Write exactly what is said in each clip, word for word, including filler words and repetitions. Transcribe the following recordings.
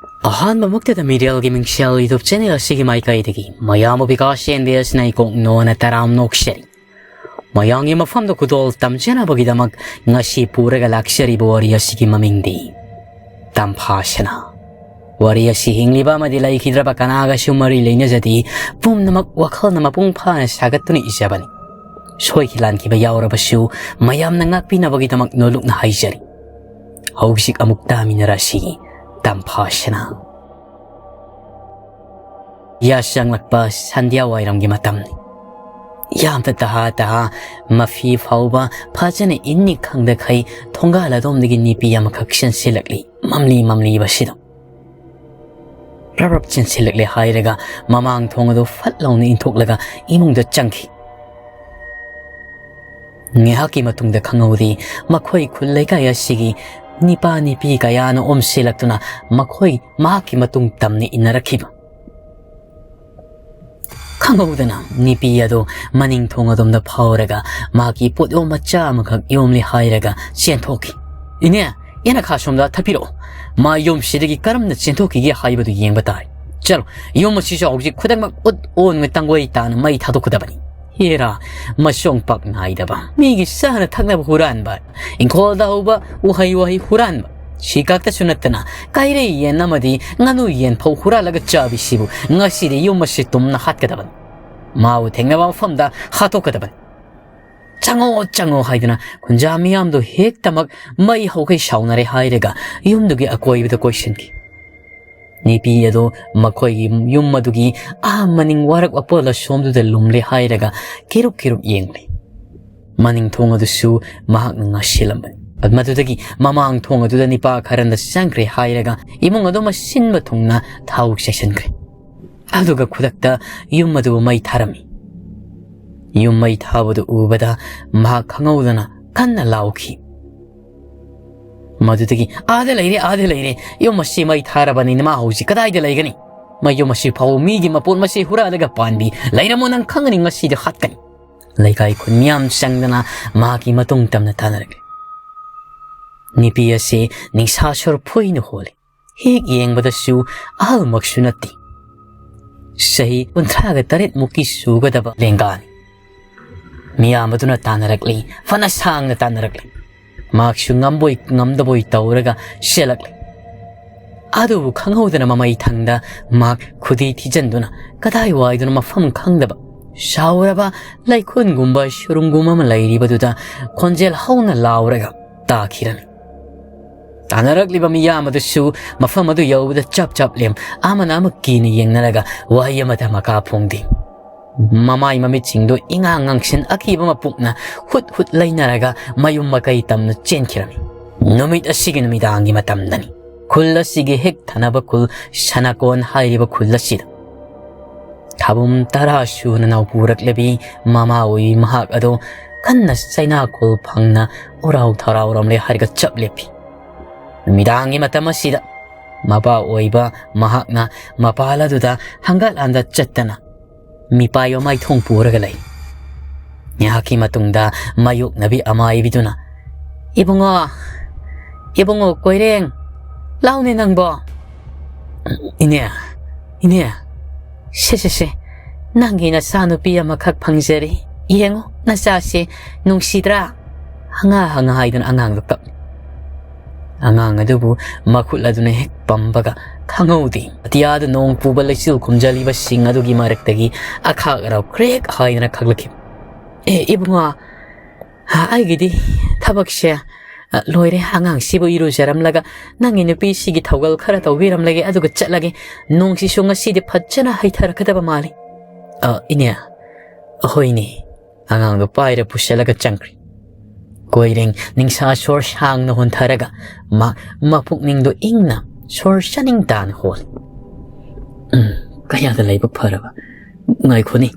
ꯑꯍꯥꯟꯕꯃꯛꯇꯗ ꯃꯤꯔꯦꯜꯒꯤ ꯃꯤꯡꯁꯦꯜ YouTube channel ꯑꯁꯤꯒꯤ ꯃꯥꯏꯀꯩꯗꯒꯤ ꯃꯌꯥꯝꯕꯨ ꯕꯤꯀꯥꯁ ꯆꯦꯟꯕꯤ ꯑꯁꯤꯅ ꯏꯀꯣꯛ ꯅꯣꯟꯅ ꯇꯔꯥꯝ ꯅꯣꯛꯆꯔꯤ꯫ ꯃꯌꯥꯝꯒꯤ ꯃꯐꯝꯗ ꯈꯨꯗꯣꯜ ꯇꯝꯖꯅꯕꯒꯤꯗꯃꯛ ꯉꯁꯤ ꯄꯨꯔꯒ ꯂꯥꯛꯆꯔꯤꯕ ꯋꯥꯔꯤ ꯑꯁꯤꯒꯤ ꯃꯃꯤꯡꯗꯤ ꯇꯝꯐꯥ ꯁꯅꯥ꯫ ꯋꯥꯔꯤ ꯑꯁꯤ ꯍꯤꯡꯂꯤꯕ ꯑꯃꯗꯤ ꯂꯩꯈꯤꯗ꯭ꯔꯕ ꯀꯅꯥꯒꯁꯨ ꯃꯔꯤ ꯂꯩꯅꯖꯗꯦ꯫ ꯄꯨꯝꯅꯃꯛ ꯋꯥꯈꯜꯅ ꯃꯄꯨꯡ ꯐꯥꯅ ꯁꯥꯒꯠꯇꯨꯅ ꯏꯖꯕꯅꯤ꯫ ꯁꯣꯏꯈꯤ ꯂꯥꯟꯈꯤꯕ ꯌꯥꯎꯔꯕꯁꯨ ꯃꯌꯥꯝꯅ ꯉꯥꯛꯄꯤꯅꯕꯒꯤꯗꯃꯛ ꯅꯣꯂꯨꯛꯅ ꯍꯥꯏꯖꯔꯤ꯫ ꯍꯧꯖꯤꯛ ꯑꯃꯨꯛ ꯇꯥꯃꯤꯟꯅꯔꯁꯤ ꯇꯝꯐꯥ ꯁꯅꯥ꯫ ꯌꯥꯆꯪꯂꯛꯄ ꯁꯟꯙ꯭ꯌꯥ ꯋꯥꯏꯔꯝꯒꯤ ꯃꯇꯝꯅꯤ꯫ ꯌꯥꯝꯅ ꯇꯍꯥ ꯇꯍꯥ ꯃꯐꯤ ꯐꯥꯎꯕ ꯐꯖꯅ ꯏꯟꯅꯤ ꯈꯪꯗꯈꯩ ꯊꯣꯡꯒꯥꯜ ꯑꯗꯣꯝꯗꯒꯤ ꯅꯨꯄꯤ ꯑꯃꯈꯛ ꯆꯦꯟꯁꯤꯜꯂꯛꯂꯤ꯫ ꯃꯝꯂꯤ ꯃꯝꯂꯤꯕꯁꯤꯗ ꯔꯞ ꯔꯞ ꯆꯦꯟꯁꯤꯜꯂꯛꯂꯦ ꯍꯥꯏꯔꯒ ꯃꯃꯥꯡ ꯊꯣꯡ ꯑꯗꯨ ꯐꯠ ꯂꯥꯎꯅ ꯏꯟꯊꯣꯛꯂꯒ ꯏꯃꯨꯡꯗ ꯆꯪꯈꯤ꯫ ꯉꯥꯏꯍꯥꯛꯀꯤ ꯃꯇꯨꯡꯗ ꯈꯪꯍꯧꯗꯦ, ꯃꯈꯣꯏ ꯈꯨꯜ ꯂꯩꯀꯥꯏ ꯑꯁꯤꯒꯤ ꯅꯤꯄꯥ ꯅꯤꯄꯤ ꯀꯌꯥꯅ ꯑꯣꯝꯁꯤꯜꯂꯛꯇꯨꯅ ꯃꯈꯣꯏ ꯃꯍꯥꯛꯀꯤ ꯃꯇꯨꯡ ꯇꯝꯅ ꯏꯟꯅꯔꯛꯈꯤꯕ꯫ ꯈꯪꯍꯧꯗꯅ ꯅꯨꯄꯤ ꯑꯗꯨ ꯃꯅꯤꯡ ꯊꯣꯡ ꯑꯗꯣꯝꯗ ꯐꯥꯎꯔꯒ ꯃꯍꯥꯛꯀꯤ ꯄꯣꯠꯌꯣꯝ ꯃꯆꯥ ꯑꯃꯈꯛ ꯌꯣꯝꯂꯦ ꯍꯥꯏꯔꯒ ꯆꯦꯟꯊꯣꯛꯈꯤ꯫ "ꯏꯅꯦ, ꯌꯦꯅꯈꯥ ꯁꯣꯝꯗ ꯊꯛꯄꯤꯔꯛꯑꯣ꯫ ꯃꯥ ꯌꯨꯝꯁꯤꯗꯒꯤ ꯀꯔꯝꯅ ꯆꯦꯟꯊꯣꯛꯈꯤꯒꯦ ꯍꯥꯏꯕꯗꯨ ꯌꯦꯡꯕ ꯇꯥꯔꯦ꯫ ꯆꯠꯂꯣ, ꯌꯨꯝ ꯑꯁꯤꯁꯨ ꯍꯧꯖꯤꯛ ꯈꯨꯗꯛꯃꯛ ꯎꯠ ꯑꯣꯟꯕ ꯇꯥꯡꯒꯣꯏ ꯇꯥꯅ ꯃꯩ ꯊꯥꯗꯣꯛꯀꯗꯕꯅꯤ꯫ ꯍꯦꯔꯥ, ꯃꯁꯣꯡ ꯄꯥꯛ ꯅꯥꯏꯗꯕ, ꯃꯤꯒꯤ ꯆꯥꯅ ꯊꯛꯅꯕ ꯍꯨꯔꯥꯟꯕ, ꯏꯪꯈꯣꯜꯗ ꯍꯧꯕ ꯎꯍꯩ ꯋꯥꯍꯩ ꯍꯨꯔꯥꯟꯕ, ꯁꯤ ꯈꯛꯇꯁꯨ ꯅꯠꯇꯅ ꯀꯩꯔꯩ ꯌꯦꯟ ꯑꯃꯗꯤ ꯉꯥꯅꯨ ꯌꯦꯟ ꯐꯥꯎ ꯍꯨꯔꯥꯜꯂꯒ ꯆꯥꯕꯤꯁꯤꯕꯨ ꯉꯁꯤꯗꯤ ꯌꯨꯝ ꯑꯁꯤ ꯇꯨꯝꯅ ꯍꯥꯠꯀꯗꯕꯅꯤ꯫ ꯃꯥꯕꯨ ꯊꯦꯡꯅꯕ ꯃꯐꯝꯗ ꯍꯥꯠꯇꯣꯛꯀꯗꯕꯅꯤ꯫ ꯆꯪꯉꯣ, ꯆꯪꯉꯣ ꯍꯥꯏꯗꯨꯅ ꯈꯨꯟꯖꯥ ꯃꯤꯌꯥꯝꯗꯨ ꯍꯦꯛꯇꯃꯛ ꯃꯩ ꯍꯧꯈꯩ ꯁꯥꯎꯅꯔꯦ ꯍꯥꯏꯔꯒ ꯌꯨꯝꯗꯨꯒꯤ ꯑꯀꯣꯏꯕꯗ ꯀꯣꯏꯁꯤꯟꯈꯤ꯫ ꯅꯨꯄꯤ ꯑꯗꯨ ꯃꯈꯣꯏꯒꯤ ꯌꯨꯝ ꯑꯗꯨꯒꯤ ꯑꯥ ꯃꯅꯤꯡ ꯋꯥꯔꯛ ꯋꯥꯄꯣꯜ ꯑꯁꯣꯝꯗꯨꯗ ꯂꯨꯝꯂꯦ ꯍꯥꯏꯔꯒ ꯀꯤꯔꯨꯞ ꯀꯤꯔꯨꯞ ꯌꯦꯡꯂꯦ꯫ ꯃꯅꯤꯡ ꯊꯣꯡ ꯑꯗꯨꯁꯨ ꯃꯍꯥꯛꯅ ꯉꯥꯁꯤꯜꯂꯝꯕꯅꯤ꯫ ꯃꯗꯨꯗꯒꯤ ꯃꯃꯥꯡ ꯊꯣꯡ ꯑꯗꯨꯗ ꯅꯤꯄꯥ ꯈꯔꯅ ꯆꯪꯈ꯭ꯔꯦ ꯍꯥꯏꯔꯒ ꯏꯃꯨꯡ ꯑꯗꯨ ꯃꯁꯤꯟꯕ ꯊꯨꯡꯅ ꯊꯥꯎ ꯆꯥꯏꯁꯤꯟꯈ꯭ꯔꯦ꯫ ꯑꯗꯨꯒ ꯈꯨꯗꯛꯇ ꯌꯨꯝ ꯑꯗꯨꯕꯨ ꯃꯩ ꯊꯥꯔꯝꯃꯤ꯫ ꯌꯨꯝ ꯃꯩ ꯊꯥꯕꯗꯨ ꯎꯕꯗ ꯃꯍꯥꯛ ꯈꯪꯍꯧꯗꯅ ꯀꯟꯅ ꯂꯥꯎꯈꯤ꯫ ꯃꯗꯨꯗꯒꯤ, "ꯑꯥꯗ ꯂꯩꯔꯦ, ꯑꯥꯗ ꯂꯩꯔꯦ꯫ ꯌꯨꯝ ꯑꯁꯤ ꯃꯩ ꯊꯥꯔꯕꯅꯤꯅ ꯃꯥ ꯍꯧꯖꯤꯛ ꯀꯗꯥꯏꯗ ꯂꯩꯒꯅꯤ? ꯃꯌꯨꯝ ꯑꯁꯤ ꯐꯥꯎ ꯃꯤꯒꯤ ꯃꯄꯣꯠ ꯃꯆꯩ ꯍꯨꯔꯥꯜꯂꯒ ꯄꯥꯟꯕꯤ꯫ ꯂꯩꯔꯝꯃꯣ, ꯅꯪ ꯈꯪꯒꯅꯤ, ꯉꯁꯤꯗꯤ ꯍꯥꯠꯀꯅꯤ"꯫ ꯂꯩꯀꯥꯏ ꯈꯨꯟ ꯃꯤꯌꯥꯝ ꯆꯪꯗꯅ ꯃꯍꯥꯛꯀꯤ ꯃꯇꯨꯡ ꯇꯝꯅ ꯇꯥꯟꯅꯔꯛꯂꯤ꯫ ꯅꯨꯄꯤ ꯑꯁꯤ ꯅꯤꯡꯁꯥ ꯁ꯭ꯋꯔ ꯐꯣꯏꯅ ꯍꯣꯜꯂꯤ꯫ ꯍꯦꯛ ꯌꯦꯡꯕꯗꯁꯨ ꯑꯍꯜꯃꯛꯁꯨ ꯅꯠꯇꯦ꯫ ꯆꯍꯤ ꯀꯨꯟꯊ꯭ꯔꯥꯒ ꯇꯔꯦꯠ ꯃꯨꯛꯀꯤ ꯁꯨꯒꯗꯕ ꯂꯦꯡꯒꯥꯅꯤ꯫ ꯃꯤꯌꯥꯝ ꯑꯗꯨꯅ ꯇꯥꯟꯅꯔꯛꯂꯤ, ꯐꯅ ꯁꯥꯡꯅ ꯇꯥꯟꯅꯔꯛꯂꯤ꯫ ꯃꯍꯥꯛꯁꯨ ꯉꯝꯕꯣꯏ ꯉꯝꯗꯕꯣꯏ ꯇꯧꯔꯒ ꯆꯦꯜꯂꯛꯂꯤ꯫ ꯑꯗꯨꯕꯨ ꯈꯪꯍꯧꯗꯅ ꯃꯃꯩ ꯊꯪꯗ ꯃꯍꯥꯛ ꯈꯨꯗꯤ ꯊꯤꯖꯤꯟꯗꯨꯅ ꯀꯗꯥꯏꯋꯥꯏꯗꯅꯣ ꯃꯐꯝ ꯈꯪꯗꯕ ꯆꯥꯎꯔꯕ ꯂꯩꯈꯨꯟꯒꯨꯝꯕ ꯁꯨꯔꯨꯡꯒꯨꯝ ꯑꯃ ꯂꯩꯔꯤꯕꯗꯨꯗ ꯈꯣꯟꯖꯦꯜ ꯍꯧꯅ ꯂꯥꯎꯔꯒ ꯇꯥꯈꯤꯔꯝꯃꯤ꯫ ꯇꯥꯟꯅꯔꯛꯂꯤꯕ ꯃꯤꯌꯥꯝ ꯑꯗꯨꯁꯨ ꯃꯐꯝ ꯑꯗꯨ ꯌꯧꯕꯗ ꯆꯞ ꯆꯞ ꯂꯦꯝ, ꯑꯃꯅ ꯑꯃ ꯀꯤꯅ ꯌꯦꯡꯅꯔꯒ ꯋꯥꯍꯩ ꯑꯃꯠꯇ ꯃꯀꯥ ꯐꯣꯡꯗꯦ꯫ ꯃꯃꯥꯏ ꯃꯃꯤꯠꯁꯤꯡꯗꯨ ꯏꯉꯥꯡ ꯉꯥꯡꯁꯤꯟ ꯑꯀꯤꯕ ꯃꯄꯨꯛꯅ ꯍꯨꯠ ꯍꯨꯠ ꯂꯩꯅꯔꯒ ꯃꯌꯨꯝ ꯃꯀꯩ ꯇꯝꯅ ꯆꯦꯟꯈꯤꯔꯝꯃꯤ꯫ ꯅꯨꯃꯤꯠ ꯑꯁꯤꯒꯤ ꯅꯨꯃꯤꯗꯥꯡꯒꯤ ꯃꯇꯝꯗꯅꯤ꯫ ꯈꯨꯜ ꯑꯁꯤꯒꯤ ꯍꯦꯛ ꯊꯪꯅꯕ ꯈꯨꯜ ꯁꯅꯥꯀꯣꯟ ꯍꯥꯏꯔꯤꯕ ꯈꯨꯜ ꯑꯁꯤꯗ ꯊꯥꯕꯨꯝ ꯇꯔꯥ ꯁꯨꯅ ꯅꯥꯎꯄꯨꯔꯛꯂꯕꯤ ꯃꯃꯥ ꯑꯣꯏꯕꯤ ꯃꯍꯥꯛ ꯑꯗꯣ ꯀꯟꯅ ꯆꯩꯅꯥꯈꯣꯜ ꯐꯪꯅ ꯑꯣꯔꯥꯎ ꯊꯔꯥꯎꯔꯝꯂꯦ ꯍꯥꯏꯔꯒ ꯆꯞ ꯂꯦꯞꯄꯤ꯫ ꯅꯨꯃꯤꯗꯥꯡꯒꯤ ꯃꯇꯝ ꯑꯁꯤꯗ ꯃꯄꯥ ꯑꯣꯏꯕ ꯃꯍꯥꯛꯅ ꯃꯄꯥꯜ ꯑꯗꯨꯗ ꯍꯪꯒꯠ ꯍꯟꯗ ꯆꯠꯇꯅ ꯃꯤꯄꯥꯏꯕ ꯃꯥꯏꯊꯣꯡ ꯄꯨꯔꯒ ꯂꯩ꯫ ꯉꯥꯏꯍꯥꯛꯀꯤ ꯃꯇꯨꯡꯗ ꯃꯥꯌꯣꯛꯅꯕꯤ ꯑꯃꯥꯏꯕꯤꯗꯨꯅ, "ꯏꯕꯨꯡꯉꯣ, ꯏꯕꯨꯡꯉꯣ ꯀꯣꯏꯔꯦꯡ, ꯂꯥꯎꯅꯦ ꯅꯪꯕꯣ꯫ ꯏꯅꯦ, ꯏꯅꯦ, ꯁꯦ, ꯁꯦ, ꯁꯦ, ꯅꯪꯒꯤ ꯅꯆꯥꯅꯨꯄꯤ ꯑꯃꯈꯛ ꯐꯪꯖꯔꯦ꯫ ꯌꯦꯡꯉꯨ, ꯅꯆꯥꯁꯦ ꯅꯨꯡꯁꯤꯗ꯭ꯔꯥ?" ꯍꯪꯉꯥ ꯍꯪꯉꯥ ꯍꯥꯏꯗꯨꯅ ꯑꯉꯥꯡꯗꯨ ꯀꯞ ꯑꯉꯥꯡ ꯑꯗꯨꯕꯨ ꯃꯈꯨꯠ ꯑꯗꯨꯅ ꯍꯦꯛ ꯄꯝꯕꯒ ꯈꯪꯍꯧꯗꯦ꯫ ꯑꯇꯤꯌꯥꯗ ꯅꯣꯡ ꯄꯨꯕ ꯂꯩꯆꯤꯜ ꯈꯨꯝꯖꯜꯂꯤꯕꯁꯤꯡ ꯑꯗꯨꯒꯤ ꯃꯔꯛꯇꯒꯤ ꯑꯈꯥꯛ ꯑꯔꯥꯎ ꯀ꯭ꯔꯦꯛ ꯍꯥꯏꯗꯅ ꯈꯛꯂꯛꯈꯤ꯫ "ꯑꯦ, ꯏꯕꯨꯡꯉꯣ, ꯍꯥ, ꯑꯩꯒꯤꯗꯤ ꯊꯕꯛꯁꯦ, ꯑ, ꯂꯣꯏꯔꯦ꯫ ꯑꯉꯥꯡꯁꯤꯕꯨ ꯏꯔꯨꯖꯔꯝꯂꯒ ꯅꯪꯒꯤ ꯅꯨꯄꯤꯁꯤꯒꯤ ꯊꯧꯒꯜ ꯈꯔ ꯇꯧꯕꯤꯔꯝꯂꯒꯦ, ꯑꯗꯨꯒ ꯆꯠꯂꯒꯦ꯫ ꯅꯣꯡꯁꯤꯁꯨ ꯉꯁꯤꯗꯤ ꯐꯖꯅ ꯍꯩꯊꯔꯛꯀꯗꯕ ꯃꯥꯜꯂꯤ꯫" "ꯑ, ꯏꯅꯦ, ꯍꯣꯏꯅꯦ꯫" ꯑꯉꯥꯡꯗꯨ ꯄꯥꯏꯔ ꯄꯨꯁꯜꯂꯒ ꯆꯪꯈ꯭ꯔꯦ꯫ ꯀꯣꯏꯔꯦꯡ ꯅꯤꯡꯁꯥ ꯁꯣꯔ ꯁꯥꯡꯅ ꯍꯣꯟꯊꯔꯒ ꯃꯥ ꯃꯄꯨꯛꯅꯤꯡꯗꯣ ꯏꯪꯅ ꯁꯣꯔ ꯆꯥꯅꯤꯡ ꯇꯥꯅ ꯍꯣꯜꯂꯤ꯫ "ꯎꯝ, ꯀꯌꯥꯗ ꯂꯩꯕ ꯐꯔꯕ? ꯉꯥꯏꯈꯣꯅꯦ,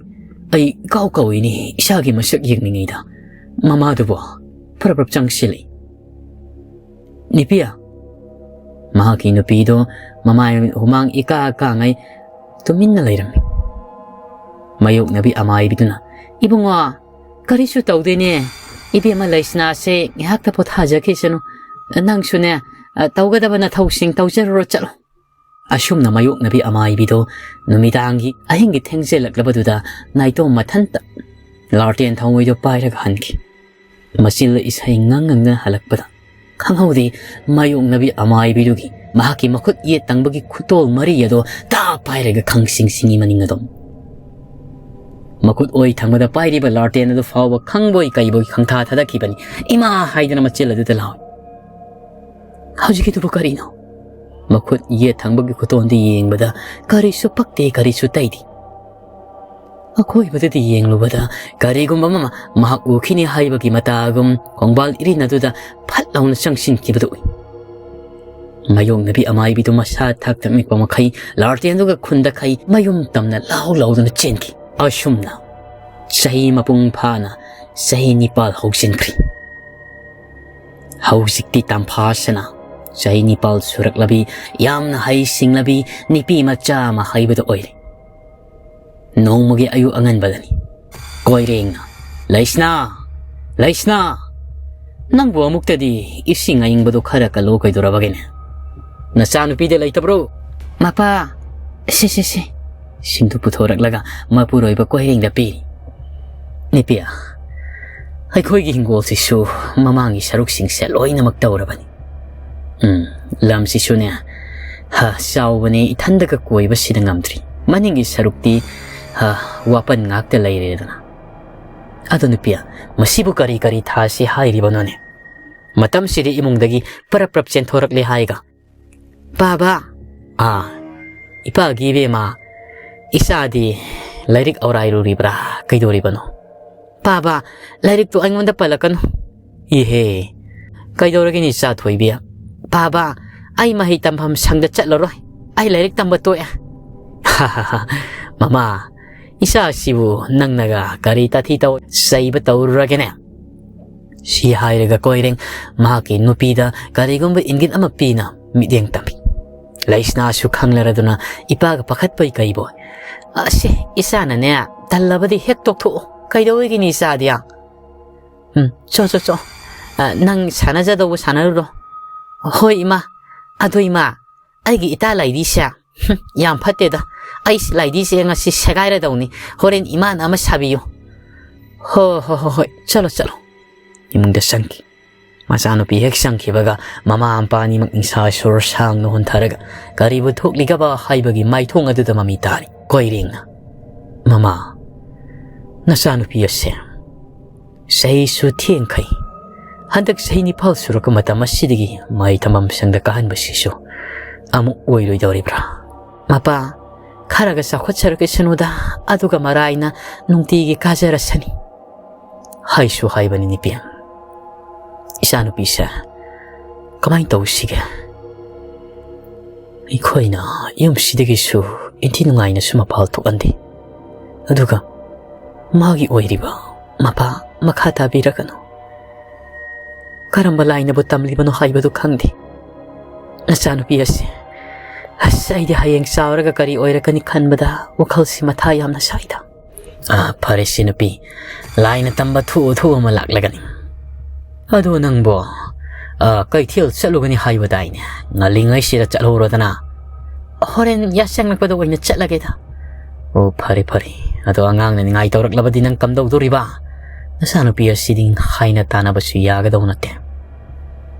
ꯑꯩ ꯀꯥꯎ ꯀꯥꯎꯏꯅꯦ ꯏꯁꯥꯒꯤ ꯃꯁꯛ ꯌꯦꯡꯂꯤꯉꯩꯗ꯫ ꯃꯃꯥꯗꯨꯕꯣ ꯐꯔꯞ ꯐꯔꯞ ꯆꯪꯁꯤꯜꯂꯤ꯫" "ꯅꯤꯄꯤꯌꯥ!" ꯃꯍꯥꯛꯀꯤ ꯅꯨꯄꯤꯗꯣ ꯃꯃꯥꯏ ꯍꯨꯃꯥꯡ ꯏꯀꯥ ꯀꯥꯉꯩ ꯇꯨꯃꯤꯟꯅ ꯂꯩꯔꯝꯃꯤ꯫ ꯃꯥꯌꯣꯛꯅꯕꯤ ꯑꯃꯥꯏꯕꯤꯗꯨꯅ, "ꯏꯕꯨꯡꯉꯣ, ꯀꯔꯤꯁꯨ ꯇꯧꯗꯦꯅꯦ꯫ ꯏꯕꯦꯝꯃ ꯂꯩꯁꯅꯥꯁꯦ ꯉꯥꯏꯍꯥꯛꯇ ꯄꯣꯊꯥꯖꯈꯤꯁꯅꯨ꯫ ꯅꯪꯁꯨꯅꯦ, "ꯑ, ꯇꯧꯒꯗꯕ ꯅꯊꯧꯁꯤꯡ ꯇꯧꯖꯔꯨꯔꯣ, ꯆꯠꯂꯣ"꯫ ꯑꯁꯨꯝꯅ ꯃꯥꯌꯣꯛꯅꯕꯤ ꯑꯃꯥꯏꯕꯤꯗꯣ ꯅꯨꯃꯤꯗꯥꯡꯒꯤ ꯑꯍꯤꯡꯒꯤ ꯊꯦꯡꯖꯤꯜꯂꯛꯂꯕꯗꯨꯗ ꯅꯥꯏꯇꯣꯝ ꯃꯊꯟꯇ ꯂꯥꯔꯇꯦꯟ ꯊꯥꯎꯃꯩꯗꯣ ꯄꯥꯏꯔꯒ ꯍꯟꯈꯤ꯫ ꯃꯆꯤꯜ ꯏꯁꯩ ꯉꯪ ꯉꯪꯗꯅ ꯍꯜꯂꯛꯄꯗ ꯈꯪꯍꯧꯗꯦ, ꯃꯥꯌꯣꯛꯅꯕꯤ ꯑꯃꯥꯏꯕꯤꯗꯨꯒꯤ ꯃꯍꯥꯛꯀꯤ ꯃꯈꯨꯠ ꯌꯦꯠ ꯊꯪꯕꯒꯤ ꯈꯨꯇꯣꯜ ꯃꯔꯤ ꯑꯗꯣ ꯇꯥ ꯄꯥꯏꯔꯒ ꯈꯪꯁꯤꯡ ꯁꯤꯡꯏ ꯃꯅꯤꯡ ꯑꯗꯨꯝ꯫ ꯃꯈꯨꯠ ꯑꯣꯏ ꯊꯪꯕꯗ ꯄꯥꯏꯔꯤꯕ ꯂꯥꯔꯇꯦꯟ ꯑꯗꯨ ꯐꯥꯎꯕ ꯈꯪꯕꯣꯏ ꯀꯩꯕꯣꯏ ꯈꯪꯊꯥ ꯊꯥꯗꯈꯤꯕꯅꯤ꯫ "ꯏꯃꯥ!" ꯍꯥꯏꯗꯅ ꯃꯆꯤꯜ ꯑꯗꯨꯗ ꯂꯥꯎꯏ꯫ "ꯍꯧꯖꯤꯛꯀꯤꯗꯨꯕꯨ ꯀꯔꯤꯅꯣ?" ꯃꯈꯨꯠ ꯌꯦꯠ ꯊꯪꯕꯒꯤ ꯈꯨꯇꯣꯟꯗꯨ ꯌꯦꯡꯕꯗ ꯀꯔꯤꯁꯨ ꯄꯛꯇꯦ, ꯀꯔꯤꯁꯨ ꯇꯩꯗꯦ꯫ ꯑꯀꯣꯏꯕꯗꯨꯗ ꯌꯦꯡꯂꯨꯕꯗ ꯀꯔꯤꯒꯨꯝꯕ ꯑꯃ ꯃꯍꯥꯛ ꯎꯈꯤꯅꯤ ꯍꯥꯏꯕꯒꯤ ꯃꯇꯥꯒꯨꯝ ꯈꯣꯡꯕꯥꯜ ꯏꯔꯤꯟ ꯑꯗꯨꯗ ꯐꯠ ꯂꯥꯎꯅ ꯆꯪꯁꯤꯟꯈꯤꯕꯗꯨ ꯎꯏ꯫ ꯃꯥꯌꯣꯛꯅꯕꯤ ꯑꯃꯥꯏꯕꯤꯗꯨ ꯃꯁꯥ ꯊꯥꯛ ꯊꯛ ꯅꯤꯛꯄ ꯃꯈꯩ ꯂꯥꯔꯇꯦꯟꯗꯨꯒ ꯈꯨꯟꯗꯈꯩ ꯃꯌꯨꯝ ꯇꯝꯅ ꯂꯥꯎ ꯂꯥꯎꯗꯨꯅ ꯆꯦꯟꯈꯤ꯫ ꯑꯁꯨꯝꯅ ꯆꯍꯤ ꯃꯄꯨꯡ ꯐꯥꯅ ꯆꯍꯤ ꯅꯤꯄꯥꯜ ꯍꯧꯖꯤꯟꯈ꯭ꯔꯦ꯫ ꯍꯧꯖꯤꯛꯇꯤ ꯇꯝꯐꯥꯁꯅ ꯆꯍꯤ ꯅꯤꯄꯥꯜ ꯁꯨꯔꯛꯂꯕꯤ, ꯌꯥꯝꯅ ꯍꯩ ꯁꯤꯡꯂꯕꯤ ꯅꯨꯄꯤ ꯃꯆꯥ ꯑꯃ ꯍꯥꯏꯕꯗꯨ ꯑꯣꯏꯔꯦ꯫ ꯅꯣꯡꯃꯒꯤ ꯑꯌꯨꯛ ꯑꯉꯟꯕꯗꯅꯤ꯫ ꯀꯣꯏꯔꯦꯡꯅ, "ꯂꯩꯁꯅꯥ! ꯂꯩꯁꯅꯥ! ꯅꯪꯕꯨ ꯑꯃꯨꯛꯇꯗꯤ ꯏꯁꯤꯡ ꯑꯏꯪꯕꯗꯨ ꯈꯔ ꯀꯜꯂꯨ ꯀꯩꯗꯧꯔꯕꯒꯦꯅꯦ? ꯅꯆꯥꯅꯨꯄꯤꯗ ꯂꯩꯇꯕ꯭ꯔꯣ?" "ꯃꯄꯥ, ꯁꯦ, ꯁꯦ, ꯁꯦ꯫" ꯁꯤꯡꯗꯨ ꯄꯨꯊꯣꯔꯛꯂꯒ ꯃꯄꯨꯔꯣꯏꯕ ꯀꯣꯏꯔꯦꯡꯗ ꯄꯤꯔꯤ꯫ "ꯅꯨꯄꯤ, ꯑꯩꯈꯣꯏꯒꯤ ꯍꯤꯡꯒꯣꯜꯁꯤꯁꯨ ꯃꯃꯥꯡꯒꯤ ꯁꯔꯨꯛꯁꯤꯡꯁꯦ ꯂꯣꯏꯅꯃꯛ ꯇꯧꯔꯕꯅꯤ꯫ ꯎꯝ, ꯂꯝꯁꯤꯁꯨꯅꯦ, ꯍ, ꯆꯥꯎꯕꯅꯤ, ꯏꯊꯟꯗꯒ ꯀꯣꯏꯕꯁꯤꯗ ꯉꯝꯗ꯭ꯔꯤ꯫ ꯃꯅꯤꯡꯒꯤ ꯁꯔꯨꯛꯇꯤ, ꯍ, ꯋꯥꯄꯟ ꯉꯥꯛꯇ ꯂꯩꯔꯦꯗꯅ꯫ ꯑꯗꯣ ꯅꯨꯄꯤ, ꯃꯁꯤꯕꯨ ꯀꯔꯤ ꯀꯔꯤ ꯊꯥꯁꯤ ꯍꯥꯏꯔꯤꯕꯅꯣꯅꯦ? ꯃꯇꯝꯁꯤꯗꯤ ꯏꯃꯨꯡꯗꯒꯤ ꯄꯔꯞ ꯄꯔꯞ ꯆꯦꯟꯊꯣꯔꯛꯂꯦ ꯍꯥꯏꯒ꯫" "ꯕꯥꯕꯥ!" "ꯑꯥ, ꯏꯄꯥꯒꯤ ꯏꯕꯦꯝꯃ, ꯏꯆꯥꯗꯤ ꯂꯥꯏꯔꯤꯛ ꯑꯧꯔꯥꯏꯔꯨꯔꯤꯕ꯭ꯔꯥ? ꯀꯩꯗꯧꯔꯤꯕꯅꯣ?" "ꯕꯥꯕꯥ, ꯂꯥꯏꯔꯤꯛꯇꯨ ꯑꯩꯉꯣꯟꯗ ꯄꯜꯂꯛꯀꯅꯨ꯫" "ꯏꯍꯦ, ꯀꯩꯗꯧꯔꯒꯦꯅꯦ ꯏꯆꯥ ꯊꯣꯏꯕꯤ?" "ꯕꯥꯕꯥ, ꯑꯩ ꯃꯍꯩ ꯇꯝꯐꯝ ꯁꯪꯗ ꯆꯠꯂꯔꯣꯏ꯫ ꯑꯩ ꯂꯥꯏꯔꯤꯛ ꯇꯝꯕ ꯇꯣꯛꯑꯦ꯫" "ꯃꯃꯥ, ꯏꯆꯥꯁꯤꯕꯨ ꯅꯪꯅꯒ ꯀꯔꯤ ꯇꯥꯊꯤ ꯇꯧ ꯆꯩꯕ ꯇꯧꯔꯨꯔꯒꯦꯅꯦ?" ꯁꯤ ꯍꯥꯏꯔꯒ ꯀꯣꯏꯔꯦꯡ ꯃꯍꯥꯛꯀꯤ ꯅꯨꯄꯤꯗ ꯀꯔꯤꯒꯨꯝꯕ ꯏꯪꯒꯤꯠ ꯑꯃ ꯄꯤꯅ ꯃꯤꯠꯌꯦꯡ ꯇꯝꯃꯤ꯫ ꯂꯩꯁꯅꯥꯁꯨ ꯈꯪꯂꯔꯗꯨꯅ ꯏꯄꯥꯒ ꯄꯥꯈꯠꯄꯣꯏ ꯀꯩꯕꯣꯏ, "ꯑꯁꯦ, ꯏꯆꯥꯅꯅꯦ ꯇꯜꯂꯕꯗꯤ ꯍꯦꯛ ꯇꯣꯛꯊꯣꯛꯑꯣ꯫ ꯀꯩꯗꯧꯋꯦꯒꯤꯅꯤ ꯏꯆꯥꯗꯤ? ꯎꯝ, ꯆꯣ, ꯆꯣ, ꯆꯣ꯫ ꯑ, ꯅꯪ ꯁꯥꯟꯅꯖꯗꯧꯕ ꯁꯥꯟꯅꯔꯨꯔꯣ꯫ "ꯍꯣꯏ ꯏꯃꯥ꯫ ꯑꯗꯣ ꯏꯃꯥ, ꯑꯩꯒꯤ ꯏꯇꯥ ꯂꯥꯏꯙꯤꯁꯦ, ꯍꯨꯝ, ꯌꯥꯝ ꯐꯠꯇꯦꯗ꯫ ꯑꯩ ꯂꯥꯏꯙꯤꯁꯦ ꯉꯁꯤ ꯁꯦꯒꯥꯏꯔꯗꯧꯅꯤ꯫ ꯍꯣꯔꯦꯟ ꯏꯃꯥꯅ ꯑꯃ ꯁꯥꯕꯤꯌꯨ"꯫ "ꯍꯣ ꯍꯣ ꯍꯣ ꯍꯣꯏ, ꯆꯠꯂꯣ ꯆꯠꯂꯣ"꯫ ꯏꯃꯨꯡꯗ ꯆꯪꯈꯤ꯫ ꯃꯆꯥꯅꯨꯄꯤ ꯍꯦꯛ ꯆꯪꯈꯤꯕꯒ ꯃꯃꯥ ꯃꯄꯥ ꯑꯅꯤꯃꯛ ꯅꯤꯡꯁꯥ ꯁꯣꯔ ꯁꯥꯡꯅ ꯍꯣꯟꯊꯔꯒ ꯀꯔꯤꯕꯨ ꯊꯣꯛꯂꯤꯒꯕ ꯍꯥꯏꯕꯒꯤ ꯃꯥꯏꯊꯣꯡ ꯑꯗꯨꯗ ꯃꯃꯤ ꯇꯥꯔꯤ꯫ ꯀꯣꯏꯔꯦꯡꯅ, "ꯃꯃꯥ, ꯅꯆꯥꯅꯨꯄꯤ ꯑꯁꯦ ꯆꯍꯤꯁꯨ ꯊꯦꯡꯈꯩ꯫ ꯍꯟꯗꯛ ꯆꯍꯤ ꯅꯤꯄꯥꯜ ꯁꯨꯔꯛꯄ ꯃꯇꯝ ꯑꯁꯤꯗꯒꯤ ꯃꯍꯩ ꯇꯝꯐꯝ ꯁꯪꯗ ꯀꯥꯍꯟꯕꯁꯤꯁꯨ ꯑꯃꯨꯛ ꯑꯣꯏꯔꯣꯏꯗꯧꯔꯤꯕ꯭ꯔꯥ?" "ꯃꯄꯥ, ꯈꯔꯒ ꯆꯥꯎꯈꯠꯆꯔꯛꯁꯅꯨꯗ, ꯑꯗꯨꯒ ꯃꯔꯥꯏꯅ ꯅꯨꯡꯇꯤꯒꯤ ꯀꯥꯖꯔꯁꯅꯤ"꯫ ꯍꯥꯏꯁꯨ ꯍꯥꯏꯕꯅꯤ ꯅꯨꯄꯤ꯫ ꯏꯆꯥꯅꯨꯄꯤꯁꯦ ꯀꯃꯥꯏꯅ ꯇꯧꯁꯤꯒꯦ? ꯑꯩꯈꯣꯏꯅ ꯌꯨꯝꯁꯤꯗꯒꯤꯁꯨ ꯏꯟꯊꯤ ꯅꯨꯡꯉꯥꯏꯅꯁꯨ ꯃꯄꯥꯜ ꯊꯣꯛꯍꯟꯗꯦ꯫ ꯑꯗꯨꯒ ꯃꯥꯒꯤ ꯑꯣꯏꯔꯤꯕ ꯃꯄꯥ ꯃꯈꯥ ꯇꯥꯕꯤꯔꯒꯅꯨ꯫ ꯀꯔꯝꯕ ꯂꯥꯏꯅꯕꯨ ꯇꯝꯂꯤꯕꯅꯣ ꯍꯥꯏꯕꯗꯨ ꯈꯪꯗꯦ꯫ ꯅꯆꯥꯅꯨꯄꯤ ꯑꯁꯤ, ꯑꯁ, ꯑꯩꯗꯤ ꯍꯌꯦꯡ ꯆꯥꯎꯔꯒ ꯀꯔꯤ ꯑꯣꯏꯔꯛꯀꯅꯤ ꯈꯟꯕꯗ ꯋꯥꯈꯜꯁꯤ ꯃꯊꯥ ꯌꯥꯝꯅ ꯁꯥꯏꯗ꯫ ꯑꯥ, ꯐꯔꯦꯁꯦ ꯅꯨꯄꯤ, ꯂꯥꯏꯅ ꯇꯝꯕ ꯊꯣꯛꯎ ꯊꯣꯛꯎ ꯑꯃ ꯂꯥꯛꯂꯒꯅꯤ꯫ ꯑꯗꯣ ꯅꯪꯕꯣ, ꯑꯥ, ꯀꯩꯊꯦꯜ ꯆꯠꯂꯨꯒꯅꯤ ꯍꯥꯏꯕꯗꯥꯏꯅꯦ? ꯉꯜꯂꯤꯉꯩꯁꯤꯗ ꯆꯠꯍꯧꯔꯣꯗꯅ꯫ ꯍꯣꯔꯦꯟ ꯌꯥꯆꯪꯂꯛꯄꯗ ꯑꯣꯏꯅ ꯆꯠꯂꯒꯦꯗ꯫ ꯑꯣ, ꯐꯔꯦ ꯐꯔꯦ꯫ ꯑꯗꯣ ꯑꯉꯥꯡꯅ ꯅꯤꯡꯉꯥꯏ ꯇꯧꯔꯛꯂꯕꯗꯤ ꯅꯪ ꯀꯝꯗꯧꯗꯣꯔꯤꯕ? ꯅꯆꯥꯅꯨꯄꯤ ꯑꯁꯤꯗꯤ ꯍꯥꯏꯅ ꯇꯥꯟꯅꯕꯁꯨ ꯌꯥꯒꯗꯧ ꯅꯠꯇꯦ꯫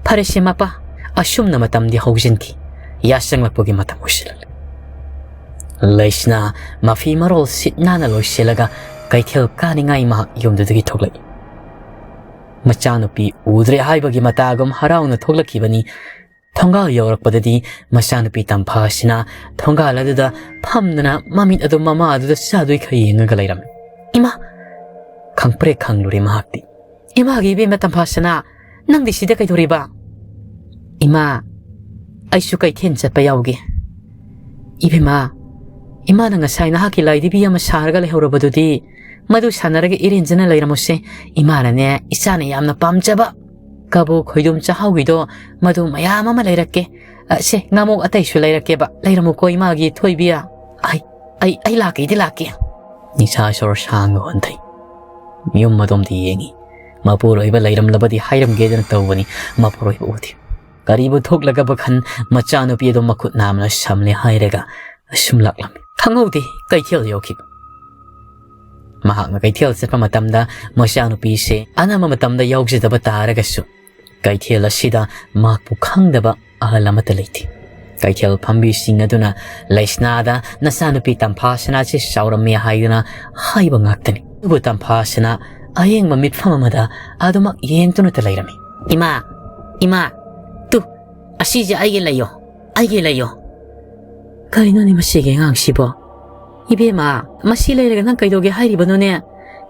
ꯐꯔꯦꯁꯦ ꯃꯄꯥ, ꯑꯁꯨꯝꯅ ꯃꯇꯝꯗꯤ ꯍꯧꯖꯤꯟꯈꯤ꯫ ꯌꯥꯆꯪꯂꯛꯄꯒꯤ ꯃꯇꯝ ꯑꯣꯏꯁꯤꯜꯂꯛꯂꯦ꯫ ꯂꯩꯁꯅꯥ ꯃꯐꯤ ꯃꯔꯣꯜ ꯁꯤꯠ ꯅꯥꯟꯅ ꯂꯣꯏꯁꯤꯜꯂꯒ ꯀꯩꯊꯦꯜ ꯀꯥꯅꯤꯡꯉꯥꯏ ꯃꯍꯥꯛ ꯌꯨꯝꯗꯨꯗꯒꯤ ꯊꯣꯛꯂꯛꯏ꯫ ꯃꯆꯥꯅꯨꯄꯤ ꯎꯗ꯭ꯔꯦ ꯍꯥꯏꯕꯒꯤ ꯃꯇꯥꯒꯨꯝ ꯍꯔꯥꯎꯅ ꯊꯣꯛꯂꯛꯈꯤꯕꯅꯤ꯫ ꯊꯣꯡꯒꯥꯜ ꯌꯧꯔꯛꯄꯗꯗꯤ ꯃꯆꯥꯅꯨꯄꯤ ꯇꯝꯐꯥ ꯑꯁꯤꯅ ꯊꯣꯡꯒꯥꯜ ꯑꯗꯨꯗ ꯐꯝꯗꯨꯅ ꯃꯃꯤꯠ ꯑꯗꯨ ꯃꯃꯥ ꯑꯗꯨꯗ ꯆꯥꯗꯣꯏꯈꯩ ꯌꯦꯡꯉꯒ ꯂꯩꯔꯝꯃꯤ꯫ ꯏꯃꯥ! ꯈꯪꯄ꯭ꯔꯦꯛ ꯈꯪꯂꯨꯔꯦ ꯃꯍꯥꯛꯇꯤ꯫ "ꯏꯃꯥꯒꯤ ꯏꯕꯦꯝꯃ ꯇꯝꯐꯥꯁꯅꯥ, ꯅꯪꯗꯤ ꯁꯤꯗ ꯀꯩꯗꯧꯔꯤꯕ?" "ꯏꯃꯥ, ꯑꯩꯁꯨ ꯀꯩꯊꯦꯜ ꯆꯠꯄ ꯌꯥꯎꯒꯦ꯫" "ꯏꯕꯦꯝꯃ, ꯏꯃꯥꯅ ꯉꯁꯥꯏ ꯅꯍꯥꯛꯀꯤ ꯂꯥꯏꯙꯤꯕꯤ ꯑꯃ ꯁꯥꯔꯒ ꯂꯩꯍꯧꯔꯕꯗꯨꯗꯤ, ꯃꯗꯨ ꯁꯥꯟꯅꯔꯒ ꯏꯔꯦꯟꯖꯅ ꯂꯩꯔꯝꯃꯨꯁꯦ꯫ ꯏꯃꯥꯅꯅꯦ, ꯏꯆꯥꯅ ꯌꯥꯝꯅ ꯄꯥꯝꯖꯕ ꯀꯕꯣꯛ ꯈꯣꯏꯗꯨꯝ ꯆꯥꯛꯍꯥꯎꯒꯤꯗꯣ, ꯃꯗꯨ ꯃꯌꯥꯝ ꯑꯃ ꯂꯩꯔꯛꯀꯦ꯫ ꯑ, ꯁꯦ, ꯉꯥꯃꯣꯛ ꯑꯇꯩꯁꯨ ꯂꯩꯔꯛꯀꯦꯕ꯫ ꯂꯩꯔꯝꯃꯨꯀꯣ ꯏꯃꯥꯒꯤ ꯊꯣꯏꯕꯤ꯫" "ꯑꯩ, ꯑꯩ, ꯑꯩ ꯂꯥꯛꯀꯦꯗꯤ ꯂꯥꯛꯀꯦ꯫" ꯅꯤꯡꯁꯥ ꯁꯣꯔ ꯁꯥꯡꯅ ꯍꯣꯟꯊꯩ꯫ ꯌꯨꯝ ꯑꯗꯣꯝꯗ ꯌꯦꯡꯉꯤ꯫ ꯃꯄꯨꯔꯣꯏꯕ ꯂꯩꯔꯝꯂꯕꯗꯤ ꯍꯥꯏꯔꯝꯒꯦꯗꯅ ꯇꯧꯕꯅꯤ, ꯃꯄꯨꯔꯣꯏꯕ ꯎꯗꯦ꯫ ꯀꯔꯤꯕꯨ ꯊꯣꯛꯂꯒꯕ ꯈꯟ ꯃꯆꯥꯅꯨꯄꯤ ꯑꯗꯨ ꯃꯈꯨꯠ ꯅꯥꯝꯅ ꯁꯝꯂꯦ ꯍꯥꯏꯔꯒ ꯑꯁꯨꯝ ꯂꯥꯛꯂꯝꯃꯤ꯫ ꯈꯪꯍꯧꯗꯦ ꯀꯩꯊꯦꯜ ꯌꯧꯈꯤꯕ꯫ ꯃꯍꯥꯛꯅ ꯀꯩꯊꯦꯜ ꯆꯠꯄ ꯃꯇꯝꯗ ꯃꯆꯥꯅꯨꯄꯤꯁꯦ ꯑꯅꯝꯕ ꯃꯇꯝꯗ ꯌꯥꯎꯖꯗꯕ ꯇꯥꯔꯒꯁꯨ ꯀꯩꯊꯦꯜ ꯑꯁꯤꯗ ꯃꯍꯥꯛꯄꯨ ꯈꯪꯗꯕ ꯑꯍꯜ ꯑꯃꯠꯇ ꯂꯩꯇꯦ꯫ ꯀꯩꯊꯦꯜ ꯐꯝꯕꯤꯁꯤꯡ ꯑꯗꯨꯅ ꯂꯩꯁꯅꯥꯗ "ꯅꯆꯥꯅꯨꯄꯤ ꯇꯝꯐꯥ ꯁꯅꯥꯁꯤ ꯆꯥꯎꯔꯝꯃꯤ" ꯍꯥꯏꯗꯨꯅ ꯍꯥꯏꯕ ꯉꯥꯛꯇꯅꯤ꯫ ꯑꯗꯨꯕꯨ ꯇꯝꯐꯥ ꯁꯅꯥ ꯑꯌꯦꯡꯕ ꯃꯤꯠꯐꯝ ꯑꯃꯗ ꯑꯗꯨꯃꯛ ꯌꯦꯡꯗꯨꯅꯇ ꯂꯩꯔꯝꯃꯤ꯫ "ꯏꯃꯥ, ꯏꯃꯥ, ꯇꯨ, ꯑꯁꯤꯁꯦ ꯑꯩꯒꯤ ꯂꯩꯌꯣ, ꯑꯩꯒꯤ ꯂꯩꯌꯣ"꯫ ꯀꯔꯤꯅꯣꯅꯦ ꯃꯁꯤꯒꯤ ꯑꯉꯥꯡꯁꯤꯕꯣ? "ꯏꯕꯦꯝꯃ, ꯃꯁꯤ ꯂꯩꯔꯒ ꯅꯪ ꯀꯩꯗꯧꯒꯦ ꯍꯥꯏꯔꯤꯕꯅꯣꯅꯦ?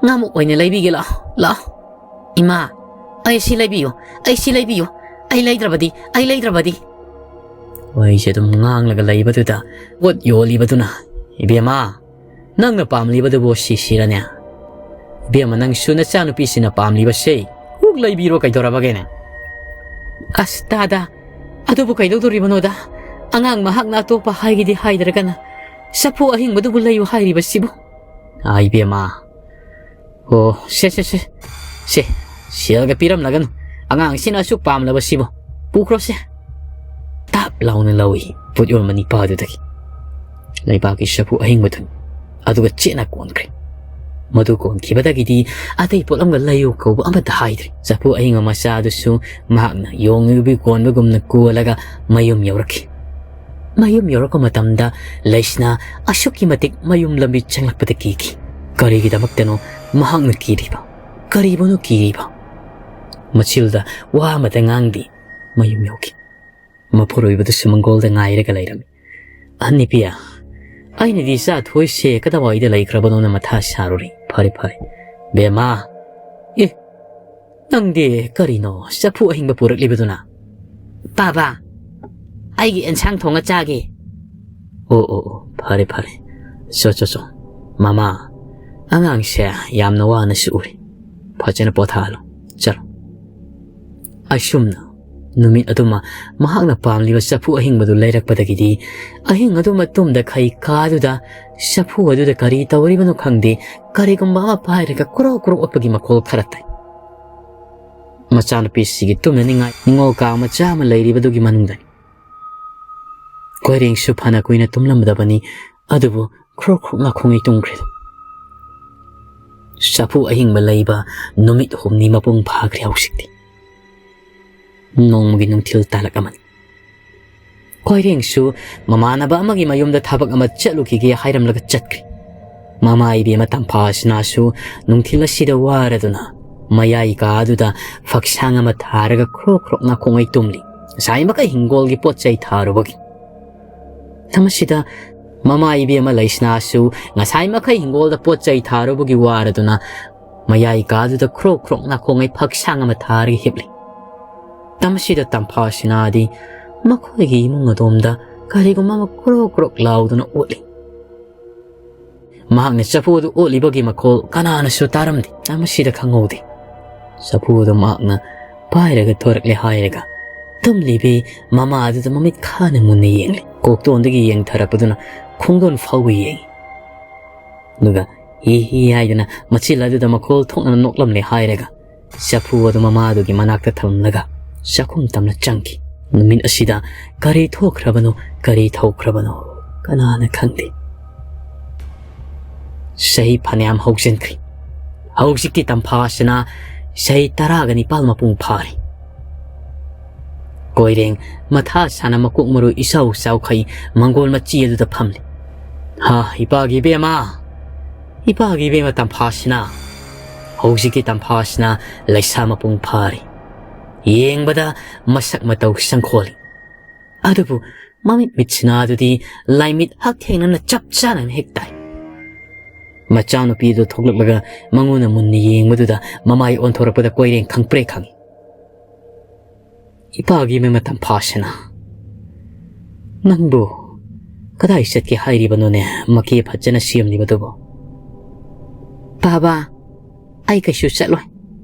ꯉꯥꯃꯨꯛ ꯑꯣꯏꯅ ꯂꯩꯕꯤꯒꯦ, ꯂꯥꯛꯑꯣ, ꯂꯥꯛꯑꯣ"꯫ "ꯏꯃꯥ, ꯑꯩ ꯁꯤ ꯂꯩꯕꯤꯌꯨ, ꯑꯩ ꯁꯤ ꯂꯩꯕꯤꯌꯨ, ꯑꯩ ꯂꯩꯗ꯭ꯔꯕꯗꯤ, ꯑꯩ ꯂꯩꯗ꯭ꯔꯕꯗꯤ"꯫ ꯋꯥꯔꯤꯁꯦ ꯑꯗꯨꯝ ꯉꯥꯡꯂꯒ ꯂꯩꯕꯗꯨꯗ ꯄꯣꯠ ꯌꯣꯜꯂꯤꯕꯗꯨꯅ, "ꯏꯕꯦꯝꯃ, ꯅꯪꯅ ꯄꯥꯝꯂꯤꯕꯗꯨꯕꯨ ꯁꯤꯁꯤꯔꯅꯦ? ꯏꯕꯦꯝꯃ, ꯅꯪꯁꯨ ꯅꯆꯥꯅꯨꯄꯤꯁꯤꯅ ꯄꯥꯝꯂꯤꯕꯁꯦ ꯀꯣꯛ ꯂꯩꯕꯤꯔꯣ ꯀꯩꯗꯧꯔꯕꯒꯦꯅꯦ?" "ꯑꯁ ꯇꯥꯗ, ꯑꯗꯨꯕꯨ ꯀꯩꯗꯧꯗꯣꯔꯤꯕꯅꯣꯗ? ꯑꯉꯥꯡ ꯃꯍꯥꯛꯅ ꯑꯇꯣꯞꯄ ꯍꯥꯏꯒꯦꯗꯤ ꯍꯥꯏꯗ꯭ꯔꯒꯅ ꯆꯐꯨ ꯑꯍꯤꯡꯕꯗꯨꯕꯨ ꯂꯩꯌꯨ ꯍꯥꯏꯔꯤꯕꯁꯤꯕꯨ?" "ꯑꯥ, ꯏꯕꯦꯝꯃ, ꯑꯣ, ꯁꯦ, ꯁꯦ, ꯁꯦ, ꯁꯦ, ꯁꯦꯜꯒ ꯄꯤꯔꯝꯂꯒꯅꯨ꯫ ꯑꯉꯥꯡꯁꯤꯅ ꯑꯁꯨꯛ ꯄꯥꯝꯂꯕꯁꯤꯕꯨ꯫ ꯄꯨꯈ꯭ꯔꯣꯁꯦ"꯫ ꯇꯥꯞ ꯂꯥꯎꯅ ꯂꯧꯏ ꯄꯣꯠ ꯌꯣꯟꯕ ꯅꯤꯄꯥꯗꯨꯗꯒꯤ꯫ ꯂꯩꯕꯥꯛꯀꯤ ꯆꯐꯨ ꯑꯍꯤꯡꯕꯗꯨꯅꯤ꯫ ꯑꯗꯨꯒ ꯆꯦꯠꯅ ꯀꯣꯟꯈ꯭ꯔꯦ꯫ ꯃꯗꯨ ꯀꯣꯟꯈꯤꯕꯗꯒꯤꯗꯤ ꯑꯇꯩ ꯄꯣꯠꯂꯝꯒ ꯂꯩꯌꯨ ꯀꯧꯕ ꯑꯃꯠꯇ ꯍꯥꯏꯗ꯭ꯔꯦ꯫ ꯆꯐꯨ ꯑꯍꯤꯡꯕ ꯃꯆꯥ ꯑꯗꯨꯁꯨ ꯃꯍꯥꯛꯅ ꯌꯣꯡ ꯌꯨꯕꯤ ꯀꯣꯟꯕꯒꯨꯝꯅ ꯀꯣꯜꯂꯒ ꯃꯌꯨꯝ ꯌꯧꯔꯛꯈꯤ꯫ ꯃꯌꯨꯝ ꯌꯧꯔꯛꯄ ꯃꯇꯝꯗ ꯂꯩꯁꯅꯥ ꯑꯁꯨꯛꯀꯤ ꯃꯇꯤꯛ ꯃꯌꯨꯝ ꯂꯝꯕꯤ ꯆꯪꯂꯛꯄꯗ ꯀꯤꯈꯤ꯫ ꯀꯔꯤꯒꯤꯗꯃꯛꯇꯅꯣ ꯃꯍꯥꯛꯅ ꯀꯤꯔꯤꯕ? ꯀꯔꯤꯕꯨꯅꯣ ꯀꯤꯔꯤꯕ? ꯃꯆꯤꯜꯗ ꯋꯥ ꯑꯃꯇ ꯉꯥꯡꯗꯦ꯫ ꯃꯌꯨꯝ ꯌꯧꯈꯤ꯫ ꯃꯄꯨꯔꯣꯏꯕꯗꯨꯁꯨ ꯃꯪꯒꯣꯜꯗ ꯉꯥꯏꯔꯒ ꯂꯩꯔꯝꯃꯤ꯫ "ꯑꯍꯟ ꯅꯨꯄꯤ, ꯑꯩꯅꯗꯤ ꯏꯆꯥ ꯊꯣꯏꯁꯦ ꯀꯗꯥꯏꯋꯥꯏꯗ ꯂꯩꯈ꯭ꯔꯕꯅꯣꯅ ꯃꯊꯥ ꯁꯥꯔꯨꯔꯤ꯫ ꯐꯔꯦ, ꯐꯔꯦ꯫ ꯕꯦꯝꯃ, ꯑꯦ, ꯅꯪꯗꯤ ꯀꯔꯤꯅꯣ ꯆꯐꯨ ꯑꯍꯤꯡꯕ ꯄꯨꯔꯛꯂꯤꯕꯗꯨꯅ?" "ꯄꯥꯕ, ꯑꯩꯒꯤ ꯑꯦꯟꯁꯥꯡ ꯊꯣꯡꯉ ꯆꯥꯒꯦ"꯫ "ꯑꯣ, ꯑꯣ, ꯑꯣ, ꯐꯔꯦ, ꯐꯔꯦ꯫ ꯆꯣ, ꯆꯣ, ꯆꯣ꯫ ꯃꯃꯥ, ꯑꯉꯥꯡꯁꯦ ꯌꯥꯝꯅ ꯋꯥꯅꯁꯨ ꯎꯔꯤ꯫ ꯐꯖꯅ ꯄꯣꯊꯥꯍꯜꯂꯣ꯫ ꯆꯠꯂꯣ"꯫ ꯑꯁꯨꯝꯅ ꯅꯨꯃꯤꯠ ꯑꯗꯨꯃ ꯃꯍꯥꯛꯅ ꯄꯥꯝꯂꯤꯕ ꯆꯐꯨ ꯑꯍꯤꯡꯕꯗꯨ ꯂꯩꯔꯛꯄꯗꯒꯤꯗꯤ ꯑꯍꯤꯡ ꯑꯗꯨꯃ ꯇꯨꯝꯗ ꯈꯩ ꯀꯥꯗꯨꯗ ꯆꯐꯨ ꯑꯗꯨꯗ ꯀꯔꯤ ꯇꯧꯔꯤꯕꯅꯣ ꯈꯪꯗꯦ, ꯀꯔꯤꯒꯨꯝꯕ ꯑꯃ ꯄꯥꯏꯔꯒ ꯀ꯭ꯔꯣꯛ ꯀ꯭ꯔꯣꯛ ꯑꯣꯠꯄꯒꯤ ꯃꯈꯣꯜ ꯈꯔ ꯇꯥꯏ꯫ ꯃꯆꯥꯅꯨꯄꯤꯁꯤꯒꯤ ꯇꯨꯝꯅꯅꯤꯡꯉꯥꯏ ꯅꯤꯡꯉꯣꯜ ꯀꯥ ꯃꯆꯥ ꯑꯃ ꯂꯩꯔꯤꯕꯗꯨꯒꯤ ꯃꯅꯨꯡꯗꯅꯤ꯫ ꯀꯣꯏꯔꯦꯡꯁꯨ ꯐꯅ ꯀꯨꯏꯅ ꯇꯨꯝꯂꯝꯗꯕꯅꯤ, ꯑꯗꯨꯕꯨ ꯈ꯭ꯔꯣꯛ ꯈ꯭ꯔꯣꯛ ꯅꯥꯈꯣꯡꯉꯩ ꯇꯨꯝꯈ꯭ꯔꯦ꯫ ꯆꯐꯨ ꯑꯍꯤꯡꯕ ꯂꯩꯕ ꯅꯨꯃꯤꯠ ꯍꯨꯝꯅꯤ ꯃꯄꯨꯡ ꯐꯥꯈ꯭ꯔꯦ ꯍꯧꯖꯤꯛꯇꯤ꯫ ꯅꯣꯡꯃꯒꯤ ꯅꯨꯡꯊꯤꯜ ꯇꯥꯂꯛ ꯑꯃꯅꯤ꯫ ꯀꯣꯏꯔꯦꯡꯁꯨ ꯃꯃꯥꯟꯅꯕ ꯑꯃꯒꯤ ꯃꯌꯨꯝꯗ ꯊꯕꯛ ꯑꯃ ꯆꯠꯂꯨꯈꯤꯒꯦ ꯍꯥꯏꯔꯝꯂꯒ ꯆꯠꯈ꯭ꯔꯦ꯫ ꯃꯃꯥ ꯏꯕꯦꯝꯃ ꯇꯝꯐꯥꯁꯅꯥꯁꯨ ꯅꯨꯡꯊꯤꯜ ꯑꯁꯤꯗ ꯋꯥꯔꯗꯨꯅ ꯃꯌꯥꯏ ꯀꯥꯗꯨꯗ ꯐꯛꯁꯥꯡ ꯑꯃ ꯊꯥꯔꯒ ꯈ꯭ꯔꯣꯛ ꯈ꯭ꯔꯣꯛ ꯅꯥꯈꯣꯡꯉꯩ ꯇꯨꯝꯂꯤ꯫ ꯉꯁꯥꯏ ꯃꯈꯩ ꯍꯤꯡꯒꯣꯜꯒꯤ ꯄꯣꯠ ꯆꯩ ꯊꯥꯔꯨꯕꯒꯤ꯫ ꯃꯁꯤꯗ ꯃꯃꯥ ꯏꯕꯦꯝꯃ ꯂꯩꯁꯅꯥꯁꯨ ꯉꯁꯥꯏ ꯃꯈꯩ ꯍꯤꯡꯒꯣꯜꯗ ꯄꯣꯠ ꯆꯩ ꯊꯥꯔꯨꯕꯒꯤ ꯋꯥꯔꯗꯨꯅ ꯃꯌꯥꯏ ꯀꯥꯗꯨꯗ ꯈ꯭ꯔꯣꯛ ꯈ꯭ꯔꯣꯛ ꯅꯥꯈꯣꯡꯉꯩ ꯐꯛꯁꯥꯡ ꯑꯃ ꯊꯥꯔꯒ ꯍꯤꯞꯂꯤ꯫ ꯃꯁꯤꯗ ꯇꯝꯐꯥꯁꯤꯅꯥꯗꯤ ꯃꯈꯣꯏꯒꯤ ꯏꯃꯨꯡ ꯑꯗꯣꯝꯗ ꯀꯔꯤꯒꯨꯝꯕ ꯑꯃ ꯀ꯭ꯔꯣꯛ ꯀ꯭ꯔꯣꯛ ꯂꯥꯎꯗꯨꯅ ꯑꯣꯠꯂꯤ꯫ ꯃꯍꯥꯛꯅ ꯆꯐꯨ ꯑꯗꯨ ꯑꯣꯠꯂꯤꯕꯒꯤ ꯃꯈꯣꯜ ꯀꯅꯥꯅꯁꯨ ꯇꯥꯔꯝꯗꯦ꯫ ꯃꯁꯤꯗ ꯈꯪꯍꯧꯗꯦ꯫ ꯆꯐꯨ ꯑꯗꯨ ꯃꯍꯥꯛꯅ ꯄꯥꯏꯔꯒ ꯊꯣꯔꯛꯂꯦ ꯍꯥꯏꯔꯒ ꯇꯨꯝꯂꯤꯕꯤ ꯃꯃꯥ ꯑꯗꯨꯗ ꯃꯃꯤꯠ ꯈꯥꯅ ꯃꯨꯟꯅ ꯌꯦꯡꯂꯤ꯫ ꯀꯣꯛꯇꯣꯟꯗꯒꯤ ꯌꯦꯡꯊꯔꯛꯄꯗꯨꯅ ꯈꯣꯡꯗꯣꯟ ꯐꯥꯎꯕ ꯌꯦꯡꯉꯤ꯫ ꯑꯗꯨꯒ ꯍꯤ ꯍꯤ ꯍꯥꯏꯗꯨꯅ ꯃꯆꯤꯜ ꯑꯗꯨꯗ ꯃꯈꯣꯜ ꯊꯣꯛꯅ ꯅꯣꯛꯂꯝꯂꯦ ꯍꯥꯏꯔꯒ ꯆꯐꯨ ꯑꯗꯨ ꯃꯃꯥꯗꯨꯒꯤ ꯃꯅꯥꯛꯇ ꯊꯝꯂꯒ ꯆꯥꯛꯈꯨꯝ ꯇꯝꯅ ꯆꯪꯈꯤ꯫ ꯅꯨꯃꯤꯠ ꯑꯁꯤꯗ ꯀꯔꯤ ꯊꯣꯛꯈ꯭ꯔꯕꯅꯣ, ꯀꯔꯤ ꯊꯧꯈ꯭ꯔꯕꯅꯣ, ꯀꯅꯥꯅ ꯈꯪꯗꯦ꯫ ꯆꯍꯤ ꯐꯅꯌꯥꯝ ꯍꯧꯖꯤꯟꯈ꯭ꯔꯦ꯫ ꯍꯧꯖꯤꯛꯇꯤ ꯇꯝꯐꯥꯁꯤꯅ ꯆꯍꯤ ꯇꯔꯥꯒ ꯅꯤꯄꯥꯜ ꯃꯄꯨꯡ ꯐꯥꯔꯦ꯫ ꯀꯣꯏꯔꯦꯡ ꯃꯊꯥ ꯁꯥꯅ ꯃꯀꯣꯛ ꯃꯔꯨ ꯏꯆꯥꯎ ꯆꯥꯎꯈꯩ ꯃꯪꯒꯣꯜ ꯃꯆꯤ ꯑꯗꯨꯗ ꯐꯝꯂꯤ꯫ ꯍꯥ, ꯏꯄꯥꯒꯤ ꯏꯕꯦꯝꯃ! ꯏꯄꯥꯒꯤ ꯏꯕꯦꯝꯃ ꯇꯝꯐꯥꯁꯤꯅ! ꯍꯧꯖꯤꯛꯀꯤ ꯇꯝꯐꯥꯁꯤꯅ ꯂꯩꯁꯥ ꯃꯄꯨꯡ ꯐꯥꯔꯦ꯫ ꯌꯦꯡꯕꯗ ꯃꯁꯛ ꯃꯇꯧ ꯁꯪꯈꯣꯜꯂꯤ꯫ ꯑꯗꯨꯕꯨ ꯃꯃꯤꯠ ꯃꯤꯠꯁꯤꯅ ꯑꯗꯨꯗꯤ ꯂꯥꯏꯃꯤꯠ ꯍꯛꯊꯦꯡꯅꯅ ꯆꯞ ꯆꯥꯅ ꯍꯦꯛ ꯇꯥꯏ꯫ ꯃꯆꯥꯅꯨꯄꯤꯗꯨ ꯊꯣꯛꯂꯛꯂꯒ ꯃꯉꯣꯟꯗ ꯃꯨꯟꯅ ꯌꯦꯡꯕꯗꯨꯗ ꯃꯃꯥꯏ ꯑꯣꯟꯊꯣꯔꯛꯄꯗ ꯀꯣꯏꯔꯦꯡ ꯈꯪꯄ꯭ꯔꯦ ꯈꯪꯏ꯫ ꯏꯄꯥꯒꯤ ꯃꯃꯥ ꯇꯝꯐꯥꯁꯤꯅ, "ꯅꯪꯕꯨ ꯀꯗꯥꯏ ꯆꯠꯀꯦ ꯍꯥꯏꯔꯤꯕꯅꯣꯅꯦ, ꯃꯀꯦ ꯐꯖꯅ ꯁꯦꯝꯂꯤꯕꯗꯨꯕꯨ?" "ꯕꯥꯕꯥ, ꯑꯩ ꯀꯩꯁꯨ ꯆꯠꯂꯣꯏ,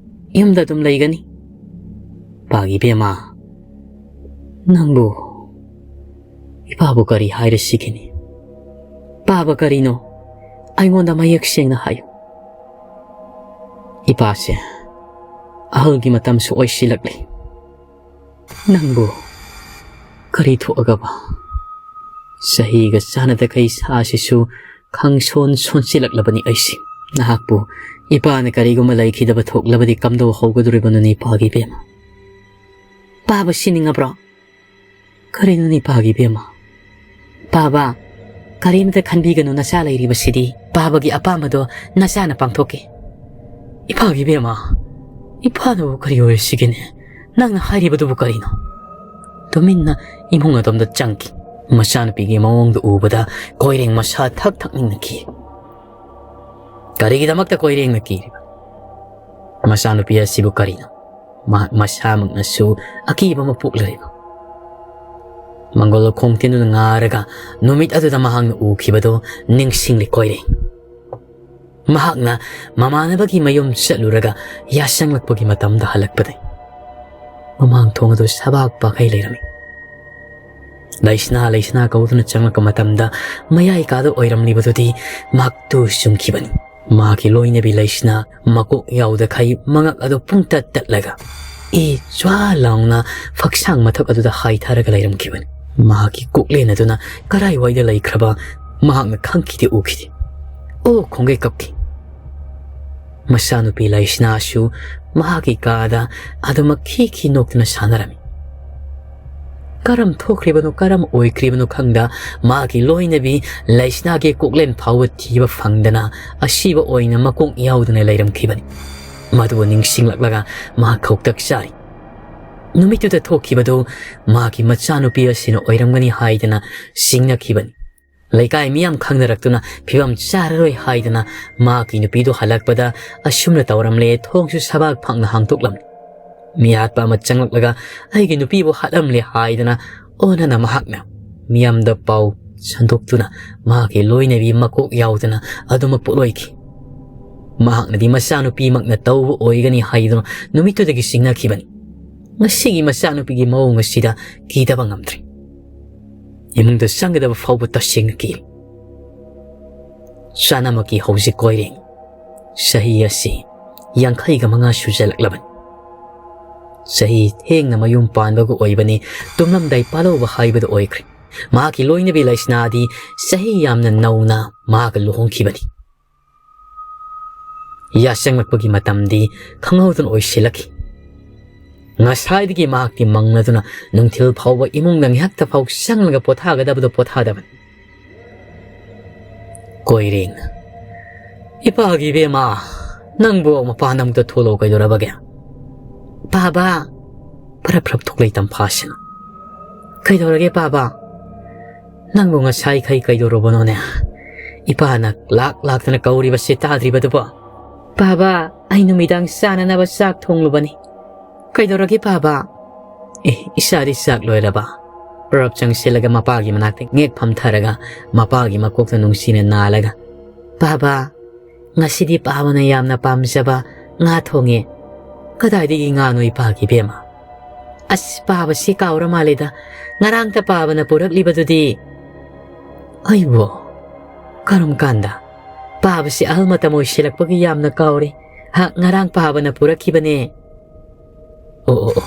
ꯌꯨꯝꯗ ꯑꯗꯨꯝ ꯂꯩꯒꯅꯤ꯫" "ꯏꯄꯥꯒꯤ ꯏꯕꯦꯝꯃ, ꯅꯪꯕꯨ ꯏꯄꯥꯕꯨ ꯀꯔꯤ ꯍꯥꯏꯔꯁꯤꯒꯦꯅꯦ? ꯄꯥꯕ ꯀꯔꯤꯅꯣ? ꯑꯩꯉꯣꯟꯗ ꯃꯌꯦꯛ ꯁꯦꯡꯅ ꯍꯥꯏꯌꯨ꯫" "ꯏꯄꯥꯁꯦ, ꯑꯍꯜꯒꯤ ꯃꯇꯝꯁꯨ ꯑꯣꯏꯁꯤꯜꯂꯛꯂꯦ꯫ ꯅꯪꯕꯨ ꯀꯔꯤ ꯊꯣꯛꯑꯒꯕ? ꯆꯍꯤꯒ ꯆꯥꯟꯅꯗꯈꯩ ꯁꯥꯁꯤꯁꯨ ꯈꯪꯁꯣꯟ ꯁꯣꯟꯁꯤꯜꯂꯛꯂꯕꯅꯤ ꯑꯩꯁꯦ꯫ ꯅꯍꯥꯛꯄꯨ ꯏꯄꯥꯅ ꯀꯔꯤꯒꯨꯝꯕ ꯂꯩꯈꯤꯗꯕ ꯊꯣꯛꯂꯕꯗꯤ ꯀꯝꯗꯧ ꯍꯧꯒꯗꯧꯔꯤꯕꯅꯣꯅꯦ, ꯏꯄꯥꯒꯤ ꯏꯕꯦꯝꯃ? ꯄꯥꯕ ꯁꯤꯅꯤꯡꯉꯕ꯭ꯔꯣ? ꯀꯔꯤꯅꯣꯅꯦ, ꯏꯄꯥꯒꯤ ꯏꯕꯦꯝꯃ? ꯄꯥꯕ, ꯀꯔꯤꯝꯇ ꯈꯟꯕꯤꯒꯅꯨ, ꯅꯆꯥ ꯂꯩꯔꯤꯕꯁꯤꯗꯤ꯫ ꯄꯥꯕꯒꯤ ꯑꯄꯥꯝꯕꯗꯣ ꯅꯆꯥꯅ ꯄꯥꯡꯊꯣꯛꯀꯦ꯫ ꯏꯄꯥꯒꯤ ꯏꯕꯦꯝꯃ, ꯏꯄꯥꯅꯕꯨ ꯀꯔꯤ ꯑꯣꯏꯔꯁꯤꯒꯦꯅꯦ? ꯅꯪꯅ ꯍꯥꯏꯔꯤꯕꯗꯨꯕꯨ ꯀꯔꯤꯅꯣ? ꯇꯨꯃꯤꯟꯅ ꯏꯃꯨꯡ ꯑꯗꯣꯝꯗ ꯆꯪꯈꯤ꯫ ꯃꯆꯥꯅꯨꯄꯤꯒꯤ ꯃꯑꯣꯡꯗꯨ ꯎꯕꯗ ꯀꯣꯏꯔꯦꯡ ꯃꯁꯥ ꯊꯛ ꯊꯛ ꯅꯤꯛꯅꯈꯤ꯫ ꯀꯔꯤꯒꯤꯗꯃꯛꯇ ꯀꯣꯏꯔꯦꯡꯅ ꯀꯤꯔꯤꯕ? ꯃꯆꯥꯅꯨꯄꯤ ꯑꯁꯤꯕꯨ ꯀꯔꯤꯅꯣ? ꯃꯍꯥꯛ ꯃꯁꯥꯃꯛꯅꯁꯨ ꯑꯀꯤꯕ ꯑꯃ ꯄꯣꯛꯂꯔꯤꯕ꯫ ꯃꯪꯒꯣꯜ ꯂꯧꯈꯣꯡ ꯇꯤꯟꯗꯨꯅ ꯉꯥꯔꯒ ꯅꯨꯃꯤꯠ ꯑꯗꯨꯗ ꯃꯍꯥꯛꯅ ꯎꯈꯤꯕꯗꯨ ꯅꯤꯡꯁꯤꯡꯂꯤ ꯀꯣꯏꯔꯦꯡ꯫ ꯃꯍꯥꯛꯅ ꯃꯃꯥꯟꯅꯕꯒꯤ ꯃꯌꯨꯝ ꯆꯠꯂꯨꯔꯒ ꯌꯥꯆꯪꯂꯛꯄꯒꯤ ꯃꯇꯝꯗ ꯍꯜꯂꯛꯄꯗ ꯃꯃꯥꯡ ꯊꯣꯡ ꯑꯗꯨ ꯁꯕꯥꯛ ꯄꯥꯛꯈꯩ ꯂꯩꯔꯝꯃꯤ꯫ ꯂꯩꯁꯅꯥ, ꯂꯩꯁꯅꯥ ꯀꯧꯗꯨꯅ ꯆꯪꯂꯛꯄ ꯃꯇꯝꯗ ꯃꯌꯥꯏ ꯀꯥꯗ ꯑꯣꯏꯔꯝꯂꯤꯕꯗꯨꯗꯤ ꯃꯍꯥꯛꯇꯨ ꯆꯨꯝꯈꯤꯕꯅꯤ꯫ ꯃꯍꯥꯛꯀꯤ ꯂꯣꯏꯅꯕꯤ ꯂꯩꯁꯅꯥ ꯃꯀꯣꯛ ꯌꯥꯎꯗꯈꯩ ꯃꯉꯛ ꯑꯗꯨ ꯄꯨꯡꯇꯠ ꯇꯠꯂꯒ ꯏ ꯆ꯭ꯋꯥ ꯂꯥꯎꯅ ꯐꯛꯁꯥꯡ ꯃꯊꯛ ꯑꯗꯨꯗ ꯍꯥꯏꯊꯔꯒ ꯂꯩꯔꯝꯈꯤꯕꯅꯤ꯫ ꯃꯍꯥꯛꯀꯤ ꯀꯣꯛꯂꯦꯟ ꯑꯗꯨꯅ ꯀꯔꯥꯏꯋꯥꯏꯗ ꯂꯩꯈ꯭ꯔꯕ ꯃꯍꯥꯛꯅ ꯈꯪꯈꯤꯗꯦ, ꯎꯈꯤꯗꯦ꯫ ꯑꯣ ꯈꯣꯡꯒꯩ ꯀꯞꯈꯤ꯫ ꯃꯆꯥꯅꯨꯄꯤ ꯂꯩꯁꯅꯥꯁꯨ ꯃꯍꯥꯛꯀꯤ ꯀꯥꯗ ꯑꯗꯨꯃꯛ ꯈꯤ ꯈꯤ ꯅꯣꯛꯇꯨꯅ ꯁꯥꯟꯅꯔꯝꯃꯤ꯫ ꯀꯔꯝ ꯊꯣꯛꯈ꯭ꯔꯤꯕꯅꯣ, ꯀꯔꯝ ꯑꯣꯏꯈ꯭ꯔꯤꯕꯅꯣ ꯈꯪꯗ ꯃꯍꯥꯛꯀꯤ ꯂꯣꯏꯅꯕꯤ ꯂꯩꯁꯅꯥꯒꯤ ꯀꯣꯛꯂꯦꯟ ꯐꯥꯎꯕ ꯊꯤꯕ ꯐꯪꯗꯅ ꯑꯁꯤꯕ ꯑꯣꯏꯅ ꯃꯀꯣꯛ ꯌꯥꯎꯗꯅ ꯂꯩꯔꯝꯈꯤꯕꯅꯤ꯫ ꯃꯗꯨꯕꯨ ꯅꯤꯡꯁꯤꯡꯂꯛꯂꯒ ꯃꯍꯥꯛ ꯈꯧꯇꯛ ꯆꯥꯔꯤ꯫ ꯅꯨꯃꯤꯠꯇꯨꯗ ꯊꯣꯛꯈꯤꯕꯗꯨ ꯃꯍꯥꯛꯀꯤ ꯃꯆꯥꯅꯨꯄꯤ ꯑꯁꯤꯅ ꯑꯣꯏꯔꯝꯒꯅꯤ ꯍꯥꯏꯗꯅ ꯆꯤꯡꯅꯈꯤꯕꯅꯤ꯫ ꯂꯩꯀꯥꯏ ꯃꯤꯌꯥꯝ ꯈꯪꯅꯔꯛꯇꯨꯅ ꯐꯤꯕꯝ ꯆꯥꯔꯔꯣꯏ ꯍꯥꯏꯗꯅ ꯃꯍꯥꯛꯀꯤ ꯅꯨꯄꯤꯗꯨ ꯍꯜꯂꯛꯄꯗ ꯑꯁꯨꯝꯅ ꯇꯧꯔꯝꯂꯦ, ꯊꯣꯡꯁꯨ ꯁꯕꯥꯛ ꯐꯥꯛꯅ ꯍꯥꯡꯗꯣꯛꯂꯝꯂꯦ꯫ ꯃꯤꯍꯥꯠꯄ ꯑꯃ ꯆꯪꯂꯛꯂꯒ ꯑꯩꯒꯤ ꯅꯨꯄꯤꯕꯨ ꯍꯥꯠꯂꯝꯂꯦ ꯍꯥꯏꯗꯅ ꯑꯣꯟꯅꯅ ꯃꯍꯥꯛꯅ ꯃꯤꯌꯥꯝꯗ ꯄꯥꯎ ꯁꯟꯗꯣꯛꯇꯨꯅ ꯃꯍꯥꯛꯀꯤ ꯂꯣꯏꯅꯕꯤ ꯃꯀꯣꯛ ꯌꯥꯎꯗꯅ ꯑꯗꯨꯃꯛ ꯄꯣꯠꯂꯣꯏꯈꯤ꯫ ꯃꯍꯥꯛꯅꯗꯤ ꯃꯆꯥꯅꯨꯄꯤꯃꯛꯅ ꯇꯧꯕ ꯑꯣꯏꯒꯅꯤ ꯍꯥꯏꯗꯨꯅ ꯅꯨꯃꯤꯠꯇꯨꯗꯒꯤ ꯆꯤꯡꯅꯈꯤꯕꯅꯤ꯫ ꯉꯁꯤꯒꯤ ꯃꯆꯥꯅꯨꯄꯤꯒꯤ ꯃꯑꯣꯡ ꯑꯁꯤꯗ ꯀꯤꯗꯕ ꯉꯝꯗ꯭ꯔꯦ꯫ ꯏꯃꯨꯡꯗ ꯆꯪꯒꯗꯕ ꯐꯥꯎꯕ ꯇꯁꯦꯡꯅ ꯀꯤ꯫ ꯆꯥꯅꯃꯛꯀꯤ ꯍꯧꯖꯤꯛ ꯀꯣꯏꯔꯦꯡ꯫ ꯆꯍꯤ ꯑꯁꯤ ꯌꯥꯡꯈꯩꯒ ꯃꯉꯥ ꯁꯨꯖꯜꯂꯛꯂꯕꯅꯤ꯫ ꯆꯍꯤ ꯊꯦꯡꯅ ꯃꯌꯨꯝ ꯄꯥꯟꯕꯒ ꯑꯣꯏꯕꯅꯤ꯫ ꯇꯨꯝꯂꯝꯗꯥꯏ ꯄꯥꯜꯍꯧꯕ ꯍꯥꯏꯕꯗꯨ ꯑꯣꯏꯈ꯭ꯔꯦ꯫ ꯃꯍꯥꯛꯀꯤ ꯂꯣꯏꯅꯕꯤ ꯂꯩꯁꯅꯥꯗꯤ ꯆꯍꯤ ꯌꯥꯝꯅ ꯅꯧꯅ ꯃꯍꯥꯛꯀ ꯂꯨꯍꯣꯡꯈꯤꯕꯅꯤ꯫ ꯌꯥꯆꯪꯂꯛꯄꯒꯤ ꯃꯇꯝꯗꯤ ꯈꯪꯍꯧꯗꯅ ꯑꯣꯏꯁꯤꯜꯂꯛꯈꯤ꯫ ꯉꯁꯥꯏꯗꯒꯤ ꯃꯍꯥꯛꯇꯤ ꯃꯪꯂꯗꯨꯅ ꯅꯨꯡꯊꯤꯜ ꯐꯥꯎꯕ ꯏꯃꯨꯡꯗ ꯉꯥꯏꯍꯥꯛꯇ ꯐꯥꯎ ꯆꯪꯂꯒ ꯄꯣꯊꯥꯒꯗꯕꯗꯨ ꯄꯣꯊꯥꯗꯕꯅꯤ꯫ ꯀꯣꯏꯔꯦꯡꯅ, "ꯏꯄꯥꯒꯤ ꯏꯕꯦꯝꯃ, ꯅꯪꯕꯨ ꯃꯄꯥꯟꯗ ꯑꯃꯨꯛꯇ ꯊꯣꯛꯂꯛꯑꯣ, ꯀꯩꯗꯧꯔꯕꯒꯦ?" "ꯄꯥꯕ!" ꯐꯔꯞ ꯐꯔꯞ ꯊꯣꯛꯂꯛꯏ ꯇꯝꯐꯥꯁꯤꯅ꯫ "ꯀꯩꯗꯧꯔꯒꯦ ꯄꯥꯕ? ꯅꯪꯕꯨ ꯉꯁꯥꯏꯈꯩ ꯀꯩꯗꯧꯔꯨꯕꯅꯣꯅꯦ? ꯏꯄꯥꯅ ꯂꯥꯛ ꯂꯥꯛꯇꯅ ꯀꯧꯔꯤꯕꯁꯤ ꯇꯥꯗ꯭ꯔꯤꯕꯗꯨꯕꯣ?" "ꯄꯥꯕ, ꯑꯩ ꯅꯨꯃꯤꯗꯥꯡ ꯆꯥꯅꯅꯕ ꯆꯥꯛ ꯊꯣꯡꯂꯨꯕꯅꯤ꯫" "ꯀꯩꯗꯧꯔꯒꯦ ꯄꯥꯕ?" "ꯑꯦ, ꯏꯆꯥꯗꯤ ꯆꯥꯛ ꯂꯣꯏꯔꯕ?" ꯄꯨꯔꯞ ꯆꯪꯁꯤꯜꯂꯒ ꯃꯄꯥꯒꯤ ꯃꯅꯥꯛꯇ ꯉꯦꯛ ꯐꯝꯊꯔꯒ ꯃꯄꯥꯒꯤ ꯃꯀꯣꯛꯇ ꯅꯨꯡꯁꯤꯅ ꯅꯥꯜꯂꯒ, "ꯄꯥꯕ, ꯉꯁꯤꯗꯤ ꯄꯥꯕꯅ ꯌꯥꯝꯅ ꯄꯥꯝꯖꯕ ꯉꯥ ꯊꯣꯡꯉꯦ꯫" "ꯀꯗꯥꯏꯗꯒꯤ ꯉꯥꯅꯣ ꯏꯄꯥꯒꯤ ꯏꯕꯦꯝꯃ?" "ꯑꯁ, ꯄꯥꯕꯁꯤ ꯀꯥꯎꯔ ꯃꯥꯜꯂꯦꯗ, ꯉꯔꯥꯡꯇ ꯄꯥꯕꯅ ꯄꯨꯔꯛꯂꯤꯕꯗꯨꯗꯤ꯫" "ꯑꯩꯕꯣ, ꯀꯔꯝ ꯀꯥꯟꯗ? ꯄꯥꯕꯁꯤ ꯑꯍꯜ ꯃꯇꯝ ꯑꯣꯏꯁꯤꯜꯂꯛꯄꯒꯤ ꯌꯥꯝꯅ ꯀꯥꯎꯔꯦ꯫ ꯍꯥ, ꯉꯔꯥꯡ ꯄꯥꯕꯅ ꯄꯨꯔꯛꯈꯤꯕꯅꯦ꯫" ꯑꯣ, ꯑꯣ, ꯑꯣ꯫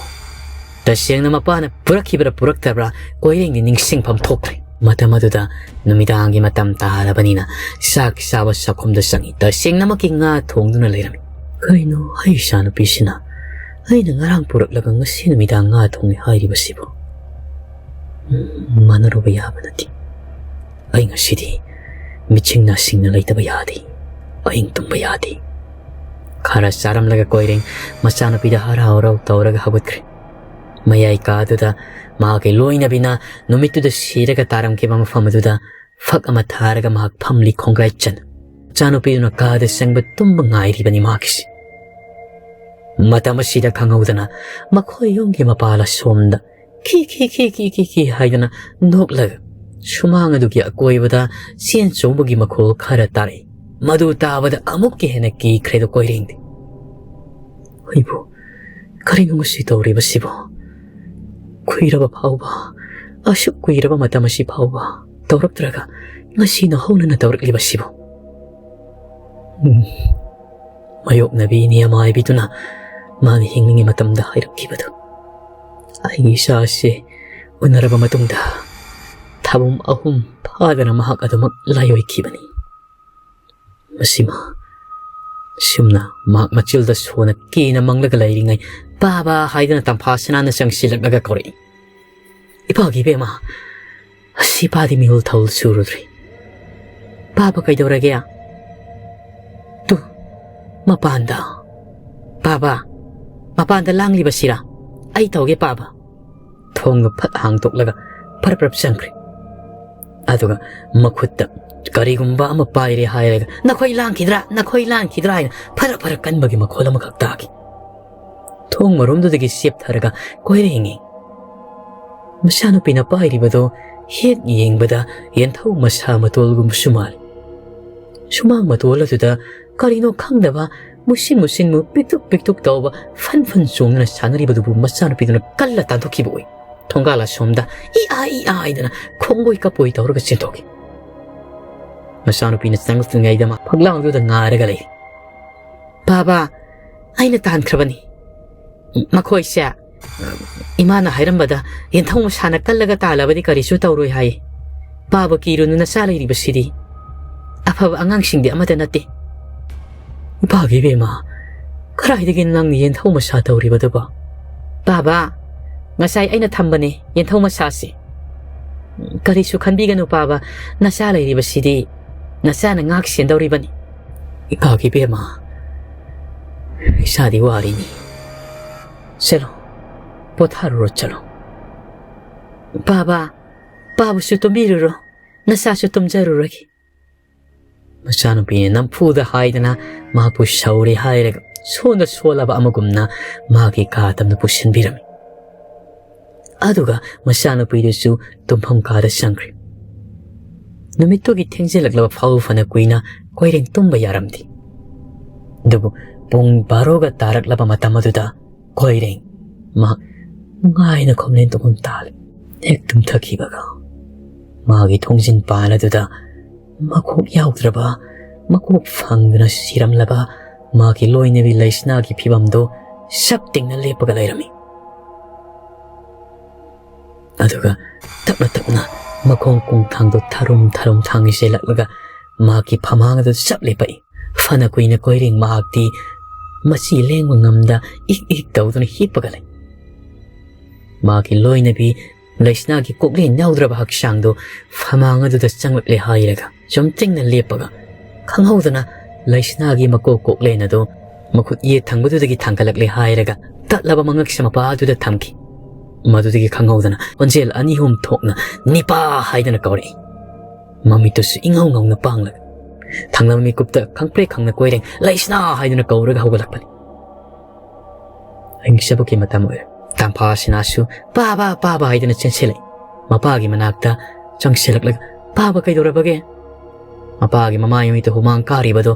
ꯇꯁꯦꯡꯅ ꯃꯄꯥꯅ ꯄꯨꯔꯛꯈꯤꯕ꯭ꯔꯥ ꯄꯨꯔꯛꯇꯕ꯭ꯔꯥ ꯀꯣꯏꯔꯦꯡꯗꯤ ꯅꯤꯡꯁꯤꯡꯐꯝ ꯊꯣꯛꯇ꯭ꯔꯦ꯫ ꯃꯇꯝ ꯑꯗꯨꯗ ꯅꯨꯃꯤꯗꯥꯡꯒꯤ ꯃꯇꯝ ꯇꯥꯔꯕꯅꯤꯅ ꯆꯥꯛ ꯆꯥꯕ ꯆꯥꯛꯈꯨꯝꯗ ꯆꯪꯉꯤ꯫ ꯇꯁꯦꯡꯅꯃꯛꯀꯤ ꯉꯥ ꯊꯣꯡꯗꯨꯅ ꯂꯩꯔꯝꯃꯤ꯫ ꯀꯩꯅꯣ, ꯑꯩ ꯏꯆꯥꯅꯨꯄꯤꯁꯤꯅ ꯑꯩꯅ ꯉꯔꯥꯡ ꯄꯨꯔꯛꯂꯒ ꯉꯁꯤ ꯅꯨꯃꯤꯗꯥꯡ ꯉꯥ ꯊꯣꯡꯉꯤ ꯍꯥꯏꯔꯤꯕꯁꯤꯕꯨ? ꯎꯝ, ꯃꯥꯟꯅꯔꯨꯕ ꯌꯥꯕ ꯅꯠꯇꯦ꯫ ꯑꯩ ꯉꯁꯤꯗꯤ ꯃꯤꯠꯁꯤꯡ ꯅꯥꯁꯤꯡꯅ ꯂꯩꯇꯕ ꯌꯥꯗꯦ꯫ ꯑꯍꯤꯡ ꯇꯨꯝꯕ ꯌꯥꯗꯦ꯫ ꯈꯔ ꯆꯥꯔꯝꯂꯒ ꯀꯣꯏꯔꯦꯡ ꯃꯆꯥꯅꯨꯄꯤꯗ ꯍꯔꯥꯎ ꯍꯔꯥꯎ ꯇꯧꯔꯒ ꯍꯧꯒꯠꯈ꯭ꯔꯦ꯫ ꯃꯌꯥꯏ ꯀꯥꯗꯨꯗ ꯃꯍꯥꯛꯀꯤ ꯂꯣꯏꯅꯕꯤꯅ ꯅꯨꯃꯤꯠꯇꯨꯗ ꯁꯤꯔꯒ ꯇꯥꯔꯝꯈꯤꯕ ꯃꯐꯝ ꯑꯗꯨꯗ ꯐꯛ ꯑꯃ ꯊꯥꯔꯒ ꯃꯍꯥꯛ ꯐꯝꯂꯤ ꯈꯣꯡꯒ꯭ꯔꯥꯏ ꯆꯟ꯫ ꯃꯆꯥꯅꯨꯄꯤꯗꯨꯅ ꯀꯥꯗ ꯆꯪꯕ ꯇꯨꯝꯕ ꯉꯥꯏꯔꯤꯕꯅꯤ ꯃꯍꯥꯛꯀꯤꯁꯤ꯫ ꯃꯇꯝ ꯑꯁꯤꯗ ꯈꯪꯍꯧꯗꯅ ꯃꯈꯣꯏ ꯌꯨꯝꯒꯤ ꯃꯄꯥꯜ ꯑꯁꯣꯝꯗ ꯈꯤ ꯈꯤ ꯈꯤ ꯈꯤ ꯈꯤ ꯈꯤ ꯍꯥꯏꯗꯨꯅ ꯅꯣꯛꯂꯒ ꯁꯨꯃꯥꯡ ꯑꯗꯨꯒꯤ ꯑꯀꯣꯏꯕꯗ ꯆꯦꯟ ꯆꯣꯡꯕꯒꯤ ꯃꯈꯣꯜ ꯈꯔ ꯇꯥꯔꯛꯏ꯫ ꯃꯗꯨ ꯇꯥꯕꯗ ꯑꯃꯨꯛꯀ ꯍꯦꯟꯅ ꯀꯤꯈ꯭ꯔꯦꯗꯣ ꯀꯣꯏꯔꯦꯡꯗꯤ꯫ "ꯍꯩꯕꯨ, ꯀꯔꯤꯅꯣ ꯉꯁꯤ ꯇꯧꯔꯤꯕꯁꯤꯕꯣ? ꯀꯨꯏꯔꯕ ꯐꯥꯎꯕ, ꯑꯁꯨꯛ ꯀꯨꯏꯔꯕ ꯃꯇꯝ ꯑꯁꯤ ꯐꯥꯎꯕ ꯇꯧꯔꯛꯇ꯭ꯔꯒ ꯉꯁꯤꯅ ꯍꯧꯅꯅ ꯇꯧꯔꯛꯂꯤꯕꯁꯤꯕꯣ?" ꯎꯝ꯫ ꯃꯥꯌꯣꯛꯅꯕꯤ ꯅꯤꯌꯃꯥꯏꯕꯤꯗꯨꯅ ꯃꯥꯅ ꯍꯤꯡꯂꯤꯉꯩ ꯃꯇꯝꯗ ꯍꯥꯏꯔꯛꯈꯤꯕꯗꯨ꯫ ꯑꯩꯒꯤ ꯏꯆꯥ ꯑꯁꯤ ꯎꯅꯔꯕ ꯃꯇꯨꯡꯗ ꯊꯥꯕꯨꯝ ꯑꯍꯨꯝ ꯐꯥꯗꯅ ꯃꯍꯥꯛ ꯑꯗꯨꯃꯛ ꯂꯥꯏꯑꯣꯏꯈꯤꯕꯅꯤ꯫ ꯃꯁꯤꯃ ꯁꯨꯝꯅ ꯃꯍꯥꯛ ꯃꯆꯤꯜꯗ ꯁꯣꯟꯅ ꯀꯤꯅ ꯃꯪꯂꯒ ꯂꯩꯔꯤꯉꯩ, "ꯕꯥꯕꯥ" ꯍꯥꯏꯗꯨꯅ ꯇꯝꯐꯥ ꯁꯅꯥꯅ ꯆꯪꯁꯤꯜꯂꯛꯂꯒ ꯀꯧꯔꯛꯏ꯫ "ꯏꯄꯥꯒꯤ ꯏꯕꯦꯝꯃ, ꯑꯁꯤ ꯄꯥꯗꯤ ꯃꯤꯍꯨꯜ ꯊꯧꯜ ꯁꯨꯔꯨꯗ꯭ꯔꯤ꯫ ꯄꯥꯕ ꯀꯩꯗꯧꯔꯒꯦ? ꯇꯨ, ꯃꯄꯥꯟꯗ꯫ ꯄꯥꯕ, ꯃꯄꯥꯟꯗ ꯂꯥꯡꯂꯤꯕꯁꯤꯔꯥ? ꯑꯩ ꯇꯧꯒꯦ, ꯄꯥꯕ꯫" ꯊꯣꯡꯗꯨ ꯐꯠ ꯍꯥꯡꯗꯣꯛꯂꯒ ꯐꯔꯞ ꯐꯔꯞ ꯆꯪꯈ꯭ꯔꯦ꯫ ꯑꯗꯨꯒ ꯃꯈꯨꯠꯇ ꯀꯔꯤꯒꯨꯝꯕ ꯑꯃ ꯄꯥꯏꯔꯦ ꯍꯥꯏꯔꯒ, "ꯅꯈꯣꯏ ꯂꯥꯡꯈꯤꯗ꯭ꯔꯥ? ꯅꯈꯣꯏ ꯂꯥꯡꯈꯤꯗ꯭ꯔꯥ?" ꯍꯥꯏꯅ ꯐꯔꯞ ꯐꯔꯞ ꯀꯟꯕꯒꯤ ꯃꯈꯣꯜ ꯑꯃꯈꯛ ꯇꯥꯈꯤ꯫ ꯊꯣꯡ ꯃꯔꯣꯝꯗꯨꯗꯒꯤ ꯆꯦꯞꯊꯔꯒ ꯀꯣꯏꯔꯦꯡꯉꯤ꯫ ꯃꯆꯥꯅꯨꯄꯤꯅ ꯄꯥꯏꯔꯤꯕꯗꯨ ꯍꯦꯛ ꯌꯦꯡꯕꯗ ꯌꯦꯟꯊꯧ ꯃꯁꯥ ꯃꯇꯣꯜꯒꯨꯝꯕꯁꯨ ꯃꯥꯜꯂꯤ꯫ ꯁꯨꯃꯥꯡ ꯃꯇꯣꯜ ꯑꯗꯨꯗ ꯀꯔꯤꯅꯣ ꯈꯪꯗꯕ ꯃꯨꯁꯤꯟ ꯃꯨꯁꯤꯟ ꯃꯨ ꯄꯤꯛꯇꯨꯛ ꯄꯤꯛꯇꯨꯛ ꯇꯧꯕ ꯐꯟ ꯐꯟ ꯆꯣꯡꯗꯨꯅ ꯁꯥꯟꯅꯔꯤꯕꯗꯨꯕꯨ ꯃꯆꯥꯅꯨꯄꯤꯗꯨꯅ ꯀꯜꯂ ꯇꯥꯟꯊꯣꯛꯈꯤꯕ ꯑꯣꯏ꯫ ꯊꯣꯡꯒꯥꯜ ꯑꯁꯣꯝꯗ ꯏ ꯑꯥ ꯏ ꯑꯥ ꯍꯥꯏꯗꯅ ꯈꯣꯡꯒꯣꯏ ꯀꯞꯄꯣꯏ ꯇꯧꯔꯒ ꯆꯦꯟꯊꯣꯛꯈꯤ꯫ ꯃꯆꯥꯅꯨꯄꯤꯅ ꯆꯪꯂꯛꯇ꯭ꯔꯤꯉꯩꯗ ꯃꯥ ꯐꯛꯂꯥꯡꯗꯨꯗ ꯉꯥꯔꯒ ꯂꯩ꯫ "ꯕꯥꯕꯥ, ꯑꯩꯅ ꯇꯥꯟꯈ꯭ꯔꯕꯅꯤ꯫ ꯃꯈꯣꯏꯁꯦ ꯏꯃꯥꯅ ꯍꯥꯏꯔꯝꯕꯗ ꯌꯦꯟꯊꯧ ꯃꯁꯥꯅ ꯀꯜꯂꯒ ꯇꯥꯜꯂꯕꯗꯤ ꯀꯔꯤꯁꯨ ꯇꯧꯔꯣꯏ ꯍꯥꯏ꯫ ꯄꯥꯕ ꯀꯤꯔꯨꯅꯨ, ꯅꯆꯥ ꯂꯩꯔꯤꯕꯁꯤꯗꯤ꯫ ꯑꯐꯕ ꯑꯉꯥꯡꯁꯤꯡꯗꯤ ꯑꯃꯠꯇ ꯅꯠꯇꯦ꯫" "ꯏꯄꯥꯒꯤ ꯏꯕꯦꯝꯃ, ꯀꯗꯥꯏꯗꯒꯤ ꯅꯪꯅ ꯌꯦꯟꯊꯧ ꯃꯁꯥ ꯇꯧꯔꯤꯕꯗꯨꯕꯣ?" "ꯕꯥꯕꯥ, ꯉꯁꯥꯏ ꯑꯩꯅ ꯊꯝꯕꯅꯦ ꯌꯦꯟꯊꯧ ꯃꯁꯥꯁꯦ꯫ ꯀꯔꯤꯁꯨ ꯈꯟꯕꯤꯒꯅꯨ ꯄꯥꯕ, ꯅꯆꯥ ꯂꯩꯔꯤꯕꯁꯤꯗꯤ ꯅꯆꯥꯅ ꯉꯥꯛ ꯁꯦꯟꯗꯧꯔꯤꯕꯅꯤ꯫" "ꯏꯄꯥꯒꯤ ꯏꯕꯦꯝꯃ, ꯏꯆꯥꯗꯤ ꯋꯥꯔꯤꯅꯤ꯫ ꯆꯠꯂꯣ, ꯄꯣꯊꯥꯔꯨꯔꯣ, ꯆꯠꯂꯣ꯫" "ꯕꯥꯕꯥ, ꯄꯥꯕꯁꯨ ꯇꯨꯝꯕꯤꯔꯨꯔꯣ, ꯅꯆꯥꯁꯨ ꯇꯨꯝꯖꯔꯨꯔꯒꯦ꯫" ꯃꯆꯥꯅꯨꯄꯤꯅ ꯅꯝꯐꯨꯗ ꯍꯥꯏꯗꯅ ꯃꯍꯥꯛꯄꯨ ꯁꯧꯔꯦ ꯍꯥꯏꯔꯒ ꯁꯣꯟꯗ ꯁꯣꯜꯂꯕ ꯑꯃꯒꯨꯝꯅ ꯃꯥꯒꯤ ꯀꯥ ꯇꯝꯅ ꯄꯨꯁꯤꯟꯕꯤꯔꯝꯃꯤ꯫ ꯑꯗꯨꯒ ꯃꯆꯥꯅꯨꯄꯤꯗꯨꯁꯨ ꯇꯨꯝꯐꯝ ꯀꯥꯗ ꯆꯪꯈ꯭ꯔꯦ꯫ ꯅꯨꯃꯤꯠꯇꯨꯒꯤ ꯊꯦꯡꯖꯤꯜꯂꯛꯂꯕ ꯐꯥꯎ ꯐꯅ ꯀꯨꯏꯅ ꯀꯣꯏꯔꯦꯡ ꯇꯨꯝꯕ ꯌꯥꯔꯝꯗꯦ꯫ ꯑꯗꯨꯕꯨ ꯄꯨꯡ ꯕꯥꯔꯣꯒ ꯇꯥꯔꯛꯂꯕ ꯃꯇꯝ ꯑꯗꯨꯗ ꯀꯣꯏꯔꯦꯡ ꯃꯍꯥꯛ ꯅꯨꯡꯉꯥꯏꯅ ꯈꯣꯝꯂꯦꯟ ꯇꯨꯝꯐꯝ ꯇꯥꯜꯂꯦ꯫ ꯍꯦꯛ ꯇꯨꯝꯊꯈꯤꯕꯒ ꯃꯥꯒꯤ ꯊꯣꯡꯖꯤꯟ ꯄꯥꯟ ꯑꯗꯨꯗ ꯃꯀꯣꯛ ꯌꯥꯎꯗ꯭ꯔꯕ, ꯃꯀꯣꯛ ꯐꯪꯗꯨꯅ ꯁꯤꯔꯝꯂꯕ ꯃꯥꯒꯤ ꯂꯣꯏꯅꯕꯤ ꯂꯩꯁꯅꯥꯒꯤ ꯐꯤꯕꯝꯗꯨ ꯁꯞ ꯇꯤꯡꯅ ꯂꯦꯞꯄꯒ ꯂꯩꯔꯝꯃꯤ꯫ ꯑꯗꯨꯒ ꯇꯞꯅ ꯇꯞꯅ ꯃꯈꯣꯡ ꯀꯣꯡꯊꯥꯡꯗꯣ ꯊꯥꯔꯨꯝ ꯊꯥꯔꯨꯝ ꯊꯥꯡꯉ ꯆꯦꯜꯂꯛꯂꯒ ꯃꯍꯥꯛꯀꯤ ꯐꯃꯥꯡ ꯑꯗꯨꯗ ꯆꯞ ꯂꯦꯞꯄꯛꯏ꯫ ꯐꯅ ꯀꯨꯏꯅ ꯀꯣꯏꯔꯦꯡ ꯃꯍꯥꯛꯇꯤ ꯃꯆꯤ ꯂꯦꯡꯕ ꯉꯝꯗ ꯏꯛ ꯏꯛ ꯇꯧꯗꯨꯅ ꯍꯤꯞꯄꯒ ꯂꯩ꯫ ꯃꯍꯥꯛꯀꯤ ꯂꯣꯏꯅꯕꯤ ꯂꯩꯁꯅꯥꯒꯤ ꯀꯣꯛꯂꯦꯟ ꯌꯥꯎꯗ꯭ꯔꯕ ꯍꯛꯆꯥꯡꯗꯨ ꯐꯃꯥꯡ ꯑꯗꯨꯗ ꯆꯪꯂꯛꯂꯦ ꯍꯥꯏꯔꯒ ꯆꯨꯝꯇꯤꯡꯅ ꯂꯦꯞꯄꯒ ꯈꯪꯍꯧꯗꯅ ꯂꯩꯁꯅꯥꯒꯤ ꯃꯀꯣꯛ ꯀꯣꯛꯂꯦꯟ ꯑꯗꯨ ꯃꯈꯨꯠ ꯌꯦꯠ ꯊꯪꯕꯗꯨꯗꯒꯤ ꯊꯥꯡꯒꯠꯂꯛꯂꯦ ꯍꯥꯏꯔꯒ ꯇꯠꯂꯕ ꯃꯉꯛꯁꯝ ꯃꯄꯥ ꯑꯗꯨꯗ ꯊꯝꯈꯤ꯫ ꯃꯗꯨꯗꯒꯤ ꯈꯪꯍꯧꯗꯅ ꯈꯣꯟꯖꯦꯜ ꯑꯅꯤ ꯑꯍꯨꯝ ꯊꯣꯛꯅ "ꯅꯤꯄꯥ" ꯍꯥꯏꯗꯨꯅ ꯀꯧꯔꯛꯏ꯫ ꯃꯃꯤꯠꯇꯨꯁꯨ ꯏꯉꯧ ꯉꯧꯅ ꯄꯥꯡꯂꯒ ꯊꯪꯅꯕ ꯃꯤꯀꯨꯞꯇ ꯈꯪꯄ꯭ꯔꯦꯛ ꯈꯪꯅ ꯀꯣꯏꯔꯦꯡ "ꯂꯩꯁꯅꯥ" ꯍꯥꯏꯗꯨꯅ ꯀꯧꯔꯒ ꯍꯧꯒꯠꯂꯛꯄꯅꯤ꯫ ꯑꯍꯤꯡ ꯆꯕꯛꯀꯤ ꯃꯇꯝ ꯑꯣꯏꯔꯦ꯫ ꯇꯝꯐꯥ ꯁꯤꯅꯥꯁꯨ "ꯄꯥꯕ, ꯄꯥꯕ" ꯍꯥꯏꯗꯨꯅ ꯆꯦꯟꯁꯤꯜꯂꯛꯏ꯫ ꯃꯄꯥꯒꯤ ꯃꯅꯥꯛꯇ ꯆꯪꯁꯤꯜꯂꯛꯂꯒ "ꯄꯥꯕ, ꯀꯩꯗꯧꯔꯕꯒꯦ?" ꯃꯄꯥꯒꯤ ꯃꯃꯥꯏ ꯃꯃꯤꯠꯇ ꯍꯨꯃꯥꯡ ꯀꯥꯔꯤꯕꯗꯨ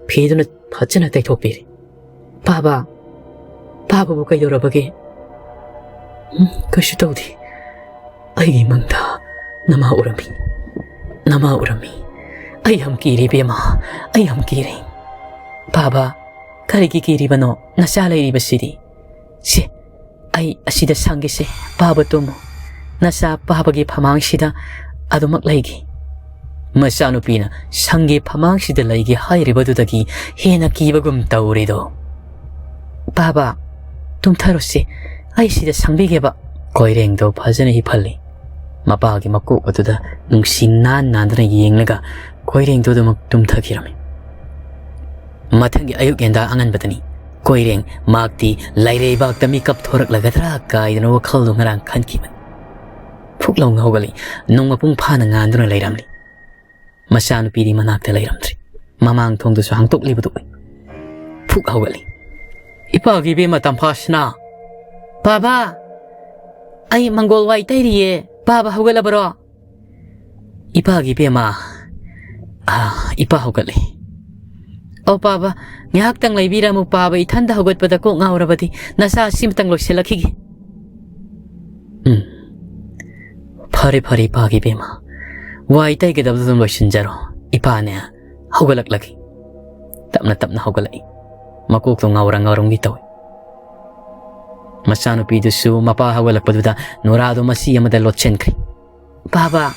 ꯐꯤꯗꯨꯅ ꯐꯖꯅ ꯇꯩꯊꯣꯛꯄꯤꯔꯤ꯫ "ꯄꯥꯕ, ꯄꯥꯕꯕꯨ ꯀꯩꯗꯧꯔꯕꯒꯦ?" "ꯎꯝ, ꯀꯩꯁꯨ ꯇꯧꯗꯦ꯫ ꯑꯩꯒꯤ ꯃꯪꯗ ꯅꯃꯥ ꯎꯔꯝꯃꯤ, ꯅꯃꯥ ꯎꯔꯝꯃꯤ꯫ ꯑꯩ ꯌꯥꯝ ꯀꯤꯔꯦ ꯏꯕꯦꯝꯃ, ꯑꯩ ꯌꯥꯝ ꯀꯤꯔꯦ꯫" "ꯄꯥꯕ, ꯀꯔꯤꯒꯤ ꯀꯤꯔꯤꯕꯅꯣ? ꯅꯆꯥ ꯂꯩꯔꯤꯕꯁꯤꯗꯤ꯫ ꯁꯦ, ꯑꯩ ꯑꯁꯤꯗ ꯁꯪꯒꯦꯁꯦ, ꯄꯥꯕ ꯇꯨꯝꯃꯨ꯫ ꯅꯆꯥ ꯄꯥꯕꯒꯤ ꯐꯃꯥꯡꯁꯤꯗ ꯑꯗꯨꯃꯛ ꯂꯩꯒꯦ꯫" ꯃꯆꯥꯅꯨꯄꯤꯅ "ꯁꯪꯒꯦ, ꯐꯃꯥꯡꯁꯤꯗ ꯂꯩꯒꯦ" ꯍꯥꯏꯔꯤꯕꯗꯨꯗꯒꯤ ꯍꯦꯟꯅ ꯀꯤꯕꯒꯨꯝ ꯇꯧꯔꯦꯗꯣ꯫ "ꯄꯥꯕ, ꯇꯨꯝꯊꯔꯣꯁꯦ, ꯑꯩ ꯁꯤꯗ ꯁꯪꯕꯤꯒꯦꯕ꯫" ꯀꯣꯏꯔꯦꯡꯗꯣ ꯐꯖꯅ ꯍꯤꯞꯍꯜꯂꯤ꯫ ꯃꯄꯥꯒꯤ ꯃꯀꯣꯛ ꯑꯗꯨꯗ ꯅꯨꯡꯁꯤ ꯅꯥꯟ ꯅꯥꯟꯗꯅ ꯌꯦꯡꯂꯒ ꯀꯣꯏꯔꯦꯡꯗꯣ ꯑꯗꯨꯃꯛ ꯇꯨꯝꯊꯈꯤꯔꯝꯃꯤ꯫ ꯃꯊꯪꯒꯤ ꯑꯌꯨꯛ ꯉꯟꯇꯥ ꯑꯉꯟꯕꯗꯅꯤ꯫ ꯀꯣꯏꯔꯦꯡ ꯃꯍꯥꯛꯇꯤ ꯂꯥꯏꯔꯩꯕꯥꯛꯇ ꯃꯤꯀꯞ ꯊꯣꯔꯛꯂꯒꯗ꯭ꯔꯥ ꯀꯥꯏꯗꯅ ꯋꯥꯈꯜꯗꯣ ꯉꯔꯥꯡ ꯈꯟꯈꯤꯕꯅꯤ꯫ ꯐꯨꯛ ꯂꯥꯎꯅ ꯍꯧꯒꯠꯂꯤ꯫ ꯅꯣꯡ ꯃꯄꯨꯡ ꯐꯥꯅ ꯉꯥꯟꯗꯨꯅ ꯂꯩꯔꯝꯂꯤ꯫ ꯃꯆꯥꯅꯨꯄꯤꯗꯤ ꯃꯅꯥꯛꯇ ꯂꯩꯔꯝꯗ꯭ꯔꯤ꯫ ꯃꯃꯥꯡ ꯊꯣꯡꯗꯨꯁꯨ ꯍꯥꯡꯇꯣꯛꯂꯤꯕꯗꯨ ꯎꯏ꯫ ꯐꯨꯛ ꯍꯧꯒꯠꯂꯤ꯫ "ꯏꯄꯥꯒꯤ ꯏꯕꯦꯝꯃ ꯇꯝꯐꯥꯁꯅꯥ!" "ꯄꯥꯕ, ꯑꯩ ꯃꯪꯒꯣꯜ ꯋꯥꯏ ꯇꯩꯔꯤꯌꯦ꯫ ꯄꯥꯕ ꯍꯧꯒꯠꯂꯕꯔꯣ?" "ꯏꯄꯥꯒꯤ ꯏꯕꯦꯝꯃ, ꯑꯥ, ꯏꯄꯥ ꯍꯧꯒꯠꯂꯦ꯫" "ꯑꯣ ꯄꯥꯕ, ꯉꯥꯏꯍꯥꯛꯇꯪ ꯂꯩꯕꯤꯔꯝꯃꯨ ꯄꯥꯕ, ꯏꯊꯟꯗ ꯍꯧꯒꯠꯄꯗ ꯀꯣꯛ ꯉꯥꯎꯔꯕꯗꯤ꯫ ꯅꯆꯥ ꯑꯁꯤꯃꯇꯪ ꯂꯣꯏꯁꯤꯜꯂꯛꯈꯤꯒꯦ꯫" "ꯎꯝ, ꯐꯔꯦ, ꯐꯔꯦ, ꯏꯄꯥꯒꯤ ꯏꯕꯦꯝꯃ, ꯋꯥꯏ ꯇꯩꯒꯗꯕꯗꯨ ꯑꯗꯨꯝ ꯂꯣꯏꯁꯤꯟꯖꯔꯣ꯫ ꯏꯄꯥꯅꯦ ꯍꯧꯒꯠꯂꯛꯂꯒꯦ꯫" ꯇꯞꯅ ꯇꯞꯅ ꯍꯧꯒꯠꯂꯛꯏ꯫ ꯃꯀꯣꯛꯇꯣ ꯉꯥꯎꯔ ꯉꯥꯎꯔꯝꯒꯤ ꯇꯧꯏ꯫ ꯃꯆꯥꯅꯨꯄꯤꯗꯨꯁꯨ ꯃꯄꯥ ꯍꯧꯒꯠꯂꯛꯄꯗꯨꯗ ꯅꯣꯔꯥꯗꯣ ꯃꯆꯤ ꯑꯃꯗ ꯂꯣꯠꯁꯤꯟꯈ꯭ꯔꯦ꯫ "ꯄꯥꯕ!"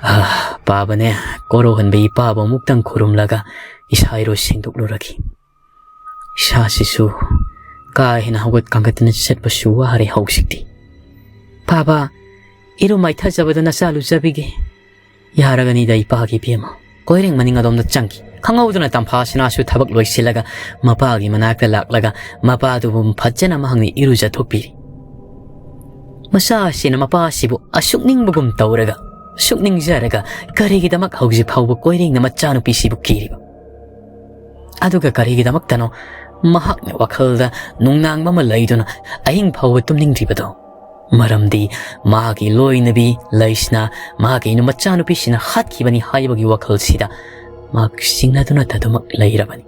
"ꯑꯥ, ꯄꯥꯕꯅꯦ?" ꯀꯣꯔꯧꯍꯟꯕꯤ ꯄꯥꯕ ꯑꯃꯨꯛꯇꯪ ꯈꯨꯔꯨꯝꯂꯒ ꯏꯁꯥ ꯏꯔꯨ ꯁꯦꯡꯗꯣꯛꯂꯨꯔꯈꯤ꯫ ꯏꯁꯥꯁꯤꯁꯨ ꯀꯥ ꯍꯦꯟꯅ ꯍꯧꯒꯠ ꯀꯥꯡꯈꯠꯇꯅ ꯆꯠꯄꯁꯨ ꯋꯥꯔꯦ ꯍꯧꯖꯤꯛꯇꯤ꯫ "ꯄꯥꯕ, ꯏꯔꯨ ꯃꯥꯏꯊꯖꯕꯗ ꯅꯆꯥ ꯂꯨꯖꯕꯤꯒꯦ꯫" "ꯌꯥꯔꯒꯅꯤꯗ ꯏꯄꯥꯒꯤ ꯏꯕꯦꯝꯃ꯫" ꯀꯣꯏꯔꯦꯡ ꯃꯅꯤꯡ ꯑꯗꯣꯝꯗ ꯆꯪꯈꯤ꯫ ꯈꯪꯍꯧꯗꯅ ꯇꯝꯐꯥꯁꯅꯥꯁꯨ ꯊꯕꯛ ꯂꯣꯏꯁꯤꯜꯂꯒ ꯃꯄꯥꯒꯤ ꯃꯅꯥꯛꯇ ꯂꯥꯛꯂꯒ ꯃꯄꯥꯗꯨꯕꯨ ꯐꯖꯅ ꯃꯍꯥꯛꯅ ꯏꯔꯨꯖꯊꯣꯛꯄꯤꯔꯤ꯫ ꯃꯆꯥ ꯑꯁꯤꯅ ꯃꯄꯥ ꯑꯁꯤꯕꯨ ꯑꯁꯨꯛ ꯅꯤꯡꯕꯒꯨꯝ ꯇꯧꯔꯒ, ꯑꯁꯨꯛ ꯅꯤꯡꯖꯔꯒ ꯀꯔꯤꯒꯤꯗꯃꯛ ꯍꯧꯖꯤꯛ ꯐꯥꯎꯕ ꯀꯣꯏꯔꯦꯡꯅ ꯃꯆꯥꯅꯨꯄꯤꯁꯤꯕꯨ ꯀꯤꯔꯤꯕ? ꯑꯗꯨꯒ ꯀꯔꯤꯒꯤꯗꯃꯛꯇꯅꯣ ꯃꯍꯥꯛꯅ ꯋꯥꯈꯜꯗ ꯅꯨꯡꯅꯥꯡꯕ ꯑꯃ ꯂꯩꯗꯨꯅ ꯑꯍꯤꯡ ꯐꯥꯎꯕ ꯇꯨꯝꯅꯤꯡꯗ꯭ꯔꯤꯕꯗꯣ? ꯃꯔꯝꯗꯤ ꯃꯥꯒꯤ ꯂꯣꯏꯅꯕꯤ ꯂꯩꯁꯅꯥ, ꯃꯥꯒꯤ ꯃꯆꯥꯅꯨꯄꯤꯁꯤꯅ ꯍꯥꯠꯈꯤꯕꯅꯤ ꯍꯥꯏꯕꯒꯤ ꯋꯥꯈꯜꯁꯤꯗ ꯃꯍꯥꯛ ꯆꯤꯡꯅꯗꯨꯅ ꯇꯗꯨꯃꯛ ꯂꯩꯔꯕꯅꯤ꯫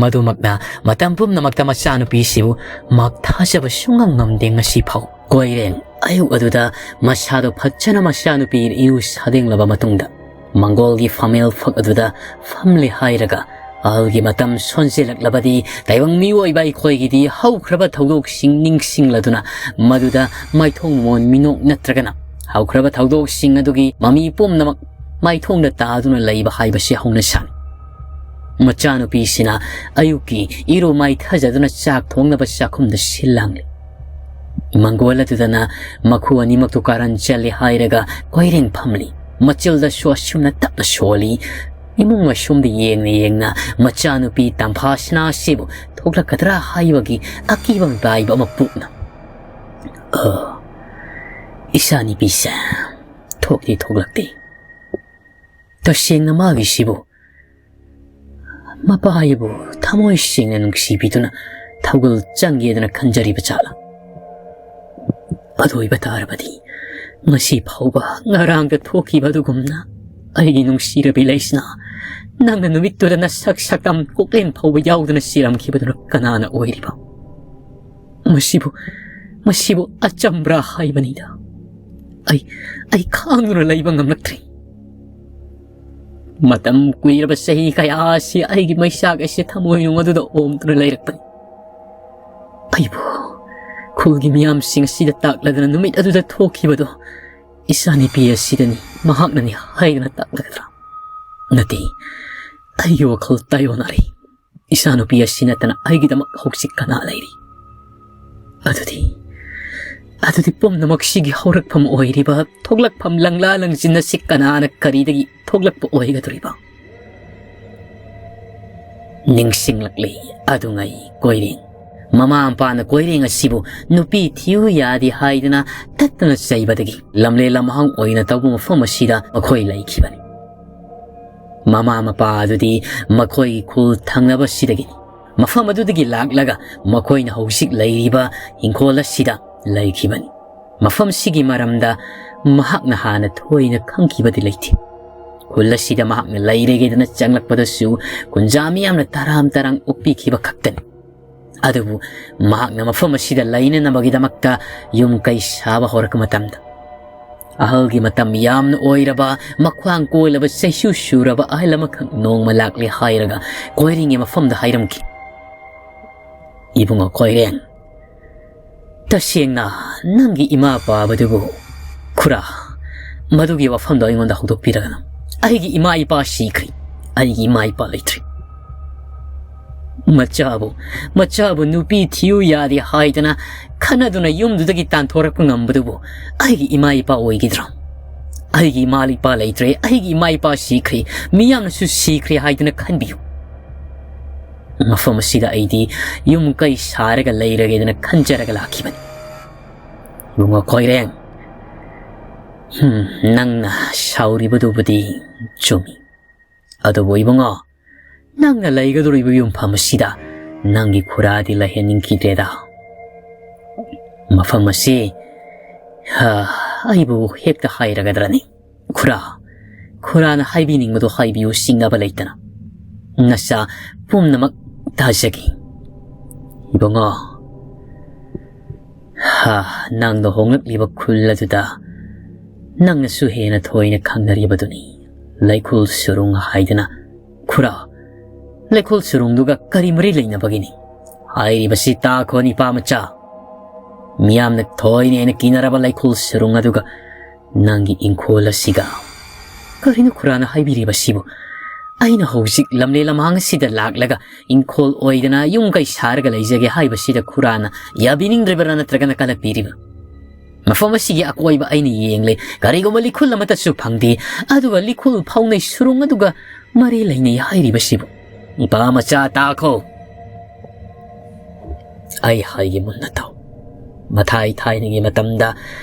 ꯃꯗꯨꯃꯛꯅ ꯃꯇꯝ ꯄꯨꯝꯅꯃꯛꯇ ꯃꯆꯥꯅꯨꯄꯤꯁꯤꯕꯨ ꯃꯍꯥꯛ ꯊꯥꯖꯕ ꯁꯨꯡꯉꯝ ꯉꯝꯗꯦ ꯉꯁꯤ ꯐꯥꯎ꯫ ꯀꯣꯏꯔꯦꯡ ꯑꯌꯨꯛ ꯑꯗꯨꯗ ꯃꯁꯥꯗꯣ ꯐꯖꯅ ꯃꯆꯥꯅꯨꯄꯤ ꯏꯔꯨ ꯁꯥꯗꯦꯡꯂꯕ ꯃꯇꯨꯡꯗ ꯃꯪꯒꯣꯜꯒꯤ ꯐꯝꯃꯦꯜ ꯐꯛ ꯑꯗꯨꯗ ꯐꯝꯂꯦ ꯍꯥꯏꯔꯒ, ꯑꯍꯜꯒꯤ ꯃꯇꯝ ꯁꯣꯟꯖꯤꯜꯂꯛꯂꯕꯗꯤ ꯇꯥꯏꯕꯪ ꯃꯤꯑꯣꯏꯕ ꯑꯩꯈꯣꯏꯒꯤꯗꯤ ꯍꯧꯈ꯭ꯔꯕ ꯊꯧꯗꯣꯛꯁꯤꯡ ꯅꯤꯡꯁꯤꯡꯂꯗꯨꯅ ꯃꯗꯨꯗ ꯃꯥꯏꯊꯣꯡ ꯃꯃꯣꯟ ꯃꯤꯅꯣꯛ ꯅꯠꯇ꯭ꯔꯒꯅ ꯍꯧꯈ꯭ꯔꯕ ꯊꯧꯗꯣꯛꯁꯤꯡ ꯑꯗꯨꯒꯤ ꯃꯃꯤ ꯄꯨꯝꯅꯃꯛ ꯃꯥꯏꯊꯣꯡꯗ ꯇꯥꯗꯨꯅ ꯂꯩꯕ ꯍꯥꯏꯕꯁꯤ ꯍꯧꯅꯁꯥꯅꯤ꯫ ꯃꯆꯥꯅꯨꯄꯤꯁꯤꯅ ꯑꯌꯨꯛꯀꯤ ꯏꯔꯨ ꯃꯥꯏꯊꯖꯗꯨꯅ ꯆꯥꯛ ꯊꯣꯡꯅꯕ ꯆꯥꯛꯈꯨꯝꯗ ꯁꯤꯜ ꯂꯥꯡꯂꯤ꯫ ꯃꯪꯒꯣꯜ ꯑꯗꯨꯗꯅ ꯃꯈꯨ ꯑꯅꯤꯃꯛꯇꯨ ꯀꯥꯔꯟ ꯆꯜꯂꯤ ꯍꯥꯏꯔꯒ ꯀꯣꯏꯔꯦꯡ ꯐꯝꯂꯤ꯫ ꯃꯆꯤꯜꯗꯁꯨ ꯑꯁꯨꯝꯅ ꯇꯞꯅ ꯁꯣꯜꯂꯤ꯫ ꯏꯃꯨꯡ ꯑꯁꯣꯝꯗ ꯌꯦꯡꯅ ꯌꯦꯡꯅ ꯃꯆꯥꯅꯨꯄꯤ ꯇꯝꯐꯥꯁꯅꯥ ꯑꯁꯤꯕꯨ ꯊꯣꯛꯂꯛꯀꯗ꯭ꯔꯥ ꯍꯥꯏꯕꯒꯤ ꯑꯀꯤꯕ ꯃꯤꯄꯥꯏꯕ ꯑꯃ ꯄꯣꯛꯅ꯫ "ꯑ, ꯏꯆꯥꯅꯨꯄꯤꯁꯦ ꯊꯣꯛꯇꯤ ꯊꯣꯛꯂꯛꯇꯦ꯫ ꯇꯁꯦꯡꯅ ꯃꯥꯒꯤꯁꯤꯕꯨ ꯃꯄꯥ ꯑꯩꯕꯨ ꯊꯃꯣꯏ ꯁꯦꯡꯅ ꯅꯨꯡꯁꯤꯕꯤꯗꯨꯅ ꯊꯧꯒꯜ ꯆꯪꯒꯦꯗꯅ ꯈꯟꯖꯔꯤꯕ ꯖꯥꯠꯂꯥ? ꯑꯗꯨ ꯑꯣꯏꯕ ꯇꯥꯔꯕꯗꯤ ꯉꯁꯤ ꯐꯥꯎꯕ ꯉꯔꯥꯡꯗ ꯊꯣꯛꯈꯤꯕ ꯑꯗꯨꯒꯨꯝꯅ ꯑꯩꯒꯤ ꯅꯨꯡꯁꯤꯔꯕꯤ ꯂꯩꯁꯅꯥ, ꯅꯪꯅ ꯅꯨꯃꯤꯠꯇꯨꯗ ꯅꯁꯛ ꯁꯛꯇꯝ ꯀꯣꯛꯂꯦꯟ ꯐꯥꯎꯕ ꯌꯥꯎꯗꯅ ꯁꯤꯔꯝꯈꯤꯕꯗꯨꯅ ꯀꯅꯥꯅ ꯑꯣꯏꯔꯤꯕ? ꯃꯁꯤꯕꯨ, ꯃꯁꯤꯕꯨ ꯑꯆꯝꯕ꯭ꯔꯥ ꯍꯥꯏꯕꯅꯤꯗ꯫ ꯑꯩ, ꯑꯩ ꯈꯥꯡꯗꯨꯅ ꯂꯩꯕ ꯉꯝꯂꯛꯇ꯭ꯔꯦ꯫ ꯃꯇꯝ ꯀꯨꯏꯔꯕ ꯆꯍꯤ ꯀꯌꯥ ꯑꯁꯤ ꯑꯩꯒꯤ ꯃꯩꯆꯥꯛ ꯑꯁꯤ ꯊꯃꯣꯏꯅꯨꯡ ꯑꯗꯨꯗ ꯑꯣꯝꯗꯨꯅ ꯂꯩꯔꯛꯄꯅꯤ꯫ ꯑꯩꯕꯨ ꯈꯨꯜꯒꯤ ꯃꯤꯌꯥꯝꯁꯤꯡ ꯑꯁꯤꯗ ꯇꯥꯛꯂꯗꯅ ꯅꯨꯃꯤꯠ ꯑꯗꯨꯗ ꯊꯣꯛꯈꯤꯕꯗꯣ ꯏꯆꯥꯅꯨꯄꯤ ꯑꯁꯤꯗꯅꯤ, ꯃꯍꯥꯛꯅꯅꯤ ꯍꯥꯏꯗꯅ ꯇꯥꯛꯂꯒꯗ꯭ꯔꯥ? ꯅꯠꯇꯦ, ꯑꯩꯒꯤ ꯋꯥꯈꯜ ꯇꯥꯏꯑꯣꯟꯅꯔꯦ꯫ ꯏꯆꯥꯅꯨꯄꯤ ꯑꯁꯤ ꯅꯠꯇꯅ ꯑꯩꯒꯤꯗꯃꯛ ꯍꯧꯖꯤꯛ ꯀꯅꯥ ꯂꯩꯔꯤ? ꯑꯗꯨꯗꯤ, ꯑꯗꯨꯗꯤ ꯄꯨꯝꯅꯃꯛꯁꯤꯒꯤ ꯍꯧꯔꯛꯐꯝ ꯑꯣꯏꯔꯤꯕ, ꯊꯣꯛꯂꯛꯐꯝ ꯂꯪꯂꯥ ꯂꯪꯖꯤꯟ ꯑꯁꯤ ꯀꯅꯥꯅ ꯀꯔꯤꯗꯒꯤ ꯊꯣꯛꯂꯛꯄ ꯑꯣꯏꯒꯗꯧꯔꯤꯕ? ꯅꯤꯡꯁꯤꯡꯂꯛꯂꯤ ꯑꯗꯨꯉꯩ ꯀꯣꯏꯔꯦꯡ꯫ ꯃꯃꯥ ꯃꯄꯥꯅ ꯀꯣꯏꯔꯦꯡ ꯑꯁꯤꯕꯨ ꯅꯨꯄꯤ ꯊꯤꯌꯨ ꯌꯥꯗꯦ ꯍꯥꯏꯗꯨꯅ ꯇꯠꯇꯅ ꯆꯩꯕꯗꯒꯤ ꯂꯝꯂꯦꯟ ꯂꯝꯍꯥꯡ ꯑꯣꯏꯅ ꯇꯧꯕ ꯃꯐꯝ ꯑꯁꯤꯗ ꯃꯈꯣꯏ ꯂꯩꯈꯤꯕꯅꯤ꯫ ꯃꯃꯥ ꯃꯄꯥ ꯑꯗꯨꯗꯤ ꯃꯈꯣꯏꯒꯤ ꯈꯨꯜ ꯊꯪꯅꯕꯁꯤꯗꯒꯤꯅꯤ꯫ ꯃꯐꯝ ꯑꯗꯨꯗꯒꯤ ꯂꯥꯛꯂꯒ ꯃꯈꯣꯏꯅ ꯍꯧꯖꯤꯛ ꯂꯩꯔꯤꯕ ꯏꯪꯈꯣꯜ ꯑꯁꯤꯗ ꯂꯩꯈꯤꯕꯅꯤ꯫ ꯃꯐꯝꯁꯤꯒꯤ ꯃꯔꯝꯗ ꯃꯍꯥꯛꯅ ꯍꯥꯟꯅ ꯊꯣꯏꯅ ꯈꯪꯈꯤꯕꯗꯤ ꯂꯩꯇꯦ꯫ ꯈꯨꯜ ꯑꯁꯤꯗ ꯃꯍꯥꯛꯅ ꯂꯩꯔꯒꯦꯗꯅ ꯆꯪꯂꯛꯄꯗꯁꯨ ꯀꯨꯟꯖꯥ ꯃꯤꯌꯥꯝꯅ ꯇꯔꯥꯝ ꯇꯔꯥꯝ ꯑꯣꯛꯄꯤꯈꯤꯕ ꯈꯛꯇꯅꯤ꯫ ꯑꯗꯨꯕꯨ ꯃꯍꯥꯛꯅ ꯃꯐꯝ ꯑꯁꯤꯗ ꯂꯩꯅꯅꯕꯒꯤꯗꯃꯛꯇ ꯌꯨꯝ ꯀꯩ ꯁꯥꯕ ꯍꯧꯔꯛꯄ ꯃꯇꯝꯗ, ꯑꯍꯜꯒꯤ ꯃꯇꯝ ꯌꯥꯝꯅ ꯑꯣꯏꯔꯕ, ꯃꯈ꯭ꯋꯥꯡ ꯀꯣꯜꯂꯕ, ꯆꯩꯁꯨ ꯁꯨꯔꯕ ꯑꯍꯜ ꯑꯃꯈꯛ ꯅꯣꯡꯃ ꯂꯥꯛꯂꯦ ꯍꯥꯏꯔꯒ ꯀꯣꯏꯔꯦꯡꯒꯤ ꯃꯐꯝꯗ ꯍꯥꯏꯔꯝꯈꯤ, "ꯏꯕꯨꯡꯉꯣ ꯀꯣꯏꯔꯦꯡ, ꯇꯁꯦꯡꯅ ꯅꯪꯒꯤ ꯏꯃꯥ ꯄꯥꯕꯗꯨꯕꯨ, ꯈꯨꯔꯥ, ꯃꯗꯨꯒꯤ ꯋꯥꯐꯝꯗꯣ ꯑꯩꯉꯣꯟꯗ ꯍꯧꯗꯣꯛꯄꯤꯔꯒꯅꯨ꯫ ꯑꯩꯒꯤ ꯏꯃꯥ ꯏꯄꯥ ꯁꯤꯈ꯭ꯔꯦ꯫ ꯑꯩꯒꯤ ꯏꯃꯥ ꯏꯄꯥ ꯂꯩꯇ꯭ꯔꯦ꯫ ꯃꯆꯥꯕꯨ, ꯃꯆꯥꯕꯨ ꯅꯨꯄꯤ ꯊꯤꯌꯨ ꯌꯥꯗꯦ ꯍꯥꯏꯗꯅ ꯈꯟꯅꯗꯨꯅ ꯌꯨꯝꯗꯨꯗꯒꯤ ꯇꯥꯟꯊꯣꯔꯛꯄ ꯉꯝꯕꯗꯨꯕꯨ ꯑꯩꯒꯤ ꯏꯃꯥ ꯏꯄꯥ ꯑꯣꯏꯒꯗ꯭ꯔꯥ? ꯑꯩꯒꯤ ꯏꯃꯥ ꯏꯄꯥ ꯂꯩꯇ꯭ꯔꯦ, ꯑꯩꯒꯤ ꯏꯃꯥ ꯏꯄꯥ ꯁꯤꯈ꯭ꯔꯦ, ꯃꯤꯌꯥꯝꯅꯁꯨ ꯁꯤꯈ꯭ꯔꯦ ꯍꯥꯏꯗꯨꯅ ꯈꯟꯕꯤꯌꯨ꯫ ꯃꯐꯝ ꯑꯁꯤꯗ ꯑꯩꯗꯤ ꯌꯨꯝ ꯀꯩ ꯁꯥꯔꯒ ꯂꯩꯔꯒꯦꯗꯅ ꯈꯟꯖꯔꯒ ꯂꯥꯛꯈꯤꯕꯅꯤ꯫ ꯏꯕꯨꯡꯉꯣ ꯀꯣꯏꯔꯦꯡ, ꯍꯝ, ꯅꯪꯅ ꯁꯥꯎꯔꯤꯕꯗꯨꯕꯨꯗꯤ ꯆꯨꯝꯃꯤ꯫ ꯑꯗꯨꯕꯨ ꯏꯕꯨꯡꯉꯣ, ꯅꯪꯅ ꯂꯩꯒꯗꯧꯔꯤꯕ ꯌꯨꯝꯐꯝ ꯑꯁꯤꯗ ꯅꯪꯒꯤ ꯈꯨꯔꯥꯗꯤ ꯂꯩꯍꯟꯅꯤꯡꯈꯤꯗ꯭ꯔꯦꯗ꯫ ꯃꯐꯝ ꯑꯁꯤ, ꯍꯥ, ꯑꯩꯕꯨ ꯍꯦꯛꯇ ꯍꯥꯏꯔꯒꯗ꯭ꯔꯅꯤ? ꯈꯨꯔꯥ, ꯈꯨꯔꯥꯅ ꯍꯥꯏꯕꯤꯅꯤꯡꯕꯗꯣ ꯍꯥꯏꯕꯤꯌꯨ, ꯆꯤꯡꯅꯕ ꯂꯩꯇꯅ꯫ ꯅꯆꯥ ꯄꯨꯝꯅꯃꯛ ꯇꯥꯖꯒꯦ꯫ ꯏꯕꯨꯡꯉꯣ, ꯍꯥ, ꯅꯪꯅ ꯍꯣꯡꯂꯛꯂꯤꯕ ꯈꯨꯜ ꯑꯗꯨꯗ ꯅꯪꯅꯁꯨ ꯍꯦꯟꯅ ꯊꯣꯏꯅ ꯈꯪꯅꯔꯤꯕꯗꯨꯅꯤ꯫ ꯂꯩꯈꯨꯜ ꯁꯨꯔꯨꯡ ꯍꯥꯏꯗꯅ꯫ ꯈꯨꯔꯥ, ꯂꯩꯈꯨꯜ ꯁꯨꯔꯨꯡꯗꯨꯒ ꯀꯔꯤ ꯃꯔꯤ ꯂꯩꯅꯕꯒꯤꯅꯤ? ꯍꯥꯏꯔꯤꯕꯁꯤ ꯇꯥꯈꯣ, ꯏꯄꯥ ꯃꯆꯥ꯫ ꯃꯤꯌꯥꯝꯅ ꯊꯣꯏꯅ ꯍꯦꯟꯅ ꯀꯤꯅꯔꯕ ꯂꯩꯈꯣꯜ ꯁꯨꯔꯨꯡ ꯑꯗꯨꯒ ꯅꯪꯒꯤ ꯏꯪꯈꯣꯜ ꯑꯁꯤꯒ꯫ ꯀꯔꯤꯅꯣ ꯈꯨꯔꯥꯅ ꯍꯥꯏꯕꯤꯔꯤꯕꯁꯤꯕꯨ? ꯑꯩꯅ ꯍꯧꯖꯤꯛ ꯂꯝꯂꯦꯟ ꯂꯝꯍꯥꯡ ꯑꯁꯤꯗ ꯂꯥꯛꯂꯒ ꯏꯪꯈꯣꯜ ꯑꯣꯏꯗꯅ ꯌꯨꯝ ꯀꯩ ꯁꯥꯔꯒ ꯂꯩꯖꯒꯦ ꯍꯥꯏꯕꯁꯤꯗ ꯈꯨꯔꯥꯅ ꯌꯥꯕꯤꯅꯤꯡꯗ꯭ꯔꯤꯕ꯭ꯔꯥ ꯅꯠꯇ꯭ꯔꯒꯅ ꯀꯜꯂꯛꯄꯤꯔꯤꯕ꯭ꯔꯥ? ꯃꯐꯝ ꯑꯁꯤꯒꯤ ꯑꯀꯣꯏꯕ ꯑꯩꯅ ꯌꯦꯡꯂꯦ, ꯀꯔꯤꯒꯨꯝꯕ ꯂꯤꯈꯨꯜ ꯑꯃꯠꯇꯁꯨ ꯐꯪꯗꯦ꯫ ꯑꯗꯨꯒ ꯂꯤꯈꯨꯜ ꯐꯥꯎꯅꯩ ꯁꯨꯔꯨꯡ ꯑꯗꯨꯒ ꯃꯔꯤ ꯂꯩꯅꯩ ꯍꯥꯏꯔꯤꯕꯁꯤꯕꯨ? ꯏꯄꯥ ꯃꯆꯥ, ꯇꯥꯈꯣ꯫ ꯑꯩ ꯍꯥꯏꯒꯦ ꯃꯨꯟꯅ ꯇꯥꯎ꯫ ꯃꯊꯥꯏ ꯊꯥꯏꯅꯒꯤ ꯃꯇꯝꯗ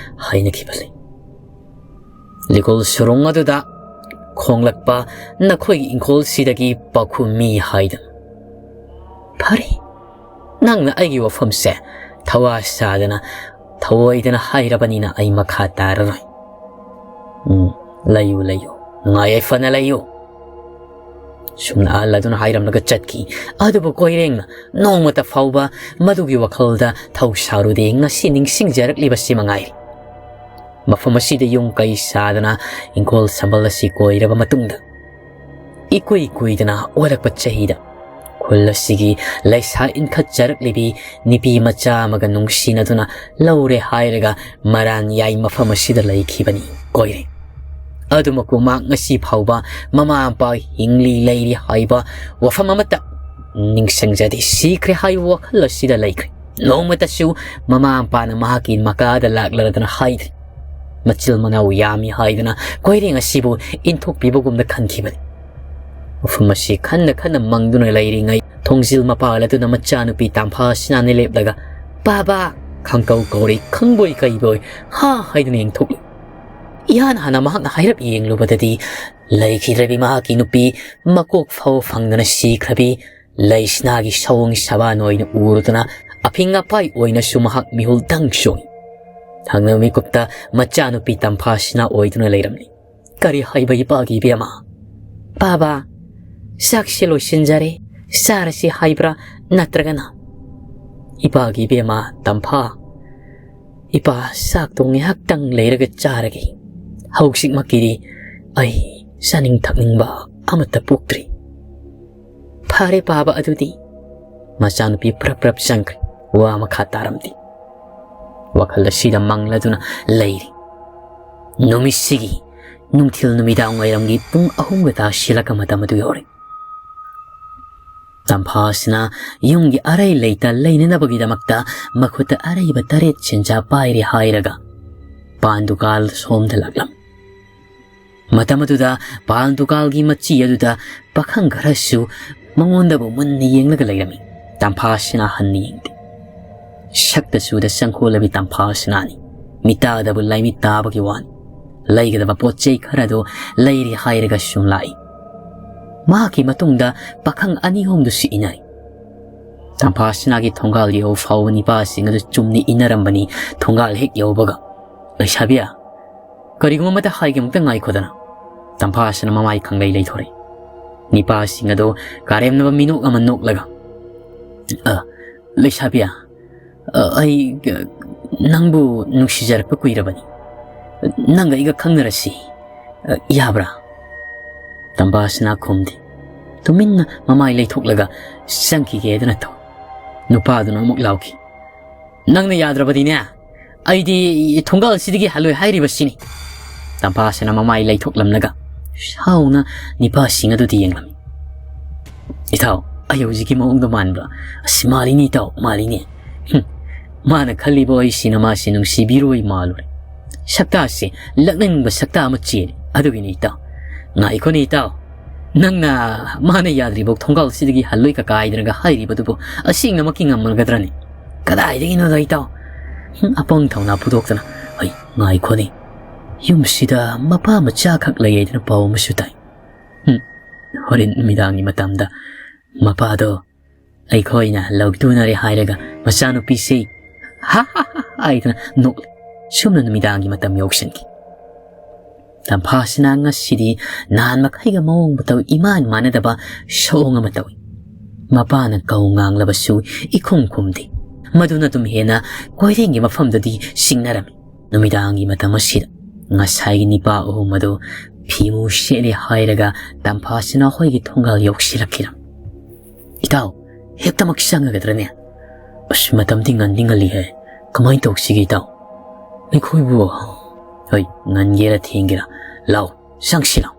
ꯍꯥꯏꯅꯈꯤꯕ ꯂꯩ꯫ ꯂꯤꯀꯨꯜ ꯁꯨꯔꯨꯡ ꯑꯗꯨꯗ ꯈꯣꯡꯂꯛꯄ ꯅꯈꯣꯏꯒꯤ ꯏꯪꯈꯣꯜꯁꯤꯗꯒꯤ ꯄꯥꯎꯈꯨꯝ ꯃꯤ ꯍꯥꯏꯗꯅ꯫ ꯐꯔꯦ, ꯅꯪꯅ ꯑꯩꯒꯤ ꯋꯥꯐꯝꯁꯦ ꯊꯋꯥ ꯁꯥꯗꯅ, ꯊꯧꯑꯣꯏꯗꯅ ꯍꯥꯏꯔꯕꯅꯤꯅ ꯑꯩ ꯃꯈꯥ ꯇꯥꯔꯔꯣꯏ꯫ ꯎꯝ, ꯂꯩꯌꯨ, ꯂꯩꯌꯨ, ꯅꯨꯡꯉꯥꯏ ꯌꯥꯏꯐꯅ ꯂꯩꯌꯨ꯫ ꯁꯨꯝꯅ ꯑꯍꯜ ꯑꯗꯨꯅ ꯍꯥꯏꯔꯝꯂꯒ ꯆꯠꯈꯤ꯫ ꯑꯗꯨꯕꯨ ꯀꯣꯏꯔꯦꯡꯅ ꯅꯣꯡꯃꯇ ꯐꯥꯎꯕ ꯃꯗꯨꯒꯤ ꯋꯥꯈꯜꯗ ꯊꯧ ꯁꯥꯔꯨꯗꯦ꯫ ꯉꯁꯤ ꯅꯤꯡꯁꯤꯡꯖꯔꯛꯂꯤꯕꯁꯤ ꯃꯉꯥꯏꯔꯦ꯫ ꯃꯐꯝ ꯑꯁꯤꯗ ꯌꯨꯝ ꯀꯩ ꯁꯥꯗꯅ ꯏꯪꯈꯣꯜ ꯁꯝꯕꯜ ꯑꯁꯤ ꯀꯣꯏꯔꯕ ꯃꯇꯨꯡꯗ, ꯏꯀꯨꯏ ꯀꯨꯏꯗꯅ ꯑꯣꯜꯂꯛꯄ ꯆꯍꯤꯗ ꯈꯨꯜ ꯑꯁꯤꯒꯤ ꯂꯩꯁꯥ ꯏꯟꯈꯠꯆꯔꯛꯂꯤꯕꯤ ꯅꯨꯄꯤ ꯃꯆꯥ ꯑꯃꯒ ꯅꯨꯡꯁꯤꯅꯗꯨꯅ ꯂꯧꯔꯦ ꯍꯥꯏꯔꯒ ꯃꯔꯥꯟ ꯌꯥꯏ ꯃꯐꯝ ꯑꯁꯤꯗ ꯂꯩꯈꯤꯕꯅꯤ꯫ ꯀꯣꯏꯔꯦ꯫ ꯑꯗꯨꯃꯛꯄꯨ ꯃꯍꯥꯛ ꯉꯁꯤ ꯐꯥꯎꯕ ꯃꯃꯥ ꯃꯄꯥ ꯍꯤꯡꯂꯤ ꯂꯩꯔꯤ ꯍꯥꯏꯕ ꯋꯥꯐꯝ ꯑꯃꯠꯇ ꯅꯤꯡꯁꯤꯡꯖꯗꯦ꯫ ꯁꯤꯈ꯭ꯔꯦ ꯍꯥꯏꯕ ꯋꯥꯈꯜ ꯑꯁꯤꯗ ꯂꯩꯈ꯭ꯔꯦ꯫ ꯅꯣꯡꯃꯇꯁꯨ ꯃꯃꯥ ꯃꯄꯥꯅ ꯃꯍꯥꯛꯀꯤ ꯃꯀꯥꯗ ꯂꯥꯛꯂꯗꯅ ꯍꯥꯏꯗ꯭ꯔꯤ꯫ ꯃꯆꯤꯜ ꯃꯅꯥꯎ ꯌꯥꯝꯃꯤ ꯍꯥꯏꯗꯅ ꯀꯣꯏꯔꯦꯡ ꯑꯁꯤꯕꯨ ꯏꯟꯊꯣꯛꯄꯤꯕꯒꯨꯝꯅ ꯈꯟꯈꯤꯕꯅꯤ꯫ ꯃꯐꯝ ꯑꯁꯤ ꯈꯟꯅ ꯈꯟꯅ ꯃꯪꯗꯨꯅ ꯂꯩꯔꯤꯉꯩ ꯊꯣꯡꯖꯤꯜ ꯃꯄꯥꯜ ꯑꯗꯨꯅ ꯃꯆꯥꯅꯨꯄꯤ ꯇꯝꯐꯥ ꯁꯤꯅꯥꯅ ꯂꯦꯞꯂꯒ, "ꯄꯥꯕꯥ!" ꯈꯪꯀꯧ ꯀꯧꯔꯤ, ꯈꯪꯕꯣꯏ ꯀꯩꯕꯣꯏ ꯍꯥ ꯍꯥꯏꯗꯨꯅ ꯌꯦꯡꯊꯣꯛꯂꯤ꯫ ꯏꯍꯥꯟ ꯍꯥꯟꯅ ꯃꯍꯥꯛꯅ ꯍꯥꯏꯔꯞ ꯌꯦꯡꯂꯨꯕꯗꯗꯤ ꯂꯩꯈꯤꯗ꯭ꯔꯕꯤ ꯃꯍꯥꯛꯀꯤ ꯅꯨꯄꯤ ꯃꯀꯣꯛ ꯐꯥꯎ ꯐꯪꯗꯅ ꯁꯤꯈ꯭ꯔꯕꯤ ꯂꯩꯁꯅꯥꯒꯤ ꯁꯑꯣꯡ ꯁꯕꯥꯟ ꯑꯣꯏꯅ ꯎꯔꯗꯨꯅ ꯑꯐꯤꯡ ꯑꯄꯥꯏ ꯑꯣꯏꯅꯁꯨ ꯃꯍꯥꯛ ꯃꯤꯍꯨꯜ ꯗꯪ ꯆꯣꯡꯏ꯫ ꯊꯪꯅꯕ ꯃꯤꯀꯨꯞꯇ ꯃꯆꯥꯅꯨꯄꯤ ꯇꯝꯐꯥꯁꯤꯅ ꯑꯣꯏꯗꯨꯅ ꯂꯩꯔꯝꯂꯤ꯫ "ꯀꯔꯤ ꯍꯥꯏꯕ ꯏꯄꯥꯒꯤ ꯏꯕꯦꯝꯃ?" "ꯄꯥꯕ, ꯆꯥꯛꯁꯦ ꯂꯣꯏꯁꯤꯟꯖꯔꯦ, ꯆꯥꯔꯁꯤ ꯍꯥꯏꯕ꯭ꯔꯥ ꯅꯠꯇ꯭ꯔꯒꯅ?" "ꯏꯄꯥꯒꯤ ꯏꯕꯦꯝꯃ ꯇꯝꯐꯥ, ꯏꯄꯥ ꯆꯥꯛꯇꯣ ꯉꯥꯏꯍꯥꯛꯇꯪ ꯂꯩꯔꯒ ꯆꯥꯔꯒꯦ꯫ ꯍꯧꯖꯤꯛꯃꯛꯀꯤꯗꯤ ꯑꯩ ꯆꯥꯅꯤꯡ ꯊꯛꯅꯤꯡꯕ ꯑꯃꯠꯇ ꯄꯣꯛꯇ꯭ꯔꯤ꯫" "ꯐꯔꯦ ꯄꯥꯕ, ꯑꯗꯨꯗꯤ ꯃꯆꯥꯅꯨꯄꯤ ꯄ꯭ꯔꯞ ꯄ꯭ꯔꯞ ꯆꯪꯈ꯭ꯔꯦ꯫ ꯋꯥ ꯃꯈꯥ ꯇꯥꯔꯝꯗꯦ꯫ ꯋꯥꯈꯜ ꯑꯁꯤꯗ ꯃꯪꯂꯗꯨꯅ ꯂꯩꯔꯤ꯫ ꯅꯨꯃꯤꯠꯁꯤꯒꯤ ꯅꯨꯡꯊꯤꯜ ꯅꯨꯃꯤꯗꯥꯡ ꯋꯥꯏꯔꯝꯒꯤ ꯄꯨꯡ ꯑꯍꯨꯝꯒ ꯇꯥꯁꯤꯜꯂꯛꯄ ꯃꯇꯝ ꯑꯗꯨ ꯌꯧꯔꯦ꯫ ꯇꯝꯐꯥꯁꯤꯅ ꯌꯨꯝꯒꯤ ꯑꯔꯩ ꯂꯩꯇ ꯂꯩꯅꯅꯕꯒꯤꯗꯃꯛꯇ ꯃꯈꯨꯠꯇ ꯑꯔꯩꯕ ꯇꯔꯦꯠ ꯁꯦꯟꯖꯥ ꯄꯥꯏꯔꯦ ꯍꯥꯏꯔꯒ ꯄꯥꯟ ꯗꯨꯀꯥꯟ ꯁꯣꯝꯗ ꯂꯥꯛꯂꯝꯃꯤ꯫ ꯃꯇꯝ ꯑꯗꯨꯗ ꯄꯥꯟ ꯗꯨꯀꯥꯟꯒꯤ ꯃꯆꯤ ꯑꯗꯨꯗ ꯄꯥꯈꯪ ꯈꯔꯁꯨ ꯃꯉꯣꯟꯗꯕꯨ ꯃꯨꯟꯅ ꯌꯦꯡꯂꯒ ꯂꯩꯔꯝꯃꯤ꯫ ꯇꯝꯐꯥꯁꯤꯅ ꯍꯟꯅ ꯌꯦꯡꯗꯦ꯫ ꯁꯛꯇ ꯆꯨꯗ ꯆꯪꯈꯣꯜꯂꯕꯤ ꯇꯝꯐꯥꯁꯤꯅꯥꯅꯤ꯫ ꯃꯤꯇꯥꯗꯕꯨ ꯂꯥꯏꯃꯤꯠ ꯇꯥꯕꯒꯤ ꯋꯥꯅꯤ꯫ ꯂꯩꯒꯗꯕ ꯄꯣꯠ ꯆꯩ ꯈꯔꯗꯨ ꯂꯩꯔꯦ ꯍꯥꯏꯔꯒ ꯁꯨꯝ ꯂꯥꯛꯏ꯫ ꯃꯍꯥꯛꯀꯤ ꯃꯇꯨꯡꯗ ꯄꯥꯈꯪ ꯑꯅꯤ ꯑꯍꯨꯝꯗꯨꯁꯨ ꯏꯟꯅꯔꯤ꯫ ꯇꯝꯐꯥꯁꯤꯅꯥꯒꯤ ꯊꯣꯡꯒꯥꯜ ꯌꯧ ꯐꯥꯎꯕ ꯅꯤꯄꯥꯁꯤꯡ ꯑꯗꯨ ꯆꯨꯝꯅ ꯏꯟꯅꯔꯝꯕꯅꯤ꯫ ꯊꯣꯡꯒꯥꯜ ꯍꯦꯛ ꯌꯧꯕꯒ, "ꯂꯩꯁꯥꯕꯤ, ꯀꯔꯤꯒꯨꯝꯕ ꯑꯃꯇ ꯍꯥꯏꯒꯦ, ꯑꯃꯨꯛꯇ ꯉꯥꯏꯈꯣꯗꯅ꯫" ꯇꯝꯐꯥꯁꯤꯅ ꯃꯃꯥꯏ ꯈꯪꯂꯩ ꯂꯩꯊꯣꯔꯛꯏ꯫ ꯅꯤꯄꯥꯁꯤꯡ ꯑꯗꯨ ꯀꯥꯔꯦꯝꯅꯕ ꯃꯤꯅꯣꯛ ꯑꯃ ꯅꯣꯛꯂꯒ, "ꯑ, ꯂꯩꯁꯥꯕꯤ, ꯑ, ꯑꯩ, ꯑ, ꯅꯪꯕꯨ ꯅꯨꯡꯁꯤꯖꯔꯛꯄ ꯀꯨꯏꯔꯕꯅꯤ꯫ ꯅꯪꯒ ꯑꯩꯒ ꯈꯪꯅꯔꯁꯤ, ꯑ, ꯌꯥꯕ꯭ꯔꯥ?" ꯇꯝꯐꯥꯁꯤꯅ ꯈꯨꯝꯗꯦ꯫ ꯇꯨꯃꯤꯟꯅ ꯃꯃꯥꯏ ꯂꯩꯊꯣꯛꯂꯒ ꯆꯪꯈꯤꯒꯦꯗꯅ ꯇꯧ꯫ ꯅꯨꯄꯥꯗꯨꯅ ꯑꯃꯨꯛ ꯂꯥꯎꯈꯤ, "ꯅꯪꯅ ꯌꯥꯗ꯭ꯔꯕꯗꯤꯅꯦ, ꯑꯩꯗꯤ ꯊꯣꯡꯒꯥꯜꯁꯤꯗꯒꯤ ꯍꯜꯂꯣꯏ ꯍꯥꯏꯔꯤꯕꯁꯤꯅꯤ꯫" ꯇꯝꯐꯥꯁꯤꯅ ꯃꯃꯥꯏ ꯂꯩꯊꯣꯛꯂꯝꯂꯒ ꯁꯥꯎꯅ ꯅꯤꯄꯥꯁꯤꯡ ꯑꯗꯨꯗ ꯌꯦꯡꯂꯝꯃꯤ꯫ "ꯏꯇꯥꯎ, ꯑꯩ ꯍꯧꯖꯤꯛꯀꯤ ꯃꯑꯣꯡꯗꯣ ꯃꯥꯟꯕ꯭ꯔꯥ? ꯑꯁ, ꯃꯥꯜꯂꯤꯅꯦ ꯏꯇꯥꯎ, ꯃꯥꯜꯂꯤꯅꯦ꯫ ꯍꯨꯝ, ꯃꯥꯅ ꯈꯜꯂꯤꯕ ꯑꯩꯁꯤꯅ ꯃꯥꯁꯤ ꯅꯨꯡꯁꯤꯕꯤꯔꯣꯏ ꯃꯥꯜꯂꯨꯔꯦ꯫ ꯁꯛꯇꯥꯁꯦ ꯂꯛꯅꯅꯤꯡꯕ ꯁꯛꯇꯥ ꯑꯃ ꯆꯦꯜꯂꯤ꯫ ꯑꯗꯨꯒꯤꯅꯤ ꯏꯇꯥꯎ꯫" "ꯉꯥꯏꯈꯣꯅꯦ ꯏꯇꯥꯎ, ꯅꯪꯅ ꯃꯥꯅ ꯌꯥꯗ꯭ꯔꯤꯕꯧ ꯊꯣꯡꯒꯥꯜꯁꯤꯗꯒꯤ ꯍꯜꯂꯣꯏ ꯀꯀꯥ ꯍꯥꯏꯗꯅꯒ ꯍꯥꯏꯔꯤꯕꯗꯨꯕꯨ ꯑꯁꯦꯡꯅꯃꯛꯀꯤ ꯉꯝꯃꯒꯗ꯭ꯔꯅꯦ?" "ꯀꯗꯥꯏꯗꯒꯤꯅꯣꯗ ꯏꯇꯥꯎ?" ꯍꯨꯝ, ꯑꯄꯪ ꯊꯧꯅꯥ ꯐꯨꯗꯣꯛꯇꯅ꯫ "ꯑꯩ, ꯉꯥꯏꯈꯣꯅꯦ, ꯌꯨꯝꯁꯤꯗ ꯃꯄꯥ ꯃꯆꯥꯈꯛ ꯂꯩ ꯍꯥꯏꯗꯅ ꯄꯥꯎ ꯑꯃꯁꯨ ꯇꯥꯏ꯫ ꯍꯨꯝ, ꯍꯣꯔꯦꯟ ꯅꯨꯃꯤꯗꯥꯡꯒꯤ ꯃꯇꯝꯗ ꯃꯄꯥꯗꯣ ꯑꯩꯈꯣꯏꯅ ꯂꯧꯇꯨꯅꯔꯦ ꯍꯥꯏꯔꯒ ꯃꯆꯥꯅꯨꯄꯤꯁꯤ ꯍꯥ ꯍꯥ ꯍꯥ ꯍꯥꯏꯗꯅ ꯅꯣꯛꯂꯦ꯫" ꯁꯨꯝꯅ ꯅꯨꯃꯤꯗꯥꯡꯒꯤ ꯃꯇꯝ ꯌꯧꯁꯤꯟꯈꯤ꯫ ꯇꯝꯐꯥꯁꯤꯅ ꯉꯁꯤꯗꯤ ꯅꯍꯥꯟ ꯃꯈꯩꯒ ꯃꯑꯣꯡ ꯃꯇꯧ ꯏꯃꯥꯟ ꯃꯥꯟꯅꯗꯕ ꯁꯑꯣꯡ ꯑꯃ ꯇꯧꯏ꯫ ꯃꯄꯥꯅ ꯀꯧ ꯉꯥꯡꯂꯕꯁꯨ ꯏꯈꯨꯝ ꯈꯨꯝꯗꯦ꯫ ꯃꯗꯨꯅ ꯑꯗꯨꯝ ꯍꯦꯟꯅ ꯀꯣꯏꯔꯦꯡꯒꯤ ꯃꯐꯝꯗꯗꯤ ꯆꯤꯡꯅꯔꯝꯃꯤ꯫ ꯅꯨꯃꯤꯗꯥꯡꯒꯤ ꯃꯇꯝ ꯑꯁꯤꯗ ꯉꯁꯥꯏꯒꯤ ꯅꯤꯄꯥ ꯑꯍꯨꯝ ꯑꯗꯨ ꯐꯤꯃꯨ ꯁꯦꯠꯂꯦ ꯍꯥꯏꯔꯒ ꯇꯝꯐꯥꯁꯤꯅ ꯍꯣꯏꯒꯤ ꯊꯣꯡꯒꯥꯜ ꯌꯧꯁꯤꯜꯂꯛꯈꯤꯔꯝꯃꯤ꯫ "ꯏꯇꯥꯎ, ꯍꯦꯛꯇꯃꯛ ꯆꯪꯉꯒꯗ꯭ꯔꯅꯦ? ꯑꯁ, ꯃꯇꯝꯗꯤ ꯉꯟꯗꯤ ꯉꯜꯂꯤꯍꯦ꯫ ꯀꯃꯥꯏꯅ ꯇꯧꯁꯤꯒꯦ, ꯏꯇꯥꯎ? ꯑꯩꯈꯣꯏꯕꯨ, ꯍꯣꯏ, ꯉꯟꯒꯦꯔꯥ ꯊꯦꯡꯒꯦꯔꯥ, ꯂꯥꯎ, ꯆꯪꯁꯤ ꯂꯥꯎ꯫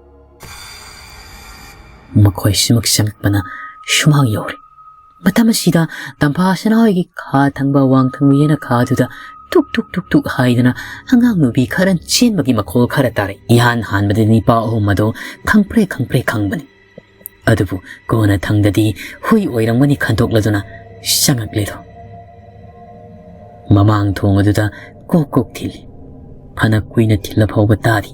ꯃꯈꯣꯏ ꯁꯤꯃꯛ ꯆꯪꯉꯛꯄꯅ ꯁꯨꯃꯥꯡ ꯌꯧꯔꯦ꯫ ꯃꯇꯝ ꯑꯁꯤꯗ ꯇꯝꯐꯥ ꯁꯅꯥꯍꯣꯏꯒꯤ ꯈꯥ ꯊꯪꯕ ꯋꯥꯡ ꯊꯪꯕ ꯌꯦꯅꯈꯥꯗꯨꯗ ꯇꯨꯛ ꯇꯨꯛ ꯇꯨꯛ ꯇꯨꯛ ꯍꯥꯏꯗꯅ ꯑꯉꯥꯡ ꯅꯨꯄꯤ ꯈꯔ ꯆꯦꯟꯕꯒꯤ ꯃꯈꯣꯜ ꯈꯔ ꯇꯥꯔꯦ꯫ ꯏꯍꯥꯟ ꯍꯥꯟꯕꯗꯗꯤ ꯅꯤꯄꯥ ꯑꯍꯨꯝ ꯑꯗꯣ ꯈꯪꯄ꯭ꯔꯦ ꯈꯪꯄ꯭ꯔꯦ ꯈꯪꯕꯅꯤ꯫ ꯑꯗꯨꯕꯨ ꯀꯣꯟꯅ ꯊꯪꯗꯗꯤ ꯍꯨꯏ ꯑꯣꯏꯔꯝꯒꯅꯤ ꯈꯟꯗꯣꯛꯂꯗꯨꯅ ꯆꯪꯉꯛꯂꯦꯗꯣ꯫ ꯃꯃꯥꯡ ꯊꯣꯡ ꯑꯗꯨꯗ ꯀꯣꯛ ꯀꯣꯛ ꯊꯤꯜꯂꯤ꯫ ꯐꯅ ꯀꯨꯏꯅ ꯊꯤꯜꯂ ꯐꯥꯎꯕ ꯇꯥꯗꯦ꯫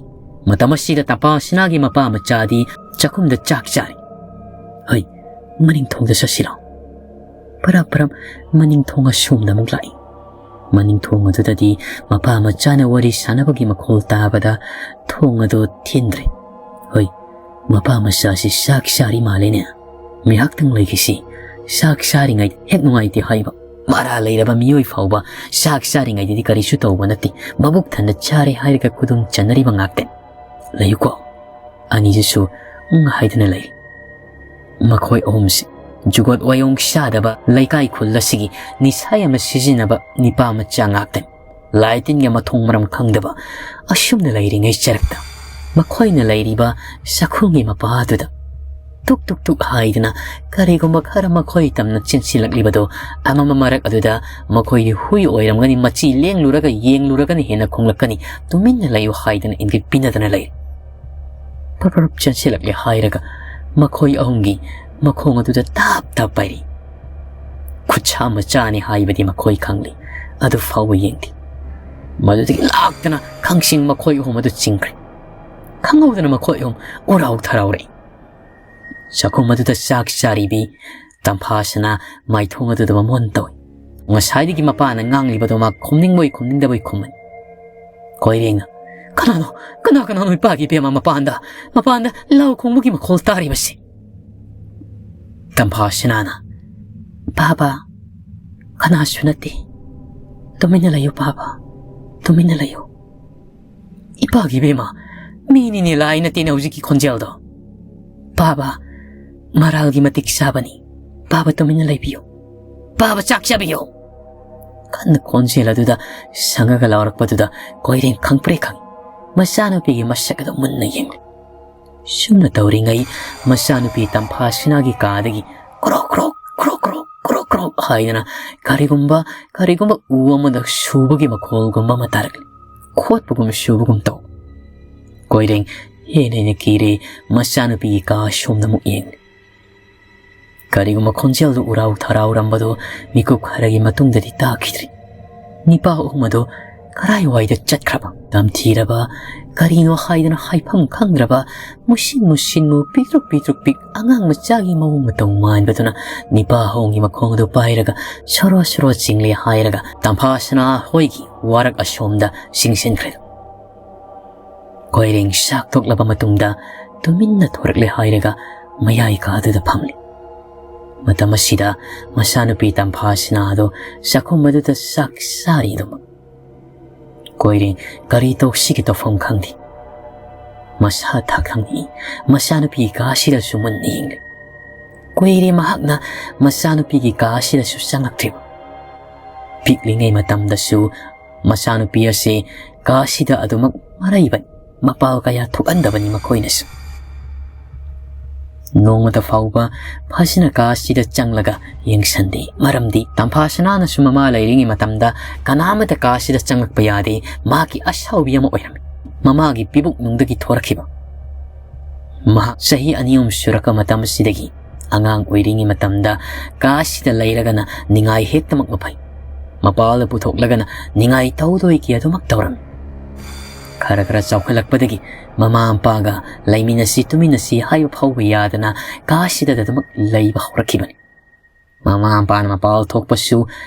ꯃꯇꯝ ꯑꯁꯤꯗ ꯇꯝꯐꯥ ꯁꯅꯥꯒꯤ ꯃꯄꯥ ꯃꯆꯥꯗꯤ ꯆꯥꯛꯈꯨꯝꯗ ꯆꯥꯛ ꯆꯥꯔꯤ꯫ ꯍꯣꯏ, ꯃꯅꯤꯡ ꯊꯣꯡꯗ ꯆꯠꯁꯤꯔꯣ? ꯄꯔꯞ ꯄꯔꯞ ꯃꯅꯤꯡ ꯊꯣꯡ ꯑꯁꯣꯝꯗ ꯑꯃꯨꯛ ꯂꯥꯛꯏ꯫ ꯃꯅꯤꯡ ꯊꯣꯡ ꯑꯗꯨꯗꯗꯤ ꯃꯄꯥ ꯃꯆꯥꯅ ꯋꯥꯔꯤ ꯁꯥꯟꯅꯕꯒꯤ ꯃꯈꯣꯜ ꯇꯥꯕꯗ ꯊꯣꯡ ꯑꯗꯨ ꯊꯤꯟꯗ꯭ꯔꯦ꯫ ꯍꯣꯏ, ꯃꯄꯥ ꯃꯆꯥꯁꯤ ꯆꯥꯛ ꯆꯥꯔꯤ ꯃꯥꯜꯂꯦꯅꯦ꯫ ꯉꯥꯏꯍꯥꯛꯇꯪ ꯂꯩꯈꯤꯁꯤ, ꯆꯥꯛ ꯆꯥꯔꯤꯉꯩ ꯍꯦꯛ ꯅꯨꯡꯉꯥꯏꯇꯦ ꯍꯥꯏꯕ꯫ ꯃꯔꯥ ꯂꯩꯔꯕ ꯃꯤꯑꯣꯏ ꯐꯥꯎꯕ ꯆꯥꯛ ꯆꯥꯔꯤꯉꯩꯗꯗꯤ ꯀꯔꯤꯁꯨ ꯇꯧꯕ ꯅꯠꯇꯦ, ꯃꯕꯨꯛ ꯊꯟꯅ ꯆꯥꯔꯦ ꯍꯥꯏꯔꯒ ꯈꯨꯗꯣꯡ ꯆꯟꯅꯔꯤꯕ ꯉꯥꯛꯇꯅꯤ꯫ ꯂꯩꯌꯨꯀꯣ꯫ ꯑꯅꯤꯁꯤꯁꯨ ꯎꯪ ꯍꯥꯏꯗꯅ ꯂꯩ꯫ ꯃꯈꯣꯏ ꯑꯍꯨꯝꯁꯤ ꯖꯨꯒꯣꯠ ꯋꯥꯌꯣꯡ ꯆꯥꯗꯕ ꯂꯩꯀꯥꯏ ꯈꯨꯜ ꯑꯁꯤꯒꯤ ꯅꯤꯁꯥ ꯌꯥꯝꯅ ꯁꯤꯖꯤꯟꯅꯕ ꯅꯤꯄꯥ ꯃꯆꯥ ꯉꯥꯛꯇꯅꯤ꯫ ꯂꯥꯏ ꯇꯤꯟꯒꯤ ꯃꯊꯣꯡ ꯃꯔꯝ ꯈꯪꯗꯕ ꯑꯁꯨꯝꯅ ꯂꯩꯔꯤꯉꯩ ꯆꯔꯛꯇ ꯃꯈꯣꯏꯅ ꯂꯩꯔꯤꯕ ꯆꯥꯛꯈꯨꯝꯒꯤ ꯃꯄꯥꯗꯨꯗ ꯇꯨꯛ ꯇꯨꯛ ꯇꯨꯛ ꯍꯥꯏꯗꯅ ꯀꯔꯤꯒꯨꯝꯕ ꯈꯔ ꯃꯈꯣꯏ ꯇꯝꯅ ꯆꯦꯟꯁꯤꯜꯂꯛꯂꯤꯕꯗꯣ ꯑꯃꯝꯕ ꯃꯔꯛ ꯑꯗꯨꯗ ꯃꯈꯣꯏꯒꯤ ꯍꯨꯏ ꯑꯣꯏꯔꯝꯒꯅꯤ, ꯃꯆꯤ ꯂꯦꯡꯂꯨꯔꯒ ꯌꯦꯡꯂꯨꯔꯒꯅ ꯍꯦꯟꯅ ꯈꯣꯡꯂꯛꯀꯅꯤ, ꯇꯨꯃꯤꯟꯅ ꯂꯩꯌꯨ ꯍꯥꯏꯗꯅ ꯏꯪꯒꯤꯠ ꯄꯤꯅꯗꯅ ꯂꯩ꯫ ꯄꯔꯞ ꯄꯔꯞ ꯆꯦꯟꯁꯤꯜꯂꯛꯂꯦ ꯍꯥꯏꯔꯒ ꯃꯈꯣꯏ ꯑꯍꯨꯝꯒꯤ ꯃꯈꯣꯡ ꯑꯗꯨꯗ ꯇꯥꯞ ꯇꯥꯞ ꯄꯥꯏꯔꯤ꯫ ꯈꯨꯠꯁꯥ ꯃꯆꯥꯅꯤ ꯍꯥꯏꯕꯗꯤ ꯃꯈꯣꯏ ꯈꯪꯂꯤ, ꯑꯗꯨ ꯐꯥꯎꯕ ꯌꯦꯡꯗꯦ꯫ ꯃꯗꯨꯗꯒꯤ ꯂꯥꯛꯇꯅ ꯈꯪꯁꯤꯡ ꯃꯈꯣꯏ ꯑꯍꯨꯝ ꯑꯗꯨ ꯆꯤꯡꯈ꯭ꯔꯦ꯫ ꯈꯪꯍꯧꯗꯅ ꯃꯈꯣꯏ ꯑꯍꯨꯝ ꯎꯔꯥꯎ ꯊꯔꯥꯎꯔꯛꯏ꯫ ꯆꯥꯛꯈꯨꯝ ꯑꯗꯨꯗ ꯆꯥꯛ ꯆꯥꯔꯤꯕꯤ ꯇꯝꯐꯥꯁꯅꯥ ꯃꯥꯏꯊꯣꯡ ꯑꯗꯨꯗ ꯃꯃꯣꯟ ꯇꯧꯏ꯫ ꯉꯁꯥꯏꯗꯒꯤ ꯃꯄꯥꯅ ꯉꯥꯡꯂꯤꯕꯗꯣ ꯃꯥ ꯈꯨꯝꯅꯤꯡꯕꯣꯏ ꯈꯨꯝꯅꯤꯡꯗꯕꯣꯏ ꯈꯨꯝꯃꯅꯤ꯫ ꯀꯣꯏꯔꯦꯡꯅ, "ꯀꯅꯥꯅꯣ, ꯀꯅꯥ, ꯀꯅꯥꯅꯣ ꯏꯄꯥꯒꯤ ꯏꯕꯦꯝꯃ ꯃꯄꯥꯟꯗ, ꯃꯄꯥꯟꯗ ꯂꯥꯎ ꯈꯣꯡꯕꯒꯤ ꯃꯈꯣꯜ ꯇꯥꯔꯤꯕꯁꯤ?" ꯇꯝꯐꯥꯁꯅꯥꯅ, "ꯕꯥꯕꯥ, ꯀꯅꯥꯁꯨ ꯅꯠꯇꯦ꯫ ꯇꯨꯃꯤꯟꯅ ꯂꯩꯌꯨ ꯕꯥꯕꯥ, ꯇꯨꯃꯤꯟꯅ ꯂꯩꯌꯨ꯫ ꯏꯄꯥꯒꯤ ꯏꯕꯦꯝꯃ, ꯃꯤꯅꯤꯅꯦ ꯂꯥꯏ ꯅꯠꯇꯦꯅꯦ ꯍꯧꯖꯤꯛꯀꯤ ꯈꯣꯟꯖꯦꯜꯗꯣ꯫ ꯕꯥꯕꯥ, ꯃꯔꯥꯜꯒꯤ ꯃꯇꯤꯛ ꯆꯥꯕꯅꯤ꯫ "ꯄꯥꯕ ꯇꯨꯃꯤꯟꯅ ꯂꯩꯕꯤꯌꯨ, ꯄꯥꯕ ꯆꯥꯛ ꯆꯥꯕꯤꯌꯨ!" ꯀꯟꯅ ꯈꯣꯟꯖꯦꯜ ꯑꯗꯨꯗ ꯁꯪꯉꯒ ꯂꯥꯎꯔꯛꯄꯗꯨꯗ ꯀꯣꯏꯔꯦꯡ ꯈꯪꯄ꯭ꯔꯦꯛ ꯈꯪꯏ꯫ ꯃꯆꯥꯅꯨꯄꯤꯒꯤ ꯃꯁꯛ ꯑꯗꯨ ꯃꯨꯟꯅ ꯌꯦꯡꯂꯤ꯫ ꯁꯨꯝꯅ ꯇꯧꯔꯤꯉꯩ, ꯃꯆꯥꯅꯨꯄꯤ ꯇꯝꯐꯥꯁꯤꯅꯥꯒꯤ ꯀꯥꯗꯒꯤ ꯀ꯭ꯔꯣꯛ ꯀ꯭ꯔꯣꯛ, ꯀ꯭ꯔꯣꯛ ꯀ꯭ꯔꯣꯛ, ꯀ꯭ꯔꯣꯛ ꯀ꯭ꯔꯣꯛ ꯍꯥꯏꯗꯅ ꯀꯔꯤꯒꯨꯝꯕ, ꯀꯔꯤꯒꯨꯝꯕ ꯎ ꯑꯃꯗ ꯁꯨꯕꯒꯤ ꯃꯈꯣꯜꯒꯨꯝꯕ ꯑꯃ ꯇꯥꯔꯛꯂꯤ꯫ ꯈꯣꯠꯄꯒꯨꯝ ꯁꯨꯕꯒꯨꯝ ꯇꯧ꯫ ꯀꯣꯏꯔꯦꯡ ꯍꯦꯟꯅ ꯍꯦꯟꯅ ꯀꯤꯔꯦ, ꯃꯆꯥꯅꯨꯄꯤꯒꯤ ꯀꯥ ꯁꯣꯝꯗ ꯑꯃꯨꯛ ꯌꯦꯡꯂꯤ꯫ ꯀꯔꯤꯒꯨꯝꯕ ꯈꯣꯟꯖꯦꯜꯗꯨ ꯎꯔꯥꯎ ꯊꯔꯥꯎꯔꯝꯕꯗꯨ ꯃꯤꯀꯨꯞ ꯈꯔꯒꯤ ꯃꯇꯨꯡꯗꯗꯤ ꯇꯥꯈꯤꯗ꯭ꯔꯤ꯫ ꯅꯤꯄꯥ ꯑꯍꯨꯝ ꯑꯗꯨ ꯀꯔꯥꯏꯋꯥꯏꯗ ꯆꯠꯈ꯭ꯔꯕ? ꯇꯝꯊꯤꯔꯕ, ꯀꯔꯤꯅꯣ ꯍꯥꯏꯗꯅ ꯍꯥꯏꯐꯝ ꯈꯪꯗ꯭ꯔꯕ, ꯃꯨꯁꯤꯟ ꯃꯨꯁꯤꯟ ꯃꯨ, ꯄꯤꯛꯇ꯭ꯔꯨꯛ ꯄꯤꯛꯇ꯭ꯔꯨꯛ ꯄꯤꯛ, ꯑꯉꯥꯡ ꯃꯆꯥꯒꯤ ꯃꯑꯣꯡ ꯃꯇꯧ ꯃꯥꯟꯕꯗꯨꯅ ꯅꯤꯄꯥ ꯑꯍꯨꯝꯒꯤ ꯃꯈꯣꯡ ꯑꯗꯨ ꯄꯥꯏꯔꯒ ꯁꯣꯔꯣ ꯁꯣꯔꯣ ꯆꯤꯡꯂꯦ ꯍꯥꯏꯔꯒ ꯇꯝꯐꯥꯁꯅꯥ ꯍꯣꯏꯒꯤ ꯋꯥꯔꯛ ꯑꯁꯣꯝꯗ ꯆꯤꯡꯁꯤꯟꯈ꯭ꯔꯦ꯫ ꯀꯣꯏꯔꯦꯡ ꯆꯥꯛ ꯇꯣꯛꯂꯕ ꯃꯇꯨꯡꯗ ꯇꯨꯃꯤꯟꯅ ꯊꯣꯔꯛꯂꯦ ꯍꯥꯏꯔꯒ ꯃꯌꯥꯏ ꯀꯥꯗꯨꯗ ꯐꯝꯂꯤ꯫ ꯃꯇꯝ ꯑꯁꯤꯗ ꯃꯆꯥꯅꯨꯄꯤ ꯇꯝꯐꯥꯁꯤꯅꯥ ꯑꯗꯨ ꯆꯥꯛꯈꯨꯝ ꯑꯗꯨꯗ ꯆꯥꯛ ꯆꯥꯔꯤ ꯑꯗꯨꯃꯛ꯫ ꯀꯣꯏꯔꯦꯡ ꯀꯔꯤ ꯇꯧꯁꯤꯒꯦ ꯇꯧꯐꯝ ꯈꯪꯗꯦ꯫ ꯃꯁꯥ ꯊꯛ ꯈꯪꯏ, ꯃꯆꯥꯅꯨꯄꯤꯒꯤ ꯀꯥꯁꯤꯗꯁꯨ ꯃꯨꯟꯅ ꯌꯦꯡꯂꯤ꯫ ꯀꯨꯏꯔꯦ ꯃꯍꯥꯛꯅ ꯃꯆꯥꯅꯨꯄꯤꯒꯤ ꯀꯥ ꯑꯁꯤꯗꯁꯨ ꯆꯪꯂꯛꯇ꯭ꯔꯤꯕ꯫ ꯄꯤꯛꯂꯤꯉꯩ ꯃꯇꯝꯗꯁꯨ ꯃꯆꯥꯅꯨꯄꯤ ꯑꯁꯤ ꯀꯥ ꯑꯁꯤꯗ ꯑꯗꯨꯃꯛ ꯃꯔꯩꯕꯅꯤ, ꯃꯄꯥꯜ ꯀꯌꯥ ꯊꯣꯛꯍꯟꯗꯕꯅꯤ ꯃꯈꯣꯏꯅꯁꯨ꯫ ꯅꯣꯡꯃꯇ ꯐꯥꯎꯕ ꯐꯖꯅ ꯀꯥ ꯑꯁꯤꯗ ꯆꯪꯂꯒ ꯌꯦꯡꯁꯟꯗꯦ, ꯃꯔꯝꯗꯤ ꯇꯝꯐꯥꯁꯅꯥꯅꯁꯨ ꯃꯃꯥ ꯂꯩꯔꯤꯉꯩ ꯃꯇꯝꯗ ꯀꯅꯥꯃꯇ ꯀꯥ ꯑꯁꯤꯗ ꯆꯪꯂꯛꯄ ꯌꯥꯗꯦ, ꯃꯍꯥꯛꯀꯤ ꯑꯁꯥꯎꯕꯤ ꯑꯃ ꯑꯣꯏꯔꯝꯃꯤ꯫ ꯃꯃꯥꯒꯤ ꯄꯤꯕꯨꯛꯅꯨꯡꯗꯒꯤ ꯊꯣꯔꯛꯈꯤꯕ꯫ ꯃꯍꯥꯛ ꯆꯍꯤ ꯑꯅꯤ ꯑꯍꯨꯝ ꯁꯨꯔꯛꯄ ꯃꯇꯝ ꯑꯁꯤꯗꯒꯤ ꯑꯉꯥꯡ ꯑꯣꯏꯔꯤꯉꯩ ꯃꯇꯝꯗ ꯀꯥ ꯑꯁꯤꯗ ꯂꯩꯔꯒꯅ ꯅꯤꯡꯉꯥꯏ ꯍꯦꯛꯇꯃꯛ ꯃꯐꯩ, ꯃꯄꯥꯜꯗ ꯄꯨꯊꯣꯛꯂꯒꯅ ꯅꯤꯡꯉꯥꯏ ꯇꯧꯗꯣꯏꯒꯤ ꯑꯗꯨꯃꯛ ꯇꯧꯔꯝꯃꯤ꯫ ꯈꯔ ꯈꯔ ꯆꯥꯎꯈꯠꯂꯛꯄꯗꯒꯤ ꯃꯃꯥ ꯃꯄꯥꯒ ꯂꯩꯃꯤꯟꯅꯁꯤ ꯇꯨꯃꯤꯟꯅꯁꯤ ꯍꯥꯏꯕ ꯐꯥꯎꯕ ꯌꯥꯗꯅ ꯀꯥ ꯑꯁꯤꯗ ꯑꯗꯨꯃꯛ ꯂꯩꯕ ꯍꯧꯔꯛꯈꯤꯕꯅꯤ꯫ ꯃꯃꯥ ꯃꯄꯥꯅ ꯃꯄꯥꯜ ꯊꯣꯛꯄꯁꯨ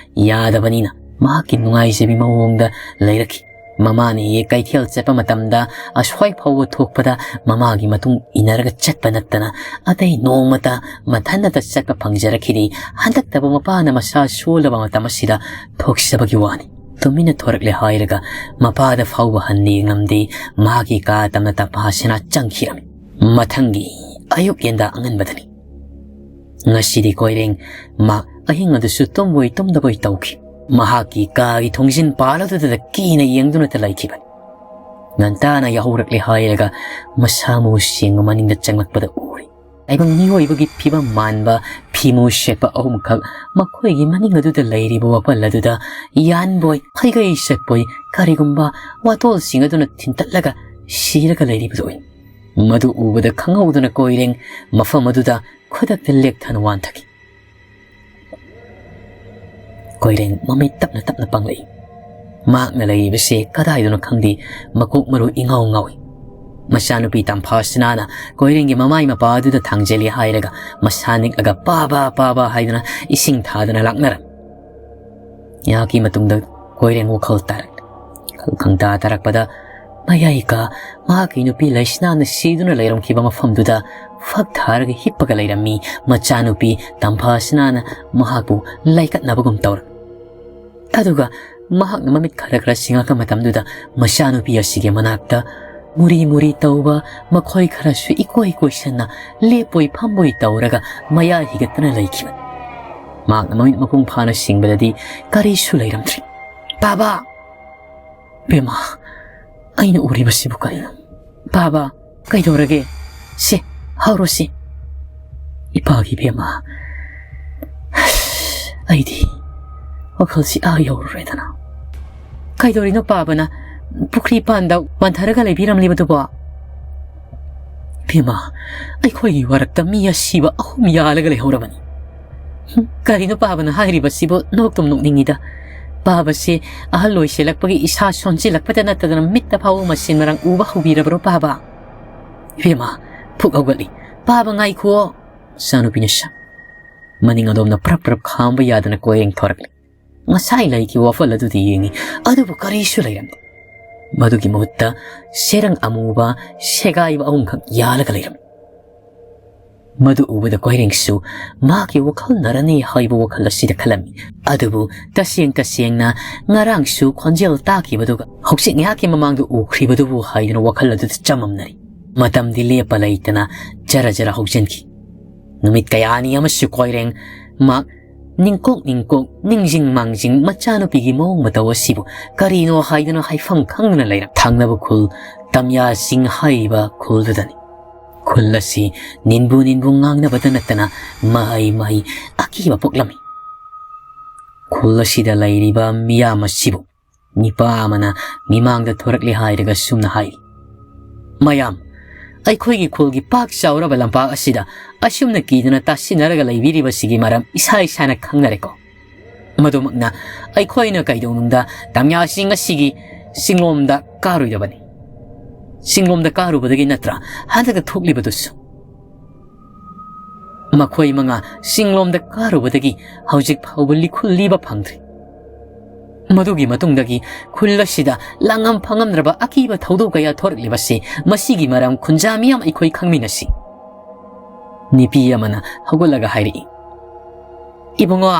ꯌꯥꯗꯕꯅꯤꯅ ꯃꯍꯥꯛꯀꯤ ꯅꯨꯡꯉꯥꯏꯖꯕꯤ ꯃꯑꯣꯡꯗ ꯂꯩꯔꯛꯈꯤ꯫ ꯃꯃꯥꯅ ꯍꯦꯛ ꯀꯩꯊꯦꯜ ꯆꯠꯄ ꯃꯇꯝꯗ ꯑꯁ꯭ꯋꯥꯏ ꯐꯥꯎꯕ ꯊꯣꯛꯄꯗ ꯃꯃꯥꯒꯤ ꯃꯇꯨꯡ ꯏꯟꯅꯔꯒ ꯆꯠꯄ ꯅꯠꯇꯅ ꯑꯇꯩ ꯅꯣꯡꯃꯇ ꯃꯊꯟꯇ ꯆꯠꯄ ꯐꯪꯖꯔꯛꯈꯤꯗꯦ꯫ ꯍꯟꯗꯛꯇꯕꯨ ꯃꯄꯥꯅ ꯃꯁꯥ ꯁꯣꯜꯂꯕ ꯃꯇꯝ ꯑꯁꯤꯗ ꯊꯣꯛꯆꯕꯒꯤ ꯋꯥꯅꯤ꯫ ꯇꯨꯃꯤꯟꯅ ꯊꯣꯔꯛꯂꯦ ꯍꯥꯏꯔꯒ ꯃꯄꯥꯗ ꯐꯥꯎꯕ ꯍꯟꯅ ꯌꯦꯡꯂꯝꯗꯦ꯫ ꯃꯍꯥꯛꯀꯤ ꯀꯥ ꯇꯝꯅ ꯇꯝꯐꯥꯁꯤꯅ ꯆꯪꯈꯤꯔꯝꯃꯤ꯫ ꯃꯊꯪꯒꯤ ꯑꯌꯨꯛ ꯌꯦꯟꯗꯥ ꯑꯉꯟꯕꯗꯅꯤ꯫ ꯉꯁꯤꯗꯤ ꯀꯣꯏꯔꯦꯡ ꯃꯍꯥꯛ ꯑꯍꯤꯡ ꯑꯗꯨꯁꯨ ꯇꯨꯝꯕꯣꯏ ꯇꯨꯝꯗꯕꯣꯏ ꯇꯧꯈꯤ꯫ ꯃꯍꯥꯛꯀꯤ ꯀꯥꯒꯤ ꯊꯣꯡꯖꯤꯟ ꯄꯥꯜ ꯑꯗꯨꯗ ꯀꯤꯅ ꯌꯦꯡꯗꯨꯅꯇ ꯂꯩꯈꯤꯕꯅꯤ꯫ ꯉꯟꯇꯥꯅ ꯌꯥꯍꯧꯔꯛꯂꯦ ꯍꯥꯏꯔꯒ ꯃꯁꯥ ꯃꯎ ꯁꯦꯡꯕ ꯃꯅꯤꯡꯗ ꯆꯪꯂꯛꯄꯗ ꯎꯔꯦ꯫ ꯇꯥꯏꯕꯪ ꯃꯤꯑꯣꯏꯕꯒꯤ ꯐꯤꯕꯝ ꯃꯥꯟꯕ ꯐꯤꯃꯨ ꯁꯦꯠꯄ ꯑꯍꯨꯝꯈꯛ ꯃꯈꯣꯏꯒꯤ ꯃꯅꯤꯡ ꯑꯗꯨꯗ ꯂꯩꯔꯤꯕ ꯋꯥꯄꯜ ꯑꯗꯨꯗ ꯌꯥꯟꯕꯣꯏ ꯍꯩꯒꯩ ꯆꯠꯄꯣꯏ ꯀꯔꯤꯒꯨꯝꯕ ꯋꯥꯇꯣꯜꯁꯤꯡ ꯑꯗꯨꯅ ꯊꯤꯟꯇꯠꯂꯒ ꯁꯤꯔꯒ ꯂꯩꯔꯤꯕꯗꯨ ꯎꯏ꯫ ꯃꯗꯨ ꯎꯕꯗ ꯈꯪꯍꯧꯗꯅ ꯀꯣꯏꯔꯦꯡ ꯃꯐꯝ ꯑꯗꯨꯗ ꯈꯨꯗꯛꯇ ꯂꯦꯛꯊꯅ ꯋꯥꯟꯊꯈꯤ꯫ ꯀꯣꯏꯔꯦꯡ ꯃꯃꯤꯠ ꯇꯞꯅ ꯇꯞꯅ ꯄꯥꯡꯂꯛꯏ꯫ ꯃꯍꯥꯛꯅ ꯂꯩꯔꯤꯕꯁꯦ ꯀꯗꯥꯏꯗꯅꯣ ꯈꯪꯗꯦ, ꯃꯀꯣꯛ ꯃꯔꯨ ꯏꯉꯥꯎ ꯉꯥꯎꯏ꯫ ꯃꯆꯥꯅꯨꯄꯤ ꯇꯝꯐꯥꯁꯅꯥꯅ ꯀꯣꯏꯔꯦꯡꯒꯤ ꯃꯃꯥꯏ ꯃꯄꯥ ꯑꯗꯨꯗ ꯊꯥꯡꯖꯜꯂꯤ ꯍꯥꯏꯔꯒ ꯃꯁꯥ ꯅꯤꯛꯂꯒ "ꯄꯥꯕ, ꯄꯥꯕ" ꯍꯥꯏꯗꯨꯅ ꯏꯁꯤꯡ ꯊꯥꯗꯅ ꯂꯥꯛꯅꯔꯝꯃꯤ꯫ ꯉꯥꯏꯍꯥꯛꯀꯤ ꯃꯇꯨꯡꯗ ꯀꯣꯏꯔꯦꯡ ꯋꯥꯈꯜ ꯇꯥꯔꯛꯂꯦ꯫ ꯋꯥꯈꯜ ꯈꯪꯇꯥ ꯇꯥꯔꯛꯄꯗ ꯃꯌꯥꯏ ꯀꯥ ꯃꯍꯥꯛꯀꯤ ꯅꯨꯄꯤ ꯂꯩꯁꯅꯥꯅ ꯁꯤꯗꯨꯅ ꯂꯩꯔꯝꯈꯤꯕ ꯃꯐꯝꯗꯨꯗ ꯐꯛ ꯊꯥꯔꯒ ꯍꯤꯞꯄꯒ ꯂꯩꯔꯝꯃꯤ ꯃꯆꯥꯅꯨꯄꯤ ꯇꯝꯐꯥꯁꯅꯥꯅ ꯃꯍꯥꯛꯄꯨ ꯂꯥꯏꯀꯠꯅꯕꯒꯨꯝ ꯇꯧꯔꯝꯃꯤ꯫ ꯑꯗꯨꯒ ꯃꯍꯥꯛꯅ ꯃꯃꯤꯠ ꯈꯔ ꯈꯔ ꯁꯤꯡꯉꯛꯄ ꯃꯇꯝꯗꯨꯗ ꯃꯆꯥꯅꯨꯄꯤ ꯑꯁꯤꯒꯤ ꯃꯅꯥꯛꯇ ꯃꯨꯔꯤ ꯃꯨꯔꯤ ꯇꯧꯕ, ꯃꯈꯣꯏ ꯈꯔꯁꯨ ꯏꯀꯣꯏ ꯀꯣꯏꯁꯟꯅ ꯂꯦꯞꯄꯣꯏ ꯐꯝꯕꯣꯏ ꯇꯧꯔꯒ ꯃꯌꯥ ꯍꯤꯒꯠꯇꯨꯅ ꯂꯩꯈꯤꯕꯅꯤ꯫ ꯃꯍꯥꯛꯅ ꯃꯃꯤꯠ ꯃꯄꯨꯡ ꯐꯥꯅ ꯁꯤꯡꯕꯗꯗꯤ ꯀꯔꯤꯁꯨ ꯂꯩꯔꯝꯗ꯭ꯔꯤ꯫ "ꯄꯥꯕ!" "ꯕꯦꯝꯃ, ꯑꯩꯅ ꯎꯔꯤꯕꯁꯤꯕꯨ ꯀꯔꯤꯅꯣ?" "ꯄꯥꯕ, ꯀꯩꯗꯧꯔꯒꯦ? ꯁꯦ, ꯍꯧꯔꯣꯁꯤ꯫" "ꯏꯄꯥꯒꯤ ꯕꯦꯝꯃ, ꯑꯩꯗꯤ ꯋꯥꯈꯜꯁꯤ ꯑꯥ ꯌꯧꯔꯨꯔꯦꯗꯅ꯫" "ꯀꯩꯗꯧꯔꯤꯅꯣ ꯄꯥꯕꯅ ꯄꯨꯈ꯭ꯔꯤ ꯄꯥꯟꯗ ꯋꯥꯟꯊꯔꯒ ꯂꯩꯕꯤꯔꯝꯂꯤꯕꯗꯨꯕꯣ?" "ꯕꯦꯝꯃ, ꯑꯩꯈꯣꯏꯒꯤ ꯋꯥꯔꯛꯇ ꯃꯤ ꯑꯁꯤꯕ ꯑꯍꯨꯝ ꯌꯥꯜꯂꯒ ꯂꯩꯍꯧꯔꯕꯅꯤ꯫" "ꯍꯨꯝ, ꯀꯔꯤꯅꯣ ꯄꯥꯕꯅ ꯍꯥꯏꯔꯤꯕꯁꯤꯕꯨ? ꯅꯣꯛꯇꯨꯝ ꯅꯣꯛꯅꯤꯡꯉꯤꯗ꯫ ꯄꯥꯕꯁꯦ ꯑꯍꯜ ꯑꯣꯏꯁꯤꯜꯂꯛꯄꯒꯤ ꯏꯁꯥ ꯁꯣꯟꯖꯤꯜꯂꯛꯄꯗ ꯅꯠꯇꯗꯅ ꯃꯤꯠꯇ ꯐꯥꯎꯕ ꯃꯁꯤꯟ ꯃꯔꯥꯡ ꯎꯕ ꯍꯧꯕꯤꯔꯕ꯭ꯔꯣ ꯄꯥꯕ?" "ꯏꯕꯦꯝꯃ, ꯐꯨꯛ ꯍꯧꯒꯠꯂꯤ꯫ ꯄꯥꯕ ꯉꯥꯏꯈꯨꯑꯣ꯫" ꯃꯆꯥꯅꯨꯄꯤꯅ ꯁꯛ꯫ ꯃꯅꯤꯡ ꯑꯗꯣꯝꯅ ꯄ꯭ꯔꯞ ꯄ꯭ꯔꯞ ꯈꯥꯝꯕ ꯌꯥꯗꯅ ꯀꯣꯏꯔꯦꯡ ꯊꯣꯔꯛꯂꯦ꯫ ꯉꯁꯥꯏ ꯂꯩꯈꯤꯕ ꯋꯥꯐꯜ ꯑꯗꯨꯗꯤ ꯌꯦꯡꯉꯤ, ꯑꯗꯨꯕꯨ ꯀꯔꯤꯁꯨ ꯂꯩꯔꯝꯗꯦ꯫ ꯃꯗꯨꯒꯤ ꯃꯍꯨꯠꯇ ꯁꯦꯔꯪ ꯑꯃꯨꯕ ꯁꯦꯒꯥꯏꯕ ꯑꯍꯨꯝꯈꯛ ꯌꯥꯜꯂꯒ ꯂꯩꯔꯝꯃꯤ꯫ ꯃꯗꯨ ꯎꯕꯗ ꯀꯣꯏꯔꯦꯡꯁꯨ ꯃꯍꯥꯛꯀꯤ ꯋꯥꯈꯜꯅꯔꯅꯤ ꯍꯥꯏꯕ ꯋꯥꯈꯜ ꯑꯁꯤꯗ ꯈꯜꯂꯝꯃꯤ꯫ ꯑꯗꯨꯕꯨ ꯇꯁꯦꯡ ꯇꯁꯦꯡꯅ ꯉꯔꯥꯡꯁꯨ ꯈꯣꯟꯖꯦꯜ ꯇꯥꯈꯤꯕꯗꯨꯒ ꯍꯧꯖꯤꯛ ꯉꯥꯏꯍꯥꯛꯀꯤ ꯃꯃꯥꯡꯗ ꯎꯈ꯭ꯔꯤꯕꯗꯨꯕꯨ ꯍꯥꯏꯗꯨꯅ ꯋꯥꯈꯜ ꯑꯗꯨꯗ ꯆꯃꯝꯅꯔꯤ꯫ ꯃꯇꯝꯗꯤ ꯂꯦꯞꯄ ꯂꯩꯇꯅ ꯖꯔ ꯖꯔ ꯍꯧꯖꯤꯟꯈꯤ꯫ ꯅꯨꯃꯤꯠ ꯀꯌꯥꯅꯤ ꯑꯃꯁꯨ ꯀꯣꯏꯔꯦꯡ꯫ ꯃꯍꯥꯛ ꯅꯤꯡꯀꯣꯛ ꯅꯤꯡꯀꯣꯛ, ꯅꯤꯡꯖꯤꯡ ꯃꯥꯡꯖꯤꯡ ꯃꯆꯥꯅꯨꯄꯤꯒꯤ ꯃꯑꯣꯡ ꯃꯇꯧ ꯑꯁꯤꯕꯨ ꯀꯔꯤꯅꯣ ꯍꯥꯏꯗꯨꯅ ꯍꯥꯏꯐꯝ ꯈꯪꯗꯅ ꯂꯩꯔꯝ꯫ ꯊꯪꯅꯕ ꯈꯨꯜ ꯇꯝꯌꯥ ꯆꯤꯡ ꯍꯥꯏꯔꯤꯕ ꯈꯨꯜꯗꯨꯗꯅꯤ꯫ ꯈꯨꯜ ꯑꯁꯤ ꯅꯤꯟꯕꯨ ꯅꯤꯟꯕꯨ ꯉꯥꯡꯅꯕꯗ ꯅꯠꯇꯅ ꯃꯍꯩ ꯃꯍꯩ ꯑꯀꯤꯕ ꯄꯣꯛꯂꯝꯃꯤ꯫ ꯈꯨꯜ ꯑꯁꯤꯗ ꯂꯩꯔꯤꯕ ꯃꯤꯌꯥꯝ ꯑꯁꯤꯕꯨ ꯅꯤꯄꯥ ꯑꯃꯅ ꯃꯤꯃꯥꯡꯗ ꯊꯣꯔꯛꯂꯦ ꯍꯥꯏꯔꯒ ꯁꯨꯝꯅ ꯍꯥꯏ, "ꯃꯌꯥꯝ, ꯑꯩꯈꯣꯏꯒꯤ ꯈꯨꯜꯒꯤ ꯄꯥꯛ ꯆꯥꯎꯔꯕ ꯂꯝꯄꯥꯛ ꯑꯁꯤꯗ ꯑꯁꯨꯝꯅ ꯀꯤꯗꯨꯅ ꯇꯥꯁꯤꯟꯅꯔꯒ ꯂꯩꯕꯤꯔꯤꯕꯁꯤꯒꯤ ꯃꯔꯝ ꯏꯁꯥ ꯏꯁꯥꯅ ꯈꯪꯅꯔꯦꯀꯣ꯫ ꯃꯗꯨꯃꯛꯅ ꯑꯩꯈꯣꯏꯅ ꯀꯩꯗꯧꯅꯨꯡꯗ ꯇꯝꯌꯥꯁꯤꯡ ꯑꯁꯤꯒꯤ ꯆꯤꯡꯂꯣꯝꯗ ꯀꯥꯔꯣꯏꯗꯕꯅꯤ꯫ ꯆꯤꯡꯂꯣꯝꯗ ꯀꯥꯔꯨꯕꯗꯒꯤ ꯅꯠꯇ꯭ꯔꯥ ꯍꯟꯗꯛꯇ ꯊꯣꯛꯂꯤꯕꯗꯨꯁꯨ?" ꯃꯈꯣꯏ ꯃꯉꯥ ꯆꯤꯡꯂꯣꯝꯗ ꯀꯥꯔꯨꯕꯗꯒꯤ ꯍꯧꯖꯤꯛ ꯐꯥꯎꯕ ꯂꯤꯈꯨꯜ ꯂꯤꯕ ꯐꯪꯗ꯭ꯔꯤ꯫ ꯃꯗꯨꯒꯤ ꯃꯇꯨꯡꯗꯒꯤ ꯈꯨꯜ ꯑꯁꯤꯗ ꯂꯥꯡꯉꯝ ꯐꯪꯉꯝꯗ꯭ꯔꯕ ꯑꯀꯤꯕ ꯊꯧꯗꯣꯛ ꯀꯌꯥ ꯊꯣꯔꯛꯂꯤꯕꯁꯤ, ꯃꯁꯤꯒꯤ ꯃꯔꯝ ꯈꯨꯟꯖꯥ ꯃꯤꯌꯥꯝ ꯑꯩꯈꯣꯏ ꯈꯪꯃꯤꯟꯅꯁꯤ꯫ ꯅꯨꯄꯤ ꯑꯃꯅ ꯍꯧꯒꯠꯂꯒ ꯍꯥꯏꯔꯛꯏ, "ꯏꯕꯨꯡꯉꯣ,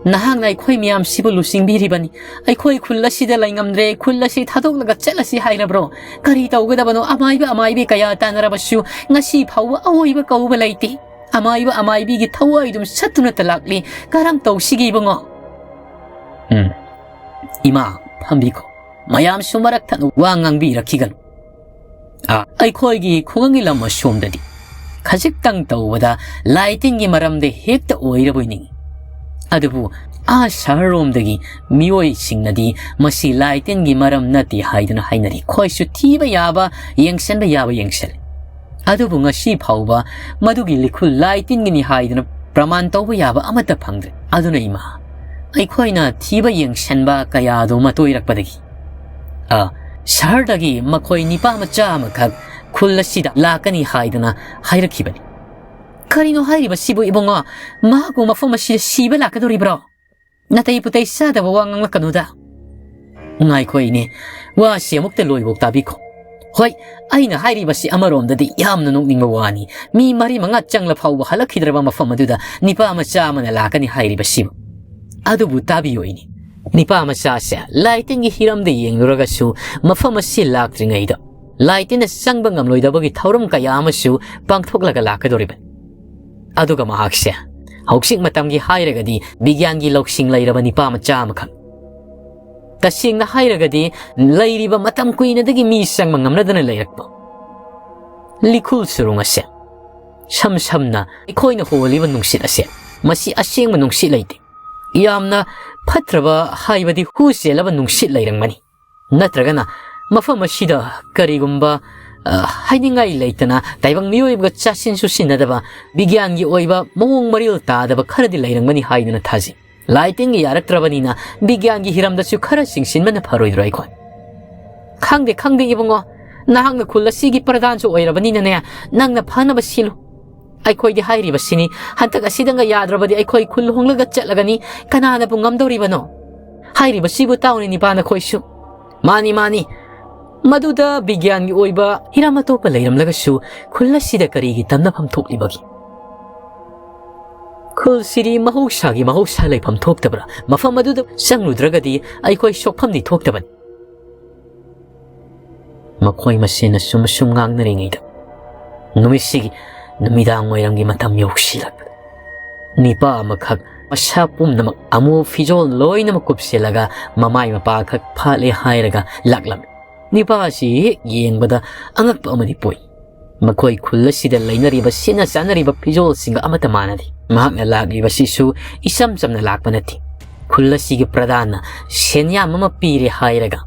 ꯅꯍꯥꯛꯅ ꯑꯩꯈꯣꯏ ꯃꯤꯌꯥꯝꯁꯤꯕꯨ ꯂꯨꯆꯤꯡꯕꯤꯔꯤꯕꯅꯤ꯫ ꯑꯩꯈꯣꯏ ꯈꯨꯜ ꯑꯁꯤꯗ ꯂꯩꯉꯝꯗ꯭ꯔꯦ, ꯈꯨꯜ ꯑꯁꯤ ꯊꯥꯗꯣꯛꯂꯒ ꯆꯠꯂꯁꯤ ꯍꯥꯏꯔꯕ꯭ꯔꯣ? ꯀꯔꯤ ꯇꯧꯒꯗꯕꯅꯣ? ꯑꯃꯥꯏꯕ ꯑꯃꯥꯏꯕꯤ ꯀꯌꯥ ꯇꯥꯟꯅꯔꯕꯁꯨ ꯉꯁꯤ ꯐꯥꯎꯕ ꯑꯑꯣꯏꯕ ꯀꯧꯕ ꯂꯩꯇꯦ꯫ ꯑꯃꯥꯏꯕ ꯑꯃꯥꯏꯕꯤꯒꯤ ꯊꯋꯥꯏ ꯑꯗꯨꯝ ꯁꯠꯇꯨꯅꯇ ꯂꯥꯛꯂꯤ꯫ ꯀꯔꯝ ꯇꯧꯁꯤꯒꯦ ꯏꯕꯨꯡꯉꯣ?" ꯎꯝ, ꯏꯃꯥ, ꯐꯝꯕꯤꯈꯣ꯫ ꯃꯌꯥꯝꯁꯨ ꯃꯔꯛ ꯊꯠꯅ ꯋꯥ ꯉꯥꯡꯕꯤꯔꯛꯈꯤꯒꯅꯨ꯫ ꯑꯥ, ꯑꯩꯈꯣꯏꯒꯤ ꯈꯨꯡꯒꯪꯒꯤ ꯂꯝ ꯑꯁꯣꯝꯗꯗꯤ ꯈꯖꯤꯛꯇꯪ ꯇꯧꯕꯗ ꯂꯥꯏ ꯇꯤꯟꯒꯤ ꯃꯔꯝꯗ ꯍꯦꯛꯇ ꯑꯣꯏꯔꯕꯣꯏ ꯅꯤꯡꯏ꯫ ꯑꯗꯨꯕꯨ ꯑꯥ ꯁꯍꯔꯔꯣꯝꯗꯒꯤ ꯃꯤꯑꯣꯏꯁꯤꯡꯅꯗꯤ ꯃꯁꯤ ꯂꯥꯏ ꯇꯤꯟꯒꯤ ꯃꯔꯝ ꯅꯠꯇꯦ ꯍꯥꯏꯗꯨꯅ ꯍꯥꯏꯅꯔꯤ꯫ ꯑꯩꯈꯣꯏꯁꯨ ꯊꯤꯕ ꯌꯥꯕ, ꯌꯦꯡꯁꯤꯟꯕ ꯌꯥꯕ ꯌꯦꯡꯁꯤꯜꯂꯤ꯫ ꯑꯗꯨꯕꯨ ꯉꯁꯤ ꯐꯥꯎꯕ ꯃꯗꯨꯒꯤ ꯂꯤꯈꯨꯜ ꯂꯥꯏ ꯇꯤꯟꯒꯤꯅꯤ ꯍꯥꯏꯗꯨꯅ ꯄ꯭ꯔꯃꯥꯟ ꯇꯧꯕ ꯌꯥꯕ ꯑꯃꯠꯇ ꯐꯪꯗ꯭ꯔꯦ꯫ ꯑꯗꯨꯅ ꯏꯃꯥ, ꯑꯩꯈꯣꯏꯅ ꯊꯤꯕ ꯌꯦꯡꯁꯤꯟꯕ ꯀꯌꯥꯗꯨ ꯃꯇꯣꯏꯔꯛꯄꯗꯒꯤ, ꯑ, ꯁꯍꯔꯗꯒꯤ ꯃꯈꯣꯏ ꯅꯤꯄꯥ ꯃꯆꯥ ꯑꯃꯈꯛ ꯈꯨꯜ ꯑꯁꯤꯗ ꯂꯥꯛꯀꯅꯤ ꯍꯥꯏꯗꯨꯅ ꯍꯥꯏꯔꯛꯈꯤꯕꯅꯤ꯫ ꯀꯔꯤꯅꯣ ꯍꯥꯏꯔꯤꯕꯁꯤꯕꯨ ꯏꯕꯨꯡꯉꯣ? ꯃꯍꯥꯛꯄꯨ ꯃꯐꯝ ꯑꯁꯤꯗ ꯁꯤꯕ ꯂꯥꯛꯀꯗꯧꯔꯤꯕ꯭ꯔꯣ? ꯅꯥꯇꯩ ꯄꯨꯇꯩ ꯆꯥꯗꯕ ꯋꯥ ꯉꯥꯡꯂꯛꯀꯅꯨꯗ꯫ ꯉꯥꯏꯈꯣ ꯏꯅꯦ, ꯋꯥꯁꯤ ꯑꯃꯨꯛꯇ ꯂꯣꯏꯕꯧ ꯇꯥꯕꯤꯈꯣ꯫ ꯍꯣꯏ, ꯑꯩꯅ ꯍꯥꯏꯔꯤꯕꯁꯤ ꯑꯃꯔꯣꯝꯗꯗꯤ ꯌꯥꯝꯅ ꯅꯣꯛꯅꯤꯡꯕ ꯋꯥꯅꯤ꯫ ꯃꯤ ꯃꯔꯤ ꯃꯉꯥ ꯆꯪꯂ ꯐꯥꯎꯕ ꯍꯜꯂꯛꯈꯤꯗ꯭ꯔꯕ ꯃꯐꯝ ꯑꯗꯨꯗ ꯅꯤꯄꯥ ꯃꯆꯥ ꯑꯃꯅ ꯂꯥꯛꯀꯅꯤ ꯍꯥꯏꯔꯤꯕꯁꯤꯕꯨ꯫ ꯑꯗꯨꯕꯨ ꯇꯥꯕꯤꯌꯨ ꯏꯅꯦ, ꯅꯤꯄꯥ ꯃꯆꯥꯁꯦ ꯂꯥꯏ ꯇꯤꯟꯒꯤ ꯍꯤꯔꯝꯗ ꯌꯦꯡꯂꯨꯔꯒꯁꯨ ꯃꯐꯝ ꯑꯁꯤ ꯂꯥꯛꯇ꯭ꯔꯤꯉꯩꯗ ꯂꯥꯏ ꯇꯤꯟꯅ ꯆꯪꯕ ꯉꯝꯂꯣꯏꯗꯕꯒꯤ ꯊꯧꯔꯝ ꯀꯌꯥ ꯑꯃꯁꯨ ꯄꯥꯡꯊꯣꯛꯂꯒ ꯂꯥꯛꯀꯗꯧꯔꯤꯕꯅꯤ꯫ ꯑꯗꯨꯒ ꯃꯍꯥꯛꯁꯦ ꯍꯧꯖꯤꯛ ꯃꯇꯝꯒꯤ ꯍꯥꯏꯔꯒꯗꯤ ꯕꯤꯒ꯭ꯌꯥꯟꯒꯤ ꯂꯧꯁꯤꯡ ꯂꯩꯔꯕ ꯅꯤꯄꯥ ꯃꯆꯥ ꯑꯃꯈꯛ꯫ ꯇꯁꯦꯡꯅ ꯍꯥꯏꯔꯒꯗꯤ ꯂꯩꯔꯤꯕ ꯃꯇꯝ ꯀꯨꯏꯅꯗꯒꯤ ꯃꯤ ꯆꯪꯕ ꯉꯝꯅꯗꯅ ꯂꯩꯔꯛꯄ ꯂꯤꯈꯨꯜ ꯁꯨꯔꯨꯡ ꯑꯁꯦ, ꯁꯝ ꯁꯝꯅ ꯑꯩꯈꯣꯏꯅ ꯍꯣꯜꯂꯤꯕ ꯅꯨꯡꯁꯤꯠ ꯑꯁꯦ, ꯃꯁꯤ ꯑꯁꯦꯡꯕ ꯅꯨꯡꯁꯤꯠ ꯂꯩꯇꯦ꯫ ꯌꯥꯝꯅ ꯐꯠꯇ꯭ꯔꯕ ꯍꯥꯏꯕꯗꯤ ꯍꯨ ꯆꯦꯜꯂꯕ ꯅꯨꯡꯁꯤꯠ ꯂꯩꯔꯝꯒꯅꯤ꯫ ꯅꯠꯇ꯭ꯔꯒꯅ ꯃꯐꯝ ꯑꯁꯤꯗ ꯀꯔꯤꯒꯨꯝꯕ, ꯑ, ꯍꯥꯏꯅꯤꯡꯉꯥꯏ ꯂꯩꯇꯅ ꯇꯥꯏꯕꯪ ꯃꯤꯑꯣꯏꯕꯒ ꯆꯥꯁꯤꯟ ꯆꯨꯁꯤꯟꯅꯗꯕ ꯕꯤꯒ꯭ꯌꯥꯟꯒꯤ ꯑꯣꯏꯕ ꯃꯑꯣꯡ ꯃꯔꯤꯜ ꯇꯥꯗꯕ ꯈꯔꯗꯤ ꯂꯩꯔꯝꯒꯅꯤ ꯍꯥꯏꯗꯨꯅ ꯊꯥꯖꯩ꯫ ꯂꯥꯏ ꯇꯤꯟꯒꯤ ꯌꯥꯔꯛꯇ꯭ꯔꯕꯅꯤꯅ ꯕꯤꯒ꯭ꯌꯥꯟꯒꯤ ꯍꯤꯔꯝꯗꯁꯨ ꯈꯔ ꯆꯤꯡꯁꯤꯟꯕꯅ ꯐꯔꯣꯏꯗ꯭ꯔꯣ ꯑꯩꯈꯣꯏ? ꯈꯪꯗꯦ, ꯈꯪꯗꯦ ꯏꯕꯨꯡꯉꯣ, ꯅꯍꯥꯛꯅ ꯈꯨꯜ ꯑꯁꯤꯒꯤ ꯄ꯭ꯔꯙꯥꯟꯁꯨ ꯑꯣꯏꯔꯕꯅꯤꯅꯅꯦ, ꯅꯪꯅ ꯐꯅꯕ ꯁꯤꯜꯂꯨ꯫ ꯑꯩꯈꯣꯏꯗꯤ ꯍꯥꯏꯔꯤꯕꯁꯤꯅꯤ, ꯍꯟꯗꯛ ꯑꯁꯤꯗꯪꯒ ꯌꯥꯗ꯭ꯔꯕꯗꯤ ꯑꯩꯈꯣꯏ ꯈꯨꯜ ꯍꯣꯡꯂꯒ ꯆꯠꯂꯒꯅꯤ, ꯀꯅꯥꯅꯕꯨ ꯉꯝꯗꯧꯔꯤꯕꯅꯣ? ꯍꯥꯏꯔꯤꯕꯁꯤꯕꯨ ꯇꯥꯎꯅꯦ ꯅꯤꯄꯥ ꯅꯈꯣꯏꯁꯨ꯫ ꯃꯥꯅꯤ, ꯃꯥꯅꯤ, ꯃꯗꯨꯗ ꯕꯤꯒ꯭ꯌꯥꯟꯒꯤ ꯑꯣꯏꯕ ꯍꯤꯔꯝ ꯑꯇꯣꯞꯄ ꯂꯩꯔꯝꯂꯒꯁꯨ ꯈꯨꯜ ꯑꯁꯤꯗ ꯀꯔꯤꯒꯤ ꯇꯝꯅꯐꯝ ꯊꯣꯛꯂꯤꯕꯒꯦ? ꯈꯨꯜꯁꯤꯗꯤ ꯃꯍꯧꯁꯥꯒꯤ ꯃꯍꯧꯁꯥ ꯂꯩꯐꯝ ꯊꯣꯛꯇꯕ꯭ꯔꯥ? ꯃꯐꯝ ꯑꯗꯨꯗ ꯆꯪꯂꯨꯗ꯭ꯔꯒꯗꯤ ꯑꯩꯈꯣꯏ ꯁꯣꯛꯐꯝꯗꯤ ꯊꯣꯛꯇꯕꯅꯤ꯫ ꯃꯈꯣꯏ ꯃꯁꯦꯟ ꯑꯁꯨꯝ ꯑꯁꯨꯝ ꯉꯥꯡꯅꯔꯤꯉꯩꯗ ꯅꯨꯃꯤꯠꯁꯤꯒꯤ ꯅꯨꯃꯤꯗꯥꯡ ꯋꯥꯏꯔꯝꯒꯤ ꯃꯇꯝ ꯌꯧꯁꯤꯜꯂꯛꯄꯗ ꯅꯤꯄꯥ ꯑꯃꯈꯛ ꯃꯁꯥ ꯄꯨꯝꯅꯃꯛ ꯑꯃꯨꯕ ꯐꯤꯖꯣꯜ ꯂꯣꯏꯅꯃꯛ ꯀꯨꯞꯁꯤꯜꯂꯒ ꯃꯃꯥꯏ ꯃꯄꯥ ꯈꯛ ꯐꯥꯠꯂꯦ ꯍꯥꯏꯔꯒ ꯂꯥꯛꯂꯝꯃꯤ꯫ ꯅꯤꯄꯥ ꯑꯁꯤ ꯍꯦꯛ ꯌꯦꯡꯕꯗ ꯑꯉꯛꯄ ꯑꯃꯗꯤ ꯄꯣꯛꯏ꯫ ꯃꯈꯣꯏ ꯈꯨꯜ ꯑꯁꯤꯗ ꯂꯩꯅꯔꯤꯕ ꯁꯦꯠꯅ ꯆꯥꯅꯔꯤꯕ ꯐꯤꯖꯣꯜꯁꯤꯡꯒ ꯑꯃꯠꯇ ꯃꯥꯟꯅꯗꯦ꯫ ꯃꯍꯥꯛꯅ ꯂꯥꯛꯂꯤꯕꯁꯤꯁꯨ ꯏꯆꯝ ꯆꯝꯅ ꯂꯥꯛꯄ ꯅꯠꯇꯦ꯫ ꯈꯨꯜ ꯑꯁꯤꯒꯤ ꯄ꯭ꯔꯙꯥꯟꯅ ꯁꯦꯟꯌꯥꯝ ꯑꯃ ꯄꯤꯔꯦ ꯍꯥꯏꯔꯒ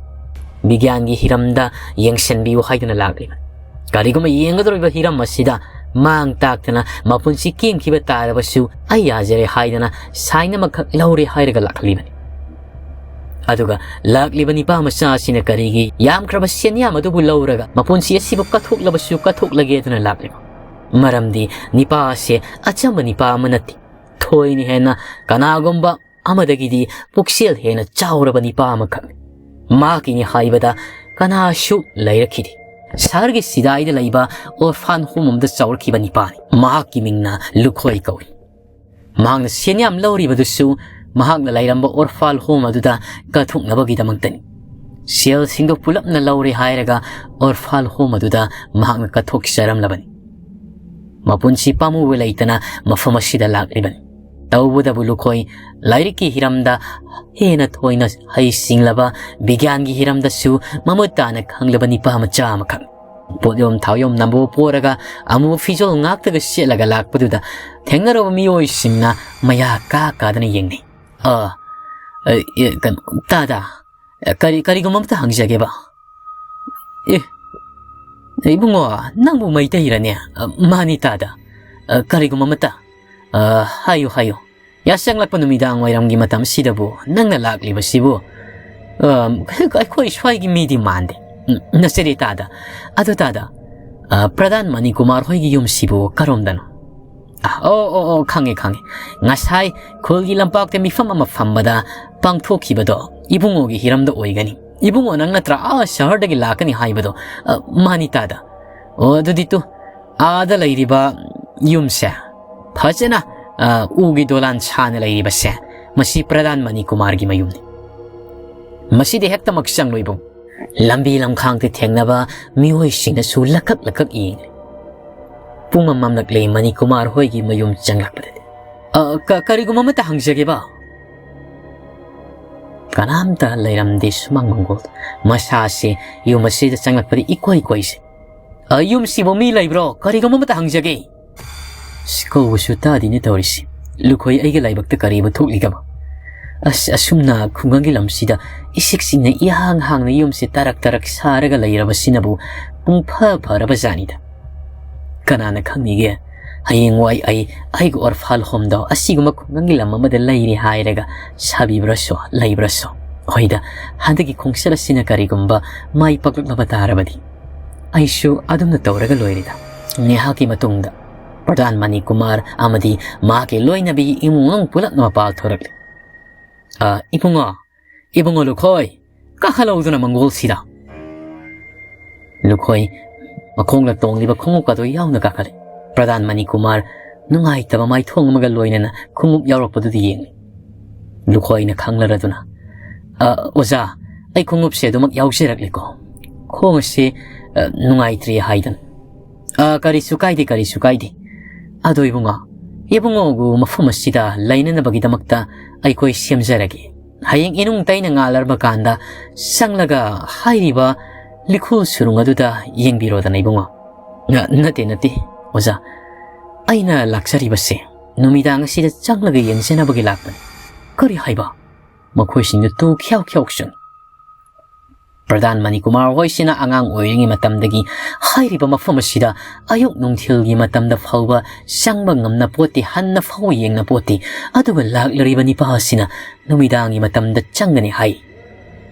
ꯕꯤꯒ꯭ꯌꯥꯟꯒꯤ ꯍꯤꯔꯝꯗ ꯌꯦꯡꯁꯤꯟꯕꯤꯌꯨ ꯍꯥꯏꯗꯨꯅ ꯂꯥꯛꯂꯤꯕꯅꯤ꯫ ꯀꯔꯤꯒꯨꯝꯕ ꯌꯦꯡꯒꯗꯧꯔꯤꯕ ꯍꯤꯔꯝ ꯑꯁꯤꯗ ꯃꯥꯡ ꯇꯥꯛꯇꯅ ꯃꯄꯨꯟꯁꯤ ꯀꯦꯝꯈꯤꯕ ꯇꯥꯔꯕꯁꯨ ꯑꯩ ꯌꯥꯖꯔꯦ ꯍꯥꯏꯗꯅ ꯁꯥꯏꯟ ꯑꯃꯈꯛ ꯂꯧꯔꯦ ꯍꯥꯏꯔꯒ ꯂꯥꯛꯂꯤꯕꯅꯤ꯫ ꯑꯗꯨꯒ ꯂꯥꯛꯂꯤꯕ ꯅꯤꯄꯥ ꯃꯆꯥ ꯑꯁꯤꯅ ꯀꯔꯤꯒꯤ ꯌꯥꯝꯈ꯭ꯔꯕ ꯁꯦꯟꯌꯥꯝ ꯑꯗꯨꯕꯨ ꯂꯧꯔꯒ ꯃꯄꯨꯟꯁꯤ ꯑꯁꯤꯕꯨ ꯀꯠꯊꯣꯛꯂꯕꯁꯨ ꯀꯠꯊꯣꯛꯂꯒꯦꯗꯅ ꯂꯥꯛꯂꯤꯕ? ꯃꯔꯝꯗꯤ ꯅꯤꯄꯥ ꯑꯁꯦ ꯑꯆꯝꯕ ꯅꯤꯄꯥ ꯑꯃ ꯅꯠꯇꯦ꯫ ꯊꯣꯏꯅ ꯍꯦꯟꯅ ꯀꯅꯥꯒꯨꯝꯕ ꯑꯃꯗꯒꯤꯗꯤ ꯄꯨꯛꯆꯦꯜ ꯍꯦꯟꯅ ꯆꯥꯎꯔꯕ ꯅꯤꯄꯥ ꯑꯃꯈꯛꯅꯤ꯫ ꯃꯍꯥꯛꯀꯤꯅꯤ ꯍꯥꯏꯕꯗ ꯀꯅꯥꯁꯨ ꯂꯩꯔꯛꯈꯤꯗꯦ꯫ ꯁꯍꯔꯒꯤ ꯁꯤꯗꯥꯏꯗ ꯂꯩꯕ ꯑꯣꯔꯐꯥꯟ ꯍꯣꯝ ꯑꯃꯗ ꯆꯥꯎꯔꯛꯈꯤꯕ ꯅꯤꯄꯥꯅꯤ꯫ ꯃꯍꯥꯛꯀꯤ ꯃꯤꯡꯅ ꯂꯨꯈꯣꯏ ꯀꯧꯏ꯫ ꯃꯍꯥꯛꯅ ꯁꯦꯟꯌꯥꯝ ꯂꯧꯔꯤꯕꯗꯨꯁꯨ ꯃꯍꯥꯛꯅ ꯂꯩꯔꯝꯕ ꯑꯣꯔꯐꯥꯜ ꯍꯣꯝ ꯑꯗꯨꯗ ꯀꯠꯊꯣꯛꯅꯕꯒꯤꯗꯃꯛꯇꯅꯤ꯫ ꯁꯦꯜꯁꯤꯡꯗꯨ ꯄꯨꯂꯞꯅ ꯂꯧꯔꯦ ꯍꯥꯏꯔꯒ ꯑꯣꯔꯐꯥꯜ ꯍꯣꯝ ꯑꯗꯨꯗ ꯃꯍꯥꯛꯅ ꯀꯠꯊꯣꯛꯆꯔꯝꯂꯕꯅꯤ꯫ ꯃꯄꯨꯟꯁꯤ ꯄꯥꯝꯃꯨꯕ ꯂꯩꯇꯅ ꯃꯐꯝ ꯑꯁꯤꯗ ꯂꯥꯛꯂꯤꯕꯅꯤ꯫ ꯇꯧꯕꯇꯕꯨ ꯂꯨꯈꯣꯏ ꯂꯥꯏꯔꯤꯛꯀꯤ ꯍꯤꯔꯝꯗ ꯍꯦꯟꯅ ꯊꯣꯏꯅ ꯍꯩꯁꯤꯡꯂꯕ, ꯕꯤꯒ꯭ꯌꯥꯟꯒꯤ ꯍꯤꯔꯝꯗꯁꯨ ꯃꯃꯨꯠ ꯇꯥꯅ ꯈꯪꯂꯕ ꯅꯤꯄꯥ ꯃꯆꯥ ꯑꯃꯈꯛ꯫ ꯄꯣꯠꯌꯣꯝ ꯊꯥꯎꯌꯣꯝ ꯅꯝꯕ ꯄꯣꯔꯒ ꯑꯃꯨꯕ ꯐꯤꯖꯣꯜ ꯉꯥꯛꯇꯒ ꯁꯦꯠꯂꯒ ꯂꯥꯛꯄꯗꯨꯗ ꯊꯦꯡꯅꯔꯨꯕ ꯃꯤꯑꯣꯏꯁꯤꯡꯅ ꯃꯌꯥ ꯀꯥ ꯀꯥꯗꯅ ꯌꯦꯡꯅꯩ꯫ "ꯑ, ꯑ, ꯑꯦ, ꯀꯩꯅꯣ, ꯇꯥꯗ, ꯑ, ꯀꯔꯤ, ꯀꯔꯤꯒꯨꯝꯕ ꯑꯝꯇ ꯍꯪꯖꯒꯦꯕ?" "ꯑꯦ, ꯏꯕꯨꯡꯉꯣ, ꯅꯪꯕꯨ ꯃꯩꯇꯩꯔꯅꯦ?" "ꯑ, ꯃꯥꯅꯤ ꯇꯥꯗ꯫ ꯑ, ꯀꯔꯤꯒꯨꯝꯕ ꯑꯃꯇ, ꯑ, ꯍꯥꯏꯌꯨ, ꯍꯥꯏꯌꯨ꯫ ꯌꯥꯆꯪꯂꯛꯄ ꯅꯨꯃꯤꯗꯥꯡ ꯋꯥꯏꯔꯝꯒꯤ ꯃꯇꯝꯁꯤꯗꯕꯨ ꯅꯪꯅ ꯂꯥꯛꯂꯤꯕꯁꯤꯕꯨ, ꯑ, ꯑꯩꯈꯣꯏ ꯁ꯭ꯋꯥꯏꯒꯤ ꯃꯤꯗꯤ ꯃꯥꯟꯗꯦ꯫ ꯎꯝ, ꯅꯆꯔꯦ ꯇꯥꯗ꯫ ꯑꯗꯨ ꯇꯥꯗ, ꯑ, ꯄ꯭ꯔꯙꯥꯟ ꯃꯅꯤꯀꯨꯃꯥꯔ ꯍꯣꯏꯒꯤ ꯌꯨꯝꯁꯤꯕꯨ ꯀꯔꯣꯝꯗꯅꯣ?" "ꯑ, ꯑꯣ, ꯑꯣ, ꯑꯣ, ꯈꯪꯉꯦ, ꯈꯪꯉꯦ꯫ ꯉꯁꯥꯏ ꯈꯨꯜꯒꯤ ꯂꯝꯄꯥꯛꯇ ꯃꯤꯐꯝ ꯑꯃ ꯐꯝꯕꯗ ꯄꯥꯡꯊꯣꯛꯈꯤꯕꯗꯣ ꯏꯕꯨꯡꯉꯣꯒꯤ ꯍꯤꯔꯝꯗ ꯑꯣꯏꯒꯅꯤ꯫ ꯏꯕꯨꯡꯉꯣ ꯅꯪ ꯅꯠꯇ꯭ꯔꯥ ꯑꯥ ꯁꯍꯔꯗꯒꯤ ꯂꯥꯛꯀꯅꯤ ꯍꯥꯏꯕꯗꯣ?" "ꯑ, ꯃꯥꯅꯤ ꯇꯥꯗ꯫ ꯑꯣ, ꯑꯗꯨꯗꯤ ꯇꯨ, ꯑꯥꯗ ꯂꯩꯔꯤꯕ ꯌꯨꯝꯁꯦ, ꯐꯖꯅ, ꯑ, ꯎꯒꯤ ꯗꯣꯂꯥꯟ ꯁꯥꯅ ꯂꯩꯔꯤꯕꯁꯦ, ꯃꯁꯤ ꯄ꯭ꯔꯙꯥꯟ ꯃꯅꯤꯀꯨꯃꯥꯔꯒꯤ ꯃꯌꯨꯝꯅꯤ꯫ ꯃꯁꯤꯗ ꯍꯦꯛꯇꯃꯛ ꯆꯪꯂꯣ ꯏꯕꯨꯡ꯫ ꯂꯝꯕꯤ ꯂꯝꯈꯥꯡꯗ ꯊꯦꯡꯅꯕ ꯃꯤꯑꯣꯏꯁꯤꯡꯅꯁꯨ ꯂꯀꯛ ꯂꯀꯛ ꯌꯦꯡꯂꯤ꯫ ꯄꯨꯡ ꯑꯃ ꯃꯝꯂꯛꯂꯦ ꯃꯅꯤꯀꯨꯃꯥꯔ ꯍꯣꯏꯒꯤ ꯃꯌꯨꯝ ꯆꯪꯂꯛꯄꯗꯗꯤ꯫ "ꯑ, ꯀ-, ꯀꯔꯤꯒꯨꯝꯕ ꯑꯃꯇ ꯍꯪꯖꯒꯦꯕ?" ꯀꯅꯥꯝꯇ ꯂꯩꯔꯝꯗꯦ ꯁꯨꯃꯥꯡ ꯃꯪꯒꯣꯜꯗ꯫ ꯃꯁꯥꯁꯦ ꯌꯨꯝ ꯑꯁꯤꯗ ꯆꯪꯂꯛꯄꯗ ꯏꯀꯣꯏ ꯀꯣꯏꯁꯦ꯫ "ꯑ, ꯌꯨꯝꯁꯤꯕꯨ ꯃꯤ ꯂꯩꯕ꯭ꯔꯣ? ꯀꯔꯤꯒꯨꯝꯕ ꯑꯃꯇ ꯍꯪꯖꯒꯦ꯫" ꯑꯁ, ꯀꯧꯕꯁꯨ ꯇꯥꯗꯦꯅꯦ ꯇꯧꯔꯤꯁꯤ꯫ ꯂꯨꯈꯣꯏ ꯑꯩꯒꯤ ꯂꯥꯏꯕꯛꯇ ꯀꯔꯤꯕꯨ ꯊꯣꯛꯂꯤꯒꯕ? ꯑꯁ, ꯑꯁꯨꯝꯅ ꯈꯨꯡꯒꯪꯒꯤ ꯂꯝꯁꯤꯗ ꯏꯁꯤꯛ ꯆꯤꯛꯅ ꯏꯍꯥꯡ ꯍꯥꯡꯅ ꯌꯨꯝꯁꯦ ꯇꯔꯛ ꯇꯔꯛ ꯁꯥꯔꯒ ꯂꯩꯔꯕꯁꯤꯅꯕꯨ ꯄꯨꯡ ꯐ ꯐꯔꯕ ꯖꯥꯠꯅꯤꯗ꯫ ꯀꯅꯥꯅ ꯈꯪꯅꯤꯒꯦ? ꯍꯌꯦꯡꯋꯥꯏ ꯑꯩ ꯑꯩꯒꯤ ꯑꯣꯔꯐꯥꯜ ꯍꯣꯝꯗꯣ ꯑꯁꯤꯒꯨꯝꯕ ꯈꯨꯡꯒꯪꯒꯤ ꯂꯝ ꯑꯃꯗ ꯂꯩꯔꯦ ꯍꯥꯏꯔꯒ ꯁꯥꯕꯤꯕ꯭ꯔꯁꯨ, ꯂꯩꯕ꯭ꯔꯁꯨ꯫ ꯍꯣꯏꯗ, ꯍꯟꯗꯛꯀꯤ ꯈꯣꯡꯆꯠ ꯑꯁꯤꯅ ꯀꯔꯤꯒꯨꯝꯕ ꯃꯥꯏ ꯄꯥꯛꯂꯛꯂꯕ ꯇꯥꯔꯕꯗꯤ ꯑꯩꯁꯨ ꯑꯗꯨꯝꯅ ꯇꯧꯔꯒ ꯂꯣꯏꯔꯦꯗ꯫ ꯉꯥꯏꯍꯥꯛꯀꯤ ꯃꯇꯨꯡꯗ ꯄ꯭ꯔꯙꯥꯟ ꯃꯅꯤꯀꯨꯃꯥꯔ ꯑꯃꯗꯤ ꯃꯍꯥꯛꯀꯤ ꯂꯣꯏꯅꯕꯤ ꯏꯃꯨꯡ ꯃꯅꯨꯡ ꯄꯨꯂꯞꯅ ꯃꯄꯥꯜ ꯊꯣꯔꯛꯂꯦ꯫ "ꯑ, ꯏꯕꯨꯡꯉꯣ, ꯏꯕꯨꯡꯉꯣ ꯂꯨꯈꯣꯏ, ꯀꯥꯈꯠꯍꯧꯗꯅ ꯃꯪꯒꯣꯜꯁꯤꯗ꯫" ꯂꯨꯈꯣꯏ ꯃꯈꯣꯡꯗ ꯇꯣꯡꯂꯤꯕ ꯈꯣꯡꯎꯞ ꯑꯗꯨ ꯌꯥꯎꯅ ꯀꯥꯈꯠꯂꯦ꯫ ꯄ꯭ꯔꯙꯥꯟ ꯃꯅꯤꯀꯨꯃꯥꯔ ꯅꯨꯡꯉꯥꯏꯇꯕ ꯃꯥꯏꯊꯣꯡ ꯑꯃꯒ ꯂꯣꯏꯅꯅ ꯈꯣꯡꯎꯞ ꯌꯥꯎꯔꯛꯄꯗꯨꯗ ꯌꯦꯡꯂꯤ꯫ ꯂꯨꯈꯣꯏꯅ ꯈꯪꯂꯔꯗꯨꯅ, "ꯑ, ꯑꯣꯖꯥ, ꯑꯩ ꯈꯣꯡꯎꯞꯁꯦ ꯑꯗꯨꯃꯛ ꯌꯥꯎꯖꯔꯛꯂꯦꯀꯣ꯫ ꯈꯣꯡ ꯑꯁꯤ, ꯑ, ꯅꯨꯡꯉꯥꯏꯇ꯭ꯔꯤ ꯍꯥꯏꯗꯅ꯫" "ꯑ, ꯀꯔꯤꯁꯨ ꯀꯥꯏꯗꯦ, ꯀꯔꯤꯁꯨ ꯀꯥꯏꯗꯦ꯫ "ꯑꯗꯣ ꯏꯕꯨꯡꯉꯣ, ꯏꯕꯨꯡꯉꯣꯕꯨ ꯃꯐꯝ ꯑꯁꯤꯗ ꯂꯩꯅꯅꯕꯒꯤꯗꯃꯛꯇ ꯑꯩꯈꯣꯏ ꯁꯦꯝꯖꯔꯒꯦ꯫ ꯍꯌꯦꯡ ꯏꯅꯨꯡ ꯇꯩꯅ ꯉꯥꯜꯂꯔꯕ ꯀꯥꯟꯗ ꯆꯪꯂꯒ ꯍꯥꯏꯔꯤꯕ ꯂꯤꯈꯨꯜ ꯁꯨꯔꯨꯡ ꯑꯗꯨꯗ ꯌꯦꯡꯕꯤꯔꯣꯗꯅ ꯏꯕꯨꯡꯉꯣ꯫" "ꯑ, ꯅꯠꯇꯦ, ꯅꯠꯇꯦ, ꯑꯣꯖꯥ꯫ ꯑꯩꯅ ꯂꯥꯛꯆꯔꯤꯕꯁꯦ ꯅꯨꯃꯤꯗꯥꯡ ꯑꯁꯤꯗ ꯆꯪꯂꯒ ꯌꯦꯡꯖꯅꯕꯒꯤ ꯂꯥꯛꯄꯅꯤ꯫" "ꯀꯔꯤ ꯍꯥꯏꯕ?" ꯃꯈꯣꯏꯁꯤꯡꯗꯨ ꯇꯨ ꯈ꯭ꯌꯥꯎ ꯈ꯭ꯌꯥꯎ ꯆꯨꯝ꯫ "ꯄ꯭ꯔꯙꯥꯟ ꯃꯅꯤꯀꯨꯃꯥꯔ ꯍꯣꯏꯁꯤꯅ ꯑꯉꯥꯡ ꯑꯣꯏꯔꯤꯉꯩ ꯃꯇꯝꯗꯒꯤ ꯍꯥꯏꯔꯤꯕ ꯃꯐꯝ ꯑꯁꯤꯗ ꯑꯌꯨꯛ ꯅꯨꯡꯊꯤꯜꯒꯤ ꯃꯇꯝꯗ ꯐꯥꯎꯕ ꯆꯪꯕ ꯉꯝꯅ ꯄꯣꯠꯇꯦ, ꯍꯟꯅ ꯐꯥꯎꯕ ꯌꯦꯡꯅ ꯄꯣꯠꯇꯦ꯫ ꯑꯗꯨꯒ ꯂꯥꯛꯂꯤꯕ ꯅꯤꯄꯥ ꯑꯁꯤꯅ ꯅꯨꯃꯤꯗꯥꯡꯒꯤ ꯃꯇꯝꯗ ꯆꯪꯒꯅꯤ ꯍꯥꯏ꯫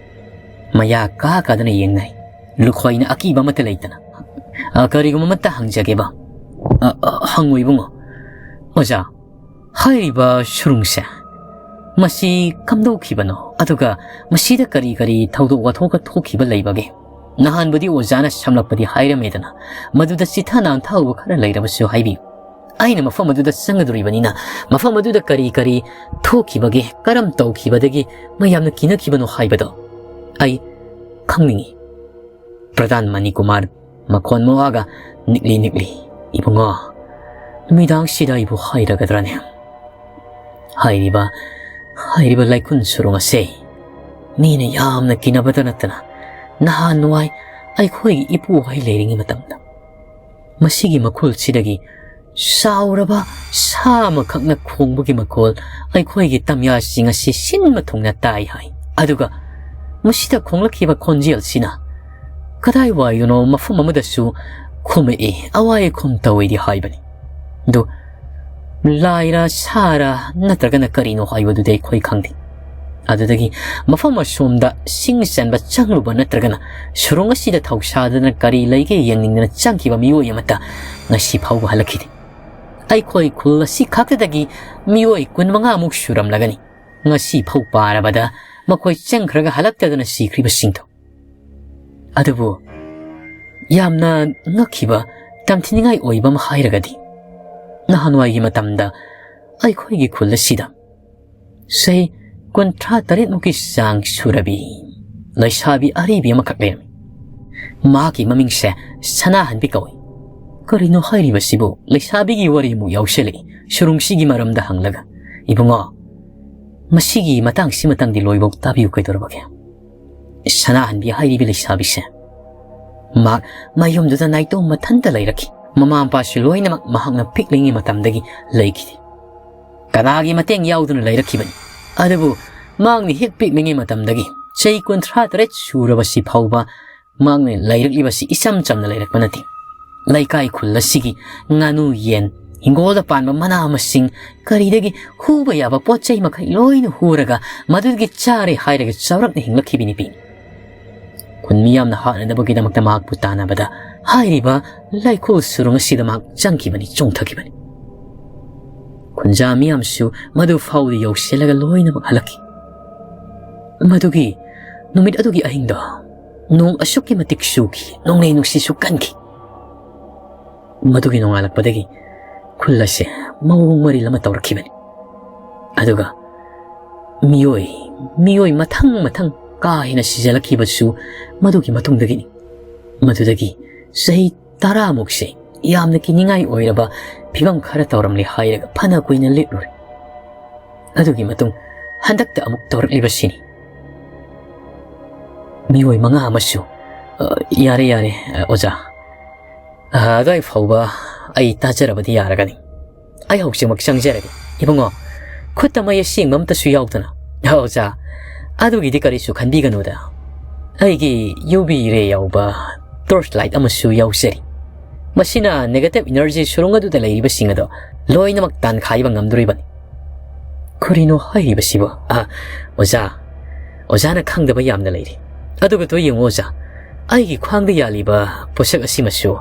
ꯃꯌꯥ ꯀꯥ ꯀꯥꯗꯅ ꯌꯦꯡꯅꯩ꯫ ꯂꯨꯈꯣꯏꯅ ꯑꯀꯤꯕ ꯑꯃꯠꯇ ꯂꯩꯇꯅ꯫ "ꯑ, ꯀꯔꯤꯒꯨꯝꯕ ꯑꯃꯠꯇ ꯍꯪꯖꯒꯦꯕ?" "ꯑ, ꯑ, ꯍꯪꯉꯨ ꯏꯕꯨꯡꯉꯣ꯫" "ꯑꯣꯖꯥ, ꯍꯥꯏꯔꯤꯕ ꯁꯨꯔꯨꯡꯁꯦ, ꯃꯁꯤ ꯀꯝꯗꯧꯈꯤꯕꯅꯣ? ꯑꯗꯨꯒ ꯃꯁꯤꯗ ꯀꯔꯤ ꯀꯔꯤ ꯊꯧꯗꯣꯛ ꯋꯥꯊꯣꯛꯀ ꯊꯣꯛꯈꯤꯕ ꯂꯩꯕꯒꯦ? ꯅꯍꯥꯟꯕꯨꯗꯤ ꯑꯣꯖꯥꯅ ꯁꯝꯂꯛꯄꯗꯤ ꯍꯥꯏꯔꯝꯃꯦꯗꯅ, ꯃꯗꯨꯗ ꯆꯤꯊ ꯅꯥꯟꯊꯍꯧꯕ ꯈꯔ ꯂꯩꯔꯕꯁꯨ ꯍꯥꯏꯕꯤꯌꯨ꯫ ꯑꯩꯅ ꯃꯐꯝ ꯑꯗꯨꯗ ꯆꯪꯒꯗꯧꯔꯤꯕꯅꯤꯅ, ꯃꯐꯝ ꯑꯗꯨꯗ ꯀꯔꯤ ꯀꯔꯤ ꯊꯣꯛꯈꯤꯕꯒꯦ, ꯀꯔꯝ ꯇꯧꯈꯤꯕꯗꯒꯤ ꯃꯌꯥꯝꯅ ꯀꯤꯅꯈꯤꯕꯅꯣ ꯍꯥꯏꯕꯗꯣ ꯑꯩ ꯈꯪꯅꯤꯡꯏ꯫" ꯄ꯭ꯔꯙꯥꯟ ꯃꯅꯤꯀꯨꯃꯥꯔ ꯃꯈꯣꯟ ꯃꯋꯥꯒ ꯅꯤꯛꯂꯤ ꯅꯤꯛꯂꯤ, "ꯏꯕꯨꯡꯉꯣ, ꯅꯨꯃꯤꯗꯥꯡꯁꯤꯗ ꯑꯩꯕꯨ ꯍꯥꯏꯔꯒꯗ꯭ꯔꯅꯦ? ꯍꯥꯏꯔꯤꯕ, ꯍꯥꯏꯔꯤꯕ ꯂꯩꯈꯨꯜ ꯁꯨꯔꯨꯡ ꯑꯁꯦ ꯃꯤꯅ ꯌꯥꯝꯅ ꯀꯤꯅꯕꯇ ꯅꯠꯇꯅ, ꯅꯍꯥꯟꯋꯥꯏ ꯑꯩꯈꯣꯏꯒꯤ ꯏꯄꯨ ꯍꯣꯏ ꯂꯩꯔꯤꯉꯩ ꯃꯇꯝꯗ ꯃꯁꯤꯒꯤ ꯃꯈꯨꯜꯁꯤꯗꯒꯤ ꯆꯥꯎꯔꯕ ꯁꯥ ꯑꯃꯈꯛꯅ ꯈꯣꯡꯕꯒꯤ ꯃꯈꯣꯜ ꯑꯩꯈꯣꯏꯒꯤ ꯇꯝꯌꯥꯁꯤꯡ ꯑꯁꯤ ꯁꯤꯟꯕ ꯊꯨꯡꯅ ꯇꯥꯏ ꯍꯥꯏ꯫ ꯑꯗꯨꯒ ꯃꯁꯤꯗ ꯈꯣꯡꯂꯛꯈꯤꯕ ꯈꯣꯟꯖꯦꯜꯁꯤꯅ ꯀꯗꯥꯏꯋꯥꯏꯗꯅꯣ ꯃꯐꯝ ꯑꯃꯗꯁꯨ ꯈꯨꯝꯃꯛꯏ, ꯑꯋꯥꯏ ꯑꯈꯨꯝ ꯇꯧꯏꯗꯤ ꯍꯥꯏꯕꯅꯤ꯫ ꯑꯗꯨ ꯂꯥꯏꯔ ꯁꯥꯔ ꯅꯠꯇ꯭ꯔꯒꯅ ꯀꯔꯤꯅꯣ ꯍꯥꯏꯕꯗꯨꯗꯤ ꯑꯩꯈꯣꯏ ꯈꯪꯗꯦ꯫ ꯑꯗꯨꯗꯒꯤ ꯃꯐꯝ ꯑꯁꯣꯝꯗ ꯁꯤꯡ ꯆꯟꯕ ꯆꯪꯂꯨꯕ ꯅꯠꯇ꯭ꯔꯒꯅ ꯁꯨꯔꯨꯡ ꯑꯁꯤꯗ ꯊꯧꯁꯥꯗꯅ ꯀꯔꯤ ꯂꯩꯒꯦ ꯌꯦꯡꯅꯤꯡꯗꯅ ꯆꯪꯈꯤꯕ ꯃꯤꯑꯣꯏ ꯑꯃꯠꯇ ꯉꯁꯤ ꯐꯥꯎꯕ ꯍꯜꯂꯛꯈꯤꯗꯦ꯫ ꯑꯩꯈꯣꯏ ꯈꯨꯜ ꯑꯁꯤ ꯈꯛꯇꯗꯒꯤ ꯃꯤꯑꯣꯏ ꯀꯨꯟꯃꯉꯥꯃꯨꯛ ꯁꯨꯔꯝꯂꯒꯅꯤ ꯉꯁꯤ ꯐꯥꯎ ꯄꯥꯔꯕꯗ ꯃꯈꯣꯏ ꯆꯪꯈ꯭ꯔꯒ ꯍꯜꯂꯛꯇꯗꯅ ꯁꯤꯈ꯭ꯔꯤꯕꯁꯤꯡꯗꯣ꯫ ꯑꯗꯨꯕꯨ ꯌꯥꯝꯅ ꯉꯛꯈꯤꯕ, ꯇꯝꯊꯤꯅꯤꯡꯉꯥꯏ ꯑꯣꯏꯕ ꯑꯃ ꯍꯥꯏꯔꯒꯗꯤ, ꯅꯍꯥꯟꯋꯥꯏꯒꯤ ꯃꯇꯝꯗ ꯑꯩꯈꯣꯏꯒꯤ ꯈꯨꯜ ꯑꯁꯤꯗ ꯆꯍꯤ ꯀꯨꯟꯊ꯭ꯔꯥ ꯇꯔꯦꯠꯃꯨꯛꯀꯤ ꯆꯥꯡ ꯁꯨꯔꯕꯤ ꯂꯩꯁꯥꯕꯤ ꯑꯔꯤꯕꯤ ꯑꯃꯈꯛ ꯂꯩꯔꯝꯃꯤ꯫ ꯃꯍꯥꯛꯀꯤ ꯃꯃꯤꯡꯁꯦ ꯁꯅꯥꯍꯟꯕꯤ ꯀꯧꯏ꯫ "ꯀꯔꯤꯅꯣ ꯍꯥꯏꯔꯤꯕꯁꯤꯕꯨ?" ꯂꯩꯁꯥꯕꯤꯒꯤ ꯋꯥꯔꯤ ꯑꯃꯨꯛ ꯌꯥꯎꯁꯜꯂꯛꯏ꯫ ꯁꯨꯔꯨꯡꯁꯤꯒꯤ ꯃꯔꯝꯗ ꯍꯪꯂꯒ, "ꯏꯕꯨꯡꯉꯣ, ꯃꯁꯤꯒꯤ ꯃꯇꯥꯡꯁꯤꯃꯇꯪꯗꯤ ꯂꯣꯏꯕꯧ ꯇꯥꯕꯤꯌꯨ ꯀꯩꯗꯧꯔꯕꯒꯦ?" ꯁꯅꯥꯍꯟꯕꯤ ꯍꯥꯏꯔꯤꯕ ꯂꯩꯁꯥꯕꯤꯁꯦ ꯃꯍꯥꯛ ꯃꯌꯨꯝꯗꯨꯗ ꯅꯥꯏꯇꯣꯝ ꯃꯊꯟꯇ ꯂꯩꯔꯛꯈꯤ꯫ ꯃꯃꯥ ꯃꯄꯥꯁꯨ ꯂꯣꯏꯅꯃꯛ ꯃꯍꯥꯛꯅ ꯄꯤꯛꯂꯤꯉꯩ ꯃꯇꯝꯗꯒꯤ ꯂꯩꯈꯤꯗꯦ꯫ ꯀꯅꯥꯒꯤ ꯃꯇꯦꯡ ꯌꯥꯎꯗꯨꯅ ꯂꯩꯔꯛꯈꯤꯕꯅꯤ꯫ ꯑꯗꯨꯕꯨ ꯃꯍꯥꯛꯅ ꯍꯦꯛ ꯄꯤꯛꯂꯤꯉꯩ ꯃꯇꯝꯗꯒꯤ ꯆꯍꯤ ꯀꯨꯟꯊ꯭ꯔꯥ ꯇꯔꯦꯠ ꯁꯨꯔꯕꯁꯤ ꯐꯥꯎꯕ ꯃꯍꯥꯛꯅ ꯂꯩꯔꯛꯂꯤꯕꯁꯤ ꯏꯆꯝ ꯆꯝꯅ ꯂꯩꯔꯛꯄ ꯅꯠꯇꯦ꯫ ꯂꯩꯀꯥꯏ ꯈꯨꯜ ꯑꯁꯤꯒꯤ ꯉꯥꯅꯨ ꯌꯦꯟ, ꯍꯤꯡꯒꯣꯜꯗ ꯄꯥꯟꯕ ꯃꯅꯥ ꯃꯁꯤꯡ, ꯀꯔꯤꯗꯒꯤ ꯍꯨꯕ ꯌꯥꯕ ꯄꯣꯠ ꯆꯩ ꯃꯈꯩ ꯂꯣꯏꯅ ꯍꯨꯔꯒ ꯃꯗꯨꯗꯒꯤ ꯆꯥꯔꯦ ꯍꯥꯏꯔꯒ ꯆꯥꯎꯔꯛꯅ ꯍꯤꯡꯂꯛꯈꯤꯕ ꯅꯨꯄꯤꯅꯤ꯫ ꯈꯨꯟ ꯃꯤꯌꯥꯝꯅ ꯍꯥꯠꯅꯗꯕꯒꯤꯗꯃꯛꯇ ꯃꯍꯥꯛꯄꯨ ꯇꯥꯟꯅꯕꯗ ꯍꯥꯏꯔꯤꯕ ꯂꯩꯀꯣꯜ ꯁꯨꯔꯨꯡ ꯑꯁꯤꯗ ꯃꯍꯥꯛ ꯆꯪꯈꯤꯕꯅꯤ, ꯆꯣꯡꯊꯈꯤꯕꯅꯤ꯫ ꯈꯨꯟꯖꯥ ꯃꯤꯌꯥꯝꯁꯨ ꯃꯗꯨ ꯐꯥꯎꯗ ꯌꯧꯁꯤꯜꯂꯒ ꯂꯣꯏꯅꯃꯛ ꯍꯜꯂꯛꯈꯤ꯫ ꯃꯗꯨꯒꯤ ꯅꯨꯃꯤꯠ ꯑꯗꯨꯒꯤ ꯑꯍꯤꯡꯗꯣ ꯅꯣꯡ ꯑꯁꯨꯛꯀꯤ ꯃꯇꯤꯛ ꯆꯨꯈꯤ, ꯅꯣꯡꯂꯩ ꯅꯨꯡꯁꯤꯠꯁꯨ ꯀꯟꯈꯤ꯫ ꯃꯗꯨꯒꯤ ꯅꯣꯡꯉꯥꯜꯂꯛꯄꯗꯒꯤ ꯈꯨꯜ ꯑꯁꯦ ꯃꯑꯣꯡ ꯃꯔꯤꯜ ꯑꯃ ꯇꯧꯔꯛꯈꯤꯕꯅꯤ꯫ ꯑꯗꯨꯒ ꯃꯤꯑꯣꯏ, ꯃꯤꯑꯣꯏ ꯃꯊꯪ ꯃꯊꯪ ꯀꯥ ꯍꯦꯟꯅ ꯁꯤꯖꯤꯜꯂꯛꯈꯤꯕꯁꯨ ꯃꯗꯨꯒꯤ ꯃꯇꯨꯡꯗꯒꯤꯅꯤ꯫ ꯃꯗꯨꯗꯒꯤ ꯆꯍꯤ ꯇꯔꯥꯃꯨꯛꯁꯦ ꯌꯥꯝꯅ ꯀꯤꯅꯤꯡꯉꯥꯏ ꯑꯣꯏꯔꯕ ꯐꯤꯕꯝ ꯈꯔ ꯇꯧꯔꯝꯂꯦ ꯍꯥꯏꯔꯒ ꯐꯅ ꯀꯨꯏꯅ ꯂꯤꯠꯂꯨꯔꯦ꯫ ꯑꯗꯨꯒꯤ ꯃꯇꯨꯡ ꯍꯟꯗꯛꯇ ꯑꯃꯨꯛ ꯇꯧꯔꯛꯂꯤꯕꯁꯤꯅꯤ꯫ ꯃꯤꯑꯣꯏ ꯃꯉꯥ ꯑꯃꯁꯨ, "ꯑ, ꯌꯥꯔꯦ, ꯌꯥꯔꯦ, ꯑ, ꯑꯣꯖꯥ꯫ ꯑ, ꯑꯗꯨꯋꯥꯏ ꯐꯥꯎꯕ ꯑꯩ ꯇꯥꯖꯔꯕꯗꯤ ꯌꯥꯔꯒꯅꯤ꯫ ꯑꯩ ꯍꯧꯖꯤꯛꯃꯛ ꯆꯪꯖꯔꯒꯦ꯫ ꯏꯕꯨꯡꯉꯣ, ꯈꯨꯠꯇ ꯃꯩ ꯑꯁꯦꯡꯕ ꯑꯝꯇꯁꯨ ꯌꯥꯎꯗꯅ꯫" "ꯑ, ꯑꯣꯖꯥ, ꯑꯗꯨꯒꯤꯗꯤ ꯀꯔꯤꯁꯨ ꯈꯟꯕꯤꯒꯅꯨꯗ꯫ ꯑꯩꯒꯤ ꯌꯨ ꯚꯤ ꯔꯦ ꯌꯥꯎꯕ ꯇꯣꯔꯆ ꯂꯥꯏꯠ ꯑꯃꯁꯨ ꯌꯥꯎꯖꯔꯤ꯫ ꯃꯁꯤꯅ ꯅꯦꯒꯦꯇꯤꯚ ꯏꯅꯔꯖꯤ ꯁꯨꯔꯨꯡ ꯑꯗꯨꯗ ꯂꯩꯔꯤꯕꯁꯤꯡ ꯑꯗꯣ ꯂꯣꯏꯅꯃꯛ ꯇꯥꯟꯈꯥꯏꯕ ꯉꯝꯗꯣꯔꯤꯕꯅꯤ꯫" "ꯀꯔꯤꯅꯣ ꯍꯥꯏꯔꯤꯕꯁꯤꯕꯣ?" "ꯑ, ꯑꯣꯖꯥ, ꯑꯣꯖꯥꯅ ꯈꯪꯗꯕ ꯌꯥꯝꯅ ꯂꯩꯔꯤ꯫ ꯑꯗꯨꯒ ꯇꯣ ꯌꯦꯡꯉꯨ ꯑꯣꯖꯥ, ꯑꯩꯒꯤ ꯈ꯭ꯋꯥꯡꯗ ꯌꯥꯜꯂꯤꯕ ꯄꯣꯠꯁꯛ ꯑꯁꯤꯃꯁꯨ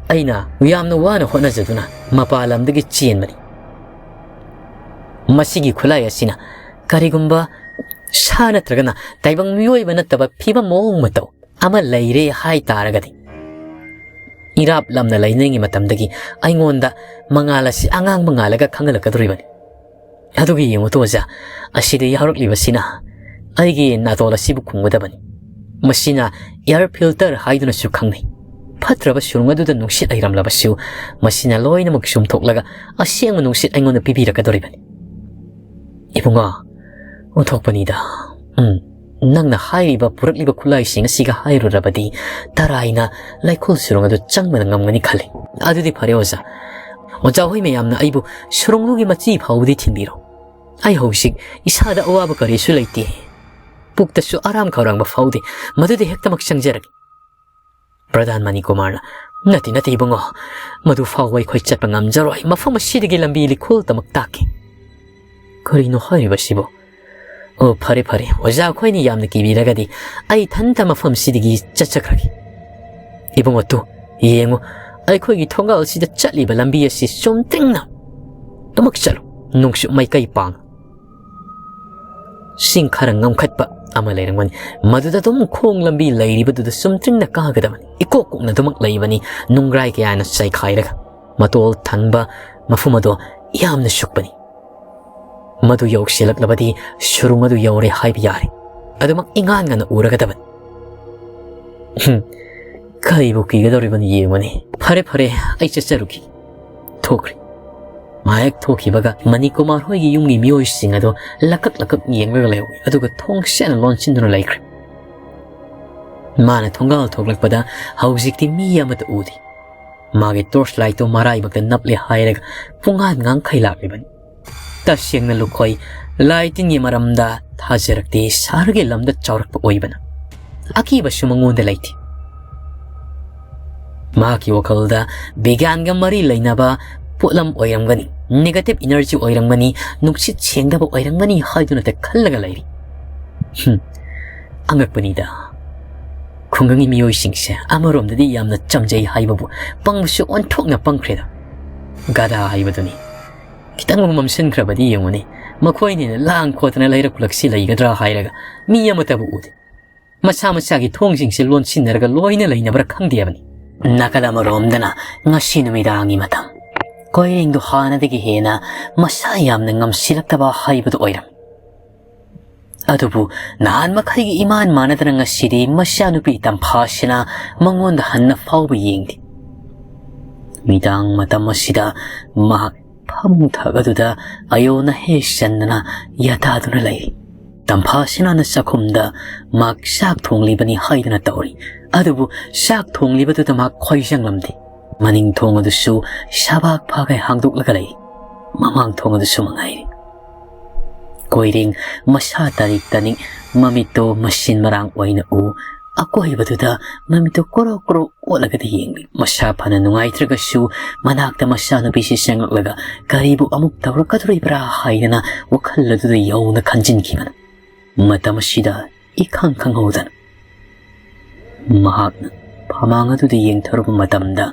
ꯑꯩꯅ ꯌꯥꯝꯅ ꯋꯥꯅ ꯍꯣꯠꯅꯖꯗꯨꯅ ꯃꯄꯥꯟ ꯂꯝꯗꯒꯤ ꯆꯦꯟꯕꯅꯤ꯫ ꯃꯁꯤꯒꯤ ꯈꯨꯠꯂꯥꯏ ꯑꯁꯤꯅ ꯀꯔꯤꯒꯨꯝꯕ ꯁꯥ ꯅꯠꯇ꯭ꯔꯒꯅ ꯇꯥꯏꯕꯪ ꯃꯤꯑꯣꯏꯕ ꯅꯠꯇꯕ ꯐꯤꯕꯝ ꯃꯑꯣꯡ ꯃꯇꯧ ꯑꯃ ꯂꯩꯔꯦ ꯍꯥꯏ ꯇꯥꯔꯒꯗꯤ, ꯏꯔꯥꯞ ꯂꯝꯅ ꯂꯩꯅꯔꯤꯉꯩ ꯃꯇꯝꯗꯒꯤ ꯑꯩꯉꯣꯟꯗ ꯃꯉꯥꯜ ꯑꯁꯤ ꯑꯉꯥꯡꯕ ꯉꯥꯜꯂꯒ ꯈꯪꯍꯜꯂꯛꯀꯗꯧꯔꯤꯕꯅꯤ꯫ ꯑꯗꯨꯒ ꯌꯦꯡꯉꯨ ꯇꯣ ꯑꯣꯖꯥ, ꯑꯁꯤꯗ ꯌꯥꯎꯔꯛꯂꯤꯕꯁꯤꯅ ꯑꯩꯒꯤ ꯅꯥꯇꯣꯟ ꯑꯁꯤꯕꯨ ꯈꯨꯝꯒꯗꯕꯅꯤ꯫ ꯃꯁꯤꯅ ꯑꯦꯌꯔ ꯐꯤꯜꯇꯔ ꯍꯥꯏꯗꯨꯅꯁꯨ ꯈꯪꯅꯩ꯫ ꯐꯠꯇ꯭ꯔꯕ ꯁꯨꯔꯨꯡ ꯑꯗꯨꯗ ꯅꯨꯡꯁꯤꯠ ꯍꯩꯔꯝꯂꯕꯁꯨ, ꯃꯁꯤꯅ ꯂꯣꯏꯅꯃꯛ ꯆꯨꯝꯊꯣꯛꯂꯒ ꯑꯁꯦꯡꯕ ꯅꯨꯡꯁꯤꯠ ꯑꯩꯉꯣꯟꯗ ꯄꯤꯕꯤꯔꯛꯀꯗꯧꯔꯤꯕꯅꯤ꯫ ꯏꯕꯨꯡꯉꯣ, ꯑꯣꯟꯊꯣꯛꯄꯅꯤꯗ꯫ ꯎꯝ, ꯅꯪꯅ ꯍꯥꯏꯔꯤꯕ, ꯄꯨꯔꯛꯂꯤꯕ ꯈꯨꯠꯂꯥꯏꯁꯤꯡ ꯑꯁꯤꯒ ꯍꯥꯏꯔꯨꯔꯕꯗꯤ ꯇꯔꯥꯏꯅ ꯂꯩꯈꯣꯜ ꯁꯨꯔꯨꯡ ꯑꯗꯨ ꯆꯪꯕꯗ ꯉꯝꯒꯅꯤ ꯈꯜꯂꯤ꯫ ꯑꯗꯨꯗꯤ ꯐꯔꯦ ꯑꯣꯖꯥ꯫ ꯑꯣꯖꯥ ꯍꯣꯏ ꯃꯌꯥꯝꯅ ꯑꯩꯕꯨ ꯁꯨꯔꯨꯡꯗꯨꯒꯤ ꯃꯆꯤ ꯐꯥꯎꯕꯗꯤ ꯊꯤꯟꯕꯤꯔꯣ꯫ ꯑꯩ ꯍꯧꯖꯤꯛ ꯏꯁꯥꯗ ꯑꯋꯥꯕ ꯀꯔꯤꯁꯨ ꯂꯩꯇꯦ꯫ ꯄꯨꯛꯇꯁꯨ ꯑꯔꯥꯝ ꯈꯧꯔꯥꯡꯕ ꯐꯥꯎꯗꯦ꯫ ꯃꯗꯨꯗ ꯍꯦꯛꯇꯃꯛ ꯆꯪꯖꯔꯒꯦ꯫ ꯄ꯭ꯔꯙꯥꯟ ꯃꯅꯤꯀꯨꯃꯥꯔꯅ, "ꯅꯠꯇꯦ, ꯅꯠꯇꯦ ꯏꯕꯨꯡꯉꯣ, ꯃꯗꯨ ꯐꯥꯎꯕ ꯑꯩꯈꯣꯏ ꯆꯠꯄ ꯉꯝꯖꯔꯣꯏ꯫ ꯃꯐꯝ ꯑꯁꯤꯗꯒꯤ ꯂꯝꯕꯤ ꯂꯩꯈꯣꯜꯇꯃꯛ ꯇꯥꯛꯀꯦ꯫" ꯀꯔꯤꯅꯣ ꯍꯥꯏꯔꯤꯕꯁꯤꯕꯨ? "ꯑꯣ, ꯐꯔꯦ, ꯐꯔꯦ, ꯑꯣꯖꯥ ꯑꯩꯈꯣꯏꯅ ꯌꯥꯝꯅ ꯀꯤꯕꯤꯔꯒꯗꯤ ꯑꯩ ꯏꯊꯟꯇ ꯃꯐꯝꯁꯤꯗꯒꯤ ꯆꯠꯆꯈ꯭ꯔꯒꯦ꯫" ꯏꯕꯨꯡꯉꯣ, ꯇꯨ, ꯌꯦꯡꯉꯨ, ꯑꯩꯈꯣꯏꯒꯤ ꯊꯣꯡꯒꯥꯜꯁꯤꯗ ꯆꯠꯂꯤꯕ ꯂꯝꯕꯤ ꯑꯁꯤ ꯆꯨꯝꯇ꯭ꯔꯤꯡꯅ ꯑꯗꯨꯃꯛ ꯆꯠꯂꯨ, ꯅꯣꯡꯆꯨꯞ ꯃꯥꯏꯀꯩ ꯄꯥꯡ꯫ ꯆꯤꯡ ꯈꯔ ꯉꯝꯈꯠꯄ ꯑꯃ ꯂꯩꯔꯝꯒꯅꯤ꯫ ꯃꯗꯨꯗ ꯑꯗꯨꯝ ꯈꯣꯡ ꯂꯝꯕꯤ ꯂꯩꯔꯤꯕꯗꯨꯗ ꯆꯨꯝꯇ꯭ꯔꯤꯡꯅ ꯀꯥꯒꯗꯕꯅꯤ꯫ ꯏꯀꯣꯛ ꯀꯣꯛꯅ ꯑꯗꯨꯃꯛ ꯂꯩꯕꯅꯤ, ꯅꯨꯡꯒ꯭ꯔꯥꯏ ꯀꯌꯥꯅ ꯆꯥꯏꯈꯥꯏꯔꯒ꯫ ꯃꯇꯣꯜ ꯊꯪꯕ ꯃꯐꯝ ꯑꯗꯣ ꯌꯥꯝꯅ ꯁꯨꯛꯄꯅꯤ꯫ ꯃꯗꯨ ꯌꯧꯁꯤꯜꯂꯛꯂꯕꯗꯤ ꯁꯨꯔꯨꯡ ꯑꯗꯨ ꯌꯧꯔꯦ ꯍꯥꯏꯕ ꯌꯥꯔꯦ꯫ ꯑꯗꯨꯃꯛ ꯏꯉꯥꯟ ꯉꯥꯟꯅ ꯎꯔꯒꯗꯕꯅꯤ꯫ ꯍꯨꯝ, ꯀꯔꯤꯕꯨ ꯀꯤꯒꯗꯧꯔꯤꯕꯅꯣ ꯌꯦꯡꯉꯨꯅꯦ꯫ ꯐꯔꯦ, ꯐꯔꯦ, ꯑꯩ ꯆꯠꯆꯔꯨꯈꯤ꯫ ꯊꯣꯛꯈ꯭ꯔꯦ꯫ ꯃꯍꯦꯛ ꯊꯣꯛꯈꯤꯕꯒ ꯃꯅꯤꯀꯨꯃꯥꯔ ꯍꯣꯏꯒꯤ ꯌꯨꯝꯒꯤ ꯃꯤꯑꯣꯏꯁꯤꯡ ꯑꯗꯨ ꯂꯀꯛ ꯂꯀꯛ ꯌꯦꯡꯂꯒ ꯂꯩꯍꯧꯏ, ꯑꯗꯨꯒ ꯊꯣꯡ ꯁꯦꯡꯅ ꯂꯣꯟꯁꯤꯟꯗꯨꯅ ꯂꯩꯈ꯭ꯔꯦ꯫ ꯃꯥꯅ ꯊꯣꯡꯒꯥꯜ ꯊꯣꯛꯂꯛꯄꯗ ꯍꯧꯖꯤꯛꯇꯤ ꯃꯤ ꯑꯃꯠꯇ ꯎꯗꯦ꯫ ꯃꯥꯒꯤ ꯇꯣꯔꯆ ꯂꯥꯏꯠꯇꯨ ꯃꯔꯥꯏꯕꯛꯇ ꯅꯞꯂꯦ ꯍꯥꯏꯔꯒ ꯄꯨꯡꯉꯥꯟ ꯉꯥꯡꯈꯩ ꯂꯥꯛꯂꯤꯕꯅꯤ꯫ ꯇꯁꯦꯡꯅ ꯂꯨꯈꯣꯏ, ꯂꯥꯏ ꯇꯤꯟꯒꯤ ꯃꯔꯝꯗ ꯊꯥꯖꯔꯛꯇꯦ, ꯁꯍꯔꯒꯤ ꯂꯝꯗ ꯆꯥꯎꯔꯛꯄ ꯑꯣꯏꯕꯅ꯫ ꯑꯀꯤꯕꯁꯨ ꯃꯉꯣꯟꯗ ꯂꯩꯇꯦ꯫ ꯃꯍꯥꯛꯀꯤ ꯋꯥꯈꯜꯗ ꯕꯤꯒ꯭ꯌꯥꯟꯒ ꯃꯔꯤ ꯂꯩꯅꯕ ꯄꯣꯠꯂꯝ ꯑꯣꯏꯔꯝꯒꯅꯤ, negative energy ꯑꯣꯏꯔꯝꯒꯅꯤ, ꯅꯨꯡꯁꯤꯠ ꯁꯦꯡꯗꯕ ꯑꯣꯏꯔꯝꯒꯅꯤ ꯍꯥꯏꯗꯨꯅꯇ ꯈꯜꯂꯒ ꯂꯩꯔꯤ꯫ ꯍꯨꯝ, ꯑꯉꯛꯄꯅꯤꯗ꯫ ꯈꯨꯡꯒꯪꯒꯤ ꯃꯤꯑꯣꯏꯁꯤꯡꯁꯦ ꯑꯃꯔꯣꯝꯗꯗꯤ ꯌꯥꯝꯅ ꯆꯝꯖꯩ ꯍꯥꯏꯕꯕꯨ ꯄꯪꯕꯁꯨ ꯑꯣꯟꯊꯣꯛꯅ ꯄꯪꯈ꯭ꯔꯦꯗ꯫ ꯒꯙꯥ ꯍꯥꯏꯕꯗꯨꯅꯤ꯫ ꯈꯤꯇꯪꯕꯨ ꯃꯝꯁꯤꯟꯈ꯭ꯔꯕꯗꯤ ꯌꯦꯡꯉꯨꯅꯦ, ꯃꯈꯣꯏꯅ ꯍꯦꯟꯅ ꯂꯥꯡ ꯈꯣꯠꯇꯅ ꯂꯩꯔꯛ ꯈꯨꯂꯛꯁꯤ ꯂꯩꯒꯗ꯭ꯔꯥ ꯍꯥꯏꯔꯒ ꯃꯤ ꯑꯃꯠꯇꯕꯨ ꯎꯗꯦ꯫ ꯃꯁꯥ ꯃꯁꯥꯒꯤ ꯊꯣꯡꯁꯤꯡꯁꯦ ꯂꯣꯟꯁꯤꯟꯅꯔꯒ ꯂꯣꯏꯅ ꯂꯩꯅꯕ꯭ꯔꯥ ꯈꯪꯗꯦ ꯍꯥꯏꯕꯅꯤ꯫ ꯅꯥꯀꯜ ꯑꯃꯔꯣꯝꯗꯅ ꯉꯁꯤ ꯅꯨꯃꯤꯗꯥꯡꯒꯤ ꯃꯇꯝ꯫ ꯀꯣꯏꯔꯦꯡꯗꯣ ꯍꯥꯟꯅꯗꯒꯤ ꯍꯦꯟꯅ ꯃꯁꯥ ꯌꯥꯝꯅ ꯉꯝꯁꯤꯜꯂꯛꯇꯕ ꯍꯥꯏꯕꯗꯨ ꯑꯣꯏꯔꯝꯃꯤ꯫ ꯑꯗꯨꯕꯨ ꯅꯍꯥꯟ ꯃꯈꯩꯒꯤ ꯏꯃꯥꯟ ꯃꯥꯟꯅꯗꯅ ꯉꯁꯤꯗꯤ ꯃꯆꯥꯅꯨꯄꯤ ꯇꯝꯐꯥꯁꯤꯅ ꯃꯉꯣꯟꯗ ꯍꯟꯅ ꯐꯥꯎꯕ ꯌꯦꯡꯗꯦ꯫ ꯃꯤꯗꯥꯡ ꯃꯇꯝ ꯑꯁꯤꯗ ꯃꯍꯥꯛ ꯐꯃꯨꯡ ꯊꯛ ꯑꯗꯨꯗ ꯑꯌꯣꯅ ꯍꯦ ꯆꯟꯗꯅ ꯌꯥꯇꯥꯗꯨꯅ ꯂꯩꯔꯤ꯫ ꯇꯝꯐꯥꯁꯤꯅꯥꯅ ꯆꯥꯛꯈꯨꯝꯗ ꯃꯍꯥꯛ ꯆꯥꯛ ꯊꯣꯡꯂꯤꯕꯅꯤ ꯍꯥꯏꯗꯨꯅ ꯇꯧꯔꯤ꯫ ꯑꯗꯨꯕꯨ ꯆꯥꯛ ꯊꯣꯡꯂꯤꯕꯗꯨꯗ ꯃꯍꯥꯛ ꯈꯣꯏꯖꯪꯂꯝꯗꯦ꯫ ꯃꯅꯤꯡ ꯊꯣꯡ ꯑꯗꯨꯁꯨ ꯁꯕꯥꯛ ꯐꯥꯒꯩ ꯍꯥꯡꯗꯣꯛꯂꯒ ꯂꯩꯔꯤ꯫ ꯃꯃꯥꯡ ꯊꯣꯡ ꯑꯗꯨꯁꯨ ꯃꯉꯥꯏꯔꯤ꯫ ꯀꯣꯏꯔꯦꯡ ꯃꯁꯥ ꯇꯥꯔꯤꯛ ꯇꯥꯅꯤꯛ ꯃꯃꯤꯠꯇꯣ ꯃꯁꯤꯟ ꯃꯔꯥꯡ ꯑꯣꯏꯅ ꯎ꯫ ꯑꯀꯣꯏꯕꯗꯨꯗ ꯃꯃꯤꯠꯇꯣ ꯀꯣꯔꯣꯛ ꯀꯣꯔꯣꯛ ꯑꯣꯠꯂꯒꯗꯤ ꯌꯦꯡꯂꯤ꯫ ꯃꯁꯥ ꯐꯅ ꯅꯨꯡꯉꯥꯏꯇ꯭ꯔꯒꯁꯨ ꯃꯅꯥꯛꯇ ꯃꯆꯥꯅꯨꯄꯤꯁꯤ ꯆꯪꯂꯛꯂꯒ ꯀꯔꯤꯕꯨ ꯑꯃꯨꯛ ꯇꯧꯔꯛꯀꯗꯧꯔꯤꯕ꯭ꯔꯥ ꯍꯥꯏꯗꯅ ꯋꯥꯈꯜ ꯑꯗꯨꯗ ꯌꯧꯅ ꯈꯟꯖꯤꯟꯈꯤꯕꯅ ꯃꯇꯝ ꯑꯁꯤꯗ ꯏꯈꯪ ꯈꯪꯍꯧꯗꯅ ꯃꯍꯥꯛꯅ ꯐꯃꯥꯡ ꯑꯗꯨꯗ ꯌꯦꯡꯊꯔꯨꯕ ꯃꯇꯝꯗ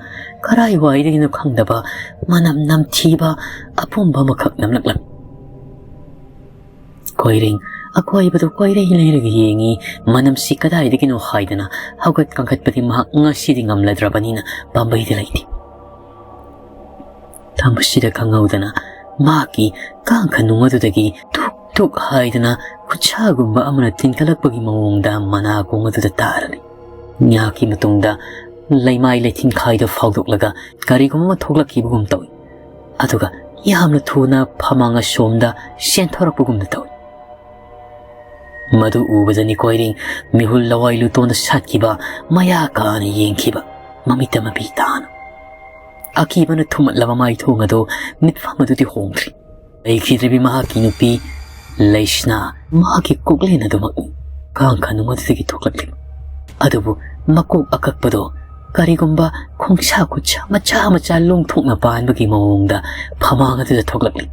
ꯀꯔꯥꯏꯋꯥꯏꯗꯒꯤꯅꯣ ꯈꯪꯗꯕ ꯃꯅꯝ ꯅꯝꯊꯤꯕ ꯑꯄꯨꯝꯕ ꯑꯃꯈꯛ ꯅꯝꯂꯛꯂꯝꯃꯤ꯫ ꯀꯣꯏꯔꯦꯡ ꯑꯀꯣꯏꯕꯗꯨ ꯀꯣꯏꯔꯩ ꯂꯩꯔꯒ ꯌꯦꯡꯉꯤ꯫ ꯃꯅꯝꯁꯤ ꯀꯗꯥꯏꯗꯒꯤꯅꯣ ꯍꯥꯏꯗꯅ ꯍꯧꯒꯠ ꯀꯥꯡꯈꯠꯄꯗꯤ ꯃꯍꯥꯛ ꯉꯁꯤꯗꯤ ꯉꯝꯂꯗ꯭ꯔꯕꯅꯤꯅ ꯄꯥꯝꯕꯩꯗ ꯂꯩꯇꯦ꯫ ꯊꯝꯕꯁꯤꯗ ꯈꯪꯍꯧꯗꯅ ꯃꯍꯥꯛꯀꯤ ꯀꯥꯡꯈ ꯅꯨꯡ ꯑꯗꯨꯗꯒꯤ ꯊꯨꯛ ꯊꯨꯛ ꯍꯥꯏꯗꯅ ꯈꯨꯠꯁꯥꯒꯨꯝꯕ ꯑꯃꯅ ꯊꯤꯟꯀꯠꯂꯛꯄꯒꯤ ꯃꯑꯣꯡꯗ ꯃꯅꯥꯀꯣꯡ ꯑꯗꯨꯗ ꯇꯥꯔꯅꯤ꯫ ꯉꯥꯏꯍꯥꯛꯀꯤ ꯃꯇꯨꯡꯗ ꯂꯩꯃꯥꯏ ꯂꯩꯊꯤꯟꯈꯥꯏꯗ ꯐꯥꯎꯗꯣꯛꯂꯒ ꯀꯔꯤꯒꯨꯝꯕ ꯑꯃ ꯊꯣꯛꯂꯛꯈꯤꯕꯒꯨꯝ ꯇꯧꯏ꯫ ꯑꯗꯨꯒ ꯌꯥꯝꯅ ꯊꯨꯅ ꯐꯃꯥꯡ ꯑꯁꯣꯝꯗ ꯆꯦꯟꯊꯣꯔꯛꯄꯒꯨꯝꯅ ꯇꯧꯏ꯫ ꯃꯗꯨ ꯎꯕꯗꯅꯤ ꯀꯣꯏꯔꯦꯡ ꯃꯤꯍꯨꯜ ꯂꯋꯥꯏ ꯂꯨꯇꯣꯟꯗ ꯁꯥꯠꯈꯤꯕ ꯃꯌꯥ ꯀꯥꯅ ꯌꯦꯡꯈꯤꯕ ꯃꯃꯤꯠꯇ ꯃꯄꯤ ꯇꯥꯅ꯫ ꯑꯀꯤꯕꯅ ꯊꯨꯝꯃꯠꯂꯕ ꯃꯥꯏꯊꯣꯡ ꯑꯗꯨ ꯃꯤꯠꯐꯝ ꯑꯗꯨꯗꯤ ꯍꯣꯡꯗ꯭ꯔꯤ꯫ ꯂꯩꯈꯤꯗ꯭ꯔꯤꯕꯤ ꯃꯍꯥꯛꯀꯤ ꯅꯨꯄꯤ ꯂꯩꯁꯅꯥ ꯃꯍꯥꯛꯀꯤ ꯀꯣꯛꯂꯦꯟ ꯑꯗꯨꯃꯛꯅꯤ ꯀꯥꯡꯈ ꯅꯨꯡ ꯑꯗꯨꯗꯒꯤ ꯊꯣꯛꯂꯛꯂꯤꯕ꯫ ꯑꯗꯨꯕꯨ ꯃꯀꯣꯛ ꯑꯀꯛꯄꯗꯣ ꯀꯔꯤꯒꯨꯝꯕ ꯈꯣꯡꯁꯥ ꯈꯨꯠꯁꯥ ꯃꯆꯥ ꯃꯆꯥ ꯂꯣꯡꯊꯣꯛꯅ ꯄꯥꯟꯕꯒꯤ ꯃꯑꯣꯡꯗ ꯐꯃꯥꯡ ꯑꯗꯨꯗ ꯊꯣꯛꯂꯛꯂꯤ꯫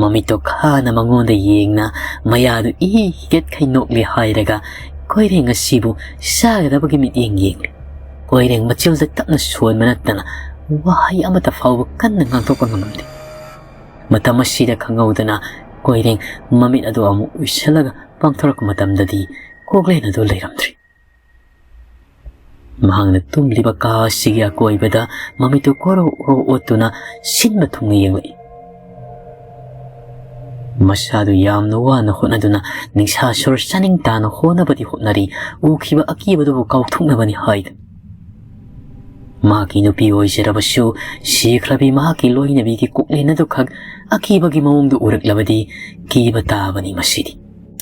ꯃꯃꯤꯠꯇꯣ ꯈꯥꯅ ꯃꯉꯣꯟꯗ ꯌꯦꯡꯅ ꯃꯌꯥꯗꯨ ꯏ ꯍꯤꯒꯠꯈꯩ ꯅꯣꯛꯂꯤ ꯍꯥꯏꯔꯒ ꯀꯣꯏꯔꯦꯡ ꯑꯁꯤꯕꯨ ꯆꯥꯒꯗꯕꯒꯤ ꯃꯤꯠꯌꯦꯡ ꯌꯦꯡꯂꯤ꯫ ꯀꯣꯏꯔꯦꯡ ꯃꯆꯤꯜꯗ ꯇꯞꯅ ꯁꯣꯟꯕ ꯅꯠꯇꯅ ꯋꯥꯍꯩ ꯑꯃꯠꯇ ꯐꯥꯎꯕ ꯀꯟꯅ ꯉꯥꯡꯊꯣꯛꯄ ꯉꯝꯂꯝꯗꯦ꯫ ꯃꯇꯝ ꯑꯁꯤꯗ ꯈꯪꯍꯧꯗꯅ ꯀꯣꯏꯔꯦꯡ ꯃꯃꯤꯠ ꯑꯗꯨ ꯑꯃꯨꯛ ꯎꯏꯁꯜꯂꯒ ꯄꯥꯡꯊꯣꯔꯛꯄ ꯃꯇꯝꯗꯗꯤ ꯀꯣꯛꯂꯦꯟ ꯑꯗꯨ ꯂꯩꯔꯝꯗ꯭ꯔꯤ꯫ ꯃꯍꯥꯛꯅ ꯇꯨꯝꯂꯤꯕ ꯀꯥ ꯑꯁꯤꯒꯤ ꯑꯀꯣꯏꯕꯗ ꯃꯃꯤꯠꯇꯨ ꯀꯣꯔꯣ ꯀꯣꯔꯣ ꯑꯣꯠꯇꯨꯅ ꯁꯤꯟꯕ ꯊꯨꯡꯅ ꯌꯦꯡꯂꯛꯏ꯫ ꯃꯁꯥꯗꯨ ꯌꯥꯝꯅ ꯋꯥꯅ ꯍꯣꯠꯅꯗꯨꯅ ꯅꯤꯡꯁꯥ ꯁꯣꯔ ꯆꯥꯅꯤꯡ ꯇꯥꯅ ꯍꯣꯠꯅꯕꯗꯤ ꯍꯣꯠꯅꯔꯤ, ꯎꯈꯤꯕ ꯑꯀꯤꯕꯗꯨꯕꯨ ꯀꯥꯎꯊꯣꯛꯅꯕꯅꯤ ꯍꯥꯏꯗꯨꯅ꯫ ꯃꯍꯥꯛꯀꯤ ꯅꯨꯄꯤ ꯑꯣꯏꯖꯔꯕꯁꯨ ꯁꯤꯈ꯭ꯔꯕꯤ ꯃꯍꯥꯛꯀꯤ ꯂꯣꯏꯅꯕꯤꯒꯤ ꯀꯣꯛꯂꯦꯟ ꯑꯗꯨꯈꯛ ꯑꯀꯤꯕꯒꯤ ꯃꯑꯣꯡꯗ ꯎꯔꯛꯂꯕꯗꯤ ꯀꯤꯕ ꯇꯥꯕꯅꯤ ꯃꯁꯤꯗꯤ꯫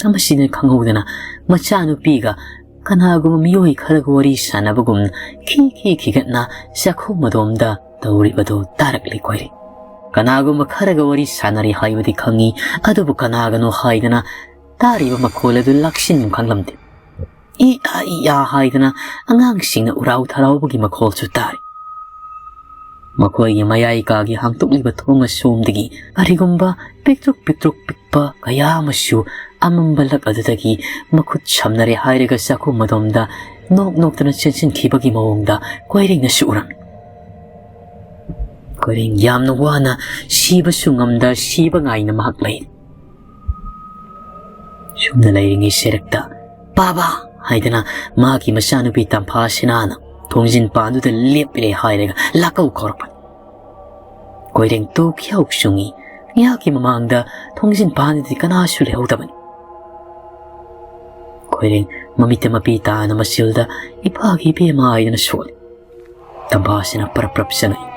ꯑꯃꯁꯤꯅ ꯈꯪꯍꯧꯗꯅ ꯃꯆꯥꯅꯨꯄꯤꯒ ꯀꯅꯥꯒꯨꯝꯕ ꯃꯤꯑꯣꯏ ꯈꯔꯒ ꯋꯥꯔꯤ ꯁꯥꯟꯅꯕꯒꯨꯝ ꯈꯤ ꯈꯤ ꯈꯤꯒꯠꯅ ꯆꯥꯛꯈꯨꯝ ꯑꯗꯣꯝꯗ ꯇꯧꯔꯤꯕꯗꯨ ꯇꯥꯔꯛꯂꯤ ꯀꯣꯏꯔꯦ꯫ ꯀꯅꯥꯒꯨꯝꯕ ꯈꯔꯒ ꯋꯥꯔꯤ ꯁꯥꯟꯅꯔꯤ ꯍꯥꯏꯕꯗꯤ ꯈꯪꯉꯤ, ꯑꯗꯨꯕꯨ ꯀꯅꯥꯒꯅꯣ ꯍꯥꯏꯗꯅ ꯇꯥꯔꯤꯕ ꯃꯈꯣꯜ ꯑꯗꯨ ꯂꯥꯛꯁꯤꯟꯐꯝ ꯈꯪꯂꯝꯗꯦ꯫ ꯏ ꯑꯥ ꯏ ꯑꯥ ꯍꯥꯏꯗꯅ ꯑꯉꯥꯡꯁꯤꯡꯅ ꯎꯔꯥꯎ ꯊꯔꯥꯎꯕꯒꯤ ꯃꯈꯣꯜꯁꯨ ꯇꯥꯔꯤ꯫ ꯃꯈꯣꯏꯒꯤ ꯃꯌꯥꯏ ꯀꯥꯒꯤ ꯍꯥꯡꯗꯣꯛꯂꯤꯕ ꯊꯣꯡ ꯑꯁꯣꯝꯗꯒꯤ ꯀꯔꯤꯒꯨꯝꯕ ꯄꯤꯛꯇ꯭ꯔꯨꯛ ꯄꯤꯛꯇ꯭ꯔꯨꯛ ꯄꯤꯛꯄ ꯀꯌꯥ ꯑꯃꯁꯨ ꯑꯃꯝꯕ ꯂꯛ ꯑꯗꯨꯗꯒꯤ ꯃꯈꯨꯠ ꯁꯝꯅꯔꯦ ꯍꯥꯏꯔꯒ ꯆꯥꯛꯈꯨꯝ ꯑꯗꯣꯝꯗ ꯅꯣꯛ ꯅꯣꯛꯇꯅ ꯆꯦꯟꯁꯤꯟꯈꯤꯕꯒꯤ ꯃꯑꯣꯡꯗ ꯀꯣꯏꯔꯦꯡꯅꯁꯨ ꯎꯔꯝꯃꯤ꯫ ꯀꯣꯏꯔꯦꯡ ꯌꯥꯝꯅ ꯋꯥꯅ ꯁꯤꯕꯁꯨ ꯉꯝꯗ ꯁꯤꯕ ꯉꯥꯏꯅ ꯃꯍꯥꯛ ꯂꯩ꯫ ꯁꯨꯝꯅ ꯂꯩꯔꯤꯉꯩ ꯁꯦꯔꯛꯇ "ꯕꯥꯕꯥ" ꯍꯥꯏꯗꯅ ꯃꯍꯥꯛꯀꯤ ꯃꯆꯥꯅꯨꯄꯤ ꯇꯝꯐꯥ ꯁꯤꯅꯥꯅ ꯊꯣꯡꯖꯤꯟ ꯄꯥꯟꯗꯨꯗ ꯂꯦꯞꯂꯦ ꯍꯥꯏꯔꯒ ꯂꯥꯛꯀꯧ ꯀꯧꯔꯛꯄꯅꯤ꯫ ꯀꯣꯏꯔꯦꯡ ꯇꯨ ꯈꯤꯌꯥꯎ ꯆꯨꯡꯉꯤ꯫ ꯉꯥꯏꯍꯥꯛꯀꯤ ꯃꯃꯥꯡꯗ ꯊꯣꯡꯖꯤꯟ ꯄꯥꯟꯗꯨꯗꯤ ꯀꯅꯥꯁꯨ ꯂꯩꯍꯧꯗꯕꯅꯤ꯫ ꯀꯣꯏꯔꯦꯡ ꯃꯃꯤꯠꯇ ꯃꯄꯤ ꯇꯥꯅ ꯃꯆꯤꯜꯗ "ꯏꯄꯥꯒꯤ ꯏꯕꯦꯝꯃ" ꯍꯥꯏꯗꯨꯅ ꯁꯣꯜꯂꯤ꯫ ꯇꯝꯐꯥꯁꯤꯅ ꯄꯔꯞ ꯄꯔꯞ ꯆꯪꯉꯛꯏ꯫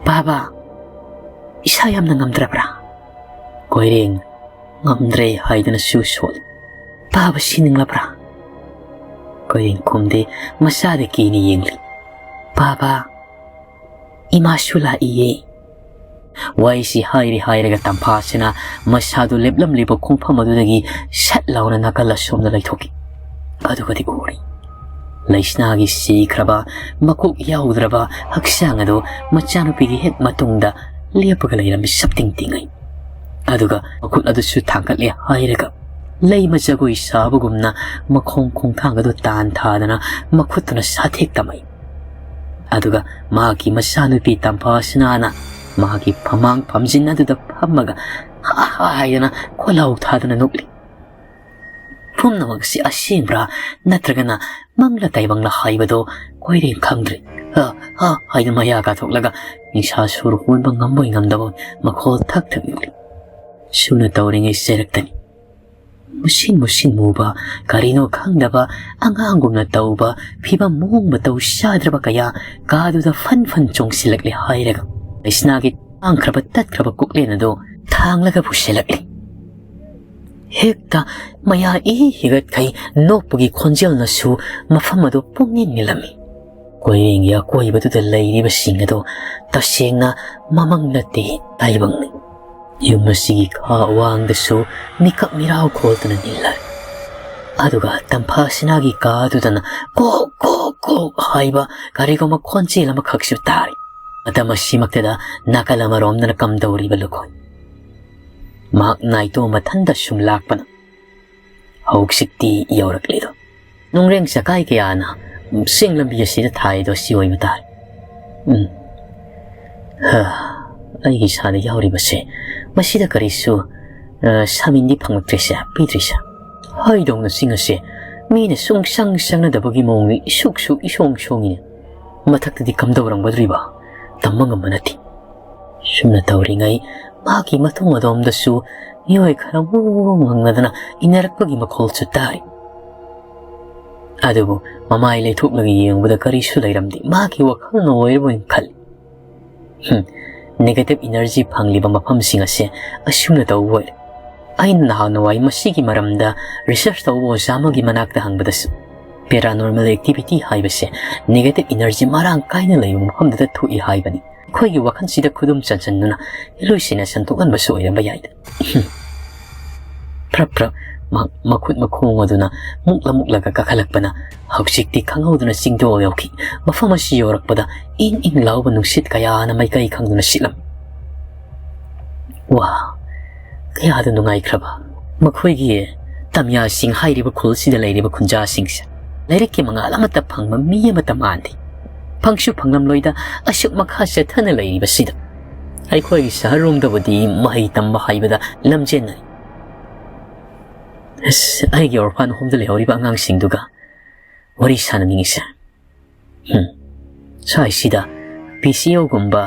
"ꯕꯥꯕꯥ, ꯏꯁꯥ ꯌꯥꯝꯅ ꯉꯝꯗ꯭ꯔꯕ꯭ꯔꯥ?" ꯀꯣꯏꯔꯦꯡ "ꯉꯝꯗ꯭ꯔꯦ" ꯍꯥꯏꯗꯨꯅꯁꯨ ꯁꯣꯜꯂꯤ꯫ "ꯕꯥꯕꯥ ꯁꯤꯅꯤꯡꯂꯕ꯭ꯔꯥ?" ꯀꯣꯏꯔꯦꯡ ꯈꯨꯝꯗꯦ, ꯃꯆꯥꯗ ꯀꯤꯅ ꯌꯦꯡꯂꯤ꯫ "ꯕꯥꯕꯥ, ꯏꯃꯥꯁꯨ ꯂꯥꯛꯏꯌꯦ꯫" ꯋꯥꯍꯩꯁꯤ ꯍꯥꯏꯔꯤ ꯍꯥꯏꯔꯒ ꯇꯝꯐꯥꯁꯤꯅ ꯃꯁꯥꯗꯨ ꯂꯦꯞꯂꯝꯂꯤꯕ ꯈꯣꯡꯐꯝ ꯑꯗꯨꯗꯒꯤ ꯁꯠ ꯂꯥꯎꯅ ꯅꯥꯀꯜ ꯑꯁꯣꯝꯗ ꯂꯩꯊꯣꯛꯈꯤ꯫ ꯑꯗꯨꯒꯗꯤ ꯎꯔꯤ꯫ ꯂꯩꯁꯅꯥꯒꯤ ꯁꯤꯈ꯭ꯔꯕ, ꯃꯀꯣꯛ ꯌꯥꯎꯗ꯭ꯔꯕ ꯍꯛꯆꯥꯡ ꯑꯗꯨ ꯃꯆꯥꯅꯨꯄꯤꯒꯤ ꯍꯦꯛ ꯃꯇꯨꯡꯗ ꯂꯦꯞꯄꯒ ꯂꯩꯔꯝꯃꯤ ꯁꯞꯇꯤꯡ ꯇꯤꯡꯉꯩ꯫ ꯑꯗꯨꯒ ꯃꯈꯨꯠ ꯑꯗꯨꯁꯨ ꯊꯥꯡꯒꯠꯂꯦ ꯍꯥꯏꯔꯒ ꯂꯩꯃ ꯖꯒꯣꯏ ꯁꯥꯕꯒꯨꯝꯅ ꯃꯈꯣꯡ ꯈꯣꯡꯊꯥꯡ ꯑꯗꯨ ꯇꯥꯟ ꯊꯥꯗꯅ ꯃꯈꯨꯠꯇꯨꯅ ꯁꯥꯊꯦꯛ ꯇꯝꯃꯛꯏ꯫ ꯑꯗꯨꯒ ꯃꯍꯥꯛꯀꯤ ꯃꯆꯥꯅꯨꯄꯤ ꯇꯝꯐꯥꯁꯤꯅꯥꯅ ꯃꯍꯥꯛꯀꯤ ꯐꯃꯥꯡ ꯐꯝꯖꯤꯟ ꯑꯗꯨꯗ ꯐꯝꯃꯒ ꯍꯥ ꯍꯥ ꯍꯥꯏꯗꯅ ꯈꯣꯜꯂꯥꯎ ꯊꯥꯗꯨꯅ ꯅꯣꯛꯂꯤ꯫ ꯄꯨꯝꯅꯃꯛ ꯑꯁꯤ ꯑꯁꯦꯡꯕ꯭ꯔꯥ ꯅꯠꯇ꯭ꯔꯒꯅ ꯃꯪꯂ ꯇꯥꯏꯕꯪꯂ ꯍꯥꯏꯕꯗꯣ ꯀꯣꯏꯔꯦꯡ ꯈꯪꯗ꯭ꯔꯦ꯫ "ꯍꯥ ꯍꯥ" ꯍꯥꯏꯗꯨꯅ ꯃꯌꯥ ꯀꯥꯊꯣꯛꯂꯒ ꯅꯤꯡꯁꯥ ꯁꯣꯔ ꯍꯣꯟꯕ ꯉꯝꯕꯣꯏ ꯉꯝꯗꯕꯣꯏ ꯃꯈꯣꯜ ꯊꯛ ꯊꯛ ꯅꯣꯛꯂꯤ꯫ ꯁꯨꯝꯅ ꯇꯧꯔꯤꯉꯩ ꯆꯩꯔꯛꯇꯅꯤ꯫ ꯃꯨꯁꯤꯟ ꯃꯨꯁꯤꯟ ꯃꯨꯕ, ꯀꯔꯤꯅꯣ ꯈꯪꯗꯕ, ꯑꯉꯥꯡꯒꯨꯝꯅ ꯇꯧꯕ, ꯐꯤꯕꯝ ꯃꯑꯣꯡ ꯃꯇꯧ ꯆꯥꯗ꯭ꯔꯕ ꯀꯌꯥ ꯀꯥꯗꯨꯗ ꯐꯟ ꯐꯟ ꯆꯣꯡꯁꯤꯜꯂꯛꯂꯦ ꯍꯥꯏꯔꯒ ꯂꯩꯁꯅꯥꯒꯤ ꯇꯥꯡꯈ꯭ꯔꯕ ꯇꯠꯈ꯭ꯔꯕ ꯀꯣꯛꯂꯦꯟ ꯑꯗꯨ ꯊꯥꯡꯂꯒ ꯄꯨꯁꯤꯜꯂꯛꯂꯤ꯫ ꯍꯦꯛꯇ ꯃꯌꯥ ꯏ ꯍꯤꯒꯠꯈꯩ ꯅꯣꯛꯄꯒꯤ ꯈꯣꯟꯖꯦꯜꯅꯁꯨ ꯃꯐꯝ ꯑꯗꯨ ꯄꯨꯡꯅꯤꯟ ꯅꯤꯜꯂꯝꯃꯤ꯫ ꯀꯣꯏꯔꯦꯡꯒꯤ ꯑꯀꯣꯏꯕꯗꯨꯗ ꯂꯩꯔꯤꯕꯁꯤꯡ ꯑꯗꯨ ꯇꯁꯦꯡꯅ ꯃꯃꯪ ꯅꯠꯇꯦ, ꯇꯥꯏꯕꯪꯅꯤ꯫ ꯌꯨꯝ ꯑꯁꯤꯒꯤ ꯈꯥ ꯋꯥꯡꯗꯁꯨ ꯃꯤꯀꯞ ꯃꯤꯔꯥꯎ ꯈꯣꯜꯗꯨꯅ ꯅꯤꯜꯂꯔꯦ꯫ ꯑꯗꯨꯒ ꯇꯝꯐꯥ ꯁꯤꯅꯥꯒꯤ ꯀꯥꯗꯨꯗꯅ ꯀꯣꯛ ꯀꯣꯛ ꯀꯣꯛ ꯍꯥꯏꯕ ꯀꯔꯤꯒꯨꯝꯕ ꯈꯣꯟꯖꯦꯜ ꯑꯃꯈꯛꯁꯨ ꯇꯥꯔꯤ꯫ ꯃꯇꯝ ꯑꯁꯤꯃꯛꯇꯗ ꯅꯥꯀꯜ ꯑꯃꯔꯣꯝꯗꯅ ꯀꯝꯗꯧꯔꯤꯕ ꯂꯨꯈꯣꯏ꯫ ꯃꯍꯥꯛ ꯅꯥꯏꯇꯣ ꯃꯊꯟꯇ ꯁꯨꯝ ꯂꯥꯛꯄꯅ ꯍꯧꯖꯤꯛꯇꯤ ꯌꯧꯔꯛꯂꯤꯗꯣ꯫ ꯅꯨꯡꯔꯦꯡ ꯆꯀꯥꯏ ꯀꯌꯥꯅ ꯆꯤꯡ ꯂꯝꯕꯤ ꯑꯁꯤꯗ ꯊꯥꯏꯗꯣ ꯁꯤ ꯑꯣꯏꯕ ꯇꯥꯔꯦ꯫ ꯎꯝ꯫ ꯍ, ꯑꯩꯒꯤ ꯏꯁꯥꯗ ꯌꯥꯎꯔꯤꯕꯁꯦ, ꯃꯁꯤꯗ ꯀꯔꯤꯁꯨ, ꯑ, ꯁꯥꯃꯤꯟꯗꯤ ꯐꯪꯂꯛꯇ꯭ꯔꯤꯁꯦ, ꯄꯤꯗ꯭ꯔꯤꯁꯦ꯫ ꯍꯥꯏꯗꯧꯅ ꯆꯤꯡ ꯑꯁꯦ ꯃꯤꯅ ꯁꯨꯡꯆꯪ ꯆꯪꯅꯗꯕꯒꯤ ꯃꯑꯣꯡꯗ ꯏꯁꯨꯛꯁꯨ ꯏꯁꯣꯡ ꯁꯣꯡꯉꯤꯅꯦ꯫ ꯃꯊꯛꯇꯗꯤ ꯀꯝꯗꯧꯔꯝꯒꯗꯧꯔꯤꯕ? ꯇꯝꯕ ꯉꯝꯕ ꯅꯠꯇꯦ꯫ ꯁꯨꯝꯅ ꯇꯧꯔꯤꯉꯩ ꯃꯍꯥꯛꯀꯤ ꯃꯇꯨꯡ ꯑꯗꯣꯝꯗꯁꯨ ꯃꯤꯑꯣꯏ ꯈꯔ ꯃꯨ ꯉꯪꯅꯗꯅ ꯏꯟꯅꯔꯛꯄꯒꯤ ꯃꯈꯣꯜꯁꯨ ꯇꯥꯔꯤ꯫ ꯑꯗꯨꯕꯨ ꯃꯃꯥꯏ ꯂꯩꯊꯣꯛꯂꯒ ꯌꯦꯡꯕꯗ ꯀꯔꯤꯁꯨ ꯂꯩꯔꯝꯗꯦ꯫ ꯃꯍꯥꯛꯀꯤ ꯋꯥꯈꯜꯅ ꯑꯣꯏꯔꯕꯣꯏ ꯈꯜꯂꯤ꯫ ꯍꯨꯝ, negative energy ꯐꯪꯂꯤꯕ ꯃꯐꯝꯁꯤꯡ ꯑꯁꯦ ꯑꯁꯨꯝꯅ ꯇꯧꯕ ꯑꯣꯏꯔꯦ꯫ ꯑꯩꯅ ꯅꯍꯥꯟꯋꯥꯏ ꯃꯁꯤꯒꯤ ꯃꯔꯝꯗ research ꯇꯧꯕ ꯑꯣꯖꯥ ꯑꯃꯒꯤ ꯃꯅꯥꯛꯇ ꯍꯪꯕꯗꯁꯨ, paranormal activity ꯍꯥꯏꯕꯁꯦ negative energy ꯃꯔꯥꯡ ꯀꯥꯏꯅ ꯂꯩꯕ ꯃꯐꯝꯗꯨꯗ ꯊꯣꯛꯏ ꯍꯥꯏꯕꯅꯤ꯫ ꯑꯩꯈꯣꯏꯒꯤ ꯋꯥꯈꯜꯁꯤꯗ ꯈꯨꯗꯨꯝ ꯆꯟꯁꯤꯟꯗꯨꯅ ꯏꯂꯣꯏꯁꯤꯟꯅ ꯁꯟꯗꯣꯛꯍꯟꯕꯁꯨ ꯑꯣꯏꯔꯝꯕ ꯌꯥꯏꯗ꯫ ꯐ꯭ꯔꯞ ꯐ꯭ꯔꯞ ꯃꯍꯥꯛ ꯃꯈꯨꯠ ꯃꯈꯣꯡ ꯑꯗꯨꯅ ꯃꯨꯛꯂ ꯃꯨꯛꯂꯒ ꯀꯥꯈꯠꯂꯛꯄꯅ ꯍꯧꯖꯤꯛꯇꯤ ꯈꯪꯍꯧꯗꯅ ꯆꯤꯡꯗꯣꯜ ꯌꯧꯈꯤ꯫ ꯃꯐꯝ ꯑꯁꯤ ꯌꯧꯔꯛꯄꯗ ꯏꯪ ꯏꯪ ꯂꯥꯎꯕ ꯅꯨꯡꯁꯤꯠ ꯀꯌꯥꯅ ꯃꯥꯏꯀꯩ ꯈꯪꯗꯅ ꯁꯤꯠꯂꯝꯃꯤ꯫ ꯋꯥ, ꯀꯌꯥꯗ ꯅꯨꯡꯉꯥꯏꯈ꯭ꯔꯕ꯫ ꯃꯈꯣꯏꯒꯤ ꯇꯝꯌꯥꯁꯤꯡ ꯍꯥꯏꯔꯤꯕ ꯈꯨꯜꯁꯤꯗ ꯂꯩꯔꯤꯕ ꯈꯨꯟꯖꯥꯁꯤꯡꯁꯦ ꯂꯥꯏꯔꯤꯛꯀꯤ ꯃꯉꯥꯜ ꯑꯃꯠꯇ ꯐꯪꯕ ꯃꯤ ꯑꯃꯠꯇ ꯃꯥꯟꯗꯦ꯫ ꯐꯪꯁꯨ ꯐꯪꯂꯝꯂꯣꯏꯗ, ꯑꯁꯨꯛ ꯃꯈꯥ ꯆꯠꯊꯅ ꯂꯩꯔꯤꯕꯁꯤꯗ꯫ ꯑꯩꯈꯣꯏꯒꯤ ꯁꯍꯔꯔꯣꯝꯗꯕꯨꯗꯤ ꯃꯍꯩ ꯇꯝꯕ ꯍꯥꯏꯕꯗ ꯂꯝꯖꯦꯟꯅꯔꯤ꯫ ꯑꯁ, ꯑꯩꯒꯤ orphan home ꯗ ꯂꯩꯍꯧꯔꯤꯕ ꯑꯉꯥꯡꯁꯤꯡꯗꯨꯒ ꯋꯥꯔꯤ ꯁꯥꯟꯅꯅꯤꯡꯉꯤꯁꯦ꯫ ꯍꯝ꯫ ꯁ꯭ꯋꯥꯏꯁꯤꯗ P C O ꯒꯨꯝꯕ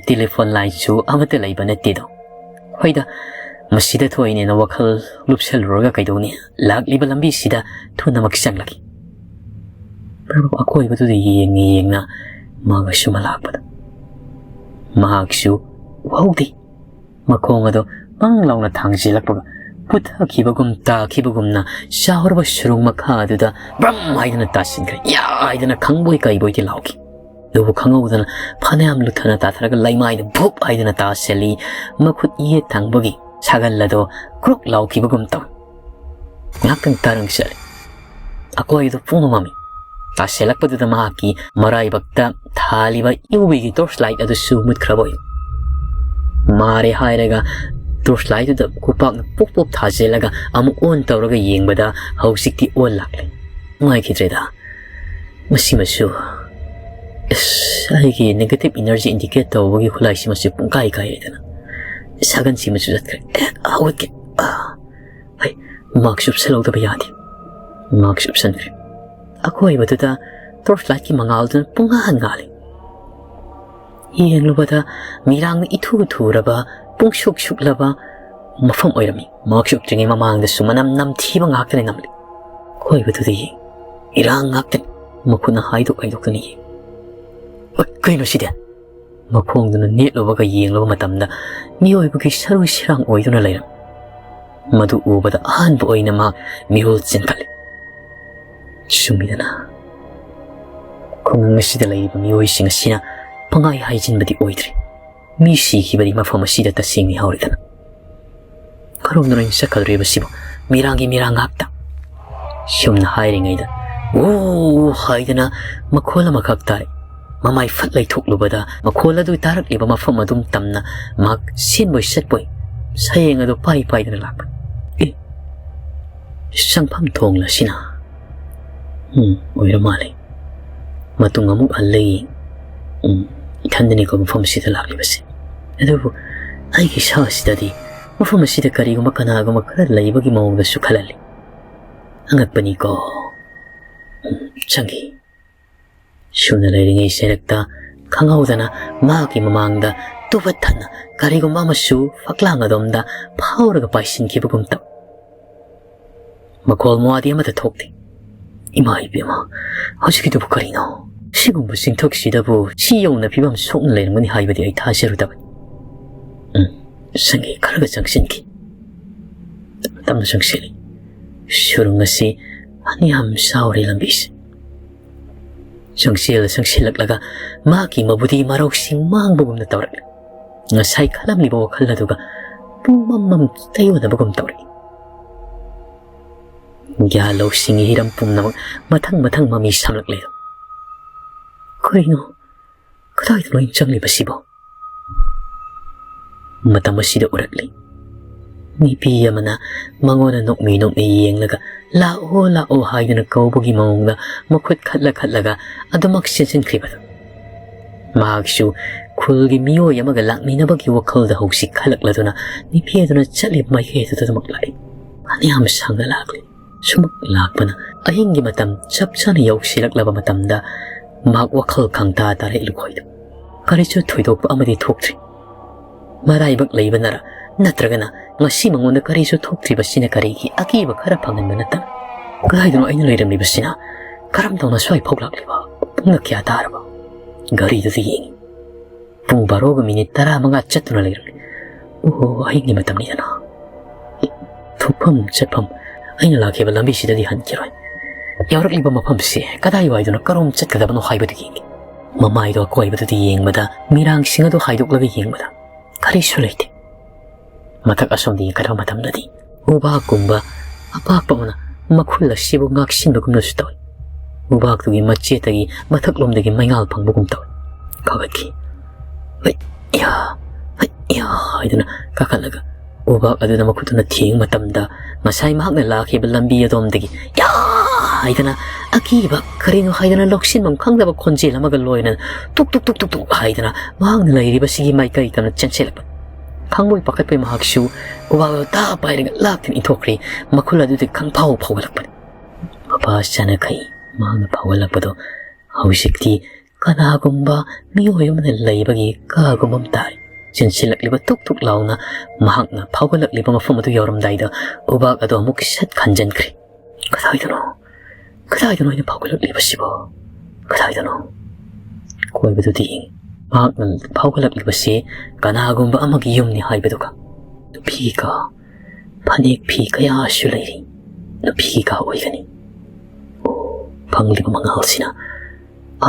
telephone line ꯁꯨ ꯑꯃꯠꯇ ꯂꯩꯕ ꯅꯠꯇꯦꯗꯣ꯫ ꯍꯣꯏꯗ, "ꯃꯁꯤꯗ ꯊꯣꯛꯏꯅꯦꯅ ꯋꯥꯈꯜ ꯂꯨꯞꯁꯜꯂꯨꯔꯒ ꯀꯩꯗꯧꯅꯤ? ꯂꯥꯛꯂꯤꯕ ꯂꯝꯕꯤꯁꯤꯗ ꯊꯨꯅꯃꯛ ꯆꯪꯂꯒꯦ"꯫ ꯃꯔꯨꯞ ꯑꯀꯣꯏꯕꯗꯨꯗ ꯌꯦꯡꯅ ꯌꯦꯡꯅ ꯃꯥꯒ ꯁꯨꯝꯍꯜꯂꯛꯄꯗ ꯃꯍꯥꯛꯁꯨ ꯎꯍꯧꯗꯦ꯫ ꯃꯈꯣꯡ ꯑꯗꯨ ꯄꯪ ꯂꯥꯎꯅ ꯊꯥꯡꯖꯤꯜꯂꯛꯄꯒ ꯄꯨꯊꯈꯤꯕꯒꯨꯝ ꯇꯥꯈꯤꯕꯒꯨꯝꯅ ꯆꯥꯎꯔꯕ ꯁꯨꯔꯨꯡ ꯃꯈꯥ ꯑꯗꯨꯗ ꯕ꯭ꯔꯝ ꯍꯥꯏꯗꯨꯅ ꯇꯥꯁꯤꯟꯈ꯭ꯔꯦ꯫ ꯌꯥ ꯍꯥꯏꯗꯨꯅ ꯈꯪꯕꯣꯏ ꯀꯩꯕꯣꯏꯗꯤ ꯂꯥꯎꯈꯤ꯫ ꯑꯗꯨꯕꯨ ꯈꯪꯍꯧꯗꯅ ꯐꯅꯌꯥꯝ ꯂꯨꯊꯅ ꯇꯥꯊꯔꯒ ꯂꯩꯃꯥꯏꯗ ꯚꯨꯞ ꯍꯥꯏꯗꯨꯅ ꯇꯥꯁꯤꯜꯂꯤ꯫ ꯃꯈꯨꯠ ꯌꯦꯠ ꯊꯪꯕꯒꯤ ꯁꯥꯒꯜ ꯑꯗꯣ ꯀ꯭ꯔꯨꯛ ꯂꯥꯎꯈꯤꯕꯒꯨꯝ ꯇꯧꯏ꯫ ꯉꯥꯏꯍꯥꯛꯇꯪ ꯇꯔꯪ ꯆꯠꯂꯤ꯫ ꯑꯀꯣꯏꯕꯗꯨ ꯄꯨꯝꯅꯃꯛ ꯃꯝꯃꯤ꯫ ꯇꯥꯁꯤꯜꯂꯛꯄꯗꯨꯗ ꯃꯍꯥꯛꯀꯤ ꯃꯔꯥꯏꯕꯛꯇ ꯊꯥꯜꯂꯤꯕ ꯏꯎꯕꯤꯒꯤ ꯇꯣꯔꯆ ꯂꯥꯏꯠ ꯑꯗꯨꯁꯨ ꯃꯨꯠꯈ꯭ꯔꯕ ꯑꯣꯏ꯫ ꯃꯥꯔꯦ ꯍꯥꯏꯔꯒ ꯇꯣꯔꯆ ꯂꯥꯏꯠꯇꯨꯗ ꯈꯨꯄꯥꯛꯅ ꯄꯣꯞ ꯄꯣꯞ ꯊꯥꯖꯤꯜꯂꯒ ꯑꯃꯨꯛ ꯑꯣꯟ ꯇꯧꯔꯒ ꯌꯦꯡꯕꯗ ꯍꯧꯖꯤꯛꯇꯤ ꯑꯣꯟ ꯂꯥꯛꯂꯦ꯫ ꯅꯨꯡꯉꯥꯏꯈꯤꯗ꯭ꯔꯦꯗ꯫ ꯃꯁꯤꯃꯁꯨ, ꯑꯁ, ꯑꯩꯒꯤ negative energy indicate ꯇꯧꯕꯒꯤ ꯈꯨꯠꯂꯥꯏꯁꯤꯃꯁꯨ ꯄꯨꯡꯀꯥꯏ ꯀꯥꯏꯔꯦꯗꯅ꯫ ꯁꯥꯒꯟꯁꯤꯃꯁꯨ ꯆꯠꯈ꯭ꯔꯦ꯫ ꯑꯦ, ꯍꯧꯒꯠꯀꯦ꯫ ꯑꯥ, ꯑꯩ ꯃꯥꯛꯁ ꯎꯞꯁꯜꯍꯧꯗꯕ ꯌꯥꯗꯦ꯫ ꯃꯥꯛꯁ ꯎꯞꯁꯟꯈ꯭ꯔꯦ꯫ ꯑꯀꯣꯏꯕꯗꯨꯗ ꯇꯣꯔꯆ ꯂꯥꯏꯠꯀꯤ ꯃꯉꯥꯜꯗꯨꯅ ꯄꯨꯡꯉꯥꯟ ꯉꯥꯜꯂꯤ꯫ ꯌꯦꯡꯂꯨꯕꯗ ꯃꯤꯔꯥꯡꯅ ꯏꯊꯨ ꯊꯨꯔꯕ, ꯄꯨꯡꯁꯨꯛ ꯁꯨꯛꯂꯕ ꯃꯐꯝ ꯑꯣꯏꯔꯝꯃꯤ꯫ ꯃꯥꯛꯁ ꯎꯞꯇ꯭ꯔꯤꯉꯩ ꯃꯃꯥꯡꯗꯁꯨ ꯃꯅꯝ ꯅꯝꯊꯤꯕ ꯉꯥꯛꯇꯅ ꯅꯝꯂꯤ꯫ ꯑꯀꯣꯏꯕꯗꯨꯗ ꯌꯦꯡ, ꯏꯔꯥꯡ ꯉꯥꯛꯇꯅꯤ꯫ ꯃꯈꯨꯠꯅ ꯍꯥꯏꯗꯣꯛ ꯍꯥꯏꯗꯣꯛꯇꯨꯅ ꯌꯦꯡ꯫ "ꯑꯣꯏ, ꯀꯩꯅꯣ ꯁꯤꯗꯤ?" ꯃꯈꯣꯡꯗꯨꯅ ꯅꯦꯠꯂꯨꯕꯒ ꯌꯦꯡꯂꯨꯕ ꯃꯇꯝꯗ ꯃꯤꯑꯣꯏꯕꯒꯤ ꯁꯔꯨ ꯁꯤꯔꯥꯡ ꯑꯣꯏꯗꯨꯅ ꯂꯩꯔꯝꯃꯤ꯫ ꯃꯗꯨ ꯎꯕꯗ ꯑꯍꯥꯟꯕ ꯑꯣꯏꯅ ꯃꯍꯥꯛ ꯃꯤꯍꯨꯜ ꯆꯦꯟꯈꯠꯂꯤ꯫ ꯆꯨꯝꯃꯤꯗꯅ, ꯈꯨꯡꯒꯪ ꯑꯁꯤꯗ ꯂꯩꯔꯤꯕ ꯃꯤꯑꯣꯏꯁꯤꯡ ꯑꯁꯤꯅ ꯄꯪꯍꯥꯏ ꯍꯥꯏꯖꯤꯟꯕꯗꯤ ꯑꯣꯏꯗ꯭ꯔꯦ꯫ ꯃꯤ ꯁꯤꯈꯤꯕꯗꯤ ꯃꯐꯝ ꯑꯁꯤꯗ ꯇꯁꯦꯡꯅ ꯌꯥꯎꯔꯦꯗꯅ꯫ ꯀꯔꯣꯝꯗꯅꯣ ꯑꯩꯅ ꯆꯠꯀꯗꯧꯔꯤꯕꯁꯤꯕꯨ? ꯃꯤꯔꯥꯡꯒꯤ ꯃꯤꯔꯥꯡ ꯉꯥꯛꯇ꯫ ꯁꯨꯝꯅ ꯍꯥꯏꯔꯤꯉꯩꯗ "ꯎ" ꯍꯥꯏꯗꯅ ꯃꯈꯣꯜ ꯑꯃꯈꯛ ꯇꯥꯔꯦ꯫ ꯃꯃꯥꯏ ꯐꯠ ꯂꯩꯊꯣꯛꯂꯨꯕꯗ ꯃꯈꯣꯜ ꯑꯗꯨ ꯇꯥꯔꯛꯂꯤꯕ ꯃꯐꯝ ꯑꯗꯨꯝ ꯇꯝꯅ ꯃꯍꯥꯛ ꯁꯤꯟꯕꯣꯏ ꯆꯠꯄꯣꯏ ꯁꯌꯦꯡ ꯑꯗꯨ ꯄꯥꯏ ꯄꯥꯏꯗꯨꯅ ꯂꯥꯛꯄ꯫ "ꯑꯦ, ꯆꯪꯐꯝ ꯊꯣꯡꯂꯁꯤꯅ? ꯎꯝ, ꯑꯣꯏꯔ ꯃꯥꯜꯂꯦ꯫ ꯃꯇꯨꯡ ꯑꯃꯨꯛ ꯍꯜꯂ ꯌꯦꯡ꯫ ꯎꯝ, ꯏꯊꯟꯗꯅꯤꯀꯣ ꯃꯐꯝ ꯑꯁꯤꯗ ꯂꯥꯛꯂꯤꯕꯁꯦ꯫ ꯑꯗꯨꯕꯨ ꯑꯩꯒꯤ ꯏꯁꯥꯁꯤꯗꯗꯤ ꯃꯐꯝ ꯑꯁꯤꯗ ꯀꯔꯤꯒꯨꯝꯕ ꯀꯅꯥꯒꯨꯝꯕ ꯈꯔ ꯂꯩꯕꯒꯤ ꯃꯑꯣꯡꯗꯁꯨ ꯈꯜꯍꯜꯂꯤ꯫ ꯑꯉꯛꯄꯅꯤꯀꯣ꯫ ꯎꯝ, ꯆꯪꯈꯤ"꯫ ꯁꯨꯝꯅ ꯂꯩꯔꯤꯉꯩ ꯁꯦꯔꯛꯇ ꯈꯪꯍꯧꯗꯅ ꯃꯍꯥꯛꯀꯤ ꯃꯃꯥꯡꯗ ꯎꯕ ꯊꯟꯅ ꯀꯔꯤꯒꯨꯝꯕ ꯑꯃꯁꯨ ꯐꯛꯂꯥꯡ ꯑꯗꯣꯝꯗ ꯐꯥꯎꯔꯒ ꯄꯥꯏꯁꯤꯟꯈꯤꯕꯒꯨꯝ ꯇꯧ꯫ ꯃꯈꯣꯜ ꯃꯋꯥꯗꯤ ꯑꯃꯠꯇ ꯊꯣꯛꯇꯦ꯫ ꯏꯃꯥ ꯏꯕꯦꯝꯃ, ꯍꯧꯖꯤꯛꯀꯤꯗꯨꯕꯨ ꯀꯔꯤꯅꯣ? ꯁꯤꯒꯨꯝꯕ ꯆꯤꯡꯊꯛꯁꯤꯗꯕꯨ ꯁꯤ ꯌꯧꯅ ꯐꯤꯕꯝ ꯁꯣꯛꯅ ꯂꯩꯔꯝꯒꯅꯤ ꯍꯥꯏꯕꯗꯤ ꯑꯩ ꯊꯥꯖꯔꯨꯗꯕꯅꯤ꯫ ꯎꯝ, ꯁꯪꯒꯤ ꯈꯔꯒ ꯆꯪꯁꯤꯟꯈꯤ꯫ ꯇꯞꯅ ꯆꯪꯁꯤꯜꯂꯤ꯫ ꯁꯨꯔꯨꯡ ꯑꯁꯤ ꯐꯅꯌꯥꯝ ꯆꯥꯎꯔꯦ ꯂꯝꯕꯤꯁꯦ꯫ ꯆꯪꯁꯤꯜꯂ ꯆꯪꯁꯤꯜꯂꯛꯂꯒ ꯃꯍꯥꯛꯀꯤ ꯃꯕꯨꯗꯤ ꯃꯔꯧꯁꯤꯡ ꯃꯥꯡꯕꯒꯨꯝꯅ ꯇꯧꯔꯛꯂꯤ꯫ ꯉꯁꯥꯏ ꯈꯜꯂꯝꯂꯤꯕ ꯋꯥꯈꯜ ꯑꯗꯨꯒ ꯄꯨꯡꯃꯝ ꯃꯝ ꯇꯩꯌꯣꯟꯅꯕꯒꯨꯝ ꯇꯧꯔꯛꯏ꯫ ꯒ꯭ꯌꯥꯟ ꯂꯧꯁꯤꯡꯒꯤ ꯍꯤꯔꯝ ꯄꯨꯝꯅꯃꯛ ꯃꯊꯪ ꯃꯊꯪ ꯃꯃꯤ ꯁꯥꯝꯂꯛꯂꯦ꯫ ꯀꯔꯤꯅꯣ? ꯀꯗꯥꯏꯗꯅꯣ ꯑꯩꯅ ꯆꯪꯂꯤꯕꯁꯤꯕꯣ? ꯃꯇꯝ ꯑꯁꯤꯗ ꯎꯔꯛꯂꯤ꯫ ꯅꯨꯄꯤ ꯑꯃꯅ ꯃꯉꯣꯟꯗ ꯅꯣꯛꯃꯤ ꯅꯣꯛꯃꯤ ꯌꯦꯡꯂꯒ "ꯂꯥꯛꯑꯣ, ꯂꯥꯛꯑꯣ" ꯍꯥꯏꯗꯨꯅ ꯀꯧꯕꯒꯤ ꯃꯑꯣꯡꯗ ꯃꯈꯨꯠ ꯈꯠꯂ ꯈꯠꯂꯒ ꯑꯗꯨꯃꯛ ꯆꯦꯟꯁꯤꯟꯈ꯭ꯔꯤꯕꯗꯨ꯫ ꯃꯍꯥꯛꯁꯨ ꯈꯨꯜꯒꯤ ꯃꯤꯑꯣꯏ ꯑꯃꯒ ꯂꯥꯛꯃꯤꯟꯅꯕꯒꯤ ꯋꯥꯈꯜꯗ ꯍꯧꯖꯤꯛ ꯈꯜꯂꯛꯂꯗꯨꯅ ꯅꯨꯄꯤ ꯑꯗꯨꯅ ꯆꯠꯂꯤꯕ ꯃꯥꯏꯀꯩ ꯑꯗꯨꯗ ꯑꯗꯨꯃꯛ ꯂꯥꯛꯏ꯫ ꯐꯅꯌꯥꯝ ꯁꯥꯡꯅ ꯂꯥꯛꯂꯤ꯫ ꯁꯨꯃꯛ ꯂꯥꯛꯄꯅ ꯑꯍꯤꯡꯒꯤ ꯃꯇꯝ ꯆꯞ ꯆꯥꯅ ꯌꯧꯁꯤꯜꯂꯛꯂꯕ ꯃꯇꯝꯗ ꯃꯍꯥꯛ ꯋꯥꯈꯜ ꯈꯪꯇꯥ ꯇꯥꯔꯛꯏ ꯂꯨꯈꯣꯏꯗꯨ꯫ ꯀꯔꯤꯁꯨ ꯊꯣꯏꯗꯣꯛꯄ ꯑꯃꯗꯤ ꯊꯣꯛꯇ꯭ꯔꯤ꯫ ꯃꯔꯥꯏꯕꯛ ꯂꯩꯕꯅꯔ ꯅꯠꯇ꯭ꯔꯒꯅ ꯉꯁꯤ ꯃꯉꯣꯟꯗ ꯀꯔꯤꯁꯨ ꯊꯣꯛꯇ꯭ꯔꯤꯕꯁꯤꯅ ꯀꯔꯤꯒꯤ ꯑꯀꯤꯕ ꯈꯔ ꯐꯪꯍꯟꯕ ꯅꯠꯇꯅ? ꯀꯗꯥꯏꯗꯅꯣ ꯑꯩꯅ ꯂꯩꯔꯝꯂꯤꯕꯁꯤꯅ? ꯀꯔꯝ ꯇꯧꯅ ꯁ꯭ꯋꯥꯏ ꯐꯥꯎ ꯂꯥꯛꯂꯤꯕ? ꯄꯨꯡꯅ ꯀꯌꯥ ꯇꯥꯔꯕ? ꯘꯔꯤꯗꯨꯗ ꯌꯦꯡꯉꯤ꯫ ꯄꯨꯡ ꯕꯥꯔꯣꯒ ꯃꯤꯅꯤꯠ ꯇꯔꯥꯃꯉꯥ ꯆꯠꯇꯨꯅ ꯂꯩꯔꯝꯃꯤ꯫ ꯑꯣꯍꯣ, ꯑꯍꯤꯡꯒꯤ ꯃꯇꯝꯅꯤꯗꯅ꯫ ꯊꯣꯛꯐꯝ ꯆꯠꯐꯝ ꯑꯩꯅ ꯂꯥꯛꯈꯤꯕ ꯂꯝꯕꯤꯁꯤꯗꯗꯤ ꯍꯟꯈꯤꯔꯣꯏ꯫ ꯌꯧꯔꯛꯂꯤꯕ ꯃꯐꯝꯁꯤ ꯀꯗꯥꯏꯋꯥꯏꯗꯅꯣ, ꯀꯔꯣꯝ ꯆꯠꯀꯗꯕꯅꯣ ꯍꯥꯏꯕꯗꯨ ꯌꯦꯡꯒꯦ꯫ ꯃꯃꯥꯏꯗꯣ ꯑꯀꯣꯏꯕꯗꯨꯗ ꯌꯦꯡꯕꯗ, ꯃꯤꯔꯥꯡꯁꯤꯡ ꯑꯗꯨ ꯍꯥꯏꯗꯣꯛꯂꯒ ꯌꯦꯡꯕꯗ ꯀꯔꯤꯁꯨ ꯂꯩꯇꯦ꯫ ꯃꯊꯛ ꯑꯁꯣꯝꯗ ꯌꯦꯡꯈꯠꯄ ꯃꯇꯝꯗꯗꯤ ꯎꯕꯥꯛꯀꯨꯝꯕ ꯑꯄꯥꯛꯄ ꯑꯃꯅ ꯃꯈꯨꯜ ꯑꯁꯤꯕꯨ ꯉꯥꯛꯁꯤꯟꯕꯒꯨꯝꯅꯁꯨ ꯇꯧꯏ꯫ ꯎꯕꯥꯛꯇꯨꯒꯤ ꯃꯆꯦꯠꯇꯒꯤ ꯃꯊꯛꯂꯣꯝꯗꯒꯤ ꯃꯩꯉꯥꯜ ꯐꯪꯕꯒꯨꯝ ꯇꯧꯏ꯫ ꯀꯥꯈꯠꯈꯤ꯫ "ꯍꯩꯌꯥ! ꯍꯩꯌꯥ!" ꯍꯥꯏꯗꯨꯅ ꯀꯥꯈꯠꯂꯒ ꯎꯕꯥꯛ ꯑꯗꯨꯗ ꯃꯈꯨꯠꯇꯨꯅ ꯊꯦꯡꯕ ꯃꯇꯝꯗ, ꯉꯁꯥꯏ ꯃꯍꯥꯛꯅ ꯂꯥꯛꯈꯤꯕ ꯂꯝꯕꯤ ꯑꯗꯣꯝꯗꯒꯤ "ꯌꯥ!" ꯍꯥꯏꯗꯅ ꯑꯀꯤꯕ ꯀꯔꯤꯅꯣ ꯍꯥꯏꯗꯅ ꯂꯧꯁꯤꯟꯐꯝ ꯈꯪꯗꯕ ꯈꯣꯟꯖꯦꯜ ꯑꯃꯒ ꯂꯣꯏꯅꯅ ꯇꯨꯛ ꯇꯨꯛ ꯇꯨꯛ ꯇꯨꯛ ꯇꯨꯛ ꯍꯥꯏꯗꯅ ꯃꯍꯥꯛꯅ ꯂꯩꯔꯤꯕꯁꯤꯒꯤ ꯃꯥꯏꯀꯩ ꯇꯝꯅ ꯆꯦꯟꯁꯤꯜꯂꯛꯄ꯫ ꯈꯪꯕꯣꯏ ꯄꯥꯈꯠꯄꯣꯏ ꯃꯍꯥꯛꯁꯨ ꯎꯕꯥꯛ ꯑꯗꯨ ꯇꯥ ꯄꯥꯏꯔꯒ ꯂꯥꯛꯇꯨꯅ ꯏꯟꯊꯣꯛꯈ꯭ꯔꯦ꯫ ꯃꯈꯨꯜ ꯑꯗꯨꯗꯤ ꯈꯪꯐꯥꯎ ꯐꯥꯎꯒꯠꯂꯛꯄꯅꯤ꯫ ꯃꯄꯥ ꯆꯅꯈꯩ ꯃꯍꯥꯛꯅ ꯐꯥꯎꯒꯠꯂꯛꯄꯗꯣ ꯍꯧꯖꯤꯛꯇꯤ ꯀꯅꯥꯒꯨꯝꯕ ꯃꯤꯑꯣꯏ ꯑꯃꯅ ꯂꯩꯕꯒꯤ ꯀꯥꯒꯨꯝꯕ ꯑꯃ ꯇꯥꯔꯦ꯫ ꯆꯦꯟꯁꯤꯜꯂꯛꯂꯤꯕ ꯇꯨꯛ ꯇꯨꯛ ꯂꯥꯎꯅ ꯃꯍꯥꯛꯅ ꯐꯥꯎꯒꯠꯂꯛꯂꯤꯕ ꯃꯐꯝ ꯑꯗꯨ ꯌꯧꯔꯝꯗꯥꯏꯗ ꯎꯕꯥꯛ ꯑꯗꯨ ꯑꯃꯨꯛ ꯁꯠ ꯈꯟꯖꯟꯈ꯭ꯔꯦ꯫ "ꯀꯗꯥꯏꯗꯅꯣ? ꯀꯗꯥꯏꯗꯅꯣ ꯑꯩꯅ ꯐꯥꯎꯒꯠꯂꯛꯂꯤꯕꯁꯤꯕꯣ? ꯀꯗꯥꯏꯗꯅꯣ?" ꯀꯣꯏꯕꯗꯨꯗꯤ ꯃꯍꯥꯛꯅ ꯐꯥꯎꯒꯠꯂꯛꯂꯤꯕꯁꯤ ꯀꯅꯥꯒꯨꯝꯕ ꯑꯃꯒꯤ ꯌꯨꯝꯅꯤ ꯍꯥꯏꯕꯗꯨꯒ ꯅꯨꯄꯤ ꯀꯥ, ꯐꯅꯦꯛ ꯐꯤ ꯀꯌꯥꯁꯨ ꯂꯩꯔꯤ꯫ ꯅꯨꯄꯤ ꯀꯥ ꯑꯣꯏꯒꯅꯤ꯫ ꯑꯣ, ꯐꯪꯂꯤꯕ ꯃꯉꯥꯜꯁꯤꯅ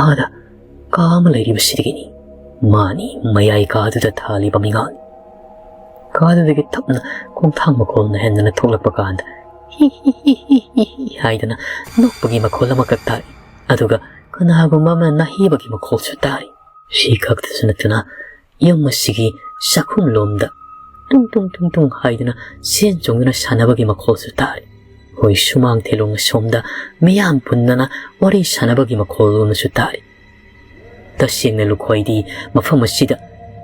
ꯑꯥꯗ ꯀꯥ ꯑꯃ ꯂꯩꯔꯤꯕꯁꯤꯗꯒꯤꯅꯤ꯫ ꯃꯥꯅꯤ ꯃꯌꯥꯏ ꯀꯥꯗꯨꯗ ꯊꯥꯜꯂꯤꯕ ꯃꯤꯉꯥꯜ꯫ ꯀꯥꯗꯨꯗꯒꯤ ꯇꯞꯅ ꯈꯣꯡꯊꯥꯡ ꯃꯈꯣꯜꯅ ꯍꯦꯟꯗꯨꯅ ꯊꯣꯛꯂꯛꯄ ꯀꯥꯟꯗ ꯍꯤ ꯍꯤ ꯍꯤ ꯍꯤ ꯍꯤ ꯍꯤ ꯍꯥꯏꯗꯅ ꯅꯣꯛꯄꯒꯤ ꯃꯈꯣꯜ ꯑꯃꯈꯛ ꯇꯥꯔꯤ꯫ ꯑꯗꯨꯒ ꯀꯅꯥꯒꯨꯝꯕ ꯑꯃꯅ ꯅꯥꯍꯦꯕꯒꯤ ꯃꯈꯣꯜꯁꯨ ꯇꯥꯔꯤ꯫ ꯁꯤ ꯈꯛꯇꯁꯨ ꯅꯠꯇꯅ ꯌꯨꯝ ꯑꯁꯤꯒꯤ ꯆꯥꯛꯈꯨꯝ ꯂꯣꯝꯗ ꯇꯨꯡ ꯇꯨꯡ ꯇꯨꯡ ꯇꯨꯡ ꯍꯥꯏꯗꯨꯅ ꯆꯦꯟ ꯆꯣꯡꯗꯨꯅ ꯁꯥꯟꯅꯕꯒꯤ ꯃꯈꯣꯜꯁꯨ ꯇꯥꯔꯤ꯫ ꯍꯣꯏ, ꯁꯨꯃꯥꯡ ꯊꯦꯂꯣꯡ ꯑꯁꯣꯝꯗ ꯃꯤꯌꯥꯝ ꯄꯨꯟꯗꯅ ꯋꯥꯔꯤ ꯁꯥꯟꯅꯕꯒꯤ ꯃꯈꯣꯜ ꯑꯃꯁꯨ ꯇꯥꯔꯤ꯫ ꯇꯁꯦꯡꯅ ꯂꯨꯈꯣꯏꯗꯤ ꯃꯐꯝ ꯑꯁꯤꯗ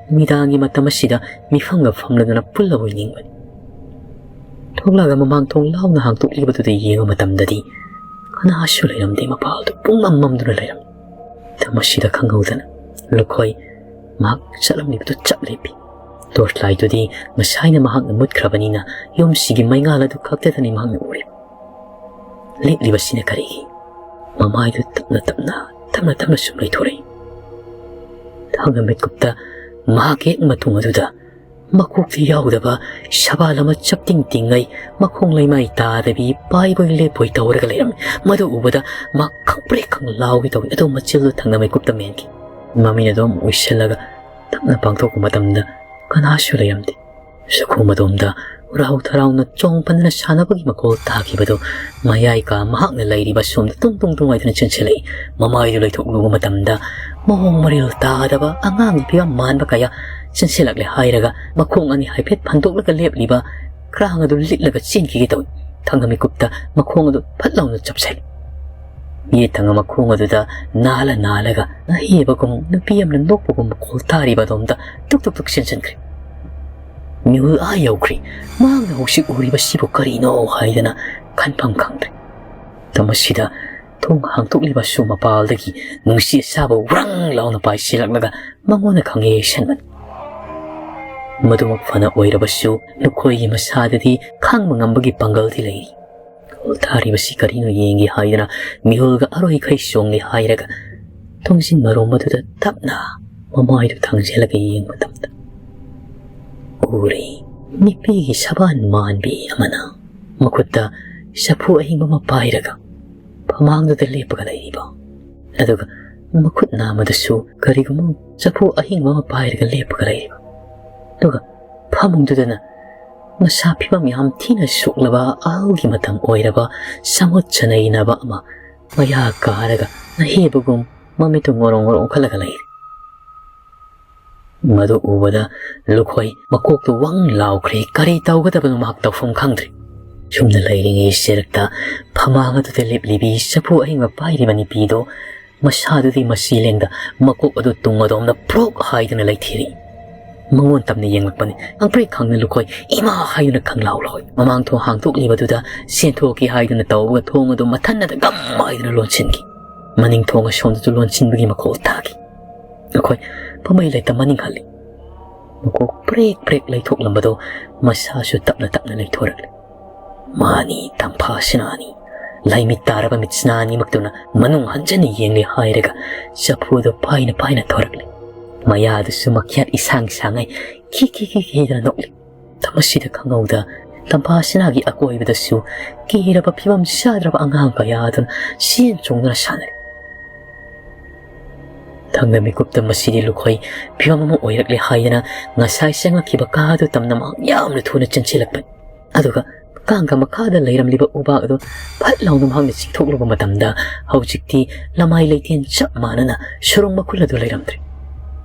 ꯅꯨꯃꯤꯗꯥꯡꯒꯤ ꯃꯇꯝ ꯑꯁꯤꯗ ꯃꯤꯐꯝꯒ ꯐꯝꯂꯗꯨꯅ ꯄꯨꯜꯂꯕꯣꯏ ꯅꯤꯡꯕꯅꯤ꯫ ꯊꯣꯛꯂꯛꯑꯒ ꯃꯃꯥꯡ ꯊꯣꯡ ꯂꯥꯎꯅ ꯍꯥꯡꯇꯣꯛꯂꯤꯕꯗꯨꯗ ꯌꯦꯡꯕ ꯃꯇꯝꯗꯗꯤ ꯀꯅꯥꯁꯨ ꯂꯩꯔꯝꯗꯦ꯫ ꯃꯄꯥꯜꯗꯨ ꯄꯨꯡꯃꯝ ꯃꯝꯗꯨꯅ ꯂꯩꯔꯝꯃꯤ꯫ ꯃꯇꯝ ꯑꯁꯤꯗ ꯈꯪꯍꯧꯗꯅ ꯂꯨꯈꯣꯏ ꯃꯍꯥꯛ ꯆꯠꯂꯝꯂꯤꯕꯗꯨ ꯆꯞ ꯂꯦꯞꯄꯤ꯫ ꯇꯣꯔꯆ ꯂꯥꯏꯠꯇꯨꯗꯤ ꯉꯁꯥꯏꯅ ꯃꯍꯥꯛꯅ ꯃꯨꯠꯈ꯭ꯔꯕꯅꯤꯅ ꯌꯨꯝꯁꯤꯒꯤ ꯃꯩꯉꯥꯜ ꯑꯗꯨ ꯈꯛꯇꯗꯅꯤ ꯃꯍꯥꯛꯅ ꯎꯔꯤꯕ꯫ ꯂꯦꯞꯂꯤꯕꯁꯤꯅ ꯀꯔꯤꯒꯤ? ꯃꯃꯥꯏꯗꯨ ꯇꯞꯅ ꯇꯞꯅ, ꯇꯞꯅ ꯇꯞꯅ ꯁꯨꯝ ꯂꯩꯊꯣꯔꯛꯏ꯫ ꯊꯥꯡꯒ ꯃꯤꯠꯀꯨꯞꯇ ꯃꯍꯥꯛ ꯍꯦꯛ ꯃꯇꯨꯡ ꯑꯗꯨꯗ ꯃꯀꯣꯛꯇ ꯌꯥꯎꯗꯕ ꯁꯕꯥꯜ ꯑꯃ ꯆꯞꯇꯤꯡ ꯇꯤꯡꯉꯩ, ꯃꯈꯣꯡ ꯂꯩꯃꯥꯏ ꯇꯥꯗꯕꯤ, ꯄꯥꯏꯕꯣꯏ ꯂꯦꯞꯄꯣꯏ ꯇꯧꯔꯒ ꯂꯩꯔꯝꯃꯤ꯫ ꯃꯗꯨ ꯎꯕꯗ ꯃꯍꯥꯛ ꯈꯪꯄ꯭ꯔꯦꯛ ꯈꯪ ꯂꯥꯎꯒꯦ ꯇꯧꯏ꯫ ꯑꯗꯨ ꯃꯆꯤꯜꯗꯨ ꯊꯥꯡꯒ ꯃꯤꯠꯀꯨꯞꯇ ꯃꯦꯟꯈꯤ꯫ ꯃꯃꯤꯠ ꯑꯗꯨ ꯑꯃꯨꯛ ꯎꯏꯁꯤꯜꯂꯒ ꯇꯞꯅ ꯄꯥꯡꯊꯣꯛꯄ ꯃꯇꯝꯗ ꯀꯅꯥꯁꯨ ꯂꯩꯔꯝꯗꯦ꯫ ꯆꯥꯛꯈꯨꯝ ꯑꯗꯣꯝꯗ ꯍꯔꯥꯎ ꯊꯔꯥꯎꯅ ꯆꯣꯡ ꯐꯟꯗꯅ ꯁꯥꯟꯅꯕꯒꯤ ꯃꯈꯣꯜ ꯇꯥꯈꯤꯕꯗꯨ ꯃꯌꯥꯏ ꯀꯥ ꯃꯍꯥꯛꯅ ꯂꯩꯔꯤꯕ ꯁꯣꯝꯗ ꯇꯨꯡ ꯇꯨꯡ ꯇꯨꯡ ꯍꯥꯏꯗꯨꯅ ꯆꯦꯟꯁꯤꯜꯂꯛꯏ꯫ ꯃꯃꯥꯏꯗꯨ ꯂꯩꯊꯣꯛꯂꯨꯕ ꯃꯇꯝꯗ ꯃꯑꯣꯡ ꯃꯔꯤꯜ ꯇꯥꯗꯕ ꯑꯉꯥꯡꯒꯤ ꯐꯤꯕꯝ ꯃꯥꯟꯕ ꯀꯌꯥ ꯆꯦꯟꯁꯤꯜꯂꯛꯂꯦ ꯍꯥꯏꯔꯒ ꯃꯈꯣꯡ ꯑꯅꯤ ꯍꯥꯏꯐꯦꯠ ꯐꯟꯗꯣꯛꯂꯒ ꯂꯦꯞꯂꯤꯕ ꯀ꯭ꯔꯥꯡ ꯑꯗꯨ ꯂꯤꯠꯂꯒ ꯆꯦꯟꯈꯤꯒꯦ ꯇꯧꯏ꯫ ꯊꯥꯡꯒ ꯃꯤꯀꯨꯞꯇ ꯃꯈꯣꯡ ꯑꯗꯨ ꯐꯠ ꯂꯥꯎꯅ ꯆꯞꯁꯤꯜꯂꯤ꯫ ꯌꯦꯠ ꯊꯪꯕ ꯃꯈꯣꯡ ꯑꯗꯨꯗ ꯅꯥꯜꯂ ꯅꯥꯜꯂꯒ ꯅꯥꯍꯦꯕꯒꯨꯝ ꯅꯨꯄꯤ ꯑꯃꯅ ꯅꯣꯛꯄꯒꯨꯝ ꯃꯈꯣꯜ ꯇꯥꯔꯤꯕ ꯑꯗꯣꯝꯗ ꯇꯨꯛ ꯇꯨꯛ ꯇꯨꯛ ꯆꯦꯟꯁꯤꯟꯈ꯭ꯔꯦ꯫ ꯃꯤꯍꯨꯜ ꯑꯥ ꯌꯧꯈ꯭ꯔꯦ꯫ ꯃꯍꯥꯛꯅ ꯍꯧꯖꯤꯛ ꯎꯔꯤꯕꯁꯤꯕꯨ ꯀꯔꯤꯅꯣ ꯍꯥꯏꯗꯅ ꯈꯟꯐꯝ ꯈꯪꯗ꯭ꯔꯦ꯫ ꯃꯇꯝ ꯑꯁꯤꯗ ꯊꯣꯡ ꯍꯥꯡꯗꯣꯛꯂꯤꯕꯁꯨ ꯃꯄꯥꯜꯗꯒꯤ ꯅꯨꯡꯁꯤꯠ ꯑꯁꯥꯕ ꯋ꯭ꯔꯪ ꯂꯥꯎꯅ ꯄꯥꯏꯁꯤꯜꯂꯛꯂꯒ ꯃꯉꯣꯟꯗ ꯈꯪꯍꯩ ꯍꯩꯁꯟꯕꯅꯤ꯫ ꯃꯗꯨꯃꯛ ꯐꯅ ꯑꯣꯏꯔꯕꯁꯨ ꯂꯨꯈꯣꯏꯒꯤ ꯃꯁꯥꯗꯗꯤ ꯈꯥꯡꯕ ꯉꯝꯕꯒꯤ ꯄꯥꯡꯒꯜꯗꯤ ꯂꯩꯔꯤ꯫ ꯊꯥꯔꯤꯕꯁꯤ ꯀꯔꯤꯅꯣ ꯌꯦꯡꯒꯦ ꯍꯥꯏꯗꯨꯅ ꯃꯤꯍꯨꯜꯒ ꯑꯔꯣꯏꯈꯩ ꯆꯣꯡꯂꯤ ꯍꯥꯏꯔꯒ ꯊꯣꯡꯖꯤꯟ ꯃꯔꯣꯝ ꯑꯗꯨꯗ ꯇꯞꯅ ꯃꯃꯥꯏꯗꯨ ꯊꯥꯡꯖꯜꯂꯒ ꯌꯦꯡꯕ ꯃꯇꯝꯗ ꯎꯔꯦ, ꯅꯨꯄꯤꯒꯤ ꯁꯕꯥꯟ ꯃꯥꯟꯕꯤ ꯑꯃꯅ ꯃꯈꯨꯠꯇ ꯆꯐꯨ ꯑꯍꯤꯡꯕ ꯑꯃ ꯄꯥꯏꯔꯒ ꯐꯃꯥꯡꯗꯨꯗ ꯂꯦꯞꯄꯒ ꯂꯩꯔꯤꯕ꯫ ꯑꯗꯨꯒ ꯃꯈꯨꯠ ꯅꯥꯝꯃꯗꯁꯨ ꯀꯔꯤꯒꯨꯝꯕ ꯆꯐꯨ ꯑꯍꯤꯡꯕ ꯑꯃ ꯄꯥꯏꯔꯒ ꯂꯦꯞꯄꯒ ꯂꯩꯔꯤꯕ꯫ ꯑꯗꯨꯒ ꯐꯃꯨꯡꯗꯨꯗꯅ ꯃꯁꯥ ꯐꯤꯕꯝ ꯌꯥꯝ ꯊꯤꯅ ꯁꯣꯛꯂꯕ, ꯑꯍꯜꯒꯤ ꯃꯇꯝ ꯑꯣꯏꯔꯕ, ꯁꯃꯨꯠ ꯁꯅꯩꯅꯕ ꯑꯃ ꯃꯌꯥ ꯀꯥꯔꯒ ꯅꯍꯦꯕꯒꯨꯝ ꯃꯃꯤꯠꯇꯨ ꯉꯣꯔꯣꯡ ꯉꯣꯔꯣꯡ ꯑꯣꯟꯈꯠꯂꯒ ꯂꯩꯔꯤ꯫ ꯃꯗꯨ ꯎꯕꯗ ꯂꯨꯈꯣꯏ ꯃꯀꯣꯛꯇꯨ ꯋꯪ ꯂꯥꯎꯈ꯭ꯔꯦ꯫ ꯀꯔꯤ ꯇꯧꯒꯗꯕꯅꯣ ꯃꯍꯥꯛ ꯇꯧꯐꯝ ꯈꯪꯗ꯭ꯔꯦ꯫ ꯁꯨꯝꯅ ꯂꯩꯔꯤꯉꯩ ꯆꯦꯔꯛꯇ ꯐꯃꯥꯡ ꯑꯗꯨꯗ ꯂꯦꯞꯂꯤꯕꯤ ꯆꯐꯨ ꯑꯍꯤꯡꯕ ꯄꯥꯏꯔꯤꯕ ꯅꯨꯄꯤꯗꯣ ꯃꯁꯥꯗꯨꯗꯤ ꯃꯁꯤ ꯂꯦꯡꯗ ꯃꯀꯣꯛ ꯑꯗꯨ ꯇꯨꯡ ꯑꯗꯣꯝꯗ ꯄ꯭ꯔꯣꯛ ꯍꯥꯏꯗꯨꯅ ꯂꯩꯊꯤꯔꯤ꯫ ꯃꯉꯣꯟ ꯇꯝꯅ ꯌꯦꯡꯂꯛꯄꯅꯤ꯫ ꯈꯪꯄ꯭ꯔꯦꯛ ꯈꯪꯅ ꯂꯨꯈꯣꯏ "ꯏꯃꯥ!" ꯍꯥꯏꯗꯨꯅ ꯈꯪꯂꯥꯎ ꯂꯥꯎꯏ꯫ ꯃꯃꯥꯡ ꯊꯣꯡ ꯍꯥꯡꯗꯣꯛꯂꯤꯕꯗꯨꯗ ꯆꯦꯟꯊꯣꯛꯀꯦ ꯍꯥꯏꯗꯨꯅ ꯇꯧꯕꯒ ꯊꯣꯡ ꯑꯗꯨ ꯃꯊꯟꯅꯗ ꯒꯝ ꯍꯥꯏꯗꯨꯅ ꯂꯣꯟꯁꯤꯟꯈꯤ꯫ ꯃꯅꯤꯡ ꯊꯣꯡ ꯑꯁꯣꯝꯗꯁꯨ ꯂꯣꯟꯁꯤꯟꯕꯒꯤ ꯃꯈꯣꯜ ꯇꯥꯈꯤ꯫ ꯂꯨꯈꯣꯏ ꯄꯥꯝꯕꯩ ꯂꯩꯇ ꯃꯅꯤꯡ ꯍꯜꯂꯤ꯫ ꯃꯀꯣꯛ ꯄ꯭ꯔꯦꯛ ꯄ꯭ꯔꯦꯛ ꯂꯩꯊꯣꯛꯂꯝꯕꯗꯣ ꯃꯁꯥꯁꯨ ꯇꯞꯅ ꯇꯞꯅ ꯂꯩꯊꯣꯔꯛꯂꯤ꯫ ꯃꯥꯅꯤ, ꯇꯝꯐꯥ ꯁꯤꯅꯥꯅꯤ꯫ ꯂꯥꯏꯃꯤꯠ ꯇꯥꯔꯕ ꯃꯤꯠꯁꯤꯅꯥ ꯑꯅꯤꯃꯛꯇꯨꯅ ꯃꯅꯨꯡ ꯍꯟꯖꯟꯅ ꯌꯦꯡꯂꯤ ꯍꯥꯏꯔꯒ ꯆꯐꯨꯗꯣ ꯄꯥꯏꯅ ꯄꯥꯏꯅ ꯊꯣꯔꯛꯂꯤ꯫ ꯃꯌꯥꯗꯨꯁꯨ ꯃꯈ꯭ꯌꯥꯠ ꯏꯁꯥꯡ ꯁꯥꯡꯉꯩ ꯈꯤ ꯈꯤ ꯈꯤ ꯈꯤꯗꯅ ꯅꯣꯛꯂꯤ꯫ ꯃꯁꯤꯗ ꯈꯪꯍꯧꯗ ꯇꯝꯐꯥ ꯁꯤꯅꯥꯒꯤ ꯑꯀꯣꯏꯕꯗꯁꯨ ꯀꯤꯔꯕ ꯐꯤꯕꯝ ꯆꯥꯗ꯭ꯔꯕ ꯑꯉꯥꯡ ꯀꯌꯥ ꯑꯗꯨꯅ ꯆꯦꯟ ꯆꯣꯡꯗꯨꯅ ꯁꯥꯟꯅꯔꯤ꯫ ꯊꯪꯅ ꯃꯤꯀꯨꯞꯇ ꯃꯁꯤꯗꯤ ꯂꯨꯈꯣꯏ ꯐꯤꯕꯝ ꯑꯃ ꯑꯣꯏꯔꯛꯂꯦ ꯍꯥꯏꯗꯅ ꯉꯁꯥꯏ ꯆꯪꯂꯛꯈꯤꯕ ꯀꯥ ꯑꯗꯨ ꯇꯝꯅ ꯃꯍꯥꯛ ꯌꯥꯝꯅ ꯊꯨꯅ ꯆꯦꯟꯁꯤꯜꯂꯛꯄꯅꯤ꯫ ꯑꯗꯨꯒ ꯀꯥꯡꯒ ꯃꯈꯥꯗ ꯂꯩꯔꯝꯂꯤꯕ ꯎꯕꯥꯛ ꯑꯗꯨ ꯐꯠ ꯂꯥꯎꯅ ꯃꯍꯥꯛꯅ ꯆꯤꯡꯊꯣꯛꯂꯨꯕ ꯃꯇꯝꯗ ꯍꯧꯖꯤꯛꯇꯤ ꯂꯃꯥꯏ ꯂꯩꯇꯦꯟ ꯆꯞ ꯃꯥꯟꯅꯅ ꯁꯨꯔꯨꯡ ꯃꯈꯨꯜ ꯑꯗꯨ ꯂꯩꯔꯝꯗ꯭ꯔꯦ꯫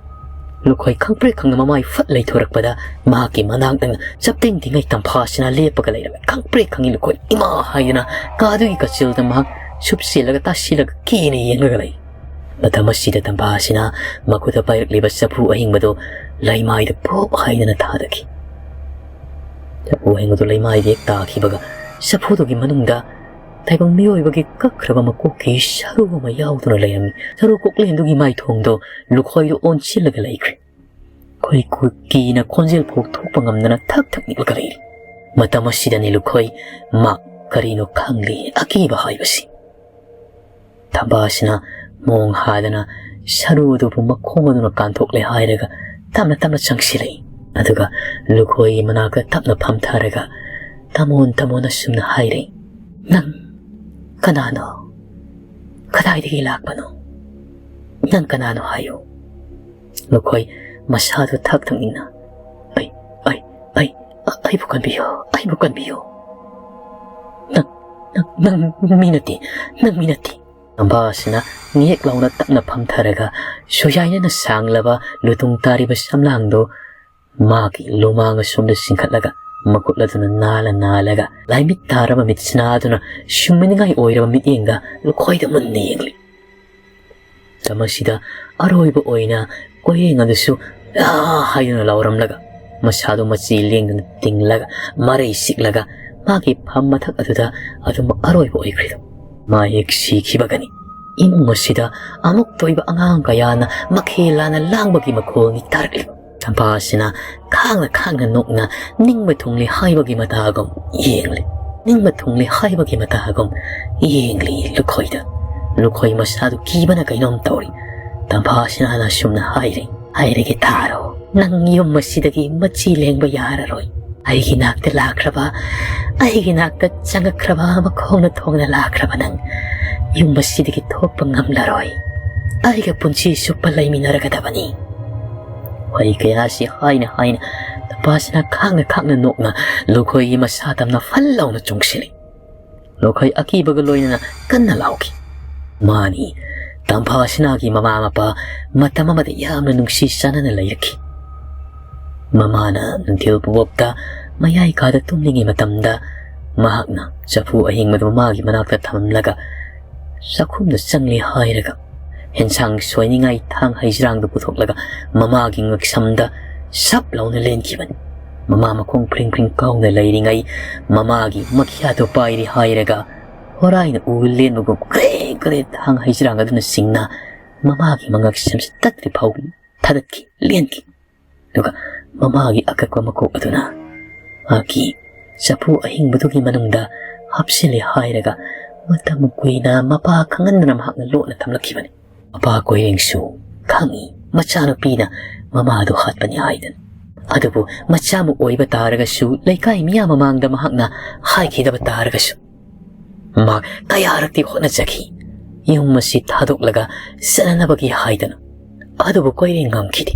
ꯂꯨꯈꯣꯏ ꯈꯪꯄ꯭ꯔꯦꯛ ꯈꯪꯅ ꯃꯃꯥꯏ ꯐꯠ ꯂꯩꯊꯣꯔꯛꯄꯗ ꯃꯍꯥꯛꯀꯤ ꯃꯅꯥꯛ ꯅꯛꯅ ꯆꯞꯇꯤꯡ ꯇꯤꯡꯉꯩ ꯇꯝꯐꯥꯁꯤꯅ ꯂꯦꯞꯄꯒ ꯂꯩꯔꯝꯃꯤ꯫ ꯈꯪꯄ꯭ꯔꯦꯛ ꯈꯪꯉꯤ ꯂꯨꯈꯣꯏ "ꯏꯃꯥ!" ꯍꯥꯏꯗꯨꯅ ꯀꯥꯗꯨꯒꯤ ꯀꯥꯆꯤꯜꯗ ꯃꯍꯥꯛ ꯁꯨꯞꯆꯦꯜꯂꯒ ꯇꯥꯁꯤꯜꯂꯒ ꯀꯤꯅ ꯌꯦꯡꯂꯒ ꯂꯩ꯫ ꯃꯇꯝ ꯑꯁꯤꯗ ꯇꯝꯐꯥꯁꯤꯅ ꯃꯈꯨꯠꯇ ꯄꯥꯏꯔꯛꯂꯤꯕ ꯆꯐꯨ ꯑꯍꯤꯡꯕꯗꯨ ꯂꯩꯃꯥꯏꯗ ꯄ꯭ꯔꯣꯞ ꯍꯥꯏꯗꯅ ꯊꯥꯗꯈꯤ꯫ ꯆꯐꯨ ꯑꯍꯤꯡꯕꯗꯨ ꯂꯩꯃꯥꯏꯗ ꯍꯦꯛ ꯇꯥꯈꯤꯕꯒ ꯆꯐꯨꯗꯨꯒꯤ ꯃꯅꯨꯡꯗ ꯇꯥꯏꯕꯪ ꯃꯤꯑꯣꯏꯕꯒꯤ ꯀꯛꯈ꯭ꯔꯕ ꯃꯀꯣꯛꯀꯤ ꯁꯔꯨ ꯑꯃ ꯌꯥꯎꯗꯨꯅ ꯂꯩꯔꯝꯃꯤ꯫ ꯁꯔꯨ ꯀꯣꯛꯂꯦꯟꯗꯨꯒꯤ ꯃꯥꯏꯊꯣꯡꯗꯣ ꯂꯨꯈꯣꯏꯗꯨ ꯑꯣꯟꯁꯤꯜꯂꯒ ꯂꯩꯈ꯭ꯔꯦ꯫ ꯀꯨꯀꯤꯅ ꯈꯣꯟꯖꯦꯜ ꯐꯥꯎ ꯊꯣꯛꯄ ꯉꯝꯗꯅ ꯊꯛ ꯊꯛ ꯅꯤꯛꯂꯒ ꯂꯩꯔꯤ꯫ ꯃꯇꯝ ꯑꯁꯤꯗꯅꯤ ꯂꯨꯈꯣꯏ ꯃꯥ ꯀꯔꯤꯅꯣ ꯈꯪꯂꯤ ꯑꯀꯤꯕ ꯍꯥꯏꯕꯁꯤ꯫ ꯊꯝꯕꯥꯁꯤꯅ ꯃꯣꯡ ꯍꯥꯗꯅ ꯁꯔꯨ ꯑꯗꯨꯕꯨ ꯃꯈꯣꯡ ꯑꯗꯨꯅ ꯀꯥꯟꯊꯣꯛꯂꯦ ꯍꯥꯏꯔꯒ ꯇꯞꯅ ꯇꯞꯅ ꯆꯪꯁꯤꯜꯂꯛꯏ꯫ ꯑꯗꯨꯒ ꯂꯨꯈꯣꯏꯒꯤ ꯃꯅꯥꯛꯇ ꯇꯞꯅ ꯐꯝꯊꯔꯒ ꯇꯃꯣꯟ ꯇꯃꯣꯟ ꯑꯁꯨꯝꯅ ꯍꯥꯏꯔꯦ, "ꯅꯪ ꯀꯅꯥꯅꯣ? ꯀꯗꯥꯏꯗꯒꯤ ꯂꯥꯛꯄꯅꯣ? ꯅꯪ ꯀꯅꯥꯅꯣ ꯍꯥꯏꯌꯨ?" ꯂꯨꯈꯣꯏ ꯃꯁꯥꯗꯨ ꯊꯛ ꯊꯛꯅꯤꯡꯅ, "ꯑꯩ, ꯑꯩ, ꯑꯩ, ꯑꯩꯕꯨ ꯀꯟꯕꯤꯌꯨ, ꯑꯩꯕꯨ ꯀꯟꯕꯤꯌꯨ꯫ ꯅꯪ, ꯅꯪ, ꯅꯪ ꯃꯤ ꯅꯠꯇꯦ, ꯅꯪ ꯃꯤ ꯅꯠꯇꯦ꯫" ꯇꯝꯐꯥ ꯑꯁꯤꯅ ꯅꯦꯛ ꯂꯥꯎꯅ ꯇꯞꯅ ꯐꯝꯊꯔꯒ ꯁꯨꯌꯥꯏꯅꯅ ꯁꯥꯡꯂꯕ ꯂꯨꯇꯨꯡ ꯇꯥꯔꯤꯕ ꯁꯝꯂꯥꯡꯗꯨ ꯃꯥꯒꯤ ꯂꯨꯃꯥꯡ ꯑꯁꯣꯝꯗ ꯆꯤꯡꯈꯠꯂꯒ ꯃꯈꯨꯠ ꯑꯗꯨꯅ ꯅꯥꯜꯂ ꯅꯥꯜꯂꯒ ꯂꯥꯏꯃꯤꯠ ꯇꯥꯔꯕ ꯃꯤꯠꯁꯤꯅ ꯑꯗꯨꯅ ꯁꯨꯝꯃꯤꯅꯤꯡꯉꯥꯏ ꯑꯣꯏꯔꯕ ꯃꯤꯠꯌꯦꯡꯗ ꯂꯨꯈꯣꯏꯗ ꯃꯨꯟꯅ ꯌꯦꯡꯂꯤ꯫ ꯃꯇꯝ ꯑꯁꯤꯗ ꯑꯔꯣꯏꯕ ꯑꯣꯏꯅ ꯀꯣꯏꯌꯦꯡ ꯑꯗꯨꯁꯨ "ꯑꯥ" ꯍꯥꯏꯗꯨꯅ ꯂꯥꯎꯔꯝꯂꯒ ꯃꯁꯥꯗꯨ ꯃꯆꯤ ꯂꯦꯡꯗꯅ ꯇꯤꯡꯂꯒ ꯃꯔꯩ ꯁꯤꯛꯂꯒ ꯃꯥꯒꯤ ꯐꯝ ꯃꯊꯛ ꯑꯗꯨꯗ ꯑꯗꯨꯃꯛ ꯑꯔꯣꯏꯕ ꯑꯣꯏꯈ꯭ꯔꯤꯗꯣ꯫ ꯃꯥ ꯍꯦꯛ ꯁꯤꯈꯤꯕꯒꯅꯤ ꯏꯃꯨꯡ ꯑꯁꯤꯗ ꯑꯃꯨꯛꯇ ꯑꯣꯏꯕ ꯑꯉꯥꯡ ꯀꯌꯥꯅ ꯃꯈꯦꯜ ꯂꯥꯟꯅ ꯂꯥꯡꯕꯒꯤ ꯃꯈꯣꯜꯅꯤ ꯇꯥꯔꯛꯂꯤꯕ꯫ ꯇꯝꯐꯥ ꯑꯁꯤꯅ ꯈꯥꯡꯅ ꯈꯥꯡꯅ ꯅꯣꯛꯅ ꯅꯤꯡꯕ ꯊꯨꯡꯂꯤ ꯍꯥꯏꯕꯒꯤ ꯃꯇꯥꯒꯨꯝ ꯌꯦꯡꯂꯤ꯫ ꯅꯤꯡꯕ ꯊꯨꯡꯂꯤ ꯍꯥꯏꯕꯒꯤ ꯃꯇꯥꯒꯨꯝ ꯌꯦꯡꯂꯤ ꯂꯨꯈꯣꯏꯗ꯫ ꯂꯨꯈꯣꯏ ꯃꯁꯥꯗꯨ ꯀꯤꯕꯅ ꯀꯩꯅꯣꯝ ꯇꯧꯔꯤ꯫ ꯇꯝꯐꯥ ꯑꯁꯤꯅ ꯑꯁꯨꯝꯅ ꯍꯥꯏꯔꯤ, "ꯍꯥꯏꯔꯒꯦ ꯇꯥꯔꯣ, ꯅꯪ ꯌꯨꯝ ꯑꯁꯤꯗꯒꯤ ꯃꯆꯤ ꯂꯦꯡꯕ ꯌꯥꯔꯔꯣꯏ꯫ ꯑꯩꯒꯤ ꯅꯥꯛꯇ ꯂꯥꯛꯈ꯭ꯔꯕ, ꯑꯩꯒꯤ ꯅꯥꯛꯇ ꯆꯪꯉꯛꯈ꯭ꯔꯕ, ꯃꯈꯣꯡꯅ ꯊꯣꯡꯅ ꯂꯥꯛꯈ꯭ꯔꯕ ꯅꯪ ꯌꯨꯝ ꯑꯁꯤꯗꯒꯤ ꯊꯣꯛꯄ ꯉꯝꯂꯔꯣꯏ꯫ ꯑꯩꯒ ꯄꯨꯟꯁꯤ ꯆꯨꯞꯄ ꯂꯩꯃꯤꯟꯅꯔꯒꯗꯕꯅꯤ꯫" ꯋꯥꯍꯩ ꯀꯌꯥ ꯑꯁꯤ ꯍꯥꯏꯅ ꯍꯥꯏꯅ ꯇꯝꯐꯥꯁꯤꯅ ꯈꯥꯡꯅ ꯈꯥꯡꯅ ꯅꯣꯛꯅ ꯂꯨꯈꯣꯏꯒꯤ ꯃꯁꯥ ꯇꯝꯅ ꯐꯜ ꯂꯥꯎꯅ ꯆꯣꯡꯁꯤꯜꯂꯤ꯫ ꯂꯨꯈꯣꯏ ꯑꯀꯤꯕꯒ ꯂꯣꯏꯅꯅ ꯀꯟꯅ ꯂꯥꯎꯈꯤ꯫ ꯃꯥꯅꯤ, ꯇꯝꯐꯥꯁꯤꯅꯥꯒꯤ ꯃꯃꯥ ꯃꯄꯥ ꯃꯇꯝ ꯑꯃꯗ ꯌꯥꯝꯅ ꯅꯨꯡꯁꯤ ꯆꯥꯟꯅꯅ ꯂꯩꯔꯛꯈꯤ꯫ ꯃꯃꯥꯅ ꯅꯨꯡꯊꯤꯜ ꯄꯨꯕꯞꯇ ꯃꯌꯥꯏ ꯀꯥꯗ ꯇꯨꯝꯂꯤꯉꯩ ꯃꯇꯝꯗ ꯃꯍꯥꯛꯅ ꯆꯐꯨ ꯑꯍꯤꯡꯕꯗꯨ ꯃꯃꯥꯒꯤ ꯃꯅꯥꯛꯇ ꯊꯝꯂꯒ ꯆꯥꯛꯈꯨꯝꯗ ꯆꯪꯂꯦ ꯍꯥꯏꯔꯒ ꯍꯦꯟꯁꯥꯡ ꯁꯣꯏꯅꯤꯡꯉꯥꯏ ꯊꯥꯡ ꯍꯩꯖ꯭ꯔꯥꯡꯗꯨ ꯄꯨꯊꯣꯛꯂꯒ ꯃꯃꯥꯒꯤ ꯉꯛꯁꯝꯗ ꯁꯞ ꯂꯥꯎꯅ ꯂꯦꯟꯈꯤꯕꯅꯤ꯫ ꯃꯃꯥ ꯃꯈꯣꯡ ꯐ꯭ꯔꯤꯡ ꯐ꯭ꯔꯤꯡ ꯀꯥꯎꯅ ꯂꯩꯔꯤꯉꯩ ꯃꯃꯥꯒꯤ ꯃꯈꯤꯌꯥꯗꯨ ꯄꯥꯏꯔꯤ ꯍꯥꯏꯔꯒ ꯍꯣꯔꯥꯏꯅ ꯎ ꯂꯦꯟꯕꯒꯨꯝ ꯀ꯭ꯔꯦ ꯀ꯭ꯔꯦ ꯊꯥꯡ ꯍꯩꯖ꯭ꯔꯥꯡ ꯑꯗꯨꯅ ꯁꯤꯡꯅ ꯃꯃꯥꯒꯤ ꯃꯉꯛꯁꯝꯁꯤ ꯇꯠꯇ꯭ꯔꯤ ꯐꯥꯎ ꯊꯥꯗꯠꯈꯤ, ꯂꯦꯟꯈꯤ꯫ ꯑꯗꯨꯒ ꯃꯃꯥꯒꯤ ꯑꯀꯛꯄ ꯃꯀꯣꯛ ꯑꯗꯨꯅ ꯃꯍꯥꯛꯀꯤ ꯆꯐꯨ ꯑꯍꯤꯡꯕꯗꯨꯒꯤ ꯃꯅꯨꯡꯗ ꯍꯥꯞꯆꯤꯜꯂꯦ ꯍꯥꯏꯔꯒ ꯃꯇꯝ ꯀꯨꯏꯅ ꯃꯄꯥ ꯈꯪꯍꯟꯗꯅ ꯃꯍꯥꯛꯅ ꯂꯣꯠꯅ ꯊꯝꯂꯛꯈꯤꯕꯅꯤ꯫ ꯃꯄꯥ ꯀꯣꯏꯔꯦꯡꯁꯨ ꯈꯪꯏ ꯃꯆꯥꯅꯨꯄꯤꯅ ꯃꯃꯥꯗꯨ ꯍꯥꯠꯄꯅꯤ ꯍꯥꯏꯗꯅ꯫ ꯑꯗꯨꯕꯨ ꯃꯆꯥꯃꯛ ꯑꯣꯏꯕ ꯇꯥꯔꯒꯁꯨ ꯂꯩꯀꯥꯏ ꯃꯤꯌꯥꯝ ꯃꯃꯥꯡꯗ ꯃꯍꯥꯛꯅ ꯍꯥꯏꯈꯤꯗꯕ ꯇꯥꯔꯒꯁꯨ ꯃꯍꯥꯛ ꯀꯌꯥꯔꯛꯇꯤ ꯍꯣꯠꯅꯖꯈꯤ ꯌꯨꯝ ꯑꯁꯤ ꯊꯥꯗꯣꯛꯂꯒ ꯆꯠꯅꯅꯕꯒꯤ ꯍꯥꯏꯗꯅ꯫ ꯑꯗꯨꯕꯨ ꯀꯣꯏꯔꯦꯡ ꯉꯝꯈꯤꯗꯦ꯫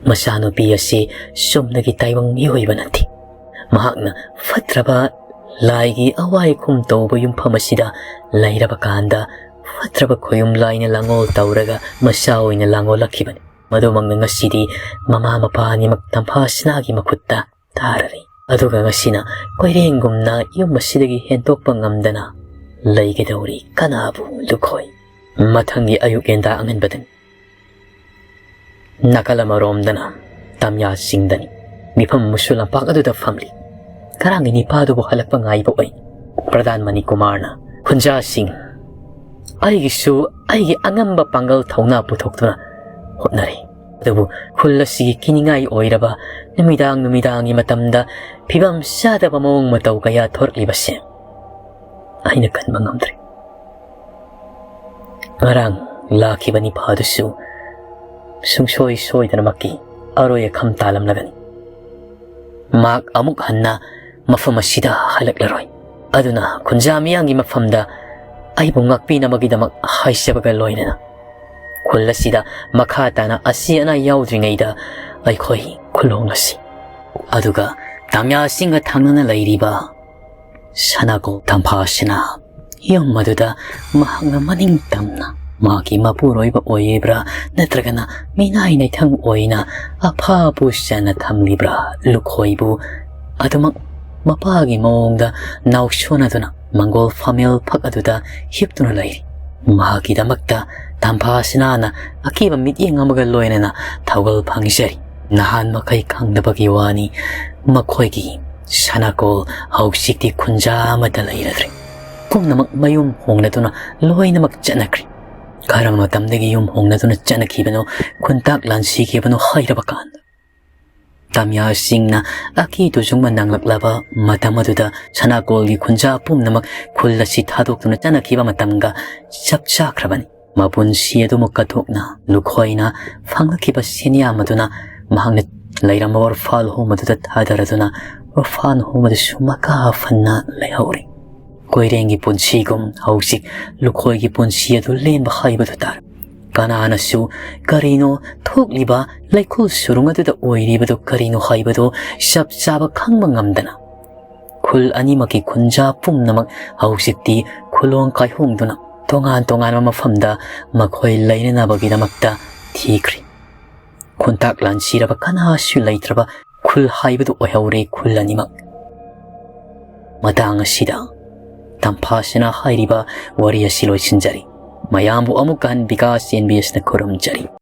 ꯃꯆꯥꯅꯨꯄꯤ ꯑꯁꯤ ꯆꯨꯝꯅꯒꯤ ꯇꯥꯏꯕꯪ ꯃꯤꯑꯣꯏꯕ ꯅꯠꯇꯦ꯫ ꯃꯍꯥꯛꯅ ꯐꯠꯇ꯭ꯔꯕ ꯂꯥꯏꯒꯤ ꯑꯋꯥꯏꯈꯨꯝ ꯇꯧꯕ ꯌꯨꯝꯐꯝ ꯑꯁꯤꯗ ꯂꯩꯔꯕ ꯀꯥꯟꯗ ꯐꯠꯇ꯭ꯔꯕ ꯈꯣꯌꯨꯝ ꯂꯥꯏꯅ ꯂꯥꯡꯑꯣꯜ ꯇꯧꯔꯒ ꯃꯆꯥ ꯑꯣꯏꯅ ꯂꯥꯡꯑꯣꯜꯂꯛꯈꯤꯕꯅꯤ꯫ ꯃꯗꯨꯃꯛꯅ ꯉꯁꯤꯗꯤ ꯃꯃꯥ ꯃꯄꯥ ꯑꯅꯤꯃꯛ ꯇꯝꯐꯥ ꯁꯅꯥꯒꯤ ꯃꯈꯨꯠꯇ ꯇꯥꯔꯔꯦ꯫ ꯑꯗꯨꯒ ꯉꯁꯤꯅ ꯀꯣꯏꯔꯦꯡꯒꯨꯝꯅ ꯌꯨꯝ ꯑꯁꯤꯗꯒꯤ ꯍꯦꯟꯗꯣꯛꯄ ꯉꯝꯗꯅ ꯂꯩꯒꯗꯧꯔꯤ ꯀꯅꯥꯕꯨ ꯂꯨꯈꯣꯏ? ꯃꯊꯪꯒꯤ ꯑꯌꯨꯛ ꯌꯦꯟꯗꯥ ꯑꯉꯟꯕꯗꯅꯤ꯫ ꯅꯥꯀꯜ ꯑꯃꯔꯣꯝꯗꯅ ꯇꯝꯌꯥ ꯆꯤꯡꯗꯅꯤ꯫ ꯃꯤꯐꯝ ꯃꯨꯁꯨ ꯂꯝꯄꯥꯛ ꯑꯗꯨꯗ ꯐꯝꯂꯤ꯫ ꯉꯔꯥꯡꯒꯤ ꯅꯤꯄꯥꯗꯨꯕꯨ ꯍꯜꯂꯛꯄ ꯉꯥꯏꯕ ꯑꯣꯏ꯫ ꯄ꯭ꯔꯙꯥꯟ ꯃꯅꯤ ꯀꯨꯃꯥꯔꯅ, "ꯈꯨꯟꯖꯥꯁꯤꯡ, ꯑꯩꯒꯤꯁꯨ ꯑꯩꯒꯤ ꯑꯉꯝꯕ ꯄꯥꯡꯒꯜ ꯊꯧꯅꯥ ꯄꯨꯊꯣꯛꯇꯨꯅ ꯍꯣꯠꯅꯔꯤ꯫ ꯑꯗꯨꯕꯨ ꯈꯨꯜ ꯑꯁꯤꯒꯤ ꯀꯤꯅꯤꯡꯉꯥꯏ ꯑꯣꯏꯔꯕ ꯅꯨꯃꯤꯗꯥꯡ ꯅꯨꯃꯤꯗꯥꯡꯒꯤ ꯃꯇꯝꯗ ꯐꯤꯕꯝ ꯆꯥꯗꯕ ꯃꯑꯣꯡ ꯃꯇꯧ ꯀꯌꯥ ꯊꯣꯔꯛꯂꯤꯕꯁꯦ ꯑꯩꯅ ꯈꯟꯕ ꯉꯝꯗ꯭ꯔꯦ꯫ ꯉꯔꯥꯡ ꯂꯥꯛꯈꯤꯕ ꯅꯤꯄꯥꯗꯨꯁꯨ ꯁꯨꯡꯁꯣꯏ ꯁꯣꯏꯗꯅꯃꯛꯀꯤ ꯑꯔꯣꯏ ꯑꯈꯝ ꯇꯥꯂꯝꯂꯒꯅꯤ꯫ ꯃꯍꯥꯛ ꯑꯃꯨꯛ ꯍꯟꯅ ꯃꯐꯝ ꯑꯁꯤꯗ ꯍꯜꯂꯛꯂꯔꯣꯏ꯫ ꯑꯗꯨꯅ ꯈꯨꯟꯖꯥ ꯃꯤꯌꯥꯝꯒꯤ ꯃꯐꯝꯗ ꯑꯩꯕꯨ ꯉꯥꯛꯄꯤꯅꯕꯒꯤꯗꯃꯛ ꯍꯥꯏꯖꯕꯒ ꯂꯣꯏꯅꯅ ꯈꯨꯜ ꯑꯁꯤꯗ ꯃꯈꯥ ꯇꯥꯅ ꯑꯁꯤ ꯑꯅꯥ ꯌꯥꯎꯗ꯭ꯔꯤꯉꯩꯗ ꯑꯩꯈꯣꯏ ꯈꯨꯜꯍꯣꯡꯂꯁꯤ꯫ ꯑꯗꯨꯒ ꯇꯝꯌꯥꯁꯤꯡꯒ ꯊꯪꯅꯅ ꯂꯩꯔꯤꯕ ꯁꯅꯥꯀꯣ ꯇꯝꯐꯥꯁꯤꯅ ꯌꯨꯝ ꯑꯗꯨꯗ ꯃꯍꯥꯛꯅ ꯃꯅꯤꯡ ꯇꯝꯅ ꯃꯍꯥꯛꯀꯤ ꯃꯄꯨꯔꯣꯏꯕ ꯑꯣꯏꯔꯤꯕ꯭ꯔꯥ ꯅꯠꯇ꯭ꯔꯒꯅ ꯃꯤꯅꯥꯏ ꯅꯩꯊꯪ ꯑꯣꯏꯅ ꯑꯐꯥꯕꯨ ꯆꯟꯅ ꯊꯝꯂꯤꯕ꯭ꯔꯥ ꯂꯨꯈꯣꯏꯕꯨ ꯑꯗꯨꯃꯛ ꯃꯄꯥꯒꯤ ꯃꯑꯣꯡꯗ ꯅꯥꯎꯁꯣꯟꯅꯗꯨꯅ ꯃꯪꯒꯣꯜ ꯐꯝꯃꯦꯜ ꯐꯛ ꯑꯗꯨꯗ ꯍꯤꯞꯇꯨꯅ ꯂꯩꯔꯤ꯫ ꯃꯍꯥꯛꯀꯤꯗꯃꯛꯇ ꯇꯝꯐꯥꯁꯤꯅꯥꯅ ꯑꯀꯤꯕ ꯃꯤꯠꯌꯦꯡ ꯑꯃꯒ ꯂꯣꯏꯅꯅ ꯊꯧꯒꯜ ꯐꯪꯖꯔꯤ꯫ ꯅꯍꯥꯟ ꯃꯈꯩ ꯈꯪꯗꯕꯒꯤ ꯋꯥꯅꯤ, ꯃꯈꯣꯏꯒꯤ ꯁꯅꯥꯀꯣꯜ ꯍꯧꯖꯤꯛꯇꯤ ꯈꯨꯟꯖꯥ ꯑꯃꯠꯇ ꯂꯩꯔꯗ꯭ꯔꯦ꯫ ꯄꯨꯝꯅꯃꯛ ꯃꯌꯨꯝ ꯍꯣꯡꯅꯗꯨꯅ ꯂꯣꯏꯅꯃꯛ ꯆꯠꯅꯈ꯭ꯔꯦ꯫ ꯀꯔꯝꯕ ꯃꯇꯝꯗꯒꯤ ꯌꯨꯝ ꯍꯣꯡꯅꯗꯨꯅ ꯆꯠꯅꯈꯤꯕꯅꯣ, ꯈꯨꯟꯇꯥꯛ ꯂꯥꯟꯁꯤꯈꯤꯕꯅꯣ ꯍꯥꯏꯔꯕ ꯀꯥꯟꯗ, ꯇꯝꯌꯥꯁꯤꯡꯅ ꯑꯀꯤ ꯇꯨꯖꯨꯡ ꯃꯅꯥꯡꯂꯛꯂꯕ ꯃꯇꯝ ꯑꯗꯨꯗ ꯁꯅꯥꯀꯣꯜꯒꯤ ꯈꯨꯟꯖꯥ ꯄꯨꯝꯅꯃꯛ ꯈꯨꯜ ꯑꯁꯤ ꯊꯥꯗꯣꯛꯇꯨꯅ ꯆꯠꯅꯈꯤꯕ ꯃꯇꯝꯒ ꯆꯞ ꯆꯥꯈ꯭ꯔꯕꯅꯤ꯫ ꯃꯄꯨꯟꯁꯤ ꯑꯗꯨꯃꯛ ꯀꯠꯊꯣꯛꯅ ꯂꯨꯈꯣꯏꯅ ꯐꯪꯂꯛꯈꯤꯕ ꯁꯦꯟꯌꯥꯝ ꯑꯗꯨꯅ ꯃꯍꯥꯛꯅ ꯂꯩꯔꯝꯕ orphan home ꯑꯗꯨꯗ ꯊꯥꯗꯔꯗꯨꯅ orphan home ꯑꯗꯨꯁꯨ ꯃꯀꯥ ꯐꯟꯅ ꯂꯩꯍꯧꯔꯤ꯫ ꯀꯣꯏꯔꯦꯡꯒꯤ ꯄꯨꯟꯁꯤꯒꯨꯝ ꯍꯧꯖꯤꯛ ꯂꯨꯈꯣꯏꯒꯤ ꯄꯨꯟꯁꯤ ꯑꯗꯨ ꯂꯦꯟꯕ ꯍꯥꯏꯕꯗꯨ ꯇꯥꯔꯦ꯫ ꯀꯅꯥꯅꯁꯨ ꯀꯔꯤꯅꯣ ꯊꯣꯛꯂꯤꯕ ꯂꯩꯈꯣꯜ ꯁꯨꯔꯨꯡ ꯑꯗꯨꯗ ꯑꯣꯏꯔꯤꯕꯗꯨ ꯀꯔꯤꯅꯣ ꯍꯥꯏꯕꯗꯨ ꯆꯞ ꯆꯥꯕ ꯈꯪꯕ ꯉꯝꯗꯅ ꯈꯨꯜ ꯑꯅꯤꯃꯛꯀꯤ ꯈꯨꯟꯖꯥ ꯄꯨꯝꯅꯃꯛ ꯍꯧꯖꯤꯛꯇꯤ ꯈꯨꯂꯣꯡ ꯀꯥꯏꯍꯣꯡꯗꯨꯅ ꯇꯣꯉꯥꯟ ꯇꯣꯉꯥꯟꯕ ꯃꯐꯝꯗ ꯃꯈꯣꯏ ꯂꯩꯅꯅꯕꯒꯤꯗꯃꯛꯇ ꯊꯤꯈ꯭ꯔꯤ꯫ ꯈꯣꯟꯊꯥꯛ ꯂꯥꯟꯁꯤꯔꯕ ꯀꯅꯥꯁꯨ ꯂꯩꯇ꯭ꯔꯕ ꯈꯨꯜ ꯍꯥꯏꯕꯗꯨ ꯑꯣꯏꯍꯧꯔꯦ ꯈꯨꯜ ꯑꯅꯤꯃꯛ꯫ ꯃꯇꯥꯡ ꯑꯁꯤꯗ ꯇꯝꯐꯥꯁꯅꯥ ꯍꯥꯏꯔꯤꯕ ꯋꯥꯔꯤ ꯑꯁꯤ ꯂꯣꯏꯁꯤꯟꯖꯔꯤ꯫ ꯃꯌꯥꯝꯕꯨ ꯑꯃꯨꯛ ꯍꯟꯅ ꯕꯤꯀꯥꯁ ꯑꯦꯟ ꯕꯤ ꯑꯦꯁꯅ ꯈꯨꯔꯨꯝꯖꯔꯤ꯫